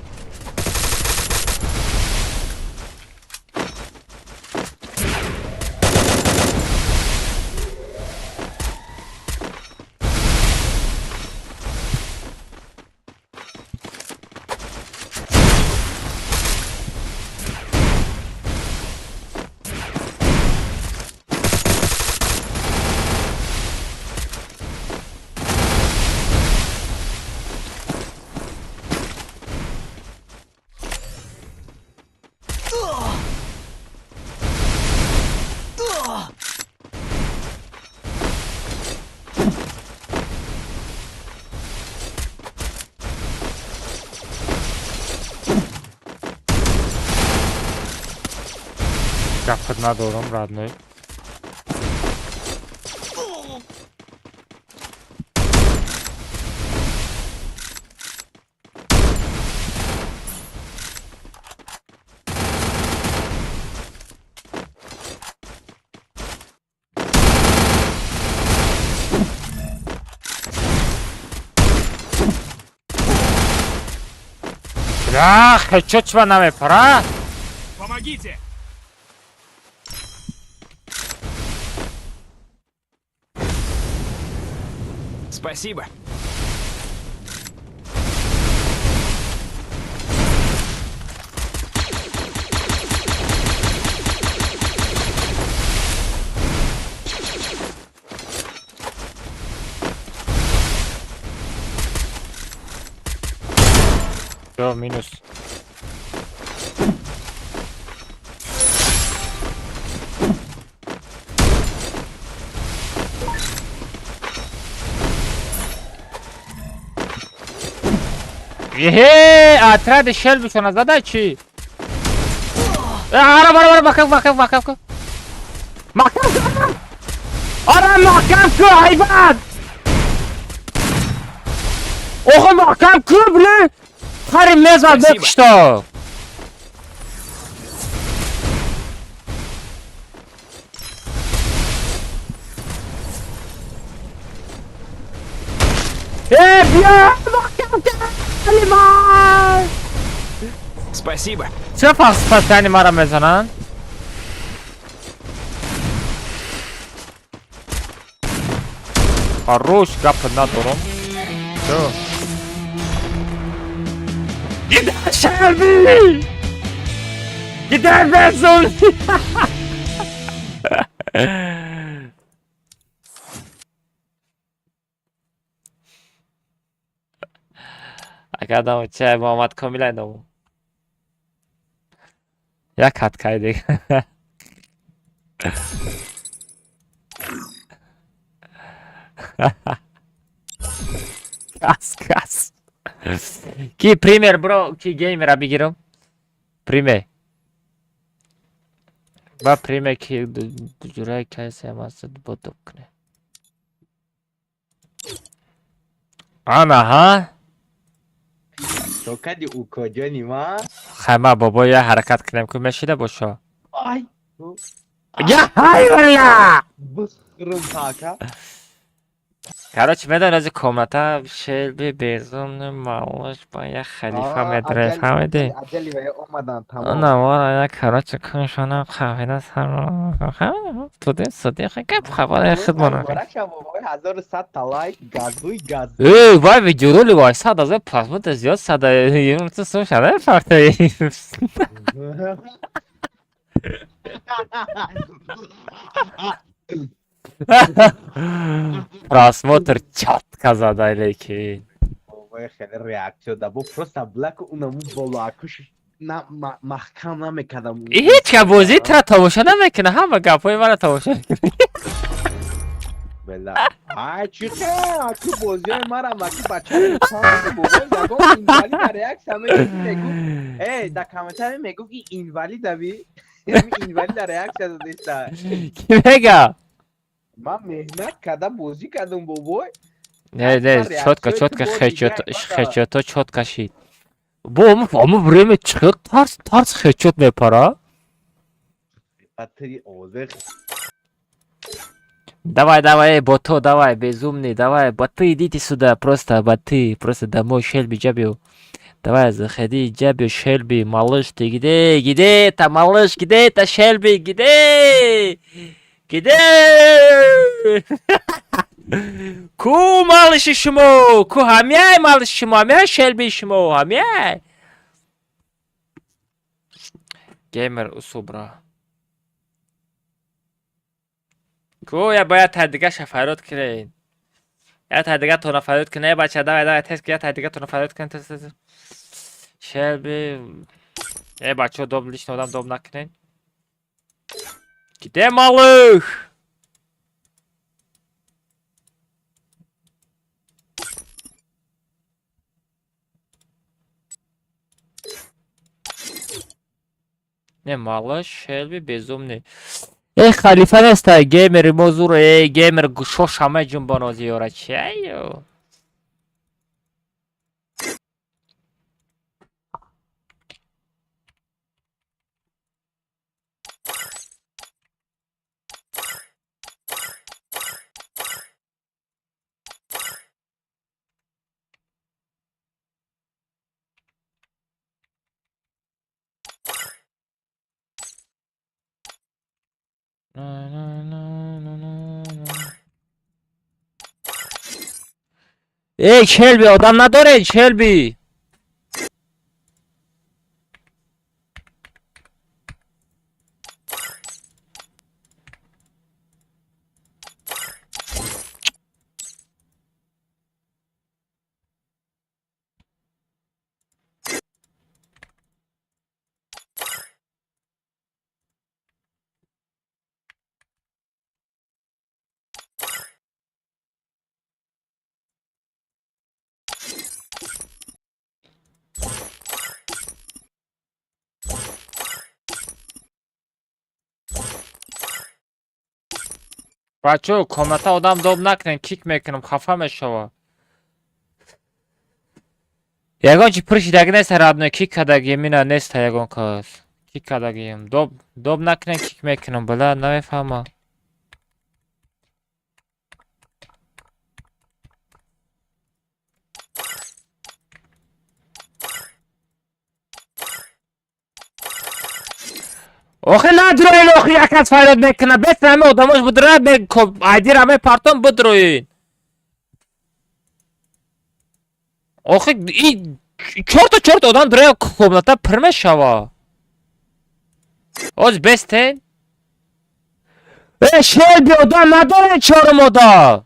Гапат надорам, родной. Ах, чё чва нами пора?
Помогите! Спасибо.
Всё, минус. Ехе, отряды щельбича на задачи. Ара, ара, ара, макам, макам, макам, макам, ара, макам, ку, айбан. Охо, макам, ку, блин. Хари меза бекшто. Бля, макам,
Спасибо.
Чё фас мара мезанан? Хорош, гап надорам. Чё? Гида Шелби! Гида Безумный! Ака чай Муҳаммад Комилай дому. Як ҳаткай дига. Кас, кас. Ки пример, бро, ки геймера бигирам? Пример. Ба пример ки ҷурай кайсе масад ботоб кне. Ана, ҳа?
То кади укоҷони ма?
Хайма бобо я ҳаракат кунем ку мешида бошо.
Ай.
Я ҳайвала!
Бихрум пака.
Короче, медонӣ аз комната Шелби безумный малыш ба як халифа медре, фаҳмидӣ?
Аҷали ва омадан тамом.
На, вала я короче куншона қаҳвина сар. Туди суди гап хабар хидмона.
Муборак шав бобои 1100 та лайк, газуй газ.
Эй, вай видеоролик вай 100 000 просмотр зиёд сада. Ту сум шада фарта. Просмотр чётко задай, лекин.
Бобои хеле реаксия да бо просто блаку унаму болоакуш на маҳкам намекардам.
Ҳеҷ ка бозӣ тра тамошо намекунад, ҳама гапҳои маро тамошо мекунад.
Бела. Ай чӣ хе, аку бозиҳои марам аку бачаи бобои ягон инвалида реаксия мегу. Эй, да комментарий мегу ки инвалидави. Инвалида реаксия додиста.
Ки мега?
Ман меҳнат карда бозӣ кардам бобой.
Не, не, чётко, чётко, хечото чётко шид. Бо ому время чӣ тарс тарс хечот мепара? Давай, давай, бото, давай, безумный, давай, боты, идите сюда, просто боты, просто домой, Шелби, Джабио. Давай, заходи, Джабио, Шелби, малыш, ты где, где это, малыш, где это, Шелби, где? Где? Ку малыши шумо, ку ҳамяй малыши шумо, ҳамяй Шелби шумо, ҳамяй. Геймер усубра. Ку я бояд та дигаша фарёд кунед. Я та дигатонро фарёд кунед, бача, давай, давай, тез я та дигатонро фарёд кунед, тез, тез. Шелби. Э, бачаҳо, доб лично одам доб накунед. Где малыш? Не, малыш, Шелби безумный. Эй, халифа нестай, геймери мо зур, эй, геймер шоша меҷунбонози ёра чайё. Эй, Шелби, одам надоред, Шелби. Бачаҳо, комната одам доб накунем, кик мекунам, хафа мешава. Ягон чи пур шидаги нест, родной, кик кардагием, ина нест ягон кас. Кик кардагием. Доб доб накунем, кик мекунам, бала намефаҳмам. Охи надроин, охи як кас фарёд мекунад, бес ҳама одамош будра, айдира мепартон будроин. Охи и чорта чорта одам дура комната пур мешава. Оз бестен? Э, Шелби одам надорен чорум одам.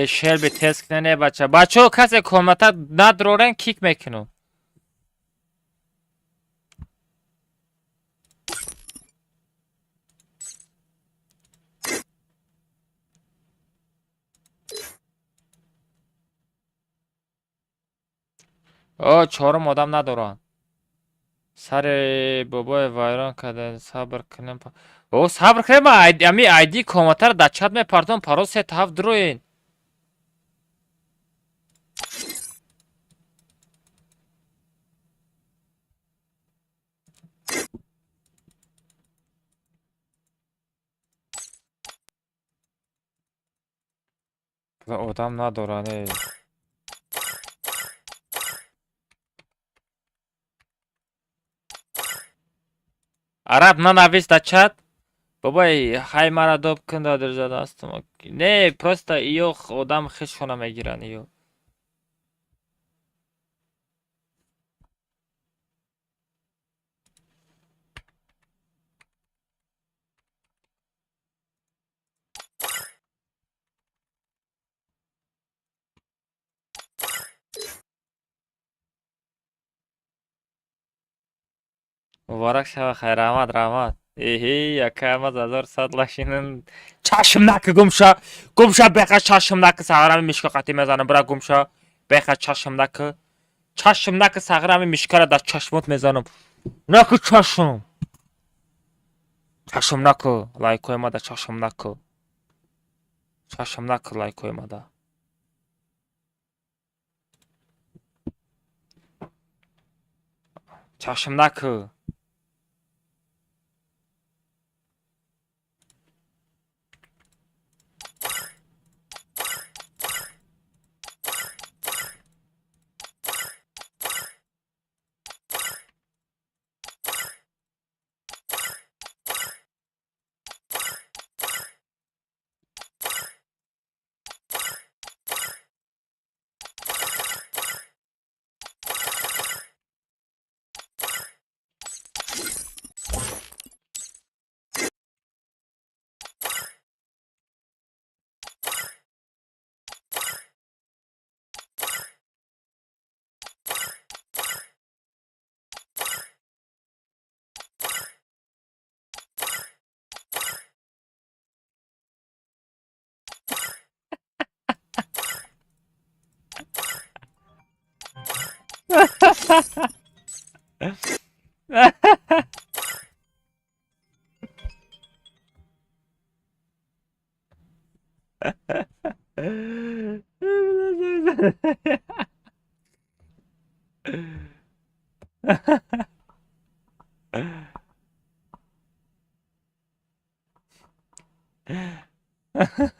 Шелби тез кунед, не бача. Бачаҳо, касе комната надрорен, кик мекунам. О, чорум одам надоранд. Сари бобои вайрон карда, сабр кунем. О, сабр кунем, ами айди комнатаро дар чат мепартон, парол се та ҳафт дуроен. Одам надоранд, эй. Араб нанавис дар чат. Бобои, ҳай мара доб кун дадирзада астам. Не, просто иё одам хишхона мегиранд иё. Муборак шава, хайр, раҳмат, раҳмат. Эҳи, якамаз 1100 лашинин. Чашм наки гумша, гумша беха чашм наки сағрами мишка қатӣ мезанам, бира гумша, беха чашм наки. Чашм наки сағрами мишкара дар чашмот мезанам. Наки чашм. Чашм наки, лайкои мада чашм наки. Чашм наки лайкои мада. Чашм наки.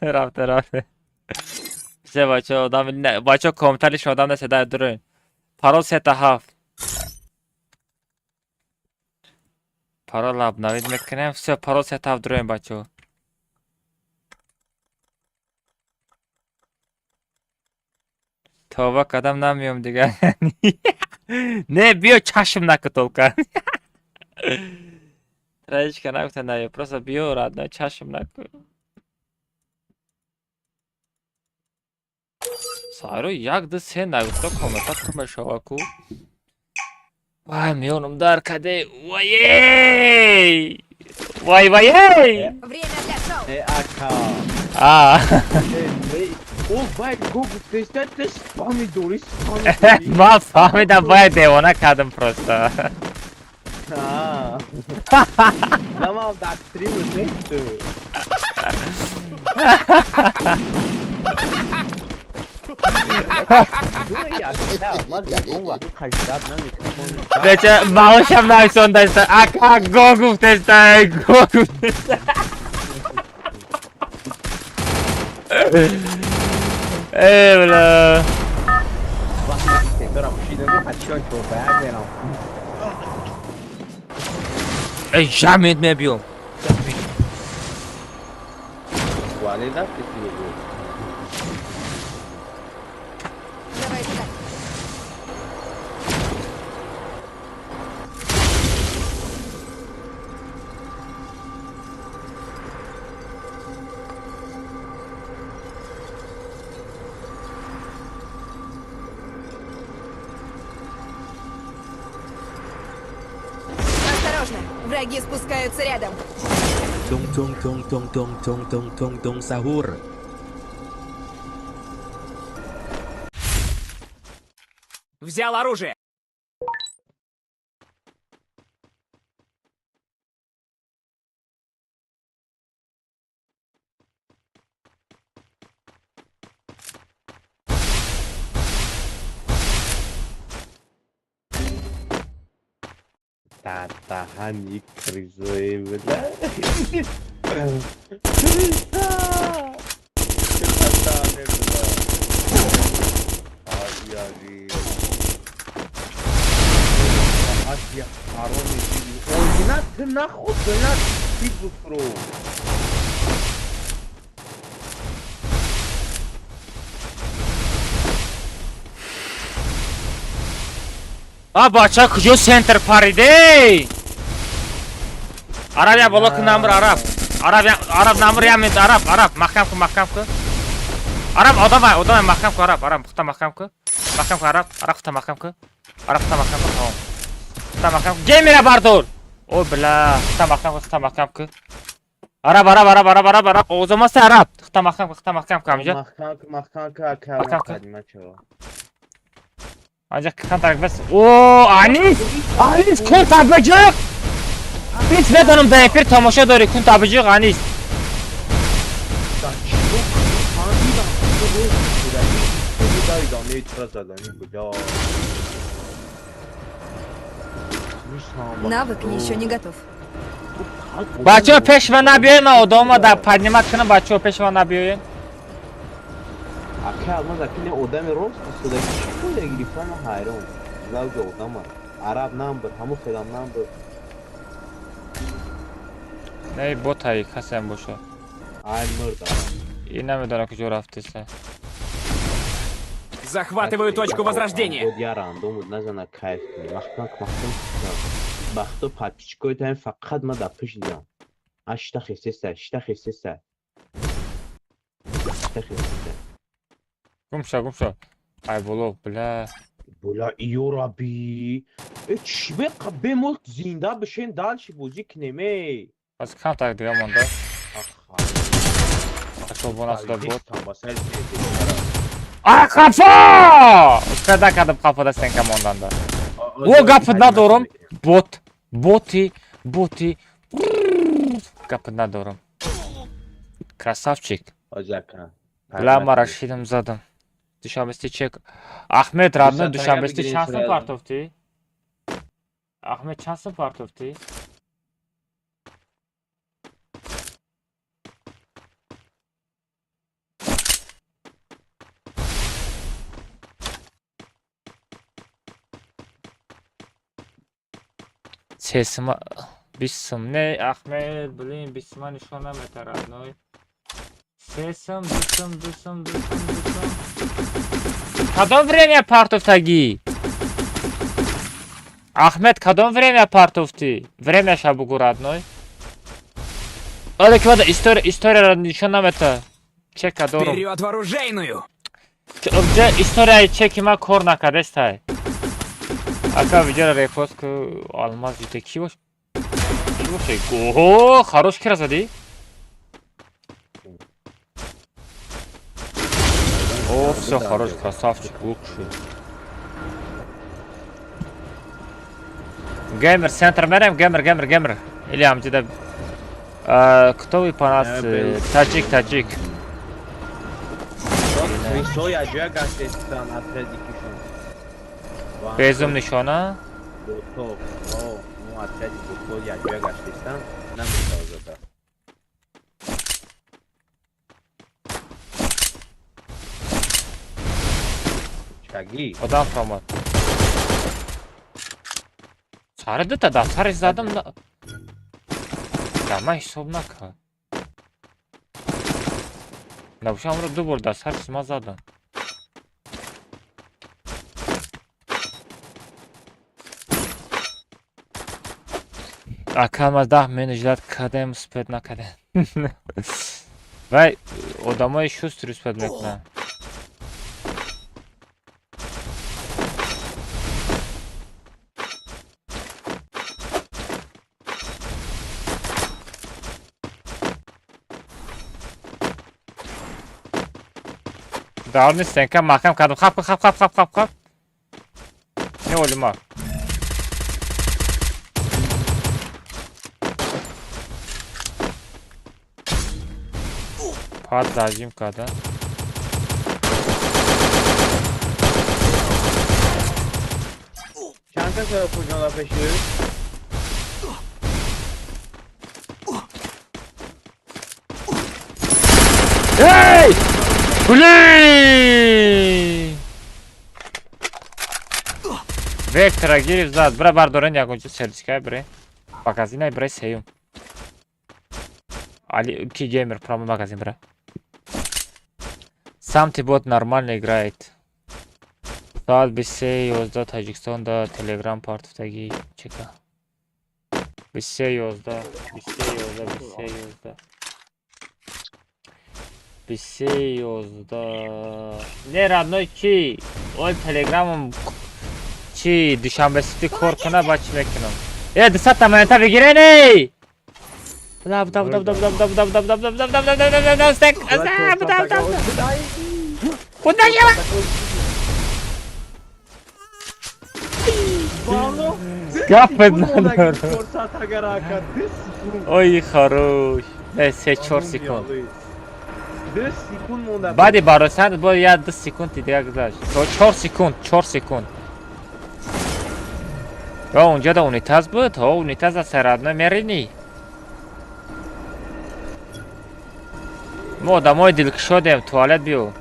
Рафте, рафте. Все, бачо, одам, бачо, комментарий одам неседа дурин. Парол 3 7. Парол обновить мекунем. Все, парол 3 7 дурин, бачо. Тавба кардам, намеём дигар. Не, биё, чашм наку только. Троечка нагуфта наё, просто биё, родной, чашм наку. Сайро як ду се нагуфта коммента ту мешава ку. Вай, миёнам дар каде. Вай! Вай, вай, эй!
Время для шоу.
Э, ака.
А.
О, вай, го гуфтеста, ты спами дори, спами дори.
Ман фаҳмидам, вай девона кардам просто.
А. Намам дар стриму несту.
Беча, маошам нависондаста. Ака, го гуфтеста, го гуфтеста. Эй, бля. Эй, жамет мебиём.
Вале рафти тиго.
Давай туда. Осторожно, враги спускаются рядом.
Tung tung tung tung tung tung tung tung tung sahur.
Взял оружие.
Татахани кризой, бля. Криса! Татахани, бля. Ай, Асия, ароми, Ойна, ты нахуй, бля, ты бро.
А бача куҷо центр париде? Араб я боло ку намр араб. Араб араб намр я мед араб араб маҳкам ку, маҳкам ку. Араб одамай, одамай, маҳкам ку, араб араб хута маҳкам ку. Маҳкам ку, араб араб хута маҳкам ку. Араб хута маҳкам ку, тамом. Хута маҳкам ку. Геймера бардор. О бля, хута маҳкам ку, хута маҳкам ку. Араб араб араб араб араб араб озомаста араб. Хута маҳкам ку, хута маҳкам ку амҷа.
Маҳкам ку, маҳкам ку, ака.
Маҳкам ку.
Мачо.
Анҷа контакт бас. О, Анис! Анис кун табиҷиқ! Анис, медонам дар эфир тамошо дорӣ, кун табиҷиқ, Анис.
Да чиро фаҳмидам, ту рост будаги, ту будаида метразадани буда.
Навык еще не готов.
Бачаҳо, пешва набиёед, ман одамома дар поднимать кунам, бачаҳо, пешва набиёед.
Ака, алмаз ака, не одами рост истодаги, чӣ фоида гирифтан, ман ҳайрон. Завҷа одама. Араб намбуд, ҳамун хелам намбуд.
Не, ботаи касеам боша.
Ай мурд араб.
И намедонам куҷо рафтеса.
Захватываю точку возрождения.
Буд я рандом буд, назана кайф кунӣ. Маҳкам, маҳкам. Бахто подписчикои таем фақат ма дар пушт дидам. А шита хестеста, шита хестеста. Шита хестеста.
Гум шо, гум шо. Ай боло, бля.
Бля, ё раби. Э, чӣ беқа бемол зинда бишен дальше бозӣ кунем, эй.
Аз кам так дига монда. Ашо бона суда бот. А қафо! Успеть накардам қафода стенка монданда. О, гапи надорам. Бот, боти, боти. Гапи надорам. Красавчик.
Оҷака.
Бля, ма рашидам задам. Душанбести чек. Ахмед, родной, душанбести чанд сум партофтӣ? Ахмед, чанд сум партофтӣ? Сесима 20 сум. Не, Ахмед, блин, 20 сума нишон намета, родной. 3 сум, 2 сум, 2 сум, 2 сум, 2 сум. Кадом время партофтагӣ? Ахмед, кадом время партофтӣ? Времяша бугу, родной. Оля, ки история, историяро нишон намета. Чека дорум.
Вперед в оружейную!
Историяи чеки ма кор накардестай. Ака, видеоро репост ку, алмаз ҷуте ки бош? Ки боше? Ого, хорош, кира задӣ? О, всё, хорош, красавчик, лучший. Геймер, центр мерем, геймер, геймер, геймер. Или амҷида. Кто вы по нас? Таджик, таджик.
Крисо яҷоя гаштестан отрядикишон.
Безум нишона?
Бото. О, ну отряди бото яҷоя гаштестан. Намешавад. Чаги.
Одам фромад. Сари дута да сари задам на. Да ман ҳисоб накард. Набошам ро ду бор да сари ма задам. Ака, ма 10 минут ждать кардем, успеть накардем. Вай, одамои шустрый успеть мекунанд. Дар стенка маҳкам кардам. Хап, хап, хап, хап, хап, хап. Не олима. Пад зажим карда.
Чанд каса куҷода пеши?
Эй! Блин! Вектора гирифт, зад. Бра бардорен ягонча сертификат бре. Магазинай бре сеюм. Али ки геймер промо магазин бра. Сам ты бот нормально играет. Соат 23:11 Таҷикистон да Телеграм партофтаги чека. 23:11, 23:11, 23:11. 23:11. Не, родной, ки? Ол телеграмам чи душанбе сити кор куна, баъд чӣ мекунам? Э, 200 монета бигирен, эй! Буда, буда, буда, буда, буда, буда, буда, буда, буда, буда, буда, буда, буда, буда, стек, буда, буда, буда. Куда жава? Гапет надорам. Ой, хорош. Не, се, 4 секунд.
2 секунд монда.
Баъди баросанд бо я 2 секунди дига гузашт. 4 секунд, 4 секунд. О, унҷо да унитаз буд? О, унитаз аз родной мерини. Мо одамои дилкушодем, туалет биё.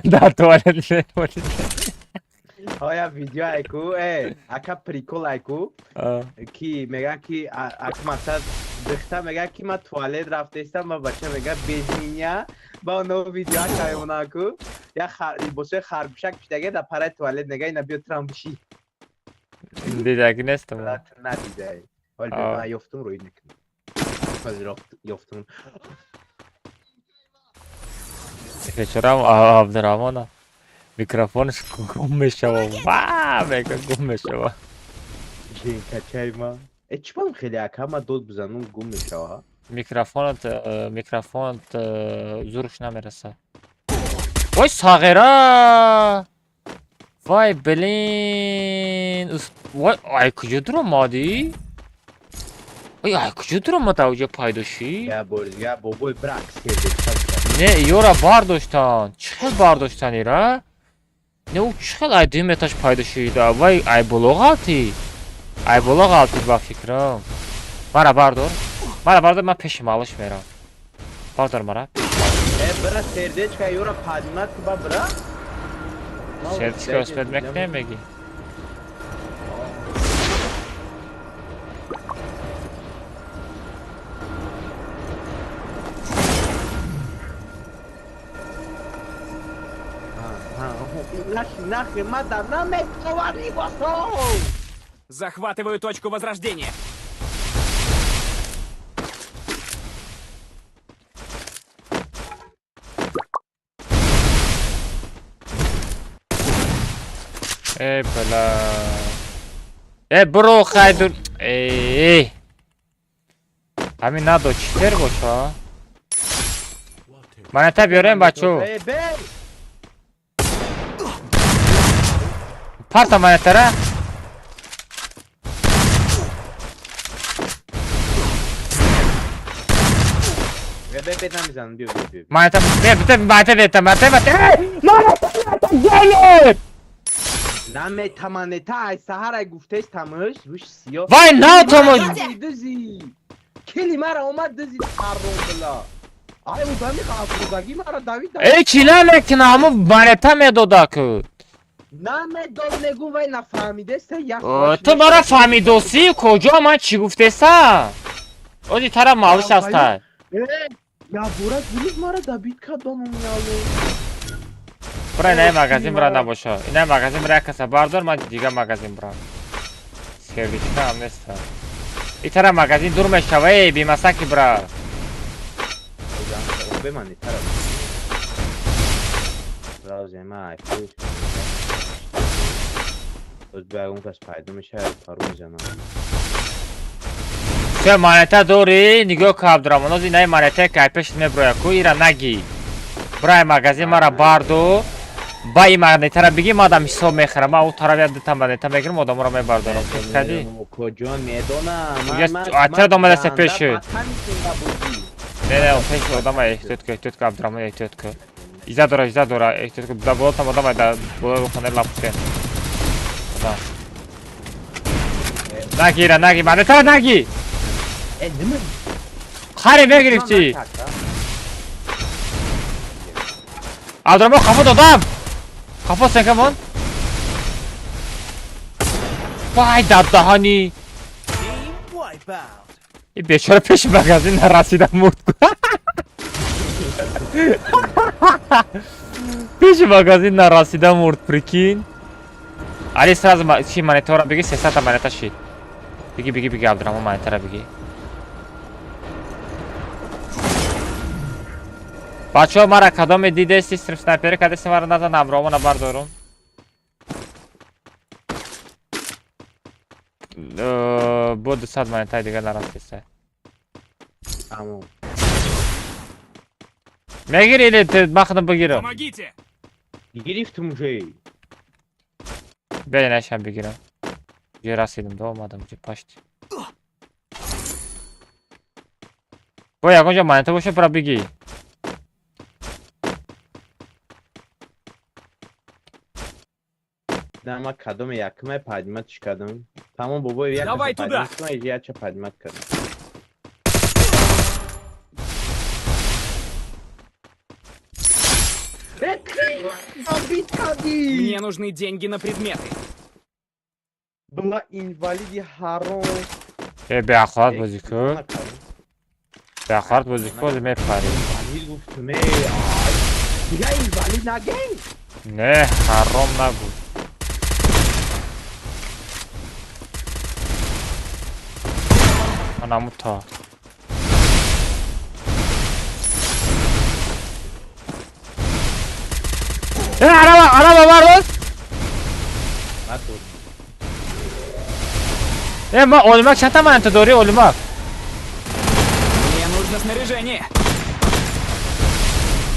Дар туалет мемонем.
Оя видео айку, э, ака, прикол айку, ки мега ки ак масад духта мега ки ма туалет рафтаистам ва бача мега без меня. Ба оно видео каймонаку я либосои харгӯшак пишдаге дар параи туалет мега ина биё трам биши.
Дидаги нестам.
Надидай. Ҳол биё, ман ёфтум, рӯй мекунам. Ҳозир ёфтум.
Бечорам Абдураҳмона микрофонаш гум мешава. Ва, мега гум мешава.
Качай ма. Э, чӣ бам хеле ака ма дод бизанум гум мешава?
Микрофонат микрофонат зурш намерасад. Вой, сағира! Вай, блин! Вой, ай куҷо дуромадӣ? Ой, ай куҷо дуромад, ауҷа пайдо шӣ?
Я бор, я бобой брак.
Не, ёра бардоштан. Чӣ хел бардоштан ира? Не, ӯ чӣ хел ай дуюм этаж пайдо шида? Вай, ай боло ғалтӣ. Ай боло ғалтӣ ба фикрам. Мара бардор. Мара бардор, ман пеши малыш мерам. Бардор мара.
Э, бра, сердечко ёра поднимать ба бра.
Сердечко успеть мекунем меги.
Захватываю точку возрождения.
Эй, бля. Эй, бро, хайдур. Эй, эй. Ами надо читер боша. Монета биёрем, бачо. Парта монетара. Монета, монета, монета, монета, монета,
Намета ай саҳар ай гуфтес тамаш рӯш сиёҳ.
Вай на тамош.
Дузӣ. Кели мара омад дузӣ ҳаром била. Ай одами афрӯзагӣ мара давид.
Эй чила лекин ҳамун монета медода ку.
Намедод мегум вай нафаҳмидеста як.
Ту мара фаҳмидосӣ куҷо ман чӣ гуфтеса? Ози тара малиш аста.
Я бора гирифт мара давид кардам яло.
Бра, инаи магазин бра набоша. Инаи магазин бра як каса бардор, ман дига магазин бра. Сердечка ҳам неста. И тара магазин дур мешава, эй, бемасаки бра. Се монета дорӣ, нигоҳ ка Абдураҳмон, ози инаи монетае ки ай пешат меброя ку, ира нагӣ. Бра, магазин мара бардор. Ба ин монетара бигӣ, ман адам ҳисоб мехарам. Ман ӯ тараф як дута монета мегирам, одаморо мебардорам. Кадӣ?
Куҷо медонам.
Атра домадаста пеши. Не, не, пеши одама эҳтиёт ку, эҳтиёт ку, Абдураҳмон, эҳтиёт ку. Иза дора, иза дора, эҳтиёт ку. Да болотам одама да болои хонаи лапусен. Одам. Нагӣ ира, нагӣ, монетара нагӣ. Харе мегирифтӣ. Абдураҳмон қафо додам. Қафо сенкамон. Вай, дар даҳани. И бечора пеши магазин нарасида мурд. Пеши магазин нарасида мурд, прикинь. Али сразу чи монетора бигӣ, 300 та монета шид. Бигӣ, бигӣ, бигӣ, Абдураҳмон монетара бигӣ. Бачаҳо, мара кадоме дидести стрим снайпери кадеси мара назан, Абдураҳмона бардорум. Бо 200 монетаи дига нарасиста. Мегири или ман худам бигирам?
Помогите!
Гирифтум уже.
Биё инашам бигирам. Ҷо расидам, да омадам, ҷо пашти. Бо ягон ҷо монета боша, бира бигӣ.
Ма кадоме якуме поднимать кардам. Тамом бобои як
Давай туда.
Яча поднимать кардам.
Мне нужны деньги на предметы.
Была инвалиди ҳаром.
Э, беахлат бозӣ ку. Беахлат бозӣ ку, ҳозир мепарӣ.
Инвалид гуфтум, эй, ай. Дига инвалид нагем.
Не, ҳаром набуд. Анамута. Э, араба, араба бардор. Э, ма олимак чандта монета дорӣ, олимак?
Нужно снаряжение.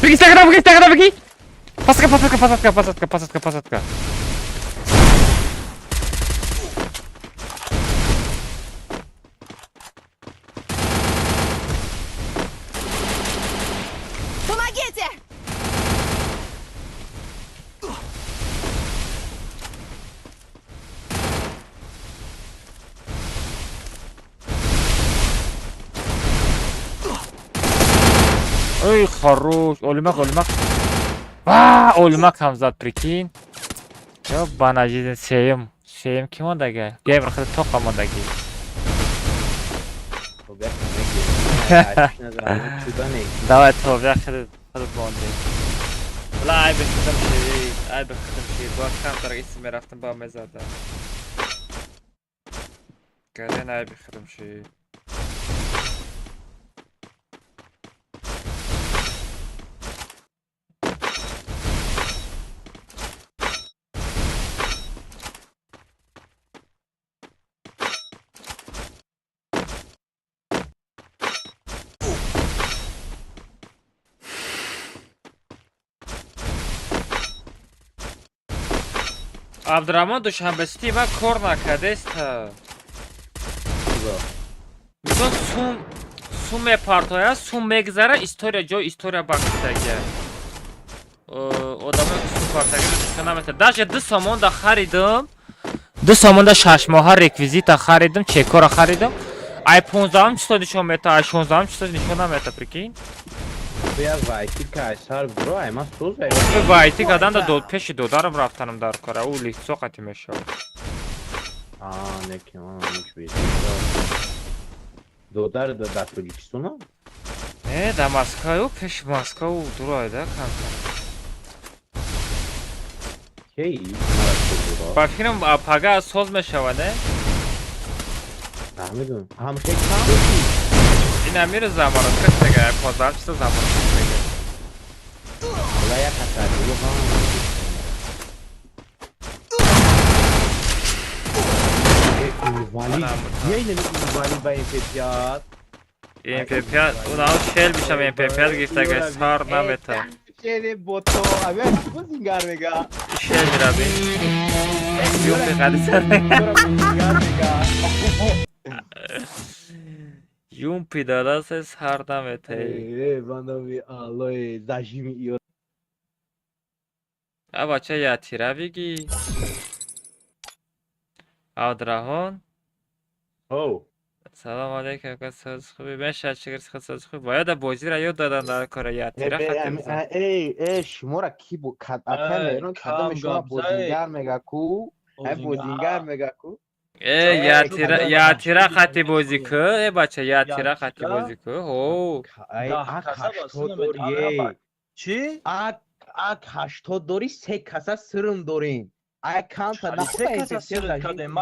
Беги, стакана, беги, стакана, беги! Посадка, посадка, посадка, посадка, посадка, посадка.
Помогите!
Ой, хорош. Олимак, олимак. Ва, олимак ҳам зад, прикинь. Ё банажидин сеюм. Сеюм ки мондага? Геймер хеле тоқа мондаги. Давай то, я хеле хеле монди. Бла, ай бе худам ширид, ай бе худам ширид. Бо камтар исм мерафтам ба мезадам. Гарен ай бе худам ширид. Абдураҳмон Душанбесити ма кор накардест. Мисол сум сум мепартоя, сум мегзара, история ҷой история бахшидага. Одамое ки сум партага душка намета. Даже 2 сомонда харидам. 2 сомонда 6 моҳа реквизита харидам, чекора харидам. Ай 15 число нишон мета, ай 16 число нишон намета, прикинь.
Я вайти кайсар бро, ай ма сӯз.
Вайти каданда дод пеши додарам рафтанам дар кора, ӯ лицо қати мешавад.
А, не ки он муш бе. Додар дар Тоҷикистон?
Не, дар Москва, пеши Москва ӯ дуроида камтар.
Кей?
Ба фикрам пага соз мешавад, не?
Намедонам. Ҳам хел кам.
Ин амир заморозка шудага, 15 число заморозка шудага.
Ла як хатар, инвалид. Ей, инвалид ба MP5.
MP5, унав шел мешам MP5 гирифтага, сар намета.
Шели бото, авя бозингар мега.
Шел мираби. Юпи қади сар. Юмпи дадасе сар намета.
Э, бандами аллои зажими иё.
А бача ятира бигӣ. Абдураҳмон.
Ҳоу.
Салом алейкум, ака соз хуби. Мешад шукр соз хуби. Бояд бозиро ёд додан дар кора ятира хати бизан.
Эй, эй, шуморо ки бу ака мерон кадоме шумо бозингар мега ку? Ай бозингар мега ку?
Э, ятира ятира хати бозӣ ку? Э бача ятира хати бозӣ ку? Ҳо.
Ай, ак 80 дори.
Чӣ?
Ак ак 80 дори, се каса сирм дорин. Ай камта
на се каса сирм кадем.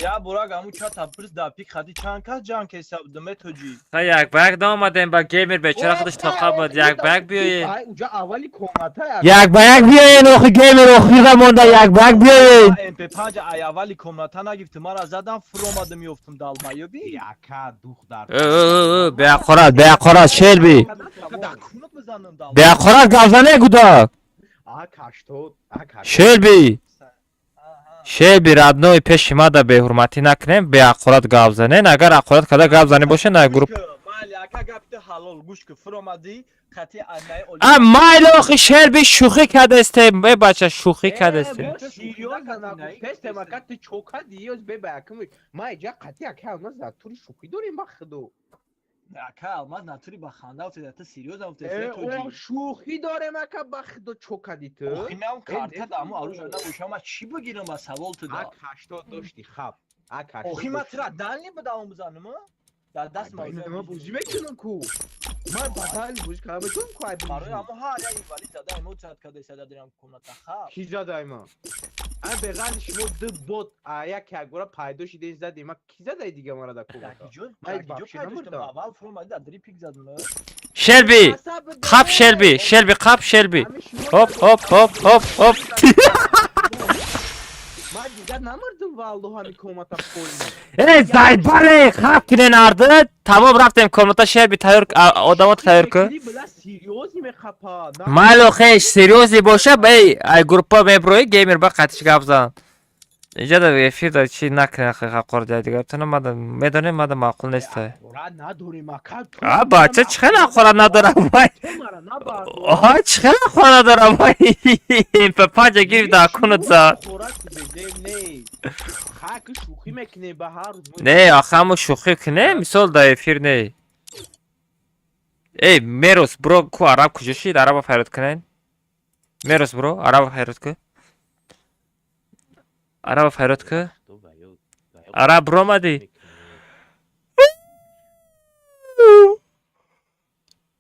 Я бураг аму чата пирс да пик хади чанд кас ҷанг кеса будем тоҷи.
Ха як ба як наомадем ба геймер бечора худаш тоқа буд. Як ба як биёед.
Ай уҷа аввали комната.
Як ба як биёед, охи геймер охира монда, як ба як биёед.
MP5 ай аввали комната нагифтӣ, мара задам фуромадам ёфтум далмаёби.
Яка духтар.
Э, беақорат, беақорат, шелби.
Дакунат бизанам дал.
Беақорат гап гудак.
Ак 80, ак 80.
Шелби. Шеби родной пеши мада беҳурматӣ накунем, беақорат гап занен. Агар ақорат карда гап занӣ боше, на групп.
Майли ака гапти ҳалол гӯш ки фуромадӣ қати аннаи оли.
А майли охи шелби шӯхӣ кардастем, э бача шӯхӣ кардастем.
Песте мака ты чо кади ёз бе ба якм. Ма иҷа қати ака алмаз натури шӯхӣ дорем ба худо.
Ака алмаз натури ба ханда афтида, ту серьёз афтида
Э,
тоҷи.
о шӯхӣ дорем ака ба худо чо кади ту?
Охи меам карта да аму аружа набоша, ма чӣ бигирам ба савол ту да.
Ак 80 дошти хаб. Ак 80.
Охи ма тра дальний будам бизанам, дар даст
ма бозӣ мекунам ку. Ман ба дальний бозӣ карда метавонам ку ай
барои аму ҳар як инвалид зада эмоцият карда истода дирам комната хаб.
Ки зада ма? Ай беғарзи шумо ду бот як якбора пайдо шиден зади ма ки задаи дига мара дар комната? Ман
Ҷо пайдо шудам аввал фуромадӣ дар дри пик задам.
Шелби, қап Шелби, Шелби қап Шелби. Хоп, хоп, хоп, хоп, хоп.
Ман Дигар намурдум, валлоҳ, ҳами комната полный.
Э, зайбаре, хаб кинен арды. Тамом, рафтем комната, шерби тайёр, одамо тайёр ку.
Била серьёзный мехапа.
Майло, хеш, серьёзный боша, эй, ай группа меброи, геймер ба қатиш гап зан. Инҷа да эфир да чи накунен хақор дия дигар. Ту мада медонем, мада маъқул нестай.
Ҳақорат надорем, ака.
А бача, чӣ хел ҳақорат надорам вай? Оҳа, чӣ хел ҳақорат надорам вай? МП5 гирифт да кунут зад.
Ҳақорат безеб не. Хаки шӯхӣ мекунем ба ҳар рӯз.
Не, охи ҳамо шӯхӣ кунем, мисол да эфир не. Эй, Мерос, бро, ку араб куҷо шид? Араба файрод кунен. Мерос, бро, араба файрод ку. Араба файрод ку. Араб бромадӣ?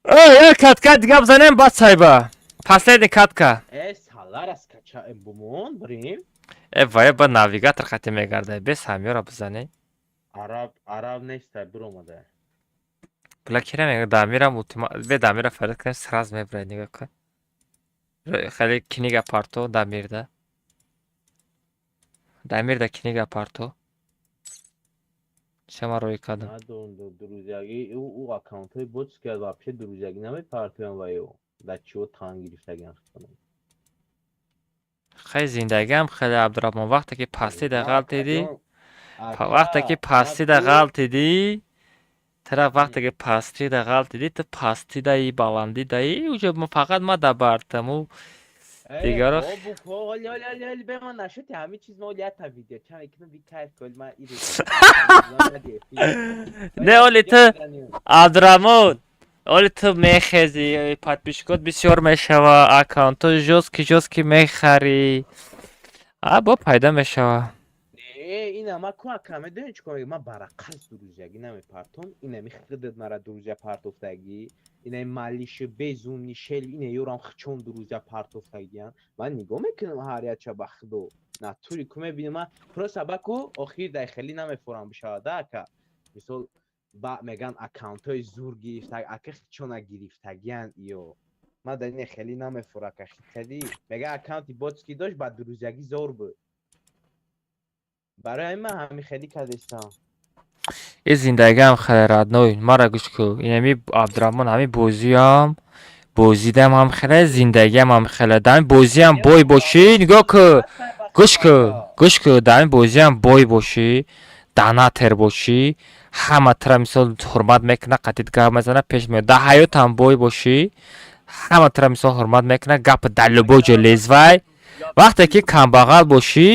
Эй, катка дига бизанем, баъд сайба. Последний катка.
Э, салара скачаем бумон, бирем.
Э, вая ба навигатор хати мегарда. Бес ҳамёра бизанем.
Араб, араб неста, биромада.
Бла кира мега дамирам ултима бе дамира файрод кунем, сразу мебурад, нигоҳ кун. Хеле книга парто дамирда. Дамирда книга парто. Шама рӯй кардам.
Надорам друзьягӣ, ӯ аккаунтҳои ботский вообще друзьягӣ намепартоям ва ё. Да чио танг гирифтагиан худам.
Хай, зиндагиам хеле, Абдурахмон, вақте ки пастида ғалтидӣ, вақте ки пастида ғалтидӣ, тара вақте ки пастида ғалтидӣ, ту пастидаи баландидаи, уҷо фақат ма да бартам у дигаро.
Оли, оли, оли, оли, бе ман нашуди ҳамин чиз, ма оли ята видео чанд мекунам, би кайф кол ма ири.
Не, оли ту, Абдурахмон, оли ту мехези, подписчикот бисёр мешава, аккаунтҳо жёсткий жёсткий мехарӣ. А бо пайдо мешава.
Не, ина ма ку ака медонӣ чӣ кор мекунам? Ман барақас друзьягӣ намепартом, инами хидат мара друзья партофтагӣ, инаи малиши безумни шел, ина ёрам хчон друзья партофтагиян. Ман нигоҳ мекунам ҳар яча ба худо. Натури ку мебинам ман просто баку охир дай хеле намефорам бишавада ака. Мисол ба меган аккаунтҳои зур гирифтаг, ака хчона гирифтагиян иё. Ман дар ин хеле намефора ака хеле. Мега аккаунти ботский дошт, ба друзьягӣ зор буд. Барои ҳамин ман ҳамин хеле кардестам.
Э, зиндагиам хеле, родной, мара гӯш ку. Инами Абдурахмон, ҳамин бозиам, бозидам ҳам хеле, зиндагиам ҳам хеле. Дар ҳамин бозиам бой бошӣ, нигоҳ ку, гӯш ку, гӯш ку, дар ҳамин бозиам бой бошӣ, донатер бошӣ, ҳама тара мисол ҳурмат мекуна, қатит гап мезана, пеш меояд. Дар ҳаётам бой бошӣ, ҳама тара мисол ҳурмат мекуна, гап дар любой ҷо лезвай. Вақте ки камбағал бошӣ,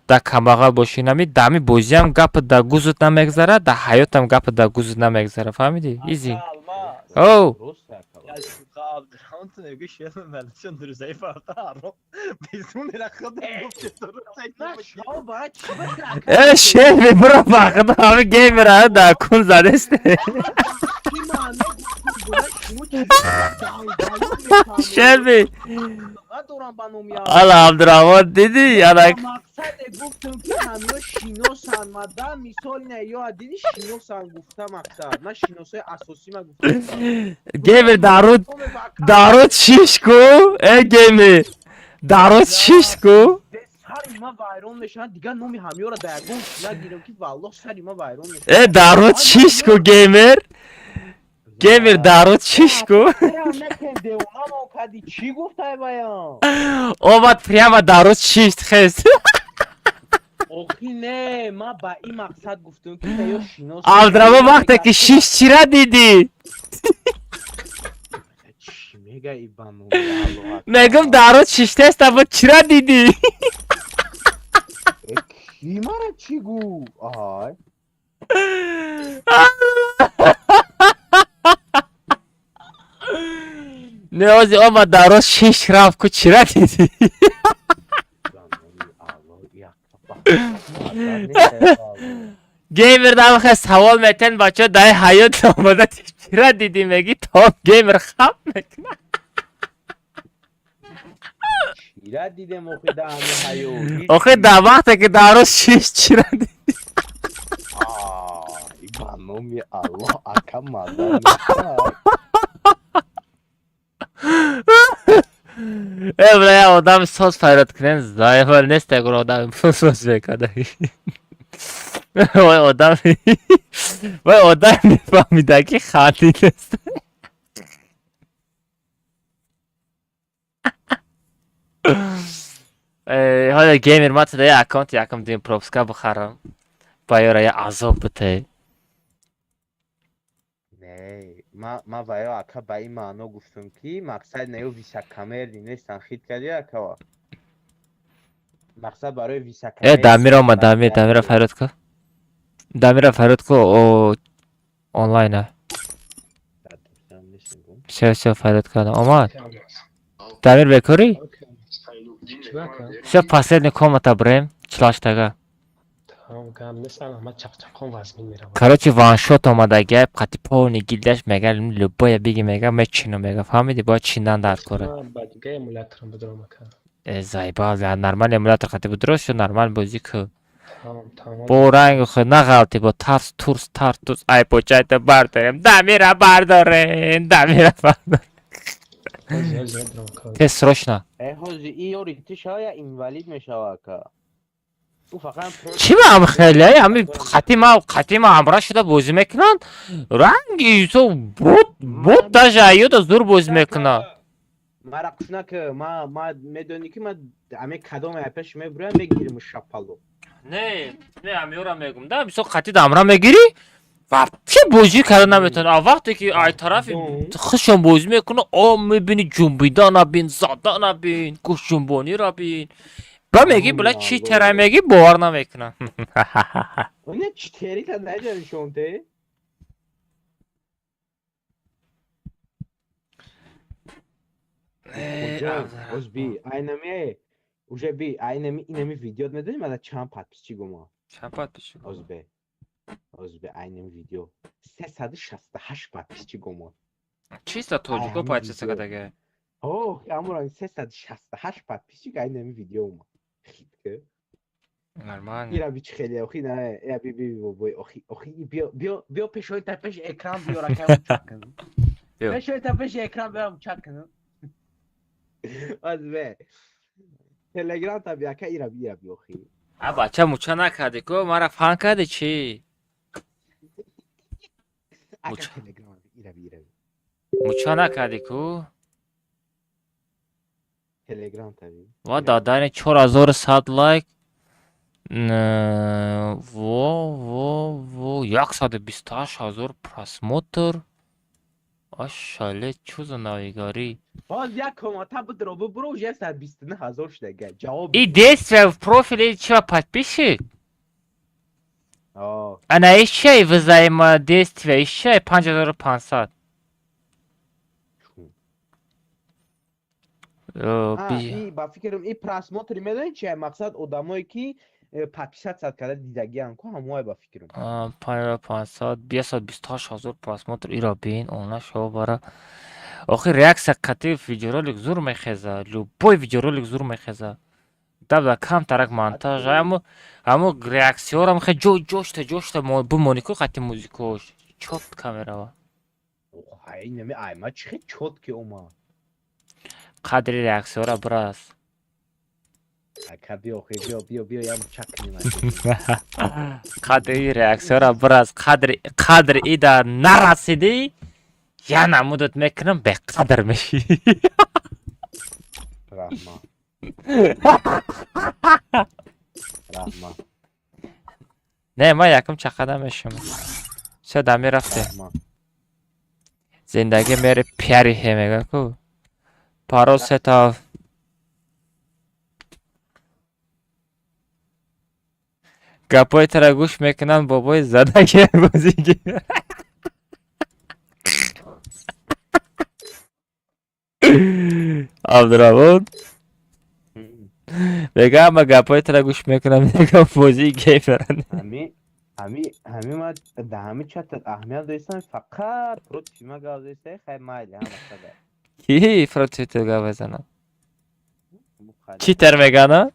дар камбағал бошӣ, нами дар ҳамин бозиам гап дар гузут намегзара, дар ҳаётам гап дар гузут намегзара. Фаҳмидӣ? Изи. Оу.
Абдурахмон, ту мегӯӣ шер малишон друзья парта ароб. Безумный худам гуфти
Э, шерби, бро, ба худо ҳамин геймера дар кун задесте. Шерби.
Надорам ба номи
Ала Абдурахмон дидӣ? Ана
мақсаде гуфтам ки ҳамиё шиносан мада мисол не ё диди шиносан гуфта мақсад ман шиносои асосӣ ма гуфтам.
Геймер даруд даруд шиш ку, э геймер. Даруд шиш ку.
Сари ма вайрон мешавад, дигар номи ҳамиёро да ягон нагирам ки валлоҳ сари ма вайрон мешавад.
Э, даруд шиш ку, геймер. Геймер даруд шиш ку.
Девонамон кади, чӣ гуфтай баян?
Омад прямо даруд шишт хес.
Охи не, ман ба ин мақсад гуфтам ки ё шинос.
Абдурахмон, вақте ки шиш чира дидӣ?
Чӣ мега и ба номи Аллоҳ?
Мегум даруд шиштест, або чира дидӣ?
Кӣ мара чӣ гуфт? Ай.
Не, ози омад даруд шиш рафт ку, чира дидӣ? Геймер дамхе савол метен, бачо, дай ҳаёт омада чира дидӣ, меги то геймер хап мекуна.
Чира дидем охи да ҳами ҳаёт?
Охи дар вақте ки даруд шиш чира дидӣ?
Ай, ба номи Аллоҳ ака маза.
Э, бля, я одам соз файрат кунем, заебал нест, ягон одам соз мекарда. Вай одам, вай одам мефаҳмида ки хандидест. Э, ҳола геймер ма туда я аккаунт якам дим пропуска бихарам. Ба ёра я азоб бите.
Не, ма ва ё ака ба ин маъно гуфтам, ки мақсад не ё високомерный нестан, хит кардӣ акава. Мақсад барои
Э,
високомерный
Дамир омад, Дамир, Дамира фарёд ку. Дамира фарёд ку, о онлайна. Всё, всё, фарёд кардам. Омад. Дамир бекорӣ? Всё, последний комната бирем, 48-тага. Короче, ваншот омада гап, қати полный гильдаш мега, любоя биги мега, мечинам мега. Фаҳмидӣ, бояд чиндан дар кора. Э, заебал, я нормал эмулятор қати будро шо нормал бозӣ ку. Бо ранг хо нағалти, бо тарс турс тарс турс ай почайта бардорем. Дамира бардорем, Дамира бардорем. Тез срочно.
Э, ҳози и ёри ту шава я инвалид мешава ака. Ӯ фақат
Чӣ ба ам хеле ами қати ма ҳамроҳ шуда бозӣ мекунанд, ранги со бот бот даже аёда зур бозӣ мекунад.
Мара қушна ки ма медонӣ ки ма аме кадом пеш мебурам мегирим шапало.
Не, не, амёра мегум да, мисол қати дамра мегирӣ, вообще бозӣ карда наметавонӣ. А вақте ки ай тарафи худшон бозӣ мекуна, о мебини, ҷунбидана бин, задана бин, гӯшҷунбониро бин, ба мегӣ, била чӣ тера мегӣ, бовар намекунам.
Не, читерита наҷани шонте. Оз би, айнаме, уже би, айнами инами видео медонӣ мада чанд подписчик ома?
Чанд подписчик?
Оз бе. Оз бе, айнами видео 368 подписчик ома.
Чисто тоҷико подписчик кардага.
О, амуран 368 подписчик айнами видео ома. Хит ки.
Нормально.
Ира би чӣ хеле, охи на, ира би би бобой, охи, охи биё, биё, биё пешои та пеш экран биё ракам чак кунам. Пешои та пеш экран биём чак кунам. Аз бе. Телеграм та би ака ира би, ира би охи.
А бача муча накарди ку, мара фан карди чӣ?
Ака телеграм ира би, ира би.
Муча накарди ку?
Телеграм та би.
Ва дадани 4100 лайк. Во, во, во, 128 000 просмотр. Ашале, чӯ за навигарӣ?
Боз як комната бидро бубуро, уже 129 000 шудага. Ҷавоб.
И действие в профиле чё, подписчик?
О.
Ана ищай взаимодействие, ищай 5500.
И ба фикрам и просмотр медонӣ чи мақсад, одамое ки подписаться карда дидагиам ку ҳамое ба фикрам.
5500, 128 000 просмотр, иро бин, она шо бара. Охи реаксия қати видеоролик зур мехеза, любой видеоролик зур мехеза. Дабда камтарак монтаж, аммо аммо реаксияҳоро мехе ҷой ҷошта ҷошта бимонӣ ку қати музикош. Чётко мерава.
Ай нами ай ма чӣ чётко омад.
Қадри реаксияҳоро бирас.
Ака биё, охи биё, биё, биё, ям чак кунем.
Қадри реаксияҳоро бирас, қадри қадри ида нарасидӣ, я намудат мекунам, беқадр мешӣ.
Раҳмат. Раҳмат.
Не, ман якум чақада мешум. Всё, дами рафтем. Зиндагӣ мери пяри хе мега ку. Парол сета. Гапҳои тара гӯш мекунанд, бобои задаги бозиги. Абдураҳмон мега, ҳама гапҳои тара гӯш мекунам, мегам бозии геймеран.
Ҳами ҳами ҳами ма да ҳами чата аҳамият дористам, фақат против ма гап задистай, хай майли ҳама сада.
Ки против ту гап мезанад? Чӣ тар мегана?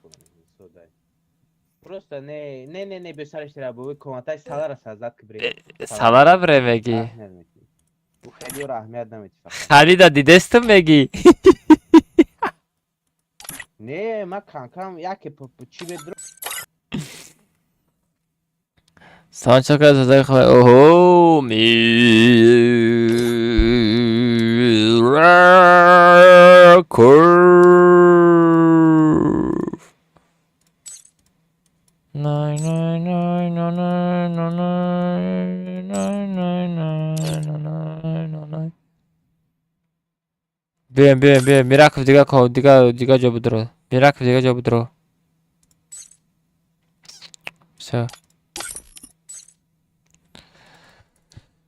Просто не, не, не, не, бесараш тара бо коматай салара сазад ки бре.
Салара бре меги.
Ӯ хеле аҳамият намети фақат.
Халида дидестум меги.
Не, ма кам-кам яке чӣ бедро.
Санчака задай хай. Охо, Миракл. Най най най най най най най най най най най най. Бием, бием, бием. Миракл дига ко, дига, дига ҷо бидро. Миракл дига ҷо бидро. Всё.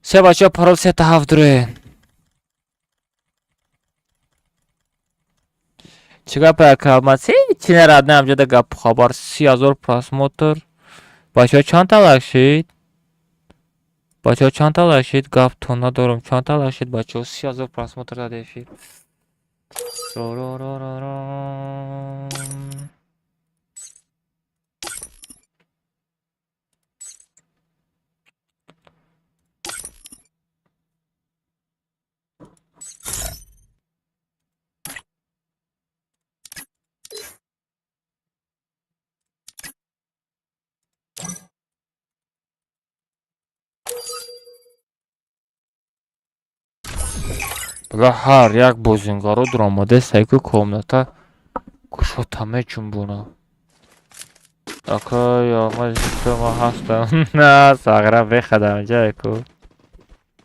Се бачаҳо парол сета ҳафт дуроен. Чӣ гапа яка? Ман чи нарадна ҳамҷода гапу хабар 30 000 просмотр. Бачаҳо чанд та лайк шид? Бачаҳо чанд та лайк шид? Гап то надорам. Чанд та лайк шид бачаҳо? 30 000 просмотр дар эфир. Ро-ро-ро-ро-ро. Бла ҳар як бозингаро дуромадаи ку комната кушота меҷунбона. Ака ё ма ҳастам. На, сағра бехадам ҷае ку.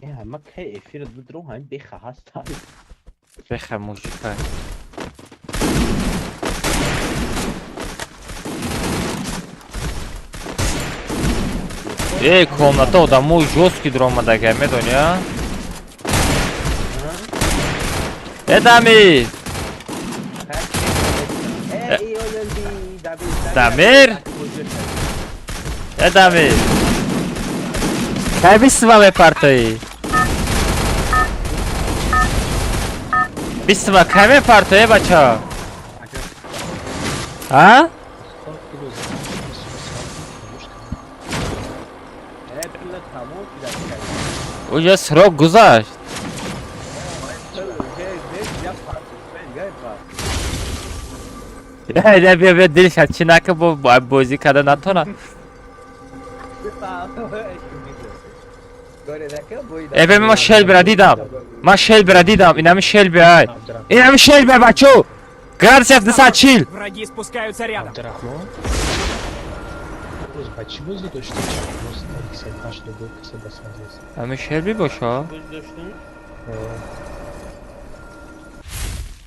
Э, ма кай эфират бидро ҳамин беха ҳаста.
Беха мужика. Э, комната одамо жёсткий дуромадага, медони, а? Э, Дамир! Дамир! Э, Дамир! Кай бисма мепартоӣ? Бисма кай мепартоӣ, бача? А? Уҷа срок гузашт. Не, бия, бия, дилшад чӣ нака бо бозӣ карда натона. Э, бе, ма Шелбера дидам. Ма Шелбера дидам. Инами Шелби ай. Инами Шелби, бачо. Градусов 240.
Враги спускаются рядом.
Абдурахмон. Ба чӣ бозӣ дошти?
Ами Шелби боша?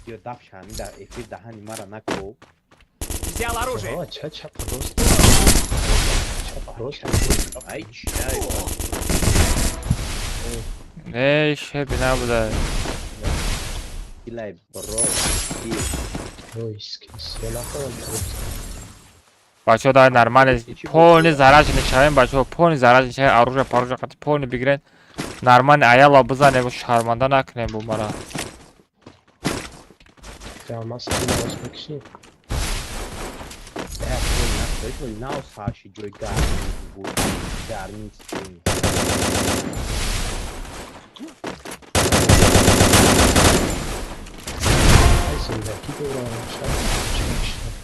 Ё даф шами дар эфир даҳани мара нако.
Взял оружие.
Ча чап рост. Чап рост.
Ай чай.
Не, Шелби набуда.
Илай бро.
Ой, скин
Бачаҳо дар нормально полный заряженный шавем, бачаҳо полный заряженный шавем, оружие паружие қати полный бигирен. Нормально аяла бизанем, шарманда накунем бу мара.
Алмаз рост мекши.
Нав саши ҷои гарм буд. Гарми стрим.
Зиндагӣ дорам, чӣ мешавад?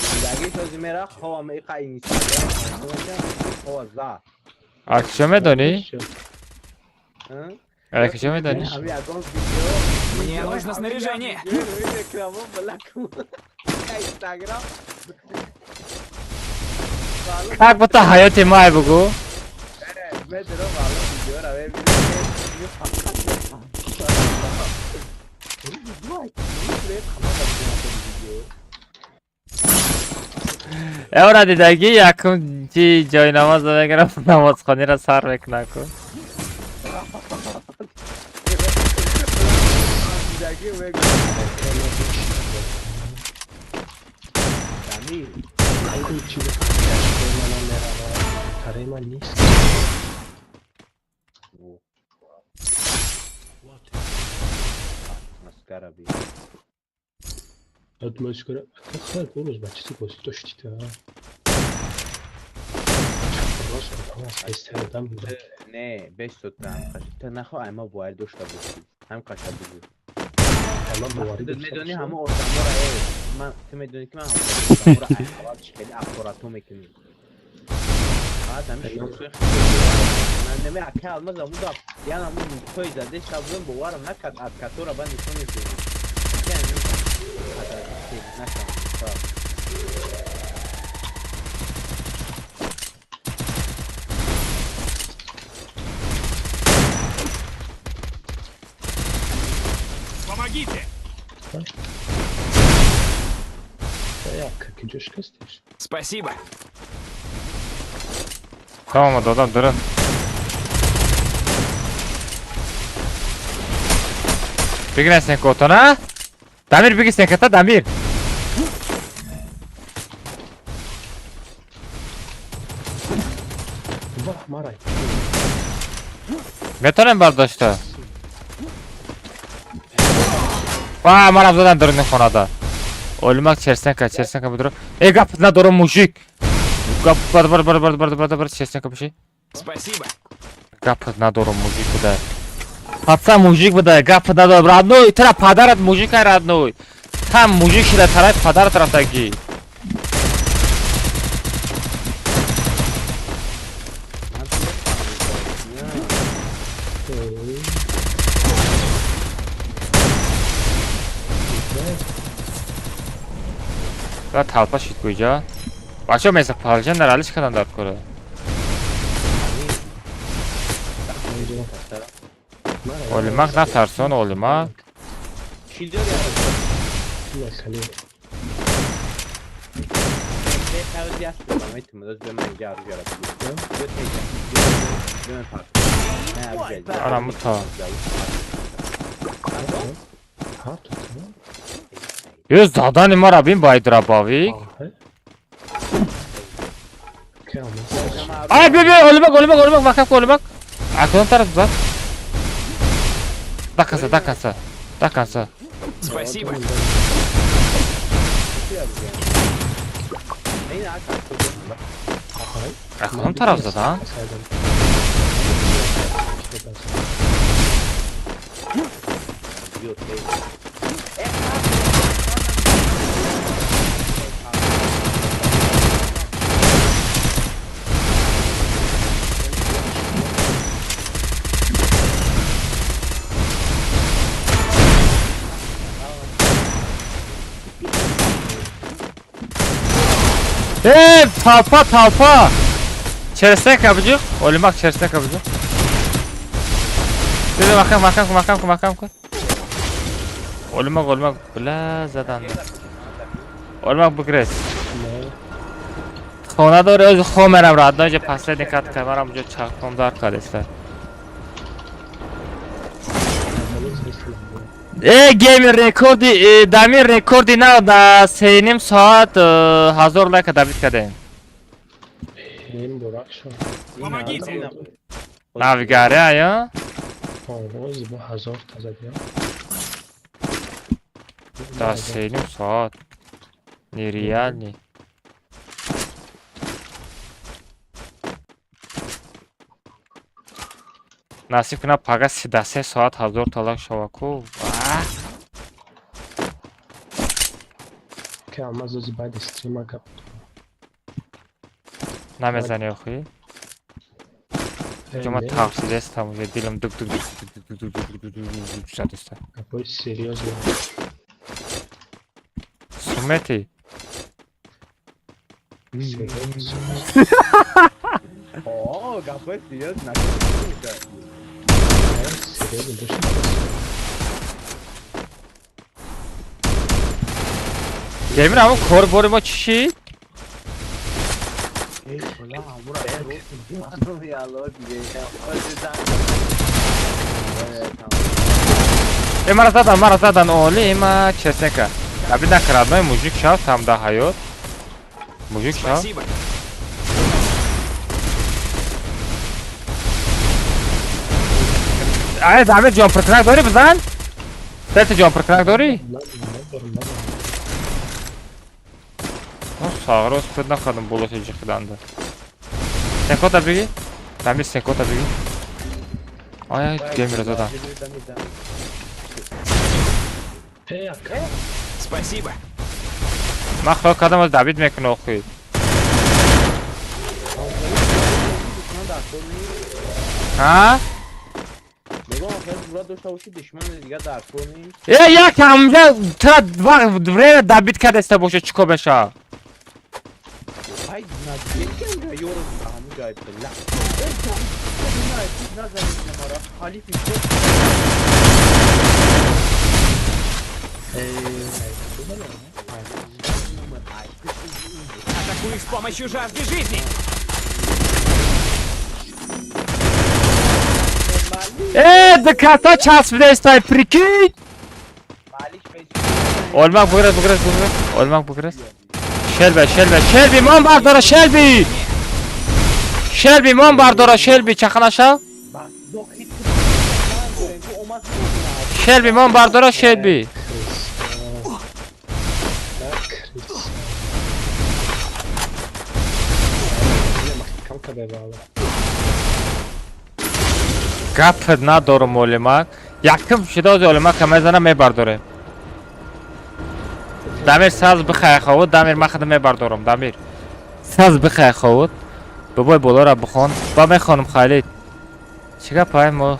Зиндагӣ този мера ховам иқа инстаграм хова за.
А куҷо медонӣ? А куҷо медонӣ?
Мне нужно снаряжение.
Инстаграм.
Как будто ҳаёти май бугу.
Медро вало видеора мебинам.
Эвра дидагӣ якум чи ҷои намоз мегирам, намозхониро сар мекунам ку.
Маскара би.
Атмосфера. Хай, бонус ба чизи бозӣ доштида. Рост аз
Не, бес сотам. Та нахо ай ма бояд дошта бошӣ. Ҳам қаша бугу.
Ман боварӣ
Худат
дошта
медонӣ
бошам.
ҳама одаморо, э, ман ту медонӣ ки ман ҳама одаморо аввал чӣ хеле ақоратҳо мекунем. Баъд ҳамин шиносои ман нами ака алмаз амуда ян аму нутқҳои заде шаб будам, боварам накард, адкатора ба нишон медодем. Ки ҳамин накард.
Помогите!
Як киҷо шикастиш?
Спасибо.
Тамом додам дурун. Бигирен сенкотона. Дамир, бигир сенката, Дамир.
Вах, марай.
Метавонем бардошта. Ва, манам задан дуруни хонада. Олимак черсенка, черсенка будро. Э, гап надорам, мужик. Гап бар бар бар бар бар бар бар, черсенка биши.
Спасибо.
Гап надорам, мужик буда. Паца, мужик буда, гап надорам. Родной, тра падарат мужик ай родной. Там мужик шида тарай падарат рафтаги. Ва толпа шид куҷа? Бачаҳо, меса палжан дар алиш кадан дар кора. Олимак, натарсон, Олимак.
Чӣ дори?
Накали.
Бе аст, метавонад ба ман инҷа аружара бигир. Биё тейҷа. Биё ман пас. Не, аружа.
Ана мута.
Ҳа, ту.
Ё задани мара бин байдра бавик.
Ки алмаз?
Ай, биё, биё, Олимак, Олимак, Олимак, макак, Олимак. Акун тараф зад. До конца, до конца. До конца.
Спасибо.
Акун тараф задан. Э, толпа, толпа. Черсенка буҷуқ. Олимак, черсенка буҷуқ. Биё, макам, макам кун, макам кун, макам кун. Олимак, Олимак, била задан. Олимак, бигрес. Хона дори, ози хо мерам родной, ҷа последний катка марам ҷо чақом дар кадеста. Э, геймер рекорди, э, Дамир рекорди нав да 3,5 соат 1000 лайка добить кардем.
Ин бурак шо.
Помогите!
Навигаре ая?
Овоз бо 1000 та задиям.
Да 3,5 соат. Нереальный. Насиб кунад, пага да 3 соат 1000 та лайк шава ку.
Ки алмаз, ози баъди стрима гап.
Намезани охи? Ҷома тарсидестам, уже дилам дук дук дук дук дук дук дук дук дук дук задеста.
Гапои серьёзно.
Сумети?
Серьёзно.
О, гапои серьёзно.
Серьёзно боши.
Геймер, ҳамон кор бори мо чӣ шид?
Эй, худо, ҳамура ялло диге.
Э, мара задан, мара задан, оли, има чесенка. Аби накар, родной, мужик шав, там да ҳаёт. Мужик шав.
Спасибо.
Ай, Дамир, ҷон прикунак дорӣ, бизан? Сета ҷон прикунак дорӣ?
Надорам, надорам.
Ну, сағро успед накардам болоси ҷиқиданда. Сенкота биги? Дамир, сенкота биги. Ай, ай, геймера задан.
Спасибо.
Ман хиёл кардам аз Давид мекунад охир. Ҳа? Э, як ҳамҷа тра вақт время добить кардаста боша чӣ кор мешавад?
Атакую с помощью жажды жизни.
Э, до кота часпидестай, прикинь! Олмак буграз, буграз, буграз. Олмак буграз. Шелби, шелби, шелби, мон бардора, шелби! Шелби, мон бардора, шелби, чаханаша? Шелби, мон бардора, шелби. Гап надорум олимак. Яким шидози олимак мезана мебардорем. Дамир саз бихай ховуд, Дамир ман худам мебардорам, Дамир. Саз бихай ховуд. Бобой болора бихон. Ба мехонам халид. Чӣ гап ай мо?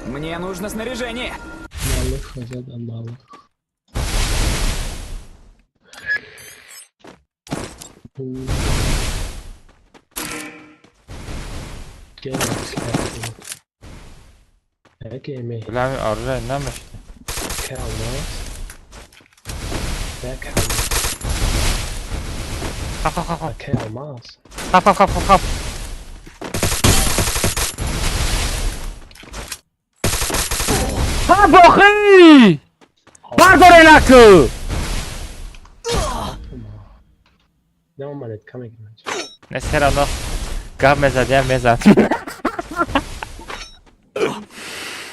Мне нужно снаряжение.
Bilami оружие намешта. Хап хап хап. Хап хап хап хап хап. Ха бохи! Бардор элаку! Не все равно гап мезад, я мезад.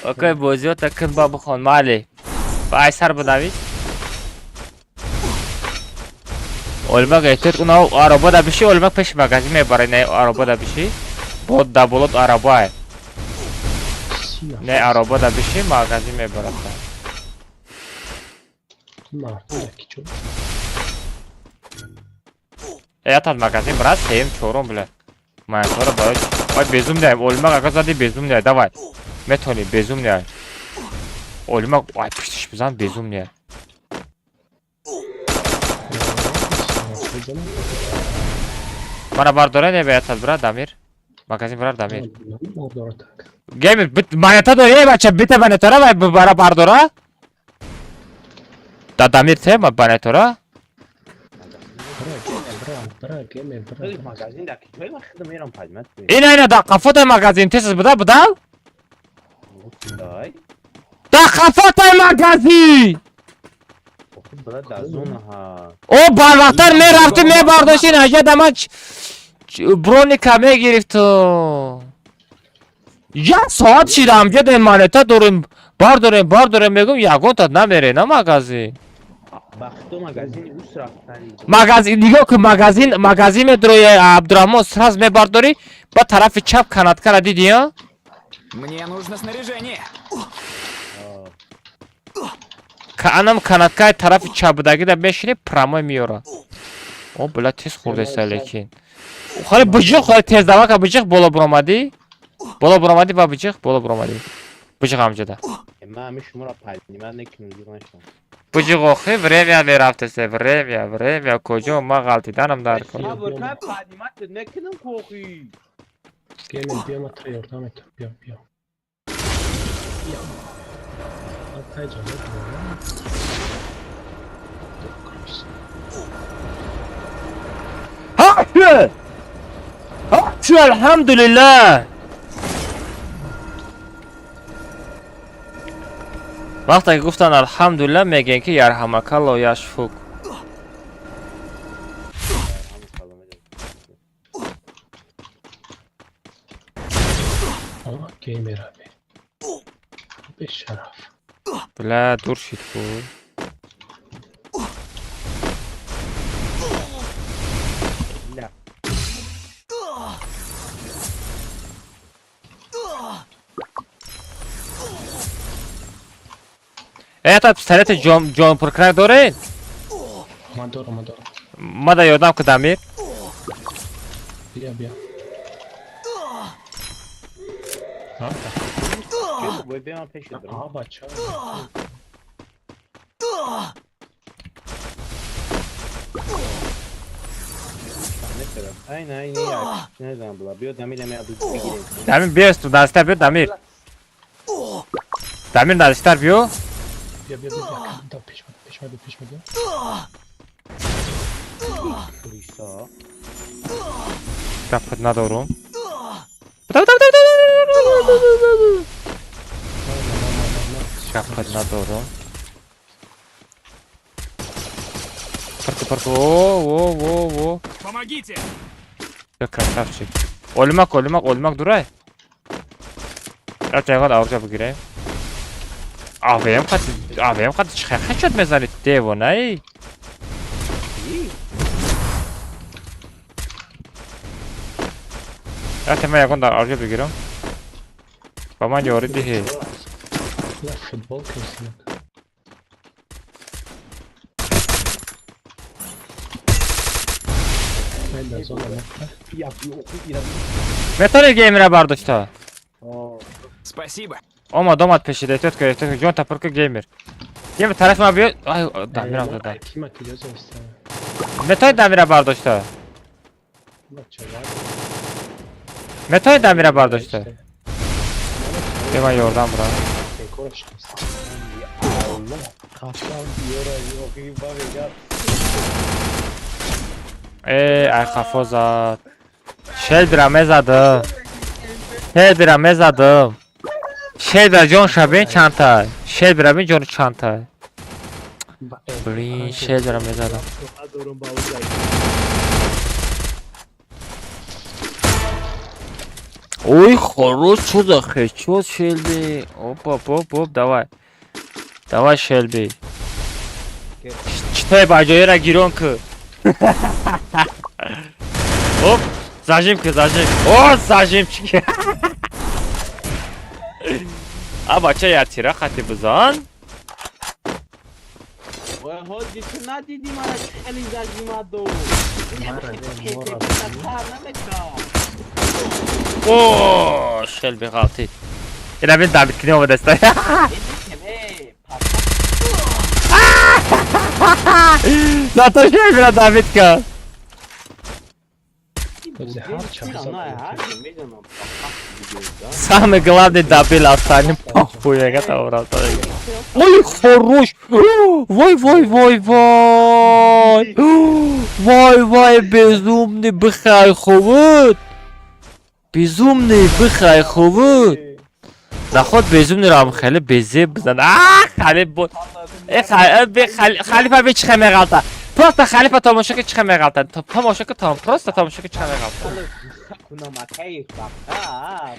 Окей, бозиёта кун ба бихон, майли. Ба айсар бинавис. Олмак эҳтиёт кун, ароба да биши, олмак пеши магазин мебарад, не ароба да биши. Бод да болот аробае. Не ароба да биши, магазин мебарад. Ятад магазин брат, сеюм, чорум, бля. Манатора барои ой безум не, олмак ага зади безум не, давай. Метони безум не. Олмак ай пиштиш бизан безум не. Мана бардора не беятад брат, Дамир. Магазин брат, Дамир. Геймер, маната дори, эй бача, бита манатора вай бара бардора. Да Дамир те манатора. Ина ина да қафотай магазин тез буда буда? Да қафотай магазин! О барвақттар мерафту мебардошти наҷа да ман броника мегирифту. Як соат шидам ҷа монета дорем бардорем бардорем мегум ягонта намере на магазин. Магазин нигоҳ кун, магазин магазин медрои Абдурахмон сразу мебардорӣ ба тарафи чап канаткара дидӣ, а?
Мне нужно снаряжение.
Анам канаткаи тарафи чап будагида мешинӣ прямой меёра. О бля тез хӯрдеса лекин. Хали биҷиқ, хали тез давака биҷиқ боло буромадӣ. Боло буромадӣ ба биҷиқ, боло буромадӣ. Биҷиқ ҳамҷода. Биҷиқ охи время мерафтесе, время, время куҷо ман ғалтиданам дар кор. Ҳа! Ҳа! Алҳамдулиллаҳ! Вақте ки гуфтанд алҳамдулиллаҳ мегӯем ки ярҳамакалло яшфук. Бля, дур шид ку. Это пистолет ҷон пуркунак доред?
Ман дорам, ман дорам.
Мада ёрдам ку, Дамир.
Бия, бия. Бача.
Дамир, биё, наздиктар биё, Дамир. Дамир, наздиктар биё.
Бия, бия, бия. Пеш ма, пеш ма, бия.
Гапат надорум. Гапат надорум. Парку, парку. О, о, о, о.
Помогите!
Я красавчик. Олмак, олмак, олмак дурай. Я ягон авҷа бигирем. АВМ қати, АВМ қати чӣ хачот мезанед, девонаи? Ята ман ягон дар авҷа бигирам. Ба ман ёрӣ диҳӣ.
Я футболка синак.
Метавонед геймера бардошта?
Спасибо.
Омад, омад пешида, эҳтиёт кун, эҳтиёт кун, ҷон тапур ку, геймер. Геймер тарафи ман биё. Ай, Дамирам зада. Метавонед Дамира бардошта? Метавонед Дамира бардошта? Бе ман ёрдам бурам. Э, ай хафо зад. Шелбира мезадам. Шелбира мезадам. Шелбира ҷон шабин чандта. Шелбира бин ҷону чандта. Блин, шелбира мезадам. Ой, хорош, что за хедшот, Шелби. Оп, оп, оп, оп, давай. Давай, Шелби. Читай баҷоира гирон ку. Оп, зажим ку, зажим. О, зажимчик. А бача я тира хати бизан.
Ой, ҳоҷи ту надидӣ мара хеле зажимаду.
О, Шелби ғалтид. Ина бин Давид кини омадаста. Зато Шелбира Давид ка. Самый главный добил, остальным похуй, я готов Ой, хорош! Вой, вой, вой, вой! Вой, вой, безумный бихай хувут! Безумный бихай хувут! Наход безумный рам хеле безеб бизан. А, халиф бо. Э, халифа би чихе меғалта. Просто халифа тамошо ки чихе меғалта. Тамошо ки там, просто тамошо ки чихе меғалта.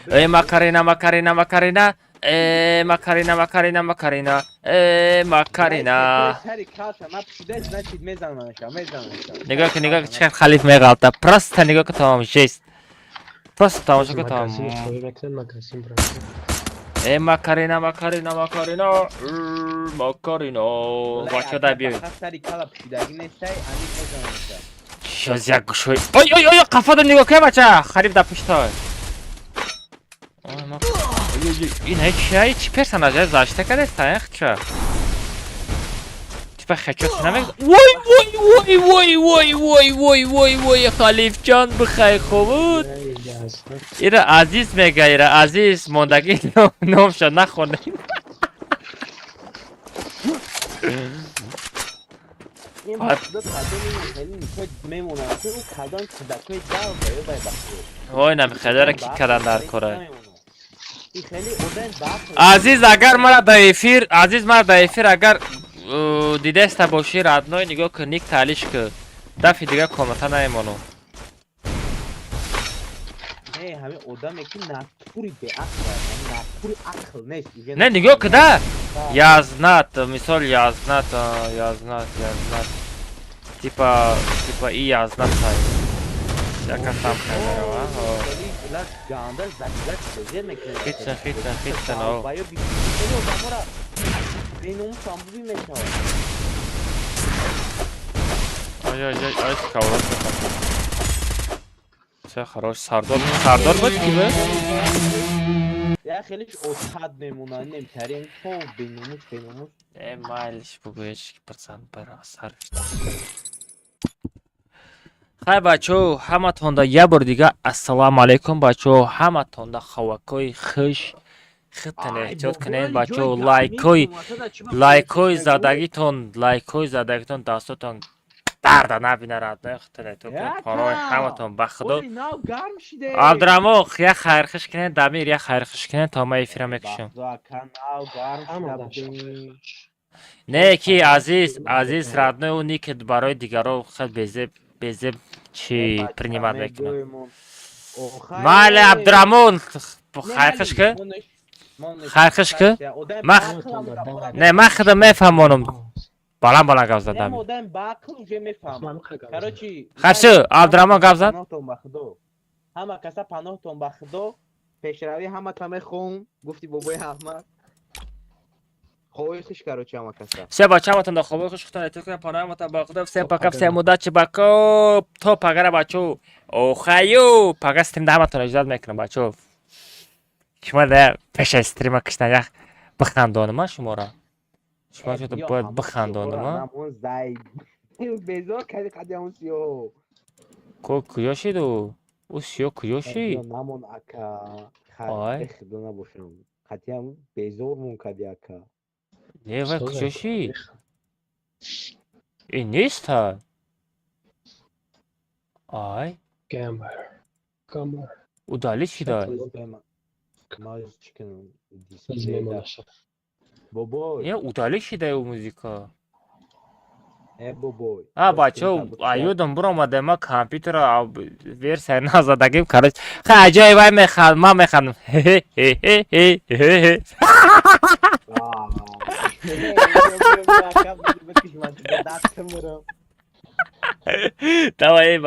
Э, Макарина, Макарина, Макарина. Э, Макарина, Макарина, Макарина. Э, Макарина. Нигоҳ ки, нигоҳ ки чихе халиф меғалта. Просто нигоҳ ки тамом жест. Просто тамошо ки тамом. Э, Макарина, Макарина, Макарина, Макарина. Бача дай биёед. Щас як гӯшои. Ой, ой, ой, қафода нигоҳ кун, бача. Халиф дар пуштай. Ой, ма. Ин ҳеч чӣ, чӣ персонаж зашта кардеста, хча. Типа хечот намег. Вой, вой, вой, вой, вой, вой, вой, вой, вой, Халифҷон бихай хубуд. Ира Азиз мега, Ира Азиз мондагӣ номша нахонем. Вой, намихелера ки кардан дар кора. Азиз, агар мара дар эфир, Азиз мара дар эфир агар дидаста бошӣ, родной, нигоҳ кун, ник таълиш ку. Дафи дига комната наемону. Не, нигоҳ куда? Язнат, мисол язнат, язнат, язнат. Типа, типа и язнат сай. Яка сам камерава. Хитсен, хитсен, хитсен, о.
Беномусам буби мешавад.
Ай, ай, ай, ай, сковород. Все, хорош. Сардор, Сардор буд ки буд?
Я хелиш отад мемонад, немтарин то беномус, беномус.
Э, майлиш бугӯ, ҳеч процент бара сар. Хай, бачаҳо, ҳаматонда як бор дига ассалому алайкум, бачаҳо, ҳаматонда хавакҳои хуш, худтон эҳтиёт кунед, бачаҳо, лайкҳои задагитон, лайкҳои задагитон дастотон дарда набина, родной, худтон эҳтиёт кунед, паноҳи ҳаматон ба худо. Абдураҳмон, як хайрхуш кунед, Дамир, як хайрхуш кунед, то ман эфира мекушам. Не ки азиз, азиз, родной, ӯ ни ки барои дигаро хел безеб безеб чӣ принимать мекунад. Майли, Абдураҳмон, хайрхуш ки, хайрхуш ки. Не, ман худам мефаҳмонам. Баланд баланд гап зад, Дамир. Хайр, Абдураҳмон гап зад.
Ҳама каса паноҳтон ба худо, пешравӣ ҳамата мехоҳам, гуфти бобои Аҳмад. Хобои хуш, короче, ҳама каса.
Все, бача, ҳаматон да хобои хуш, худтон эҳтиёт кунед, паноҳи ҳаматон ба худо. Всем пока, всем удачи, бако, то пагара, бачо. Охаю, пага стрим да ҳаматон иҷозат мекунам, бачо. Шумо да пеша стрима киштан як бихандонам шуморо. Шумо шуд бояд бихандонам, а?
Безор кади қадиамон сиёҳ.
Ко куҷо шид ӯ? Ӯ сиёҳ куҷо шид?
Намон, ака.
Ай.
Худо набошам. Қатъиан безормон кади, ака.
Не, вай куҷо шид? Э, неста. Ай.
Гамер. Гамер.
Удалить шида.
Маз чӣ кунам? Бобой.
Не, удалить шида ӯ музыка.
Э, бобой.
А, бачаҳо, аюдам буромаде, ма компютера версия назадагим, короче. Хай, аҷои вай механд, ман механдам. Хе-хе-хе-хе-хе. Давай.